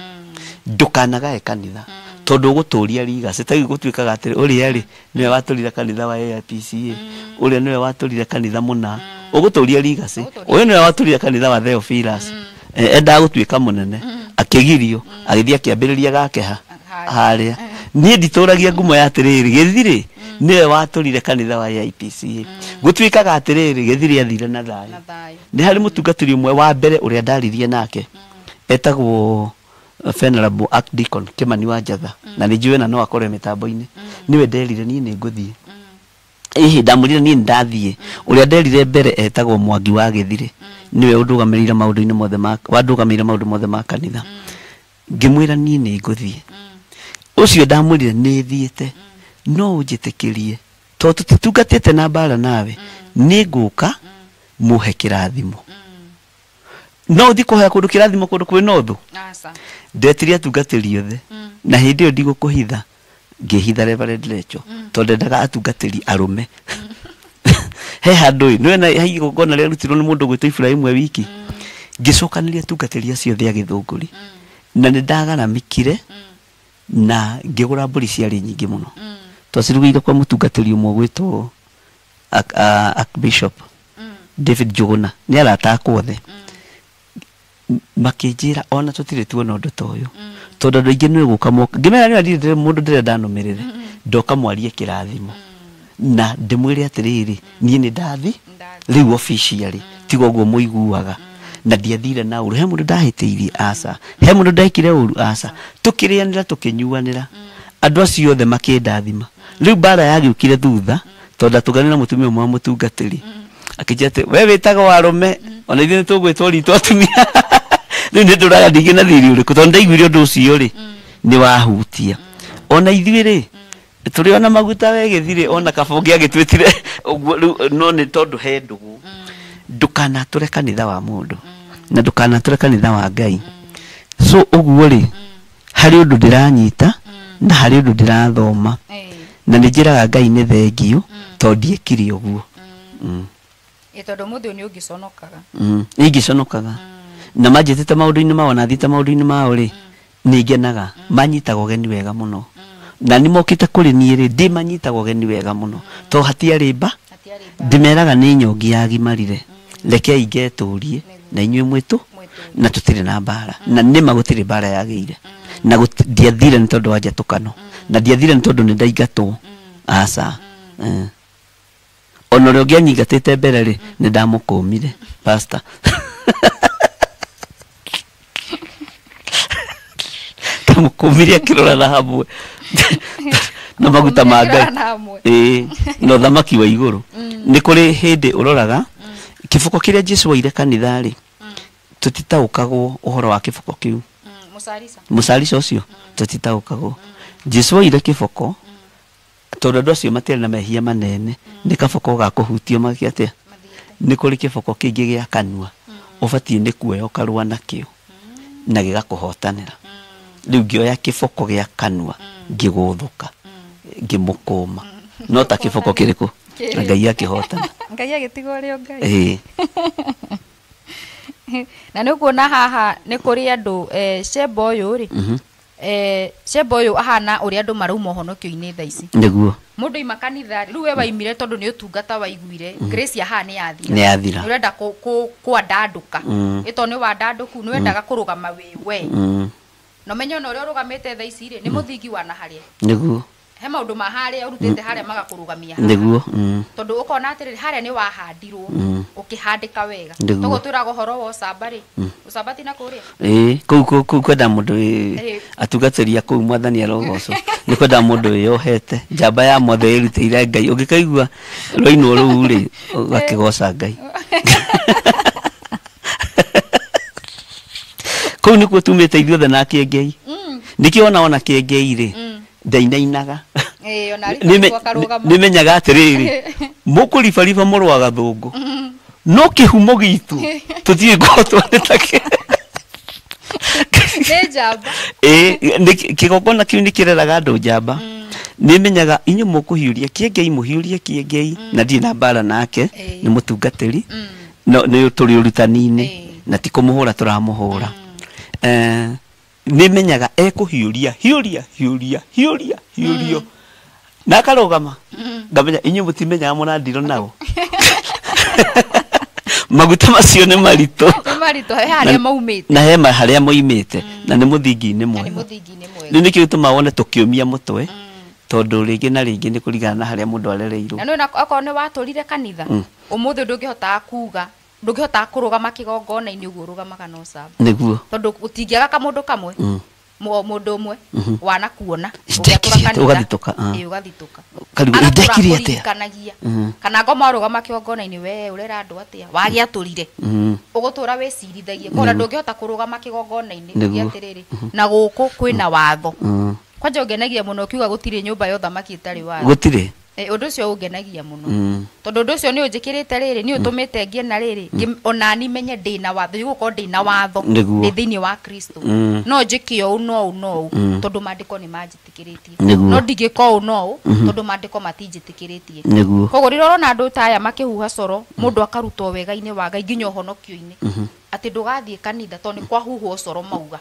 S2: ndũkanagae kanitha tondũ ũgũtũria rigacĩ ta gũtuĩkaga atĩrĩ ũrĩa rĩ nĩwe watũrire kanitha wa AIPCA ũrĩa nĩwe watũrire kanitha mũna ũgũtũria rigacĩ ũyũ nĩwe watũrire kanitha wa Theophilus endaga gũtuĩka mũnene akĩgirio agĩthiĩ akĩambĩrĩria gakeha harĩa niĩ nditũragia ngumo ya atĩrĩrĩ gĩthirĩ nĩwe watũrire kanitha wa AIPCA gũtuĩkaga atĩrĩrĩ gĩthirĩ athire na thayũ nĩ harĩ mũtungatĩri ũmwe wa mbere ũrĩa ndaririe nake etagwo Venerable Archdeacon Kimani wa Njatha na nĩ njũĩ na no akorwo mĩtambo-inĩ nĩwe nderire niĩ nĩ ngũthiĩ ĩhĩ ndamwĩrire niĩ ndathiĩ ũrĩa nderire mbere etagwo Mwangi wa Gĩthirĩ nĩwe ũndũgamĩrĩire maũndũ-inĩ mothe ma wandũgamĩrĩire maũndũ mothe ma kanitha ngĩmwĩra niĩ nĩ ngũthiĩ ũcio ndamwĩrire nĩ thiĩte no ũnjĩtĩkĩrie tondũ tũtitungatĩte na mbara nawe nĩ ngũka mũhe kĩrathimo no ũthiĩ kũhoya kũndũ kĩrathimo kũndũ kwĩna ũthũ ndetirie atungatĩri othe na hĩndĩ ĩyo ndigũkũhitha ngĩhitha Reverend Lecho tondũ ndendaga atungatĩri arũme he handũ ĩ nĩwe na igongona rĩarutirwo nĩ mũndũ ũgwĩtwo Ibrahim we wiki ngĩcokanĩria atungatĩri acio othe a Gĩthũngũri na nĩ ndagaramikire na ngĩgũra mbũri ciarĩ nyingĩ mũno twacirugĩire kwa mũtungatĩri ũmwe ũgwĩtwo Archbishop David Njuguna nĩ arata akwa othe makĩnjĩra ona tũtirĩ tuona ũndũ ta ũyũ tondũ andũ aingĩ nĩ gũka moka ngĩmera nĩ ndirĩ mũndũ ndĩrenda nũmĩrĩre ndoka mwarie kĩrathimo na ndĩmwĩre atĩrĩrĩ niĩ nĩ ndathi rĩu officially tiga ũguo mũiguaga na ndiathire na ũru he mũndũ ndahĩtĩirie aca he mũndũ ndekire ũru aca tũkĩrĩanĩra tũkĩnyuanĩra andũ acio othe makĩndathima rĩu mbara yagĩũkire thutha tondũ ndatũnganire na mũtumia ũmwe wa mũtungatĩri akĩnjĩra atĩ we wĩtagwo arũme ona ithuĩ nĩtũgwĩtwo ritũ atumia rĩu nĩ ndũraga ndingĩ na thiri ũrĩkũ tondũ ndaiguire ũndũ ũcio rĩ nĩ wahutia ona ithuĩ rĩ tũrĩ ona maguta we gĩthirĩ ona kaba ũngĩagĩtwĩtire ũguo rĩu no nĩ tondũ he ndũgũ ndũkanatũre kanitha wa mũndũ na ndũkanatũre kanitha wa Ngai so ũguo rĩ harĩ ũndũ ndĩranyita na harĩ ũndũ ndĩrathoma na nĩ njĩraga Ngai nĩ thengiũ tondũ ndiekire ũguo
S3: ĩ tondũ mũthĩ ũyũ nĩ ũngĩconokaga
S2: ingĩconokaga na manjĩtĩte maũndũ-inĩ mao na thiĩte maũndũ-inĩ mao rĩ nĩ ngenaga manyitaga ũgeni wega mũno na nĩ mokĩte kũrĩ niĩ rĩ ndĩmanyitaga ũgeni wega mũno tondũ hatiarĩ mba ndĩmeraga nĩ nyongi yagimarire rekei ngetũrie na inyuĩ mwĩtũ na tũtirĩ na mbara na nĩma gũtirĩ mbara yagĩire na ndiathire nĩ tondũ wa njatũkano na ndiathire nĩ tondũ nĩ ndaingatwo aca ona ũrĩa ũngĩanyingatĩte mbere rĩ nĩ ndamũkũmire pastor ndamũkũmire akĩrora na hamwe na maguta ma Ngai ĩĩ na ũthamaki wa igũrũ nĩ kũrĩ hĩndĩ ũroraga kĩboko kĩrĩa Jesũ oire kanitha rĩ Tũtitaũkagwo ũhoro wa kĩboko kĩu. Mũcarica ũcio tũtitaũkagwo. Jesu oire kĩboko tondũ andũ acio matiarĩ na mehia manene, nĩ kaboko ga kũhutio magĩe atĩa? Nĩ kũrĩ kĩboko kĩngĩ gĩa kanua ũbatiĩ nĩ kuoya ũkarũa nakĩo na gĩgakũhotanĩra. Rĩu ngĩoya kĩboko gĩa kanua ngĩgũthũka ngĩmũkũma, no ta kĩboko kĩrĩkũ? Na Ngai akĩhotana.
S3: Ngai agĩtigwo rĩ o Ngai. Na nĩ ũkuona haha nĩ kũrĩ andũ Sheba ũyũ rĩ, Sheba ũyũ ahana ũrĩa andũ marauma ũhonokio-inĩ thaa ici.
S2: Nĩguo.
S3: Mũndũ oima kanitha rĩ, rĩu we waimire tondũ nĩ ũtungata waiguire, grace ya haha nĩ yathira.
S2: Nĩ yathira.
S3: Nĩ ũrenda kwandandũka. Ĩ tondũ nĩ wandandũku, nĩ wendaga kũrũgama wĩ we. Na ũmenye ona ũrĩa ũrũgamĩte thaa ici rĩ, nĩ mũthingi wa na harĩa.
S2: Nĩguo.
S3: He maũndũ ma harĩa ũrutĩte harĩa magakũrũgamia haha.
S2: Nĩguo.
S3: Tondũ ũkona atĩrĩrĩ, harĩa nĩ wahandirwo, ũkĩhandĩka wega.
S2: Nĩguo.
S3: Toguo twĩraga ũhoro wa ũcamba rĩ, ũcamba ti na kũrĩa?
S2: Ĩĩ, kũu kwenda mũndũ atungatĩri a kũu mwathani arogocwo. Nĩ kwenda mũndũ wĩyohete, njamba ya mothe ĩrutĩire Ngai. Ũngĩkaigua rũinwo rũu rĩ, ũgakĩgoca Ngai. Kũu nĩkuo tumĩte ithuothe na Kĩengei. Nĩkĩo ona Kĩengei rĩ, ndainainaga. Nĩmenyaga atĩrĩrĩ, mũkũribariba mũrũ wa Gathũngũ, no kĩhumo gitũ tũtiũĩ korwo twanĩta kĩ.
S3: Nĩ njamba.
S2: Ĩĩ, kĩgongona kĩu nĩ kĩreraga andũ njamba. Nĩmenyaga inyuĩ mũkũhiũria Kĩengei, mũhiũrie Kĩengei, na ndirĩ na mbara nake, nĩ mũtungatĩri, no nĩ tũrĩ ũrutani-inĩ, na ti kũmũhũra tũramũhũra. Nĩmenyaga ekũhiũria, hiũria, hiũria, hiũria, hiũrio. Na akarũgama. Ngamenya inyuĩ mũtimenyaga mũrandirwo nao. Maguta macio nĩ maritũ.
S3: Nĩ maritũ, he harĩa maumĩte.
S2: Na he harĩa moimĩte, na nĩ mũthingi-inĩ mwega.
S3: Nĩ mũthingi-inĩ mwega.
S2: Rĩu nĩkĩo gĩtũmaga wone tũkĩũmia mũtwe, tondũ rĩngĩ na rĩngĩ nĩ kũringana na harĩa mũndũ arereirwo.
S3: Na nĩ okorwo nĩ watũrire kanitha, ũmũthĩ ndũngĩhotaga kuga, ndũngĩhotaga kũrũgama kĩgongona-inĩ ũguo ũrũgamaga na ũcamba.
S2: Nĩguo.
S3: Tondũ gũtingĩaga kamũndũ kamwe, mũndũ ũmwe wanakuona,
S2: Ndekire atĩa? Ũgathitũka,
S3: Ĩĩ, ũgathitũka.
S2: Karigwo,
S3: Agatũra
S2: ndekire atĩa?
S3: akũririkanagia. Kana ngoma warũgama kĩgongona-inĩ, we ũrera andũ atĩa? Wagĩatũrire. Ũgũtũra wĩcirithagia. Kona ndũngĩhota kũrũgama kĩgongona-inĩ, uge atĩrĩrĩ, na gũkũ kwĩna watho. Kwanja ũngenagia mũno ũkiuga gũtirĩ nyũmba ya ũthamaki ĩtarĩ watho.
S2: Gũtirĩ.
S3: Ũndũ ũcio ũngenagia mũno. Tondũ ũndũ ũcio nĩ ũnjĩkĩrĩte rĩrĩ, nĩ ũtũmĩte ngĩe na rĩrĩ, ona ni menye ndĩna watho, nĩgũkorwo ndĩna watho, ndĩ thĩinĩ wa Kristo. No njĩke ũũ no ũũ no ũũ, tondũ maandĩko nĩ manjĩtĩkĩrĩtie. No ndingĩka ũũ no ũũ, tondũ maandĩko matinjĩtĩkĩrĩtie. Koguo rĩrĩa ũrona andũ ta aya makĩhuha coro, mũndũ akarutwo wega-inĩ wa Ngai nginya ũhonokio-inĩ. Atĩ ndũgathiĩ kanitha tondũ nĩ kwahuhwo coro mauga.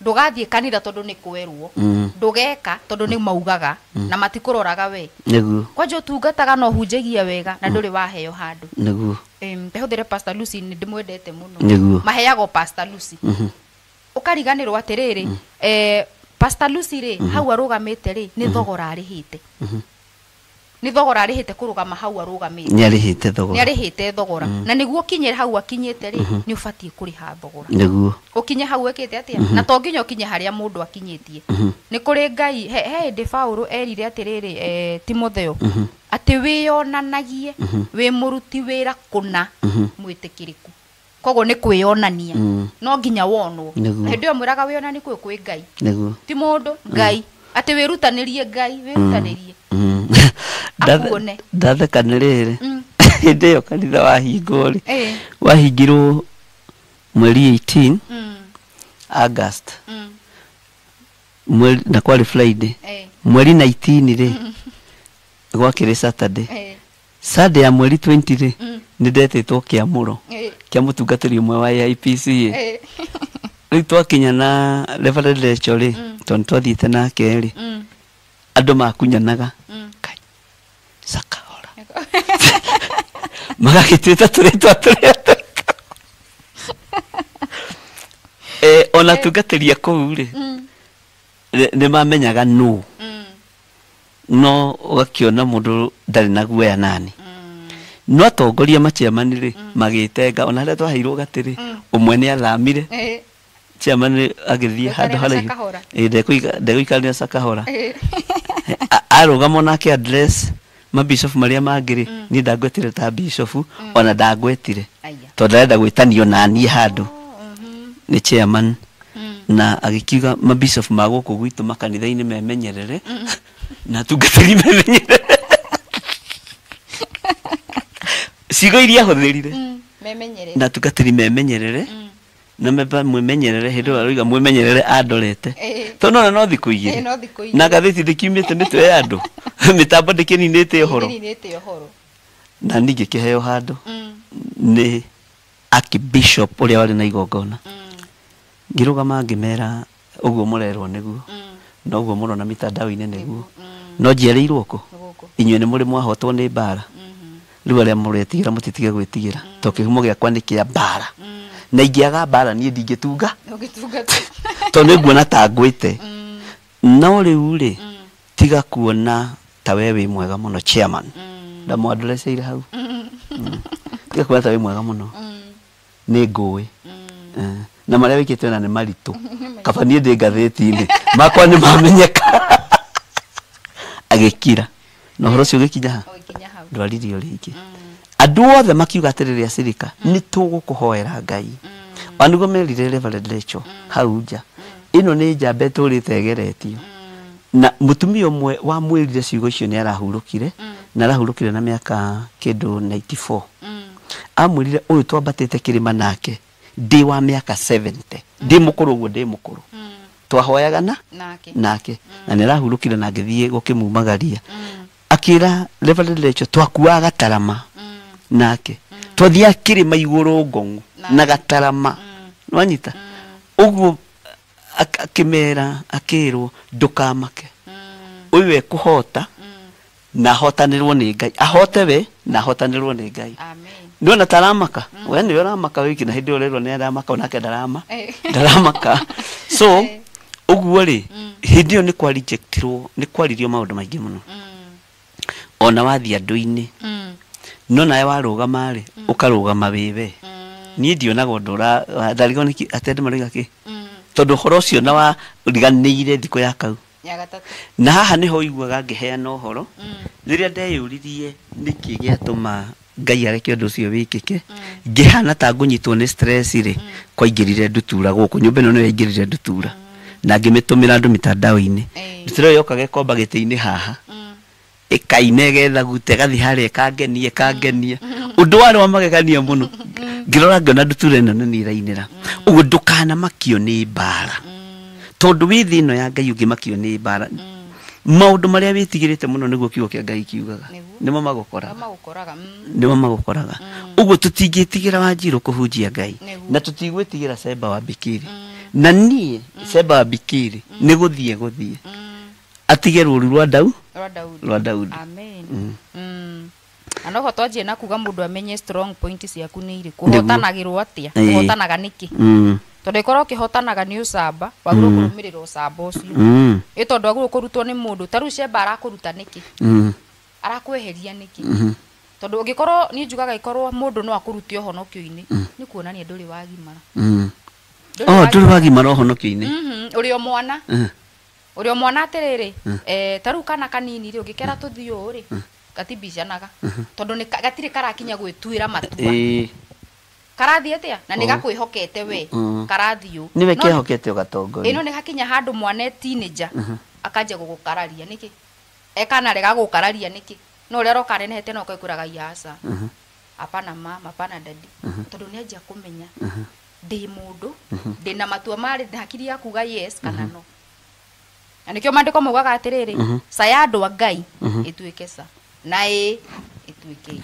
S3: Ndũgathiĩ kanitha tondũ nĩ kwerwo. Ndũgeka tondũ nĩ maugaga na matikũroraga we.
S2: Nĩguo.
S3: Kwanja ũtungataga na ũhunjagia wega na ndũrĩ waheo handũ.
S2: Nĩguo.
S3: Ndahũthĩre Pastor Lucy nĩ ndĩmwendete mũno.
S2: Nĩguo.
S3: Maheagwo Pastor Lucy. Ũkariganĩrwo atĩrĩrĩ, Pastor Lucy rĩ, hau arũgamĩte rĩ, nĩ thogora arĩhĩte. Nĩ thogora arĩhĩte kũrũgama hau arũgamĩte.
S2: Nĩ arĩhĩte thogora.
S3: Nĩ arĩhĩte thogora. Na nĩguo ũkinye hau akinyĩte rĩ, nĩ ũbatiĩ kũrĩha thogora.
S2: Nĩguo.
S3: Ũkinye hau wĩkĩte atĩa? Na to nginya ũkinye harĩa mũndũ akinyĩtie. Nĩ kũrĩ Ngai, he hĩndĩ Paũlũ erire atĩrĩrĩ, Timotheo, atĩ wĩyonanagie, wĩ mũruti wĩra kũna mwĩtĩkĩrĩku. Koguo nĩ kwĩyonania. No nginya wonwo.
S2: Nĩguo.
S3: Hĩndĩ ĩyo mwĩraga wĩyonanie kwĩ Ngai.
S2: Nĩguo.
S3: Ti mũndũ, Ngai. Atĩ wĩrutanĩrie Ngai, wĩrutanĩrie. Akuone.
S2: Ndatheka nĩ rĩrĩ. Hĩndĩ ĩyo kanitha wahingwo rĩ, wahingirwo mweri 18 August. Mweri, na kwarĩ Friday. Mweri 19 rĩ, gwakĩrĩ Saturday. Sunday ya mweri 20 rĩ, nĩ ndetĩtwo kĩamũro kĩa mũtungatĩri ũmwe wa AIPC. Rĩu twakinya na Reverend Rachel rĩ, tondũ twathiĩte nake rĩ, andũ makunyanaga. Kai, Sakahora. Magagĩtuĩta tũrĩtwa tũrĩa twĩtagwo. Ona atungatĩri a kũu rĩ, nĩ mamenyaga nũ. No ũgakĩona mũndũ ndarĩ na guoya nani. No atongoria machairman rĩ, magĩtenga, ona harĩa twaheirwo gatĩ rĩ, ũmwe nĩ athamire. Chairman agĩthiĩ handũ haraihu. Ndegũikarania Sakahora. Arũgama nake address mabishop marĩa mangĩ rĩ, niĩ ndangwetire ta bishop, ona ndangwetire. Tondũ ndarenda gwĩtanio naniĩ handũ. Nĩ chairman na agĩkiuga mabishop ma gũkũ gwitũ makanitha-inĩ memenyerere na atungatĩri memenyerere. Ciugo iria ahũthĩrire,
S3: memenyerere
S2: na atungatĩri memenyerere na mwemenyerere. Hĩndĩ ĩyo aroiga mwemenyerere andorete, tondũ nona no thikũ 2
S3: no thikũ 2
S2: na ngathĩti ndĩkiumĩte mĩtwe ya andũ, mĩtambo ndĩkĩninĩte ũhoro.
S3: Ndĩkĩninĩte ũhoro.
S2: Na ningĩ kĩheo handũ nĩ archbishop ũrĩa warĩ na igongona, ngĩrũgama ngĩmera ũguo mũrerwo nĩguo na ũguo mũrona mitandao-inĩ nĩguo, no njiarĩirwo kũ inyuĩ nĩ mũrĩ mwahotwo nĩ mbara. Rĩu arĩa mũretigĩra mũtitige gwĩtigĩra, tondũ kĩhumo gĩakwa nĩ kĩa mbara, na ingĩaga mbara niĩ ndingĩtunga, tondũ nĩ nguona ta ngwĩte. No rĩu rĩ, tiga kuona ta we wĩ mwega mũno. Chairman ndamwandereceire hau, tiga kuona ta wĩ mwega mũno, nĩ ngũĩ na marĩa wĩkĩte ona nĩ maritũ, kaba niĩ ndĩ ngathĩti-inĩ makwa nĩ mamenyeka. Agĩkira na ũhoro ũcio ũgĩkinya ha ndwaririo rĩngĩ. Andũ othe makiuga atĩrĩrĩ, acirika nĩ tũgũkũhoera Ngai. Ona nĩguo merire Reverend Rachel hau nja, ĩno nĩ njamba ĩtũrĩte ĩgeretio. Na mũtumia ũmwe wamwĩrire ciugo icio nĩ arahurũkire, na arahurũkire na mĩaka kĩndũ 94. Amwĩrire ũyũ twambatĩte kĩrĩma nake ndĩ wa mĩaka 70, ndĩ mũkũrũ ũguo, ndĩ mũkũrũ, twahoyaga na nake na nĩ arahurũkire na ngĩthiĩ gũkĩmumagaria. Akĩra Reverend Rachel twakuaga gatarama nake, twathiaga kĩrĩma igũrũ ngong'u na gatarama, nĩwanyita ũguo. Akĩmera akĩrwo ndũkamake, ũyũ ekũhota na ahotanĩrwo nĩ Ngai, ahote we na ahotanĩrwo nĩ Ngai. Nĩwona taramaka we nĩwe ũramaka wiki, na hĩndĩ ĩyo ũrerwo nĩ aramaka, onake ndarama ndaramaka. So ũguo rĩ, hĩndĩ ĩyo nĩ kwa rejectirwo, nĩ kwaririo maũndũ maingĩ mũno ona wathiĩ andũ-inĩ, no nawe warũgama rĩ, ũkarũgama wĩ we. Niĩ ndionaga ũndũ ndarigwo nĩkĩ atĩ andũ maroiga kĩ, tondũ ũhoro ũcio na wariganĩire thikũ ya kau
S3: ya gatatũ.
S2: Na haha nĩho ũiguaga ngĩheana ũhoro rĩrĩa ndeyũririe nĩkĩ gĩatũma Ngai areke ũndũ ũcio wĩkĩke, ngĩhana ta ngũnyitwo nĩ stress rĩ, kwaingĩrire ndutura gũkũ nyũmba ĩno, nĩyo yaingĩrire ndutura na ngĩmĩtũmĩra andũ mitandao-inĩ. Ndutura ĩyo yokaga ĩkomba gĩtĩ-inĩ haha, ĩkaina, ĩgetha gute, ĩgathiĩ harĩa ĩkangenia, ĩkangenia. Ũndũ warĩ wa magegania mũno, ngĩrora ngĩona ndutura ĩno nĩ ĩrainĩra ũguo. Ndũkanamakio nĩ mbara, tondũ wĩ thĩ ĩno ya Ngai ũngĩmakio nĩ mbara, maũndũ marĩa wĩtigĩrĩte mũno, nĩguo kiugo kĩa Ngai kiugaga, nĩmo magũkoraga.
S3: Magũkoraga.
S2: Nĩmo magũkoraga. Ũguo tũtingĩtigĩra Wanjirũ kũhunjia Ngai, na tũtigwĩtigĩra Cemba wa Bikiri. Na niĩ Cemba wa Bikiri nĩ gũthiĩ gũthiĩ atige rũru rwa Dau
S3: rwa Daudi.
S2: Rwa Daudi.
S3: Amen. Na noho twanjie na kuga mũndũ amenye strong point ciaku nĩ irĩkũ, ũhotanagĩrwo atĩa, ũhotanaga nĩkĩ, tondũ ĩkorwo ũkĩhotanaga nĩ ũcamba, wagĩrĩirwo kũrũmĩrĩra ũcamba ũcio. Ĩ tondũ wagĩrĩirwo kũrutwo nĩ mũndũ ta rĩu Cemba arakũruta nĩkĩ, arakweheria nĩkĩ? Tondũ ũngĩkorwo niĩ njugaga ĩkorwo mũndũ no akũrute ũhonokio-inĩ, nĩ kuonania ndũrĩ wagimara. Ndũrĩ
S2: Oh, ndũrĩ wagimara ũhonokio-inĩ.
S3: Ũrĩ o mwana, ũrĩ o mwana. Atĩrĩrĩ, ta rĩu kana kanini rĩ, ũngĩkera tũthiĩ ũũ rĩ, gatibicanaga, tondũ nĩ gatirĩ karakinya gwĩtuĩra matua. Karathiĩ atĩa na nĩ gakwĩhokete we, karathiĩ ũũ.
S2: Nĩwe kĩhokete ũgatongoria.
S3: Ĩno nĩ hakinya handũ mwana e teenager akanjia gũgũkararia nĩkĩ, ekanarega gũkararia nĩkĩ, no ũrĩa aroka anenehete no kwĩraga aca, hapana mama, hapana daddy, tondũ nĩ anjia kũmenya ndĩ mũndũ, ndĩna matua marĩ na hakiri ya kuga yes kana no. Na nĩkĩo maandĩko maugaga atĩrĩrĩ, ca ya andũ a Ngai ĩtuĩke ca, na ĩ ĩtuĩke ĩ.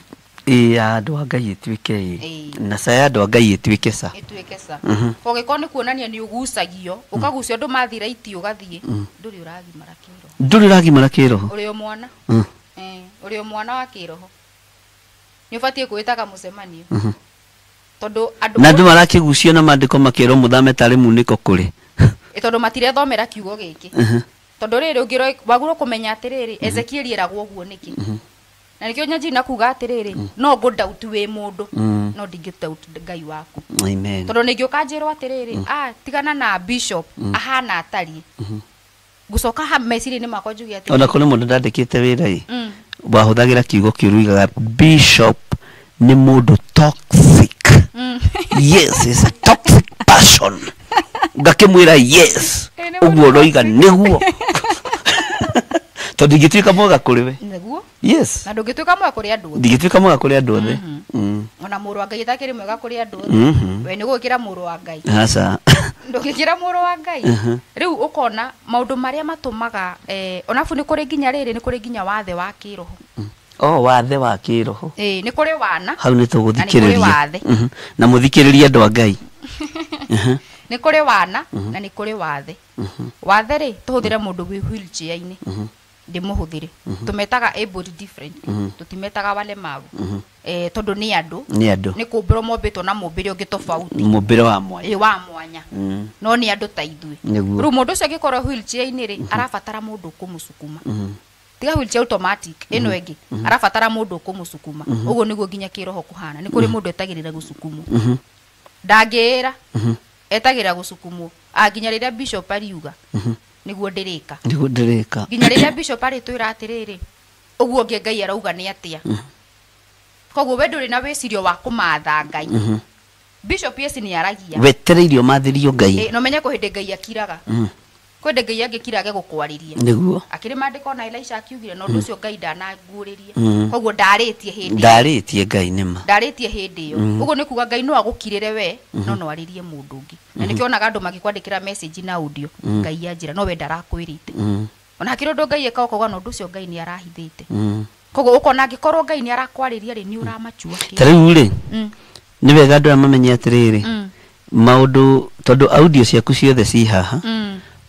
S2: Ĩ ya andũ a Ngai ĩtuĩke ĩ, na ca ya andũ a Ngai ĩtuĩke ca.
S3: Ĩtuĩke ca. Kũngĩkorwo nĩ kuonania nĩ ũgucagio, ũkagucio andũ mathiĩ right, ũgathiĩ, ndũrĩ ũragimara kĩroho.
S2: Ndũrĩ ũragimara kĩroho.
S3: Ũrĩ o mwana. Ũrĩ o mwana wa kĩroho, nĩ ũbatiĩ kwĩtaga mũcemanio, tondũ andũ
S2: Na andũ marakĩgucio na maandĩko makĩrwo mũthame tarĩ munĩko kũrĩ.
S3: Ĩ, tondũ matirethomera kiugo gĩkĩ. Tondũ rĩrĩ ũngĩro wagĩrĩirwo kũmenya atĩrĩrĩ, Ezekiel eragwo ũguo nĩkĩ? Na nĩkĩo nyanjii na kuga atĩrĩrĩ, no ngũ doubt wĩ mũndũ, no ndingĩ doubt Ngai waku.
S2: Amen.
S3: Tondũ ningĩ ũkanjĩrwo atĩrĩrĩ, ah, tigana na bishop ahana atariĩ, ngũcoka ha meciria-inĩ makwa njuge atĩrĩrĩ,
S2: Ona kũrĩ mũndũ ndandĩkĩte wĩra ĩ, wahũthagĩra kiugo kĩũru, ugaga bishop nĩ mũndũ toxic. Yes, is a toxic person. Ngakĩmwĩra yes, ũguo ũroiga nĩguo. Tondũ ndingĩtuĩka mwega kũrĩ we.
S3: Nĩguo.
S2: Yes.
S3: Na ndũngĩtuĩka mwega kũrĩ andũ othe.
S2: Ndingĩtuĩka mwega kũrĩ andũ othe.
S3: Ona mũrũ wa Ngai atakĩrĩ mwega kũrĩ andũ othe. We nĩ gũgĩkĩra mũrũ wa Ngai.
S2: Aca.
S3: Ndũngĩkĩra mũrũ wa Ngai. Rĩu ũkona maũndũ marĩa matũmaga onabu nĩ kũrĩ nginya rĩrĩ, nĩ kũrĩ nginya wathe wa kĩroho.
S2: O wathe wa kĩroho.
S3: Nĩ kũrĩ wana.
S2: Hau nĩ tũgũthikĩrĩria.
S3: Wathe.
S2: Na mũthikĩrĩrie andũ a Ngai.
S3: Nĩ kũrĩ wana na nĩ kũrĩ wathe. Wathe rĩ, tũhũthĩre mũndũ wĩ wheelchair-inĩ. Ndĩmũhũthĩre. Tũmetaga able different. Tũtimetaga walemavu. Tondũ nĩ andũ.
S2: Nĩ andũ.
S3: Nĩ kũmbĩrwo mombĩtwo na mũmbĩre ũngĩ tofauti.
S2: Mũmbĩre wa mwanya.
S3: Wa mwanya. No nĩ andũ ta ithuĩ. Rĩu mũndũ ũcio angĩkorwo wheelchair-inĩ rĩ, arabatara mũndũ ũkũmũcukuma. Tiga wheelchair automatic ĩno ĩngĩ, arabatara mũndũ ũkũmũcukuma. Ũguo nĩguo nginya kĩroho kũhana. Nĩ kũrĩ mũndũ etagĩrĩra gũcukumwo. Ndangĩĩra. Etagĩrĩra gũcukumwo. Nginya rĩrĩa bishop ariuga. Nĩguo ndĩrĩka.
S2: Nĩguo ndĩrĩka.
S3: Nginya rĩrĩa bishop arĩtwĩra atĩrĩrĩ, ũguo ũngĩ Ngai arauga nĩ atĩa. Koguo we ndũrĩ na wĩcirio wa kũmatha Ngai. Bishop yes nĩ aragia.
S2: Wetereirio mathĩrio Ngai.
S3: No menye kwĩ hĩndĩ Ngai akiraga. Kwĩ hĩndĩ Ngai angĩkira age gũkwarĩria.
S2: Nĩguo.
S3: Akĩrĩ maandĩko na Elisha akiugire na ũndũ ũcio Ngai ndananguũrĩria. Koguo ndarĩtie hĩndĩ.
S2: Ndarĩtie Ngai nĩma.
S3: Ndarĩtie hĩndĩ ĩyo. Ũguo nĩ kuga Ngai no agũkirĩre we, no no arĩrie mũndũ ũngĩ. Na nĩkĩo onaga andũ magĩkwandĩkĩra message na audio. Ngai anjĩra no we ndarakwĩrĩte. Ona hakĩrĩ ũndũ Ngai ekaga ũkauga na ũndũ ũcio Ngai nĩ arahithĩte. Koguo ũkona angĩkorwo Ngai nĩ arakwarĩria rĩ, nĩ ũramachua.
S2: Ta rĩu rĩ, nĩ wega andũ aya mamenye atĩrĩrĩ, maũndũ tondũ audio ciaku ciothe ci haha,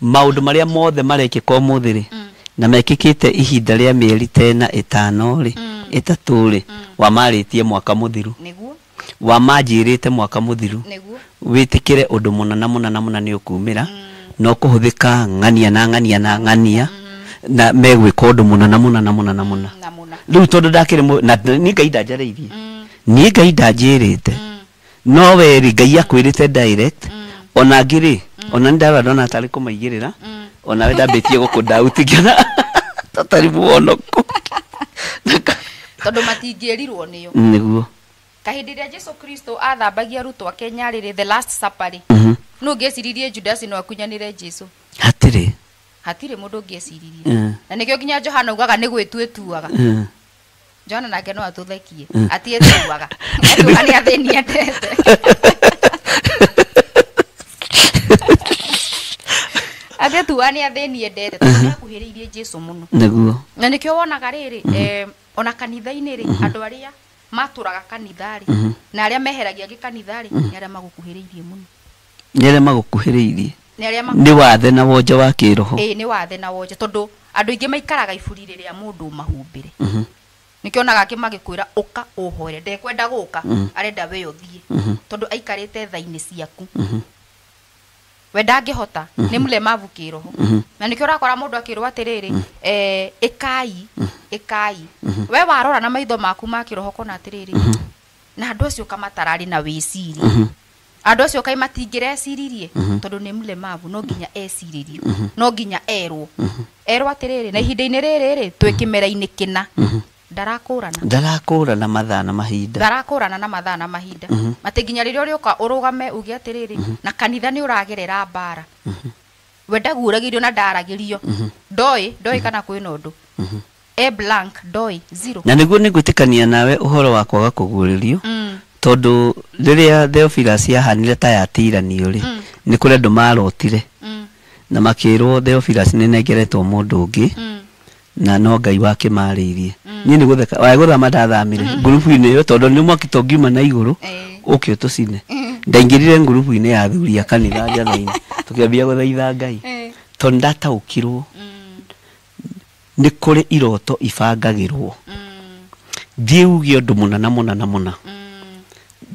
S2: maũndũ marĩa mothe marekĩka ũmũthĩ rĩ, na mekĩkĩte ihinda rĩa mĩeri tena ĩtano rĩ, ĩtatũ rĩ, wamarĩtie mwaka mũthiru.
S3: Nĩguo.
S2: Wamanjĩrĩte mwaka mũthiru.
S3: Nĩguo.
S2: Wĩtĩkĩre ũndũ mũna na mũna na mũna nĩ ũkumĩra, no kũhũthĩka ng'ania na ng'ania na ng'ania, na megwĩka ũndũ mũna na mũna na mũna na mũna. Rĩu tondũ ndakĩrĩ na niĩ Ngai ndanjarĩirie. Niĩ Ngai ndanjĩrĩte. No we rĩ, Ngai akwĩrĩte direct, ona angĩ rĩ, ona nĩ ndona tarĩ kũmaigĩrĩra, ona we ndambĩtie gũkũ doubt ngĩona tatarĩ muonoko.
S3: Tondũ matingĩrirwo nĩo.
S2: Nĩguo.
S3: Kahĩndĩ rĩa Jesu Kristo athambagia arutwo ake nyarĩrĩ the last supper rĩ, nũ ũngĩeciririe Judas no akunyanĩre Jesu?
S2: Hatirĩ.
S3: Hatirĩ mũndũ ũngĩeciririe. Na nĩkĩo nginya Johana augaga nĩ gwĩtuĩtuaga. Johana nake no atũthekie. Atiĩtuaga. Etuaga nĩ athĩni endete. Atĩtuaga nĩ athĩni endete tondũ nĩ akuhĩrĩirie Jesu mũno.
S2: Nĩguo.
S3: Na nĩkĩo wonaga rĩrĩ, ona kanitha-inĩ rĩ, andũ arĩa matũraga kanitha rĩ, na arĩa meheragia gĩkanitha rĩ, nĩ arĩa magũkuhĩrĩirie mũno.
S2: Nĩ arĩa magũkuhĩrĩirie. Nĩ wathe na wonje wa kĩroho.
S3: Nĩ wathe na wonje tondũ andũ aingĩ maikaraga iburi rĩrĩa mũndũ mahumbĩre. Nĩkĩo onaga angĩ magĩkwĩra ũka ũhoere, ndekwenda gũka, arenda we ũthiĩ. Tondũ aikarĩte tha-inĩ ciaku. We ndangĩhota, nĩ mlemavu kĩroho. Na nĩkĩo ũrakora mũndũ akĩrwo atĩrĩrĩ, ĩkai, ĩkai. We warora na maitho maku ma kĩroho kona atĩrĩrĩ, na andũ acio kamatararĩ na wĩciri. Andũ acio kaĩ matingĩreciririe, tondũ nĩ mlemavu, no nginya ecirĩrio, no nginya erwo. Erwo atĩrĩrĩ, na ihinda-inĩ rĩrĩ rĩ, twĩ kĩmera-inĩ kĩna. Ndarakũrana.
S2: Ndarakũrana mathaa na mahinda.
S3: Ndarakũrana na mathaa na mahinda. Atĩ nginya rĩrĩa ũrĩũka ũrũgame uge atĩrĩrĩ, na kanitha nĩ ũragerera mbara. We ndaguũragĩrio na ndaragĩrio. Ndoĩ kana kwĩna ũndũ. E blank, ndoĩ, zero.
S2: Na nĩguo nĩngwĩtĩkania nawe ũhoro wa kwaga kũguũrĩrio. Tondũ rĩrĩa Theophilus yahanire ta yatiranio rĩ, nĩ kũrĩ andũ marotire. Na makĩrwo Theophilus nĩ nengeretwo mũndũ ũngĩ. Na no Ngai wakĩmarĩirie. Niĩ nĩ gũtheka, wa gũthama ndathamire ngurubu-inĩ ĩyo tondũ nĩ mwaki tũngiuma na igũrũ ũke ũtũcine. Ndaingĩrire ngurubu-inĩ ya athuri a kanitha Njatha-inĩ, tũkĩambia gũthaitha Ngai. Tondũ ndataũkirwo nĩ kũrĩ iroto ibangagĩrwo. Thiĩ uge ũndũ mũna na mũna na mũna.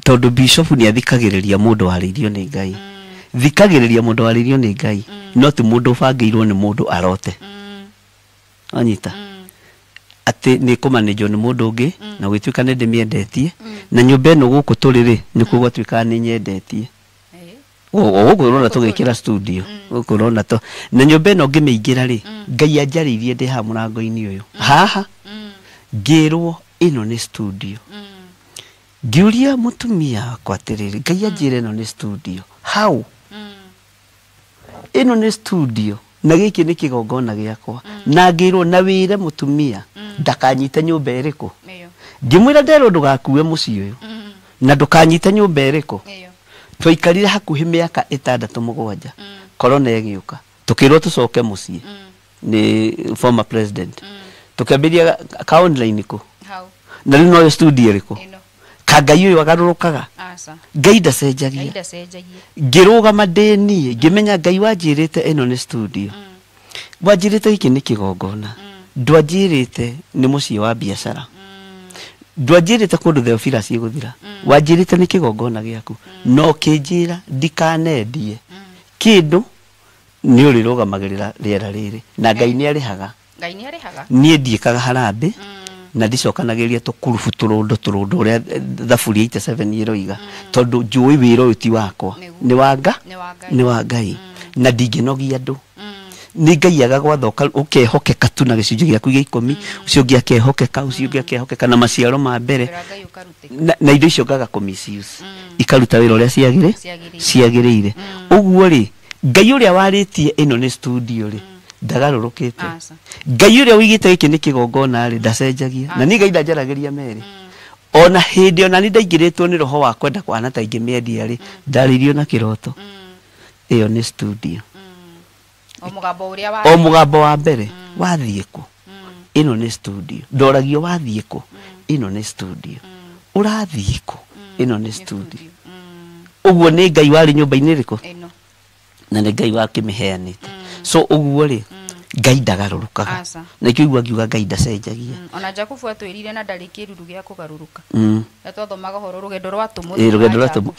S2: Tondũ bishop nĩ athikagĩrĩria mũndũ warĩirio nĩ Ngai. Thikagĩrĩria mũndũ warĩirio nĩ Ngai, no ti mũndũ ũbangĩirwo nĩ mũndũ arote. Wanyita? Atĩ nĩ kũmanĩnjwo nĩ mũndũ ũngĩ, na gũgĩtuĩka nĩ ndĩmĩendetie, na nyũmba ĩno gũkũ tũrĩ rĩ, nĩkuo gwatuĩkaga nĩ nyendetie. Gũkũ ũrona tũgĩkĩra studio, gũkũ ũrona to, na nyũmba ĩno ngĩmĩingĩra rĩ, Ngai anjarĩirie ndĩ haha mũrango-inĩ ũyũ. Haha, ngĩrwo ĩno nĩ studio. Ngĩũria mũtumia wakwa atĩrĩrĩ, Ngai anjĩre ĩno nĩ studio. How? Ĩno nĩ studio na gĩkĩ nĩ kĩgongona gĩakwa na ngĩrwo na wĩre mũtumia ndakanyite nyũmba ĩrĩkũ. Ngĩmwĩra nderwo ndũgakue mũciĩ ũyũ na ndũkanyite nyũmba ĩrĩkũ. Twaikarire hakuhĩ mĩaka 6 7 corona ĩgĩũka tukirwo tucoke mucii ni former president tukiambiria ka online ku na riu no studio riku ka Ngai uyu agarurukaga Ngai ndacenjagia ngirugama ndi nie ngimenya Ngai wanjirite ino ni studio wanjirite iki ni kigongona ndwanjirite ni mucii wa biacara ndwanjirite kundu Theophilus iguthira wanjirite ni kigongona giaku no kinjira ndikanendie kindu ni urirugamagirira riera riri na Ngai ni arihaga
S3: Ngai ni arihaga
S2: nie ndiikaga harambe na ndicokanagiria tukurubu turundu turundu uria thaburi 87 iroiga tondu njui wira uyu ti wakwa ni wanga ni wa Ngai na ndinginogia andu ni Ngai agagwatha ukehokeka tu na gicunjĩ gĩaku gĩa 10 ucio ũngĩ akehokeka ucio ũngĩ akehokeka na maciaro ma mbere na indo icio ngaga kũ misuse ikaruta wĩra ũrĩa ciagĩrĩire ũguo rĩ Ngai ũrĩa warĩtie ĩno nĩ studio rĩ ndagarũrũkĩte Ngai ũrĩa ũigĩte gĩkĩ nĩ kĩgongona rĩ ndacenjagia na niĩ Ngai ndanjaragĩria merĩ ona hĩndĩ ona nĩ ndaingĩrĩtwo nĩ roho wa kwenda kwana ta ingĩmĩendia rĩ ndarĩirio na kĩroto ĩyo nĩ studio
S3: o mũgambo ũrĩa wa
S2: o mũgambo wa mbere wathiĩ kũ ĩno nĩ studio ndoragio wathiĩ kũ ĩno nĩ studio ũrathiĩ kũ ĩno nĩ studio ũguo nĩ Ngai warĩ nyũmba-inĩ ĩrĩkũ na nĩ Ngai wakĩmĩheanĩte so ũguo rĩ Ngai ndagarũrũkaga na ikĩo igua ngiuga Ngai ndacenjagia
S3: ona Jakubu atwĩrire na ndarĩ kĩruru gĩa kũgarũrũka na twathomaga ũhoro rũgendo rwa atũmwo
S2: rũgendo rwa atũmwo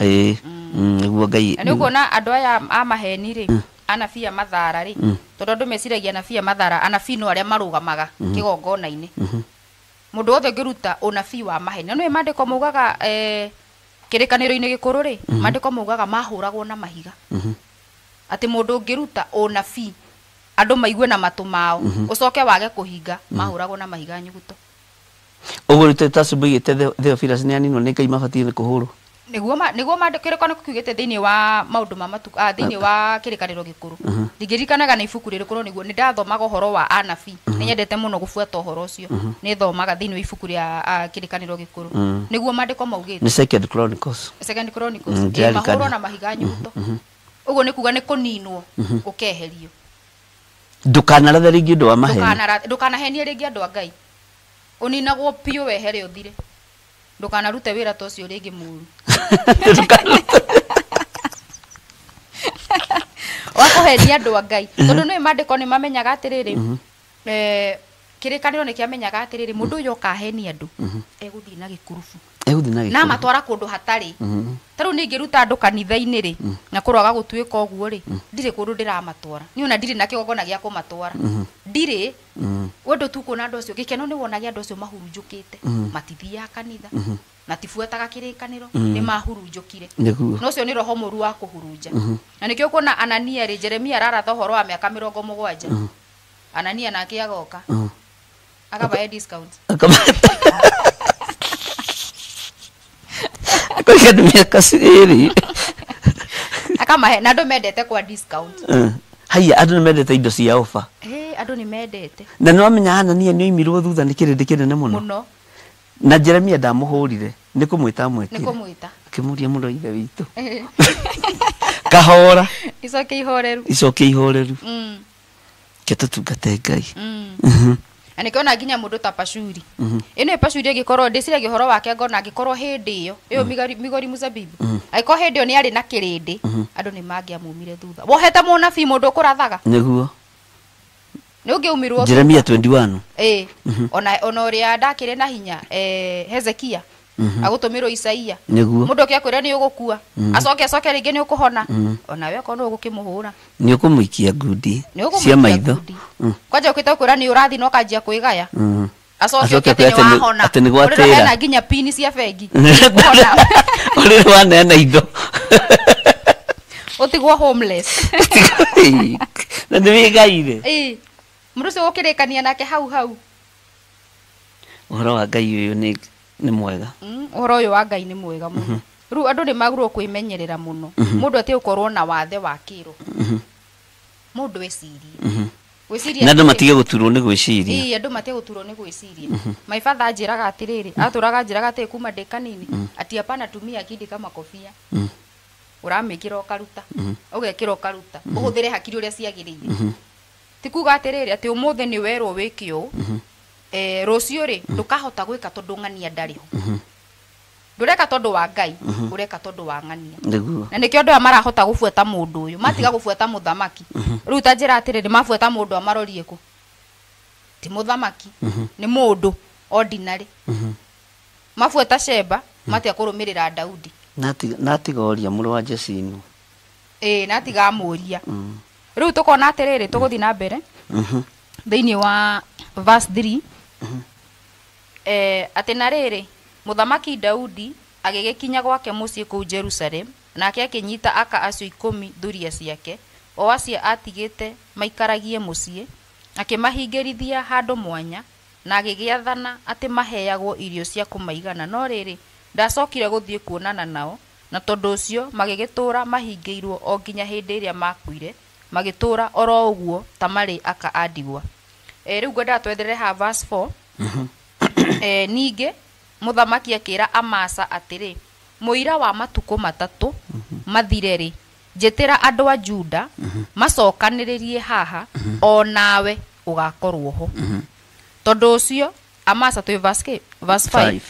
S2: nĩguo Ngai
S3: na nĩ ũkuona andũ aya a maheni rĩ anabii a mathara rĩ tondũ andũ meciragia anabii a mathara anabii no arĩa marũgamaga kĩgongona-inĩ mũndũ wothe ũngĩruta ũnabii wa maheni na nĩũĩ maandĩko maugaga kĩrĩkanĩro-inĩ gĩkũrũ rĩ maandĩko maugaga mahũragwo na mahiga atĩ mũndũ ũngĩruta ũnabii andũ maigue na matũ mao ũcoke wage kũhinga mahũragwo na mahiga nyuguto
S2: ũguo rĩ tacumbuigĩte Theophilus nĩ aninwo nĩ Ngai mabatiĩ nĩ kũhũrwo
S3: nĩguo kĩrĩkanĩro kiugĩte thĩinĩ wa maũndũ ma matuko thĩinĩ wa kĩrĩkanĩro gĩkũrũ ndingĩririkanaga nĩ ibuku rĩrĩkũ no nĩguo nĩ ndathomaga ũhoro wa anabii nĩ nyendete mũno gũbuata ũhoro ũcio nĩ thomaga thĩinĩ wa ibuku rĩa kĩrĩkanĩro gĩkũrũ nĩguo maandĩko maugĩte
S2: nĩ Second Chronicles
S3: Second Chronicles mahũrwo na mahiga nyuguto ũguo nĩ kuga nĩ kũninwo ũkeherio
S2: ndũkanarathe rĩngĩ ũndũ wa maheni
S3: ndũkanahenie rĩngĩ andũ a Ngai ũninagwo biũ wehere ũthire ndũkanarute wĩra ta ũcio rĩngĩ mũru wa kũhenia andũ a Ngai tondũ nĩũĩ maandĩko nĩ mamenyaga atĩrĩrĩ kĩrĩkanĩro nĩ kĩamenyaga atĩrĩrĩ mũndũ ũyũ okahenia andũ egũthiĩ na gĩkurubu na matwara kũndũ hatarĩ ta rĩu niĩ ingĩruta andũ kanitha-inĩ rĩ na kũroga gũtuĩka ũguo rĩ ndirĩ kũndũ ndĩramatwara niĩ ona ndirĩ na kĩgongona gĩa kũmatwara ndirĩ we ndũtukuona andũ acio gĩkeno nĩ wonage andũ acio mahurunjũkĩte matithiaga kanitha na tibuataga kĩrĩkanĩro nĩ mahurunjũkire na ũcio nĩ roho mũru wa kũhurunja na nĩkĩo ũkuona Anania rĩ Jeremia araratha ũhoro wa mĩaka 70 Anania nake agoka akabae discount
S2: Akoiga nĩ mĩaka 2
S3: akamahe na andũ mendete kwa discount
S2: haiya andũ nĩ mendete indo cia ofa
S3: andũ nĩ mendete
S2: na nĩ wamenya Anania nĩ oimirwo thutha nĩ kĩrĩndĩ kĩnene mũno na Jeremia ndamũhũrire nĩ kũmwĩta amwĩtire
S3: nĩ kũmwĩta
S2: akĩmũria mũno ithe witũ kahora
S3: icoke ihoreru
S2: icoke ihoreru ke tũtungate Ngai
S3: na nĩkĩona nginya mũndũ ta Pashuri ĩno Pashuri ĩngĩkorwo ndĩciragia ũhoro wake ngona angĩkorwo hĩndĩ ĩyo ĩyo Migori Mzabibu angĩkorwo hĩndĩ ĩyo nĩ arĩ na kĩrĩndĩ andũ nĩ mangĩamumire thutha wohete mũnabii mũndũ ũkũrathaga
S2: nĩguo
S3: nĩ ũngĩumirwo
S2: Jeremia 21
S3: ona ũrĩa ndakĩrĩ na hinya Hezekia agũtũmĩrwo Isaia mũndũ ũke akwĩre nĩ ũgũkua acoke acoke rĩngĩ nĩ ũkũhona ona we okorwo nĩ ũgũkĩmũhũra
S2: nĩ ũkũmũikia ngundi cia maitho
S3: kwanja ũkĩte kwĩra nĩ ũrathi na ũkanjia kwĩgaya acoke ũke atĩ nĩ wahona
S2: atĩ nĩ gwatĩra
S3: hena nginya pini cia bengi
S2: ũrĩ waneana indo
S3: ũtigwo homeless
S2: na nĩ wĩgaire
S3: mũndũ ũcio ũkĩrĩkania nake hau hau
S2: ũhoro wa Ngai ũyũ nĩ mwega
S3: ũhoro ũyũ wa Ngai nĩ mwega mũno rĩu andũ nĩ magĩrĩirwo kwĩmenyerera mũno mũndũ atige gũkorwo na wathe wa kĩroho Mũndũ ecirie. Gwĩciria
S2: Na andũ
S3: atĩrĩrĩ-
S2: matige gũturwo nĩ gwĩciria.
S3: Ĩĩ, andũ matige gũturwo nĩ gwĩciria. My father anjĩraga atĩrĩrĩ, atũraga anjĩraga atĩrĩ kuma ndĩ kanini, ati hapana tumia akili kama kofia. Ũramĩkĩra ũkaruta, ũgekĩra ũkaruta, ũhũthĩre hakiri ũrĩa ciagĩrĩire. Ti kuga atĩrĩrĩ atĩ ũmũthĩ nĩ werwo wĩke ũũ, rũciũ rĩ ndũkahota gwĩka tondũ ng'ania ndarĩ ho. Ndũreka tondũ wa Ngai, ũreka tondũ wa ng'ania.
S2: Nĩguo.
S3: Na nĩkĩo andũ aya marahota gũbuata mũndũ ũyũ, matiga gũbuata mũthamaki. Rĩu ta njĩra atĩrĩrĩ, mabuata mũndũ amarorie kũ? Ti mũthamaki, nĩ mũndũ ordinary. Mabuata Sheba, matia kũrũmĩrĩra Daudi.
S2: Natiga oria mũrũ wa Jesii.
S3: Ĩĩ, na tiga amũria. Rĩu tũkona atĩrĩrĩ, tũgũthiĩ na mbere thĩinĩ wa verse 3. Atĩ na rĩrĩ, mũthamaki Daudi agĩgĩkinya gwake mũciĩ kũu Jerusalem, nake akĩnyita aka acio 10 thuria ciake, o acio atigĩte maikaragie mũciĩ, akĩmahingĩrithia handũ mwanya, na agĩgĩathana atĩ maheagwo irio cia kũmaigana. No rĩrĩ, ndacokire gũthiĩ kuonana nao, na tondũ ũcio magĩgĩtũũra mahingĩirwo o nginya hĩndĩ ĩrĩa makuire, magĩtũũra oro ũguo ta marĩ aka a ndigwa. Rĩu ngwendaga twetherere ha verse 4. Ningĩ mũthamaki akĩra Amasa atĩrĩ, mũira wa matukũ 3 mathire rĩ, njĩtĩra andũ a Juda macokanĩrĩrie haha, o nawe ũgakorwo ho. Tondũ ũcio Amasa, twĩ verse verse 5.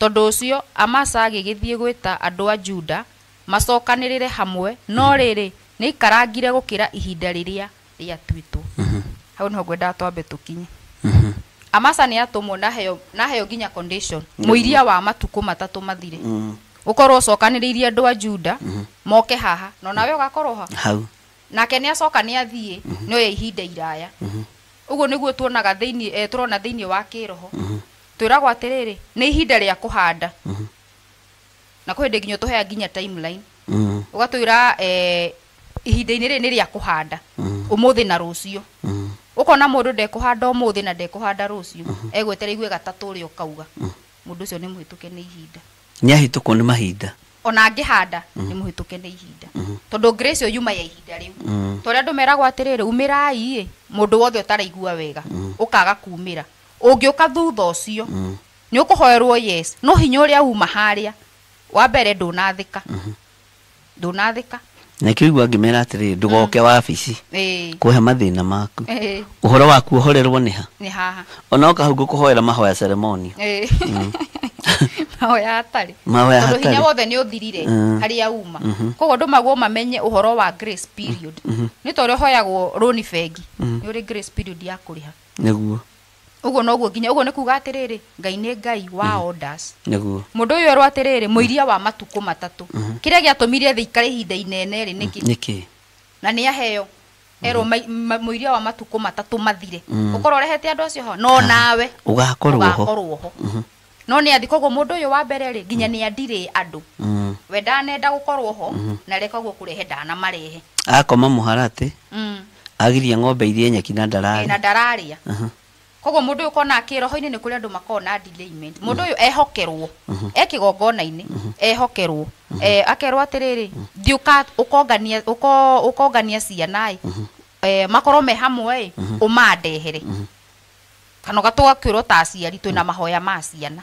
S3: Tondũ ũcio Amasa agĩgĩthiĩ gwĩta andũ a Juda macokanĩrĩre hamwe, no rĩrĩ nĩaikarangire gũkĩra ihinda rĩrĩa rĩatuĩtwo. Hau nĩho ngwendaga twambe tũkinye. Amasa nĩ atũmwo na heo nginya condition, mũiria wa matukũ 3 mathire, ũkorwo ũcokanĩrĩirie andũ a Juda moke haha, no nawe ũgakorwo ha
S2: hau.
S3: Nake nĩ acoka nĩ athiĩ, nĩ oya ihinda iraya. Ũguo nĩguo tuonaga thĩinĩ, tũrona thĩinĩ wa kĩroho. Twĩragwo atĩrĩrĩ, nĩ ihinda rĩa kũhanda. Na kwĩ hĩndĩ nginya ũtũheaga nginya timeline. Ũgatwĩra ihinda-inĩ rĩrĩ nĩ rĩa kũhanda, ũmũthĩ na rũciũ. Ũkona mũndũ ndekũhanda ũmũthĩ na ndekũhanda rũciũ, egweterera igue gatatũ ũrĩa ũkauga. Mũndũ ũcio nĩ mũhĩtũke nĩ ihinda.
S2: Nĩahĩtũkwo nĩ mahinda.
S3: Ona angĩhanda nĩ mũhĩtũke nĩ ihinda. Tondũ grace ĩyo yuma ya ihinda rĩu. Tondũ andũ meragwo atĩrĩrĩ, umĩrai ĩ, mũndũ wothe ũtaraigua wega, ũkaga kumĩra. Ũngĩũka thutha ũcio, nĩ ũkũhoerwo yes, no hinya ũrĩa uma harĩa, wa mbere ndũnathĩka. Ndũnathĩka.
S2: Na kĩo igua ngĩmera atĩrĩrĩ, ndũgoke wabici kũhe mathĩna maku. Ũhoro waku ũhorerwo nĩ ha?
S3: Nĩ haha.
S2: Ona oka hau ngũkũhoera mahoya ceremony.
S3: Mahoya hatarĩ.
S2: Mahoya
S3: Tondũ hinya
S2: hatarĩ.
S3: wothe nĩ ũthirire harĩa uma. Koguo andũ maguo mamenye ũhoro wa grace period. Nĩ ta ũrĩa ũhoyagwo rũni bengi, nĩ ũrĩ grace period ya kũrĩha.
S2: Nĩguo.
S3: Ũguo noguo nginya, ũguo nĩ kuga atĩrĩrĩ, Ngai nĩ Ngai wa orders.
S2: Nĩguo.
S3: Mũndũ ũyũ erwo atĩrĩrĩ, mũiria wa matukũ 3. Kĩrĩa gĩatũmire thĩ ikare ihinda inene rĩ, nĩkĩ?
S2: Nĩkĩ?
S3: Na nĩ aheo. Erwo mũiria wa matukũ 3 mathire. Ũkorwo ũrehete andũ acio ho, no nawe
S2: ũgakorwo ho.
S3: Ũgakorwo ho. No nĩ athi, koguo mũndũ ũyũ wa mbere rĩ, nginya nĩ andirĩ andũ. We ndanenda gũkorwo ho, na reka ũguo kũrehe ndanamarehe.
S2: Akoma mũharatĩ, agiria ng'ombe irie nyeki na ndararĩa.
S3: Na ndararĩa. Koguo mũndũ ũyũ ũkona kĩroho-inĩ nĩ kũrĩ andũ makoragwo na delayment. Mũndũ ũyũ ehokerwo, e kĩgongona-inĩ, ehokerwo. Akerwo atĩrĩrĩ, thiĩ ũkongania ciana ĩ, makorwo me hamwe ĩ, ũmandehere. Kana ũgatũgakwĩrwo ta aciari twĩna mahoya ma ciana.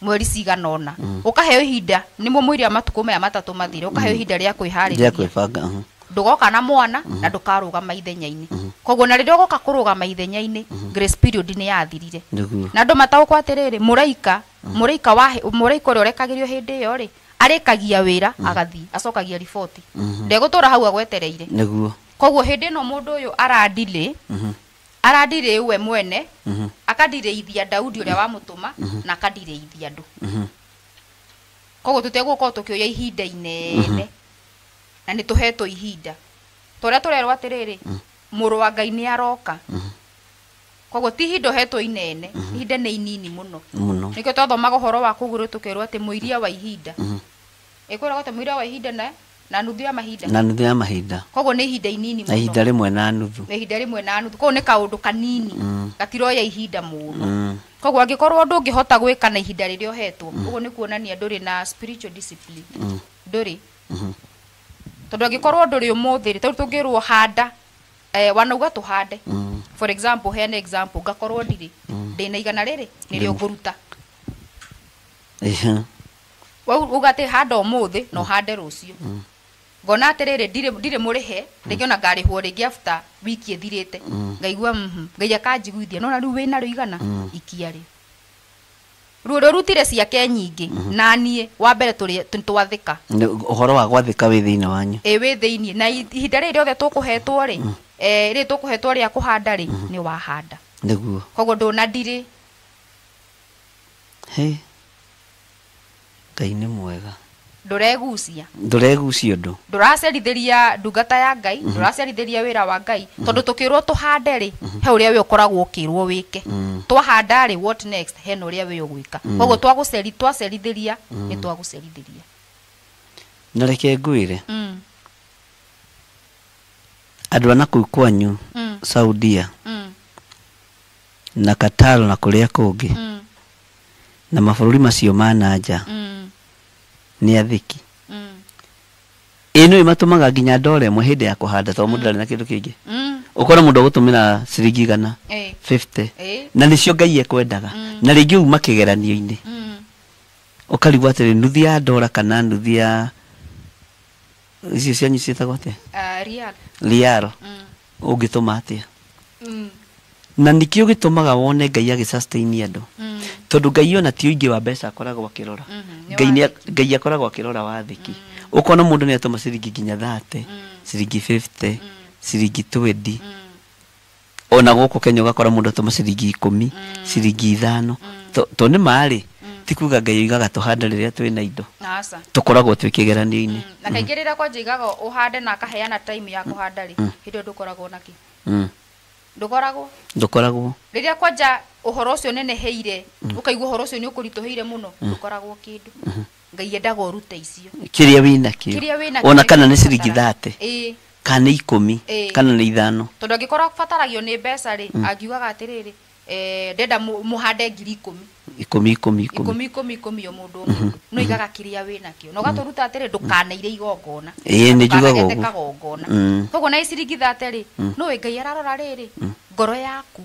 S3: Mweri cigana ũna. Ũkaheo ihinda, nĩmo mũiria matukũ maya 3 mathire, ũkaheo ihinda rĩa kwĩharĩrĩria.
S2: Rĩa kwĩbanga.
S3: Ndũgoka na mwana na ndũkarũgama ithenya-inĩ. Koguo na rĩrĩa ũgoka kũrũgama ithenya-inĩ, grace period nĩ yathirire. Na andũ mataũkwo atĩrĩrĩ, mũraika ũrĩa ũrekagĩrio hĩndĩ ĩyo rĩ, arĩkagia wĩra agathiĩ, acokagia riboti. Ndegũtũra hau agwetereire.
S2: Nĩguo.
S3: Koguo hĩndĩ ĩno mũndũ ũyũ aradilĩ, aradilĩ we mwene, akadirĩithia Daudi ũrĩa wamũtũma, na akadirĩithia andũ. Koguo tũtegũkorwo tũkĩoya ihinda inene. Na nĩ tũhetwo ihinda. Tũrĩa tũrerwo atĩrĩrĩ, mũrũ wa Ngai nĩ aroka. Koguo ti ihinda ũhetwo inene, ihinda nĩ inini mũno. Nĩkĩo twathomaga ũhoro wa kũgũrũ tũkerwo atĩ mũiria wa ihinda. Ĩkwĩragwo atĩ mũiria wa ihinda na nuthu ya mahinda.
S2: Na nuthu ya mahinda.
S3: Koguo nĩ ihinda inini mũno.
S2: Na ihinda rĩmwe na nuthu.
S3: Na ihinda rĩmwe na nuthu. Koguo nĩ kaũndũ kanini. Gatiroya ihinda mũno. Koguo angĩkorwo ndũngĩhota gwĩka na ihinda rĩrĩa ũhetwo, ũguo nĩ kuonania ndũrĩ na spiritual discipline. Ndũrĩ. Tondũ angĩkorwo ndũrĩ ũmũthĩ rĩ, tondũ tũngĩrwo handa Wanauga tũhande, for example, heane example, ngakorwo ndirĩ ndĩna 100 rĩrĩ nĩrĩo ngũruta. Uga atĩ handa ũmũthĩ na ũhande rũciũ, ngona atĩrĩrĩ, ndirĩ mũrĩhe rĩngĩ, ona ngarĩhwo rĩngĩ after wiki ĩthirĩte. Ngaigua Ngai akanjiguithia, nona rĩu wĩna rĩo 100, ikia rĩo rĩu ũrĩa ũrutire ciake nyingĩ. Na niĩ wa mbere tũrĩ twathĩka.
S2: Ũhoro wa gwathĩka wĩ thĩinĩ wanyu.
S3: Ĩ, wĩ thĩiniĩ, na ihinda rĩrĩ rĩothe tũkũhetwo rĩ, rĩrĩ tũkũhetwo rĩa kũhanda rĩ, nĩ wahanda. Koguo ndũna ndirĩ.
S2: He, Ngai nĩ mwega.
S3: Ndũregucia.
S2: Ndũregucia ũndũ.
S3: Ndũracerithĩria ndungata ya Ngai, ndũracerithĩria wĩra wa Ngai, tondũ tũkĩrwo tũhande rĩ, he ũrĩa we ũkoragwo ũkĩrwo wĩke. Twahanda rĩ, what next? Hena ũrĩa we ũgwĩka. Koguo twagũceri twacerithĩria, nĩ twagũcerithĩria.
S2: Na reke ngwĩre, andũ a nakũu kwanyu Saudia na Qatar na kũrĩa kũngĩ na mabũrũri macio ma na nja nĩ athĩki. Ĩ nĩ matũmaga nginya ndora ĩmwe hĩndĩ ya kũhanda, tondũ mũndũ ndarĩ na kĩndũ kĩngĩ. Ũkore mũndũ agũtũmĩra ciringi 100, 50, na nĩcio Ngai ekwendaga. Na rĩngĩ uma kĩgeranio-inĩ, ũkarigwo atĩrĩ, nuthu ya ndora kana nuthu ya icio cianyu ciĩtagwo atĩa?
S3: Rial.
S2: Rial. Ũngĩtũma atĩa? Na nĩkĩo gĩtũmaga wone Ngai agĩ sustain andũ, tondũ Ngai ona ti ũingĩ wa mbeca akoragwo akĩrora.
S3: Nĩ
S2: Ngai akoragwo akĩrora wathĩki. Ũkona mũndũ nĩ atũma ciringi nginya 30, ciringi 50, ciringi 20. Ona gũkũ Kenya ũgakora mũndũ atũma ciringi 10, ciringi 5. To nĩ marĩ ti kuga Ngai oigaga tũhande rĩrĩa twĩna indo.
S3: Aca.
S2: Tũkoragwo twĩ kĩgeranio-inĩ.
S3: Na kaingĩ rĩrĩa kwanja igaga ũhande na akaheana time ya kũhanda rĩ, hĩndĩ ĩyo ndũkoragwo na kĩ, ndũkoragwo.
S2: Ndũkoragwo.
S3: Rĩrĩa kwanja ũhoro ũcio ũneneheire, ũkaigua ũhoro ũcio nĩ ũkũritũhĩire mũno, ndũkoragwo kĩndũ. Ngai endaga ũrute icio
S2: kĩrĩa wĩnakĩo.
S3: Kĩrĩa wĩnakĩo.
S2: Ona
S3: Nĩkĩo
S2: kana nĩ ciringi
S3: ũrabatara.
S2: 30, kana nĩ 10, kana nĩ 5.
S3: Tondũ angĩkorwo bataragio nĩ mbeca rĩ, angiugaga atĩrĩrĩ, ndenda mũhande 10,000.
S2: 10, 10, 10.
S3: 10, 10, 10, o mũndũ o mũndũ. No igaga kĩrĩa wĩnakĩo na ũgatũruta atĩrĩ, ndũkanaire igongona.
S2: Ĩĩ, nĩ njugaga
S3: Ndũkanagete
S2: ũguo.
S3: kagongona. Koguo na ciringi 30 rĩ, no Ngai ararora rĩrĩ, ngoro yaku,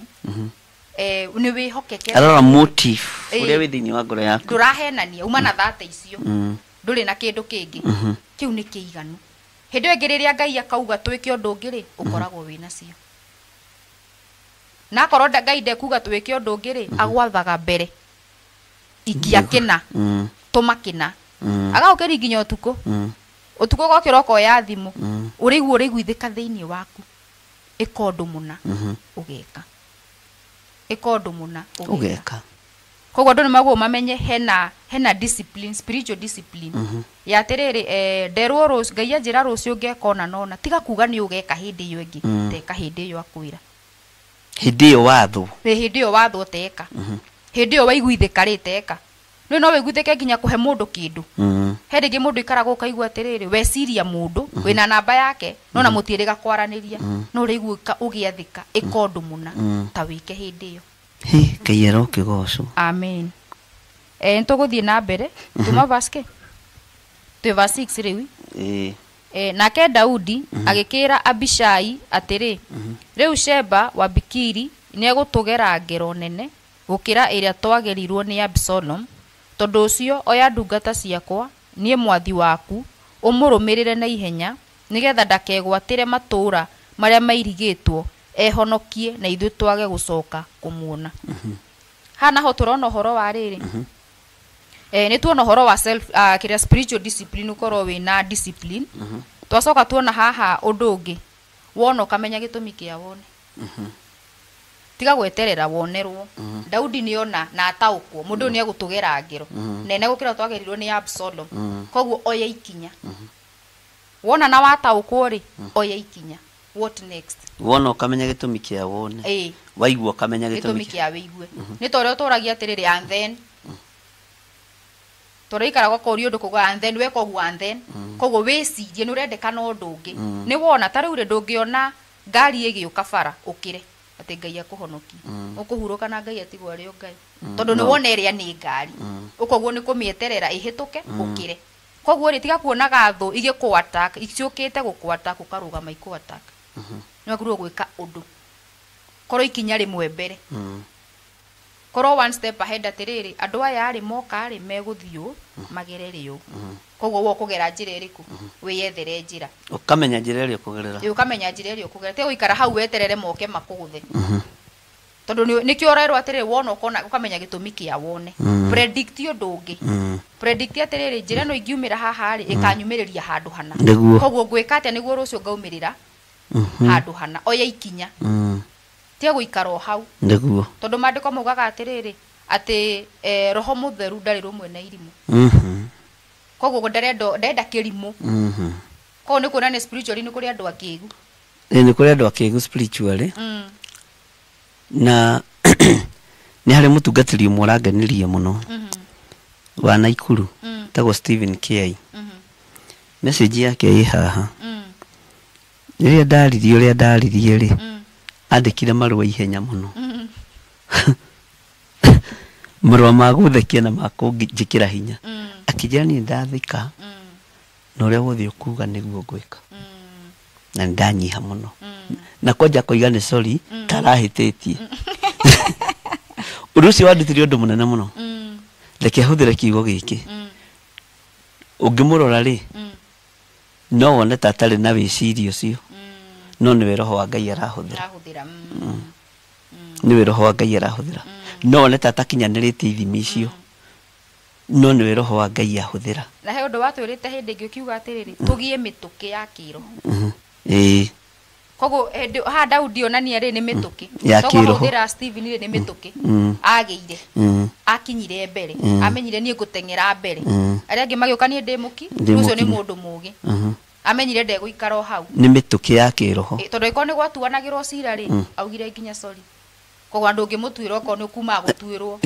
S3: nĩ wĩhokeke.
S2: Arora motive ũrĩa wĩ thĩinĩ wa ngoro yaku.
S3: Ndũrahenania, uma na 30 icio, ndũrĩ na kĩndũ kĩngĩ, kĩu nĩ kĩiganu. Hĩndĩ ĩyo ĩngĩ rĩrĩa Ngai akauga twĩke ũndũ ũngĩ rĩ, ũkoragwo wĩ nacio. Na akorwo Ngai ndekuga twĩke ũndũ ũngĩ rĩ, agwathaga mbere, ikia kĩna, tũma kĩna. Agagũkĩria nginya ũtukũ. Ũtukũ ũgokĩra ũkoya thimũ, ũrĩigua ũrĩiguithĩka thĩinĩ waku, ĩka ũndũ mũna, ũgeka. Ĩka ũndũ mũna, ũgeka.
S2: Ũgeka.
S3: Koguo andũ nĩ maguo mamenye hena discipline, spiritual discipline, ya atĩrĩrĩ, nderwo rũciũ, Ngai anjĩra rũciũ ngeka ũna na ũna, tiga kuga nĩ ũgeka hĩndĩ ĩyo ĩngĩ. Teka hĩndĩ ĩyo akwĩra.
S2: Hĩndĩ ĩyo wathwo.
S3: Ĩ, hĩndĩ ĩyo wathwo teka. Hĩndĩ ĩyo waiguithĩka rĩ, teka. Nĩ no wĩiguithĩke nginya kũhe mũndũ kĩndũ. He rĩngĩ mũndũ ikaraga ũkaigua atĩrĩrĩ, weciria mũndũ wĩna namba yake, no na mũtiĩrĩga kwaranĩria, no ũraigua ũgĩathĩka, ĩka ũndũ mũna, ta wĩke hĩndĩ ĩyo.
S2: Hĩ, Ngai arokĩgocwo.
S3: Amen. Nĩtũgũthiĩ na mbere. Tuma verse kĩ? Twĩ verse 6 rĩu.
S2: Ĩĩ.
S3: Nake Daudi agĩkĩra Abishai atĩrĩ, rĩu Sheba wa Bikiri nĩegũtũgera ngero nene gũkĩra ĩrĩa twagerirwo nĩ Absalom. Tondũ ũcio oya ndungata ciakwa, niĩ mwathi waku, ũmũrũmĩrĩre na ihenya, nĩgetha ndakegwatĩre matũũra marĩa mairigĩtwo, ehonokie na ithuĩ twage gũcoka kũmuona. Haha naho tũrona ũhoro wa rĩrĩ, nĩ tuona ũhoro wa self, kĩrĩa spiritual discipline, ũkorwo wĩna discipline. Twacoka tuona haha ũndũ ũngĩ, wona ũkamenya gĩtũmi kĩa wone, tiga gweterera wonerwo. Daudi nĩona na ataũkwo mũndũ ũyũ nĩegũtũgera ngero nene gũkĩra twagerirwo nĩ Absalom. Koguo oya ikinya. Wona na wataũkwo rĩ, oya ikinya. What next?
S2: Wona ũkamenya gĩtũmi kĩa wone. Waigua ũkamenya
S3: gĩtũmi
S2: gĩtũmi.
S3: Kĩa wĩigue nĩ ta ũrĩa ũtũragia atĩrĩrĩ, and then tũraikara gũkũria ũndũ kũgwa, and then weka ũguo, and then koguo wĩcirie nĩ ũrendekana ũndũ ũngĩ. Nĩ wona ta rĩu rĩ, ndũngĩona ngari ĩgĩũka bara ũkĩre atĩ Ngai akũhonokie, ũkũhurũka na Ngai atigwo arĩ o Ngai, tondũ nĩ
S2: No.
S3: wona ĩrĩa nĩ ngari, ũkoguo nĩ kũmĩeterera ĩhĩtũke ũkĩre. Koguo rĩ, tiga kuonaga thũ igĩkũ attack, ciũkĩte gũkũ attack, ũkarũgama ikũ attack. Nĩ wagĩrĩirwo gwĩka ũndũ korwo ikinya rĩmwe mbere, korwo one step ahead atĩrĩrĩ, andũ aya rĩ moka rĩ megũthiĩ ũũ, magere rĩ ũũ, koguo we ũkũgera njĩra ĩrĩkũ, wĩyethere njĩra.
S2: Ũkamenya njĩra ĩrĩa ũkũgerera.
S3: Ĩ, ũkamenya njĩra ĩrĩa ũkũgera, tiga gũikara hau weterere moke makũgũthe, tondũ nĩkĩo ũrerwo atĩrĩrĩ, wona ũkona ũkamenya gĩtũmi kĩa wone. Predict ũndũ ũngĩ, predict atĩrĩrĩ, njĩra ĩno ingiumĩra haha rĩ ĩkanyumĩrĩria handũ hana.
S2: Nĩguo.
S3: Koguo ngwĩka atĩa nĩguo rũciũ ngaumĩrĩra handũ hana? Oya ikinya, tiga gũikara o hau.
S2: Nĩguo.
S3: Tondũ maandĩko maugaga atĩrĩrĩ, atĩ roho mũtheru ndarĩ rũmwe na irimũ. Koguo ndarenda ndenda kĩrimũ. Koguo nĩ kuonania spiritually nĩ kũrĩ andũ akĩgu.
S2: Ĩ, nĩ kũrĩ andũ akĩgu spiritually. Na nĩ harĩ mũtungatĩri ũmwe ũrangenirie mũno wa Naikuru, tagwo Stephen Kiai. Message yake ĩ haha. Rĩrĩa ndaririe ũrĩa ndaririe rĩ, andĩkire marũa ihenya mũno, marũa ma gũthekia na ma kũnjĩkĩra hinya, akĩnjĩra niĩ ndathika na ũrĩa wothe ũkuga nĩguo ngwĩka, na nĩndanyiha mũno, na kwanja koiga nĩ sorry tarahĩtĩtie. Ũndũ ũcio wandutire ũndũ mũnene mũno. Reke ahũthĩre kiugo gĩkĩ, ũngĩmũrora rĩ, no wone ta atarĩ na wĩcirio ũcio, no nĩwe roho wa Ngai arahũthĩra.
S3: Arahũthĩra.
S2: Nĩwe roho wa Ngai arahũthĩra. No wone ta atakinyanĩrĩtie ithimi icio, no nĩwe roho wa Ngai ahũthĩra.
S3: Na he ũndũ watwĩrĩte hĩndĩ ĩngĩ ũkiuga atĩrĩrĩ, tũgie mĩtũkĩ ya kĩroho.
S2: Ĩĩ.
S3: Koguo hĩndĩ haha Daudi onania rĩ nĩ mĩtũkĩ.
S2: Ya
S3: Toguo
S2: kĩroho.
S3: hũthĩra Stephen rĩ nĩ mĩtũkĩ agĩire, akinyire mbere, amenyire niĩ ngũteng'era mbere, arĩa angĩ magĩũka niĩ ndĩ mũki.
S2: Ndĩ
S3: Ũcio nĩ
S2: mũkinyi.
S3: mũndũ mũgĩ, amenyire ndegũikara o hau.
S2: Nĩ mĩtũkĩ ya kĩroho.
S3: Ĩ, tondũ angĩkorwo nĩ gwatuanagĩrwo cira rĩ, augire nginya sorry, koguo andũ ũngĩmũtuĩra okorwo nĩ ũkumaga gũtuĩrwo,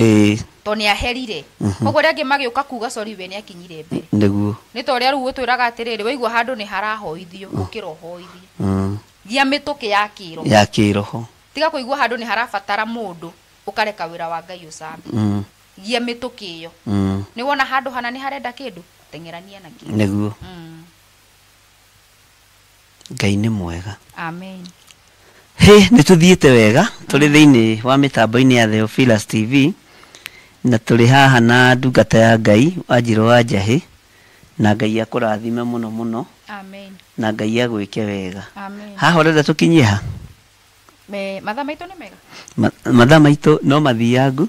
S3: tondũ nĩ aherire. Koguo arĩa angĩ magĩũka kuga sorry, we nĩ akinyire mbere.
S2: Nĩguo.
S3: Nĩ ta ũrĩa rĩu ũtwĩraga atĩrĩrĩ, waigua handũ nĩ harahoithio, ũkĩra ũhoithie. Gia mĩtũkĩ ya kĩroho.
S2: Ya kĩroho.
S3: Tiga kũigua handũ nĩ harabatara mũndũ ũkareka wĩra wa Ngai ũcambe. Gia mĩtũkĩ ĩyo. Nĩ wona handũ hana nĩ harenda kĩndũ, teng'erania na kĩo.
S2: Nĩguo. Ngai nĩ mwega.
S3: Amen.
S2: Hĩ, nĩ tũthiĩte wega, tũrĩ thĩinĩ wa mĩtambo-inĩ ya Theophilus TV, na tũrĩ haha na ndungata ya Ngai Wanjirũ wa Njahĩ, na Ngai akũrathime mũno mũno.
S3: Amen.
S2: Na Ngai agwĩke wega.
S3: Amen.
S2: Haha ũrenda tũkinyie ha?
S3: Mathaa maitũ nĩ mega.
S2: Mathaa maitũ no mathiangu,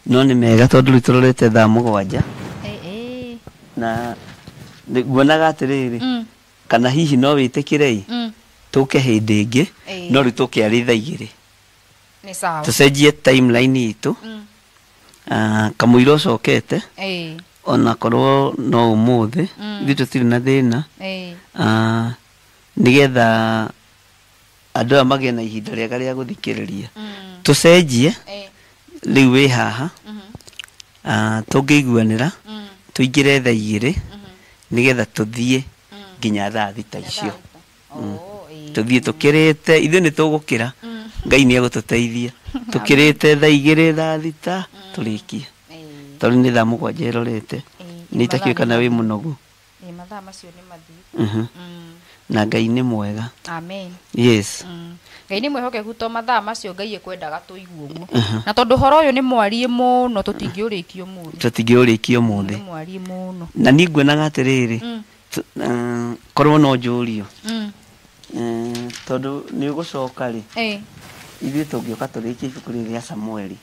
S2: no nĩ mega tondũ rĩu tũrorete thaa 7.
S3: Ĩ, ĩ.
S2: Na nguonaga atĩrĩrĩ, kana hihi no wĩtĩkĩre tũke hĩndĩ ĩngĩ, no rĩu tũke arĩ thaa 2.
S3: Nĩ sawa.
S2: Tũcenjie timeline itũ. Kamũira ũcokete, ona korwo no ũmũthĩ, ithuĩ tũtirĩ na thĩna, nĩgetha andũ aya magĩe na ihinda rĩega rĩa gũthikĩrĩria. Tũcenjie rĩu wĩ haha, tũngĩiguanĩra tũingĩre thaa 2, nĩgetha tũthiĩ nginya thaa 6 icio. Tũthiĩ tũkĩrĩte, ithuĩ nĩ tũgũkĩra, Ngai nĩ egũtũteithia. Tũkĩrĩte thaa 2, thaa 6 tũrĩkie, tondũ nĩ thaa 7 ĩrorete. Nĩ itakĩũĩ kana wĩ mũnogu.
S3: Ĩ, mathaa macio nĩ mathiĩ.
S2: Na Ngai nĩ mwega.
S3: Amen.
S2: Yes.
S3: Ngai nĩ mwĩhokeku, to mathaa macio Ngai ekwendaga tũigue ũguo, na tondũ ũhoro ũyũ nĩ mwariĩ mũno, tũtingĩũrĩkia ũmũthĩ.
S2: Tũtingĩũrĩkia ũmũthĩ.
S3: Nĩ mwariĩ mũno.
S2: Na niĩ nguonaga atĩrĩrĩ, korwo no njũrio, tondũ nĩ ũgũcoka rĩ, ithuĩ tũngĩũka tũrĩkie ibuku rĩrĩ rĩa Samueli,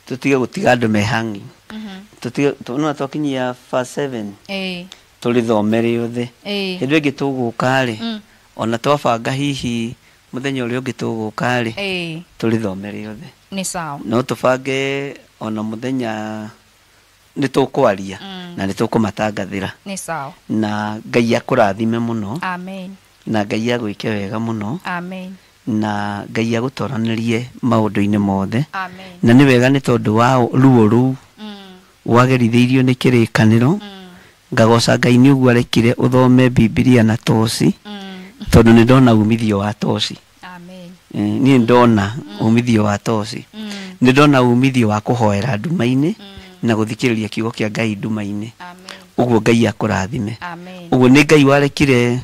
S2: tũtige gũtiga andũ me hanging, tũtige no twakinyia verse 7, tũrĩthome rĩothe. Hĩndĩ ĩngĩ tũgũka rĩ, ona twabanga hihi mũthenya ũrĩa ũngĩ tũgũka rĩ, tũrĩthome rĩothe.
S3: Nĩ sawa.
S2: No tũbange ona mũthenya nĩ tũkwaria na nĩ tũkũmatangathĩra.
S3: Nĩ sawa.
S2: Na Ngai akũrathime mũno.
S3: Amen.
S2: Na Ngai agwĩke wega mũno.
S3: Amen.
S2: Na Ngai agũtoranĩrie maũndũ-inĩ mothe.
S3: Amen.
S2: Na nĩ wega nĩ tondũ wa ruo rũu wagerithĩirio nĩ kĩrĩkanĩro. Ngagoca Ngai nĩ ũguo arekire ũthome Bibilia na toci, tondũ nĩ ndona umithio wa toci.
S3: Amen.
S2: Niĩ ndona umithio wa toci. Nĩ ndona umithio wa kũhoera nduma-inĩ na gũthikĩrĩria kiugo kĩa Ngai nduma-inĩ.
S3: Amen.
S2: Ũguo Ngai akũrathime.
S3: Amen.
S2: Ũguo nĩ Ngai warekire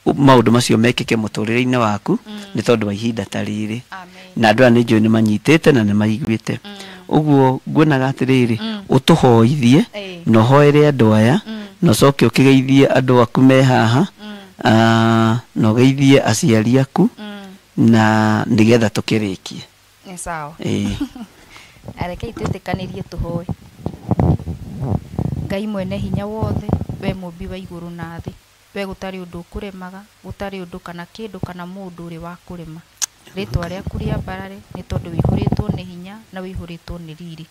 S2: Maũndũ macio mekĩke mũtũrĩre-inĩ waku nĩ tondũ wa ihinda ta rĩrĩ. Na andũ aya nĩ njũĩ nĩ manyitĩte na nĩ maiguĩte. Ũguo nguonaga atĩrĩrĩ, ũtũhoithie na ũhoere andũ aya, na ũcoke ũkĩgeithie andũ aku me haha, na ũgeithie aciari aku, na nĩgetha tũkĩrĩkie.
S3: Nĩ sawa. Arekei twĩtĩkanĩrie tũhoe. Ngai mwene hinya wothe, we mũmbi wa igũrũ na thĩ, we gũtarĩ ũndũ ũkũremaga, gũtarĩ ũndũ kana kĩndũ kana mũndũ ũrĩ wa kũrema. Rĩtwa rĩaku rĩambarare nĩ tondũ wĩihũrĩtwo nĩ hinya na wĩihũrĩtwo nĩ riri.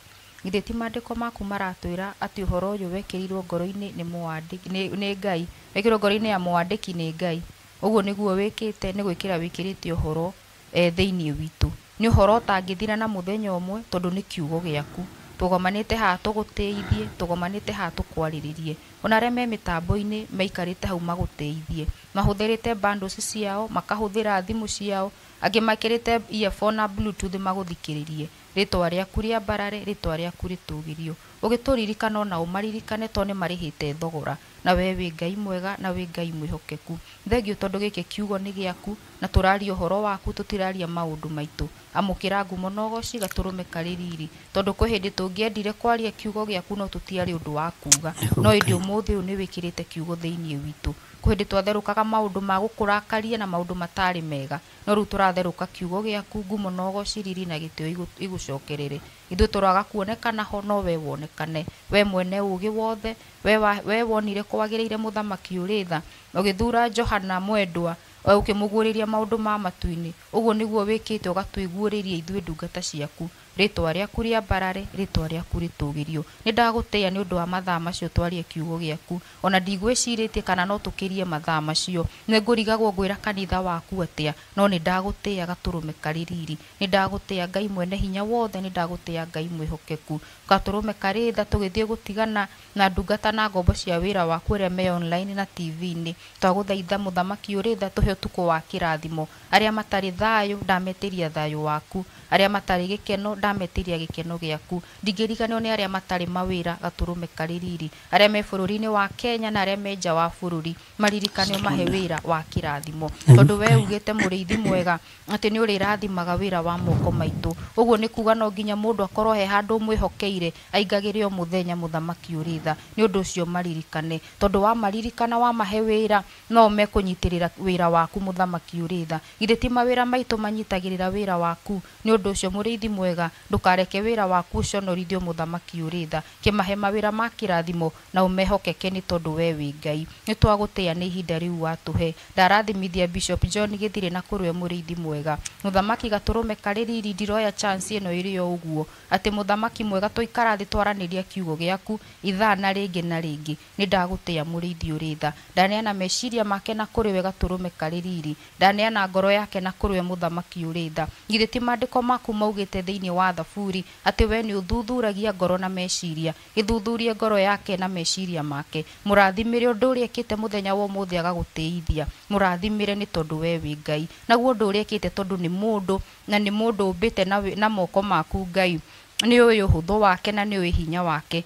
S3: Githĩ ti maandĩko maku maratwĩra atĩ ũhoro ũyũ wekĩrirwo ngoro-inĩ nĩ mũwandĩki nĩ Ngai, wekĩrirwo ngoro-inĩ ya mũwandĩki nĩ Ngai. Ũguo nĩguo wĩkĩte, nĩ gwĩkĩra wĩkĩrĩte ũhoro thĩinĩ witũ. Nĩ ũhoro ũtangĩthira na mũthenya ũmwe tondũ nĩ kiugo gĩaku. Tũgomanĩte haha tũgũtĩithie, tũgomanĩte haha tũkwarĩrĩrie. Ona arĩa me mĩtambo-inĩ maikarĩte hau magũtĩithie. Mahũthĩrĩte bundles ciao, makahũthĩra thimũ ciao, angĩ mekĩrĩte earphone na bluetooth magũthikĩrĩrie. Rĩtwa rĩaku rĩambarare, rĩtwa rĩaku rĩtũgĩrio. Ũgĩtũririkana ona ũmaririkane tondũ nĩ marĩhĩte thogora. Na we wĩ Ngai mwega na wĩ Ngai mwĩhokeku. Thengiũ tondũ gĩkĩ kiugo nĩ gĩaku na tũraria ũhoro waku, tũtiraria maũndũ maitũ. Amũkĩra ngumo na ũgoci gatũrũme karĩ riri. Tondũ kwĩ hĩndĩ tũngĩendire kwaria kiugo gĩaku no tũtiarĩ ũndũ wa kuga. No ĩndĩ ũmũthĩ ũyũ nĩ wĩkĩrĩte kiugo thĩinĩ witũ. Kwĩ hĩndĩ twatherũkaga maũndũ ma gũkũrakaria na maũndũ matarĩ mega. No rĩu tũratherũka kiugo gĩaku, ngumo na ũgoci, riri na gĩtĩo igũcokerere. Ithuĩ tũraga kuonekana ho no we wonekane. We mwene ũgĩ wothe, we wonire kwagĩrĩire mũthamaki ũrĩ tha. Ũgĩthura Johana mwendwa, ũkĩmũguũrĩria maũndũ ma matu-inĩ. Ũguo nĩguo wĩkĩte ũgatũiguũrĩria ithuĩ ndungata ciaku. Rĩtwa rĩaku rĩambarare, rĩtwa rĩaku rĩtũgĩrio. Nĩ ndagũtĩĩa nĩ ũndũ wa mathaa macio twarie kiugo gĩaku. Ona ndigwĩcirĩtie kana no tũkĩrie mathaa macio. Nĩ ngũrigagwo ngwĩra kanitha waku atĩa, no nĩ ndagũtĩĩa gatũrũme karĩ riri. Nĩ ndagũtĩĩa Ngai mwene hinya wothe, nĩ ndagũtĩĩa Ngai mwĩhokeku. Gatũrũme karĩ tha tũgĩthiĩ gũtigana na ndungata na ngombo cia wĩra waku arĩa me online na TV-inĩ. Twagũthaitha mũthamaki ũrĩ tha tũhe ũtukũ wa kĩrathimo. Arĩa matarĩ thayũ ndametĩria thayũ waku. Arĩa matarĩ gĩkeno ndametĩria gĩkeno gĩaku. Ndingĩriganĩrwo nĩ arĩa matarĩ mawĩra gatũrũme karĩ riri. Arĩa me bũrũri-inĩ wa Kenya na arĩa me nja wa bũrũri maririkane ũmahe wĩra wa kĩrathimo. Tondũ we ugĩte mũrĩithi mwega atĩ nĩ ũrĩrathimaga wĩra wa moko maitũ. Ũguo nĩ kuga no nginya mũndũ akorwo he handũ mwĩhokeire aingagĩre o mũthenya mũthamaki ũrĩ tha. Nĩ ũndũ ũcio maririkane, tondũ wamaririkana wamahe wĩra no mekũnyitĩrĩra wĩra waku mũthamaki ũrĩ tha. Githĩ ti mawĩra maitũ manyitagĩrĩra wĩra waku? Nĩ ũndũ ũcio mũrĩithi mwega ndũkareke wĩra waku ũconorithio mũthamaki ũrĩ tha. Kĩmahe mawĩra ma kĩrathimo na ũmehokeke nĩ tondũ we wĩ Ngai. Nĩ twagũtĩĩa nĩ ihinda rĩu watũhe. Ndarathimithia Bishop John Gĩthirĩ na kũrĩ we mũrĩithi mwega. Mũthamaki gatũrũme karĩ riri, ndiroya chance ĩno ĩrĩ o ũguo atĩ mũthamaki mwega tũikara thĩ twaranĩria kiugo gĩaku ithaa na rĩngĩ na rĩngĩ. Nĩ ndagũtĩĩa mũrĩithi ũrĩ tha. Ndaneana meciria make na kũrĩ we gatũrũme karĩ riri. Ndaneana ngoro yake na kũrĩ we mũthamaki ũrĩ tha. Githĩ ti maandĩko maku maugĩte thĩinĩ wa Thaburi atĩ we nĩ ũthuthuragia ngoro na meciria. Gĩthuthurie ngoro yake na meciria make. Mũrathimĩre ũndũ ũrĩa ekĩte mũthenya wa ũmũthĩ agagũtĩithia. Mũrathimĩre nĩ tondũ we wĩ Ngai. Naguo ũndũ ũrĩa ekĩte tondũ nĩ mũndũ na nĩ mũndũ ũmbĩte na moko maku Ngai. Nĩ ũĩ ũhũthũ wake na nĩ ũĩ hinya wake.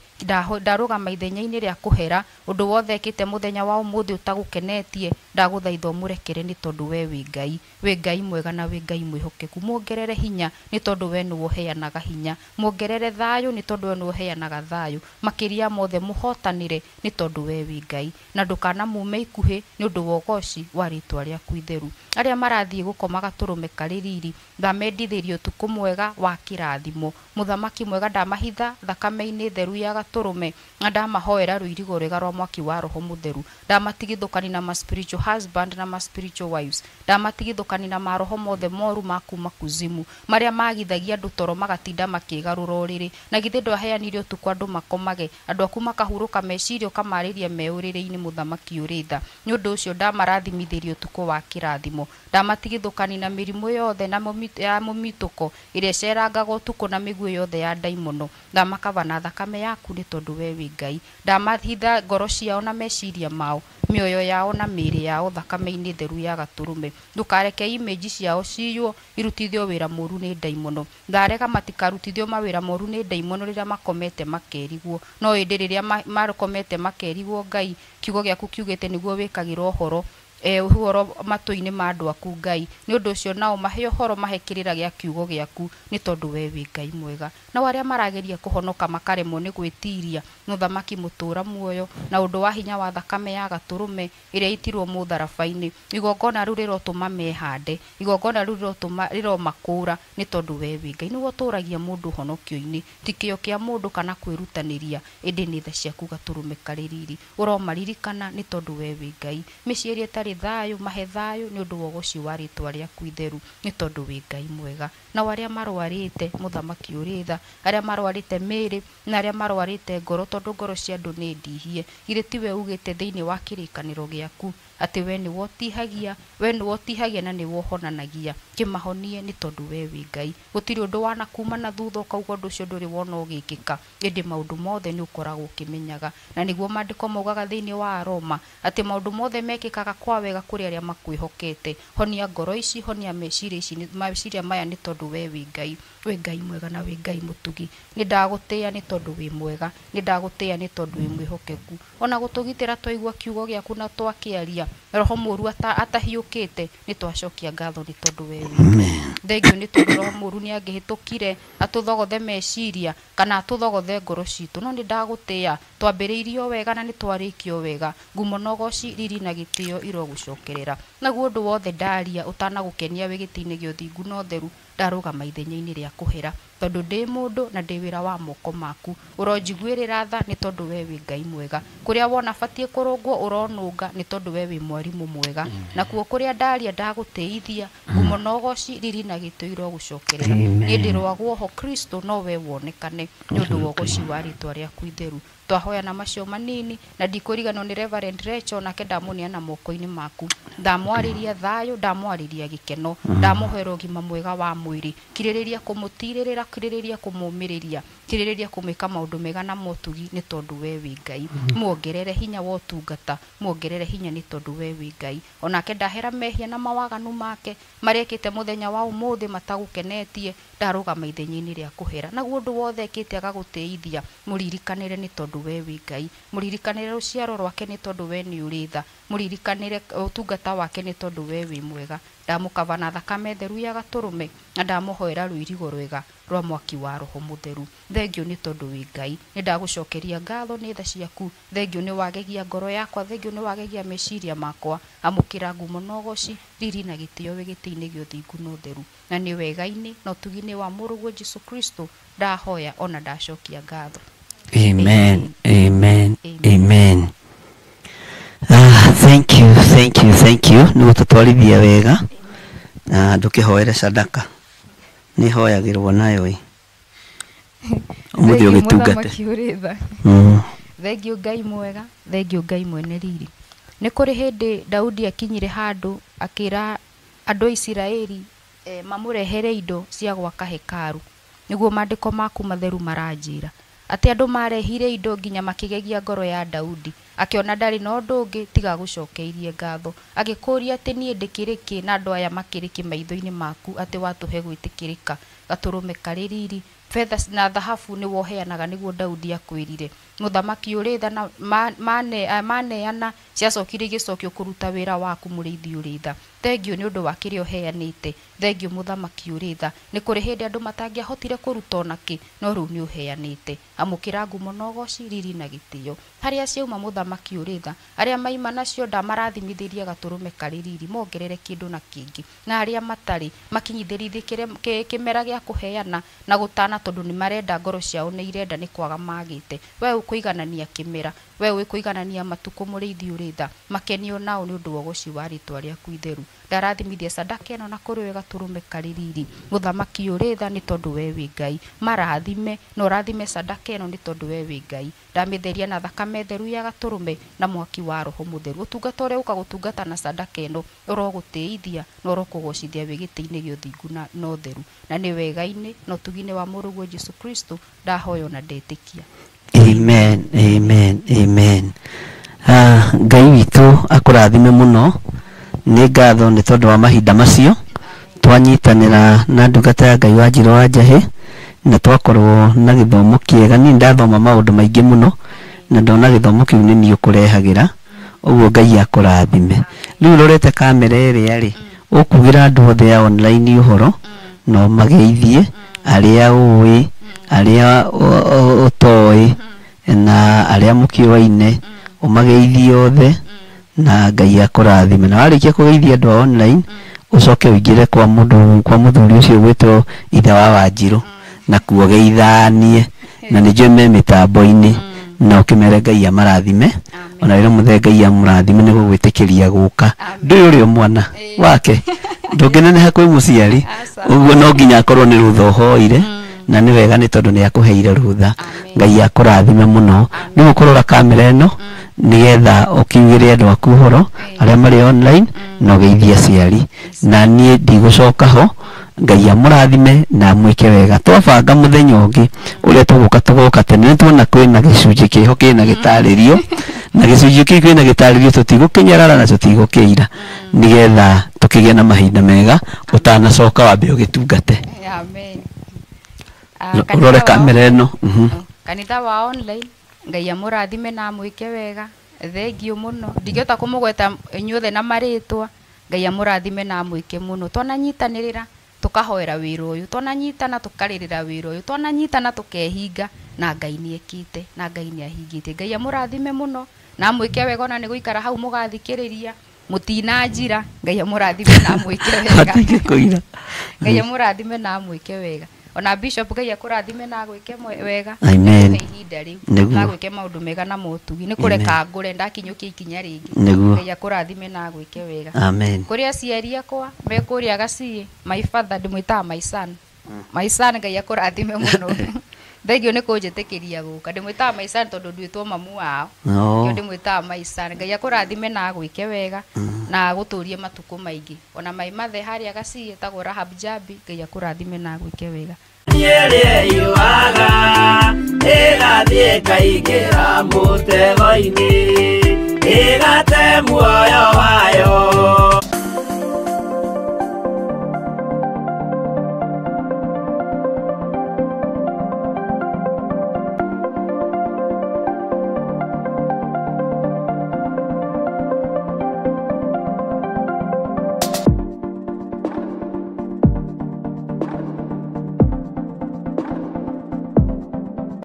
S3: Ndarũgama ithenya-inĩ rĩa kũhera ũndũ wothe ekĩte mũthenya wa ũmũthĩ ũtagũkenetie, ndagũthaitha ũmũrekere nĩ tondũ we wĩ Ngai. Wĩ Ngai mwega na wĩ Ngai mwĩhokeku. Muongerere hinya nĩ tondũ we nĩwe ũheanaga hinya. Muongerere thayũ nĩ tondũ we nĩwe ũheanaga thayũ. Makĩria mothe mũhotanĩre nĩ tondũ we wĩ Ngai. Na ndũkanamume ikuhĩ nĩ ũndũ wa ũgoci wa rĩtwa rĩaku itheru. Arĩa marathiĩ gũkoma gatũrũme karĩ riri, ndamendithĩria ũtukũ mwega wa kĩrathimo. Mũthamaki mwega ndamahitha thakame-inĩ theru ya gatũrũme na ndamahoera rũirigo rwega rwa mwaki wa roho mũtheru. Ndamatigithũkani na ma spiritual husband na ma spiritual wives. Ndamatigithũkani na maroho mothe moru ma kuma kuzimu marĩa magithagia andũ toro magatinda makĩgarũra ũrĩrĩ. Na githĩ ndwaheanire ũtukũ andũ makomage, andũ aku makahurũka meciria ũkamarĩria me ũrĩrĩ-inĩ mũthamaki ũrĩ tha. Nĩ ũndũ ũcio ndamarathimithĩria ũtukũ wa kĩrathimo. Ndamatigithũkani na mĩrimũ yothe na ya mũmitũko ĩrĩa ĩcerangaga ũtukũ na mĩguĩ yothe ya ndaimono. Ndamakaba na thakame yaku nĩ tondũ we wĩ Ngai. Ndamahitha ngoro ciao na meciria mao, mĩoyo yao na mĩĩrĩ yao thakame-inĩ theru ya gatũrũme. Ndũkareke image ciao ciywo irutithio wĩra mũru nĩ ndaimono. Ndarega matikarutithio mawĩra moru nĩ ndaimono rĩrĩa makomete makerigwo. No ĩndĩ rĩrĩa makomete makerigwo Ngai, kiugo gĩaku kiugĩte nĩguo wĩkagĩra ũhoro. Ũhoro matũ-inĩ ma andũ aku Ngai nĩ ũndũ ũcio nao mahe ũhoro mahe kĩrĩra gĩa kiugo gĩaku nĩ tondũ we wĩ Ngai mwega. Nao arĩa marageria kũhonoka makaremwo nĩ gwĩtiria mũthamaki mũtũra muoyo na ũndũ wa hinya wa thakame ya gatũrũme ĩrĩa itirwo mũtharaba-inĩ igongona rĩu rĩrotũma mehande igongona rĩu rĩrotũma rĩromakũra nĩ tondũ we wĩ Ngai nĩwe ũtũragia mũndũ ũhonokio-inĩ ti kĩo kĩa mũndũ kana kwĩrutanĩria ĩndĩ nĩ tha ciaku gatũrũme karĩ riri ũromaririkana nĩ tondũ we wĩ Ngai mĩciĩ ĩrĩa ĩtarĩ thayũ mahe thayũ nĩ ũndũ wa ũgoci wa rĩtwa rĩaku itheru nĩ tondũ wĩ Ngai mwega. Nao arĩa marwarĩte mũthamaki ũrĩ tha arĩa marwarĩte mĩĩrĩ na arĩa marwarĩte ngoro tondũ ngoro cia andũ nĩ ndihie githĩ tiwe ugĩte thĩinĩ wa kĩrĩkanĩro gĩaku atĩ we nĩwe ũtihagia we nĩwe ũtihagia na nĩwe ũhonanagia kĩmahonie nĩ tondũ we wĩ Ngai gũtirĩ ũndũ wanakuma na thutha ũkauga ũndũ ũcio ndũrĩ wona ũgĩkĩka ĩndĩ maũndũ mothe nĩ ũkoragwo ũkĩmenyaga na nĩguo maandĩko maugaga thĩinĩ wa Roma atĩ maũndũ mothe mekĩkaga kwa wega kũrĩ arĩa makwĩhokete. Honia ngoro ici honia meciria ici meciria maya nĩ tondũ we wĩ Ngai wĩ Ngai mwega na wĩ Ngai mũtugi nĩ ndagũtĩĩa nĩ tondũ wĩ mwega nĩ ndagũtĩĩa nĩ tondũ wĩ mwĩhokeku ona gũtũgitĩra twaigua kiugo gĩaku na twakĩaria roho mũru atahiũkĩte nĩ twacokia ngatho nĩ tondũ we wĩ Ngai. Thengio nĩ tondũ roho mũru nĩ angĩhĩtũkire atũthogothe meciria kana atũthogothe ngoro citũ no nĩ ndagũtĩĩa twambĩrĩirio wega na nĩ twarĩkio wega ngumo na ũgoci riri na gĩtĩo irogũcokerera naguo ũndũ wothe ndaria ũtanagũkenia wĩ gĩtĩ-inĩ gĩa ũthingu na ũtheru ndarũgama ithenya-inĩ rĩa kũhera tondũ ndĩ mũndũ na ndĩ wĩra wa moko maku ũronjiguĩrĩra tha nĩ tondũ we wĩ Ngai mwega kũrĩa wona batiĩ kũrũngwo ũronũnga nĩ tondũ we wĩ mwarimũ mwega nakuo kũrĩa ndaria ndagũtĩithia ngumo na ũgoci riri na gĩtĩo irogũcokerera niĩ ndĩrwagwo ho Kristo no we wonekane nĩ ũndũ wa ũgoci wa rĩtwa rĩaku itheru twahoya na macio manini na ndikũriganwo nĩ Reverend Rachel nake ndamũneana moko-inĩ maku ndamwarĩria thayũ ndamwarĩria gĩkeno ndamũhoera ũgima mwega wa mwĩrĩ kirĩrĩria kũmũtirĩrĩra kirĩrĩria kũmũmĩrĩria kirĩrĩria kũmwĩka maũndũ mega na motugi nĩ tondũ we wĩ Ngai muongerere hinya wa ũtungata muongerere hinya nĩ tondũ we wĩ Ngai onake ndahera mehia na mawaganu make marĩa ekĩte mũthenya wa ũmũthĩ matagũkenetie ndarũgama ithenya-inĩ rĩa kũhera naguo ũndũ wothe ekĩte agagũtĩithia mũririkanĩre nĩ tondũ we wĩ Ngai mũririkanĩre rũciaro rwake nĩ tondũ we nĩ ũrĩ tha mũririkanĩre ũtungata wake nĩ tondũ we wĩ mwega ndamũkava na thakame theru ya gatũrũme na ndamũhoera rũirigo rwega rwa mwaki wa roho mũtheru thengio nĩ tondũ wĩ Ngai nĩ ndagũcokeria ngatho nĩ tha ciaku thengio nĩ wagegia ngoro yakwa thengio nĩ wagegia meciria makwa amũkĩra ngumo na ũgoci riri na gĩtĩo wĩ gĩtĩ-inĩ gĩa ũthingu na ũtheru na nĩ wega-inĩ na ũtugi-inĩ wa mũrũguo Jesũ Kristo ndahoya ona ndacokia ngatho.
S2: Amen. Amen. Amen. Thank you, thank you, thank you. Nĩ gũtũtwarithia wega na ndũkĩhoere sadaka nĩ hoyagĩrwo nayo ĩ ũmũthĩ ũgĩtungate.
S3: Thengio Ngai mwega thengio Ngai mwene riri nĩ kũrĩ hĩndĩ Daudi akinyire handũ akĩra andũ a Isiraeli mamũrehere indo cia gwaka hekaru nĩguo maandĩko maku matheru maranjĩra atĩ andũ marehire indo nginya makĩgegia ngoro ya Daudi akĩona ndarĩ na ũndũ ũngĩ tiga gũcokeirie ngatho agĩkũria atĩ niĩ ndĩkĩrĩ kĩ na andũ aya makĩrĩ kĩ maitho-inĩ maku atĩ watũhe gwĩtĩkĩrĩka gatũrũme karĩ riri betha na thahabu nĩ woheanaga nĩguo Daudi akwĩrire mũthamaki ũrĩ tha na maneana ciacokire igĩcokio kũruta wĩra waku mũrĩithi ũrĩ tha thengio nĩ ũndũ wa kĩrĩa ũheanĩte thengio mũthamaki ũrĩ tha nĩ kũrĩ hĩndĩ andũ matangĩahotire kũruta ona kĩ no rĩu nĩ ũheanĩte amũkĩra ngumo na ũgoci riri na gĩtĩo harĩa ciauma mũthamaki ũrĩ tha arĩa maima nacio ndamarathimithĩrie gatũrũme karĩ riri mongerere kĩndũ na kĩngĩ na arĩa matarĩ makinyithĩrie kĩmera gĩa kũheana na gũtana tondũ nĩ marenda ngoro ciao nĩ irenda nĩ kwaga magĩte we ũkũiganania kĩmera we ũkũiganania matukũ mũrĩithi ũrĩ tha makenio nao nĩ ũndũ wa ũgoci wa rĩtwa rĩaku itheru ndarathimithia sadaka ĩno na kũrĩ we gatũrũme karĩ riri mũthamaki ũrĩ tha nĩ tondũ we wĩ Ngai marathime na ũrathime sadaka ĩno nĩ tondũ we wĩ Ngai ndamĩtheria na thakame theru ya gatũrũme na mwaki wa roho mũtheru ũtungata ũrĩa ũka gũtungata na sadaka ĩno ũrogũtĩithia na ũrokũgocithia wĩ gĩtĩ-inĩ gĩa ũthingu na ũtheru na nĩ wega-inĩ na ũtugi-inĩ wa mũrũguo Jesũ Kristo ndahoya na ndetĩkia.
S2: Amen, amen, amen. Ngai witũ akũrathime mũno nĩ ngatho nĩ tondũ wa mahinda macio twanyitanĩra na ndungata ya Ngai wa Njirũ wa Njahĩ na twakorwo na gĩthomo kĩega niĩ ndathoma maũndũ maingĩ mũno na ndona gĩthomo kĩu nĩ niĩ ũkũrehagĩra ũguo Ngai akũrathime. Rĩu ũrorete kamera ĩrĩa rĩ, ũkugĩra andũ othe a online ũhoro na ũmageithie arĩa ũĩ, arĩa ũtoĩ, na arĩa mũkĩoaine, ũmageithie othe na Ngai akũrathime. Na warĩkia kũgeithia andũ a online, ũcoke ũingĩre kwa mũndũ, kwa mũthuri ũcio ũgwĩtwo ithe wa Wanjirũ, na kuo geithanie, na nĩ njũĩ me mĩtambo-inĩ, na ũkĩmere Ngai amarathime. Ona rĩrĩa mũthee Ngai amũrathime nĩ gũgwĩtĩkĩria gũka. Ndũĩ ũrĩ o mwana wake, ndũngĩneneha kwĩ mũciari, ũguo no nginya akorwo nĩ rũtha ũhoire, na nĩ wega nĩ tondũ nĩ akũheire rũtha. Ngai akũrathime mũno. Rĩu ũkũrora kamera ĩno nĩgetha ũkiugĩre andũ aku ũhoro arĩa marĩ online na ũgeithie aciari. Na niĩ ndigũcoka ho, Ngai amũrathime na amwĩke wega. Twabanga mũthenya ũngĩ ũrĩa tũgũka, tũgoka tene. Nĩ tuona kwĩna gĩcunjĩ kĩho kĩna gĩtarĩrio, na gĩcunjĩ kĩu kĩna gĩtarĩrio tũtigũkĩnyarara na tũtigũkĩira, nĩgetha tũkĩgĩe na mahinda mega ũtanacoka wambe ũgĩtungate.
S3: Amen.
S2: Ũrore kamera ĩno.
S3: Kanitha wa online, Ngai amũrathime na amwĩke wega. Thengiũ mũno, ndingĩhota kũmũgweta inyuothe na marĩtwa. Ngai amũrathime na amwĩke mũno. Twananyitanĩrĩra tũkahoera wĩra ũyũ, twananyitana tũkarĩrĩra wĩra ũyũ, twananyitana tũkehinga, na Ngai nĩ ekĩte, na Ngai nĩ ahingĩtie. Ngai amũrathime mũno na amwĩke wega. Ona nĩ gũikara hau mũgathikĩrĩria, mũtina njira. Ngai amũrathime na amwĩke wega.
S2: Hatingĩkũira.
S3: Ngai amũrathime na amwĩke wega. Ona Bishop, Ngai akũrathime na agwĩke wega.
S2: Amen.
S3: Nĩ ihinda rĩu
S2: Nĩguo.
S3: na agwĩke maũndũ mega na motugi. Nĩ kũreka ngũre ndakinyũkia ikinya rĩngĩ.
S2: Nĩguo.
S3: Ngai akũrathime na agwĩke wega.
S2: Amen.
S3: Kũrĩ aciari akwa me kũrĩa Gaciĩ, my father ndĩmwĩtaga my son, my son, Ngai akũrathime mũno. Thengiũ nĩ kũnjĩtĩkĩria gũka. Ndĩmwĩtaga my son tondũ nduĩtwo mamu wao. Nĩkĩo ndĩmwĩtaga my son. Ngai akũrathime na agwĩke wega na agũtũrie matukũ maingĩ. Ona my mother harĩa Gaciĩ etagwo Rahab Jambi, Ngai akũrathime na agwĩke wega.
S11: Ĩrĩa yuaga ĩgathiĩ ĩkaingĩra mũtego-inĩ, ĩgate muoyo wayo.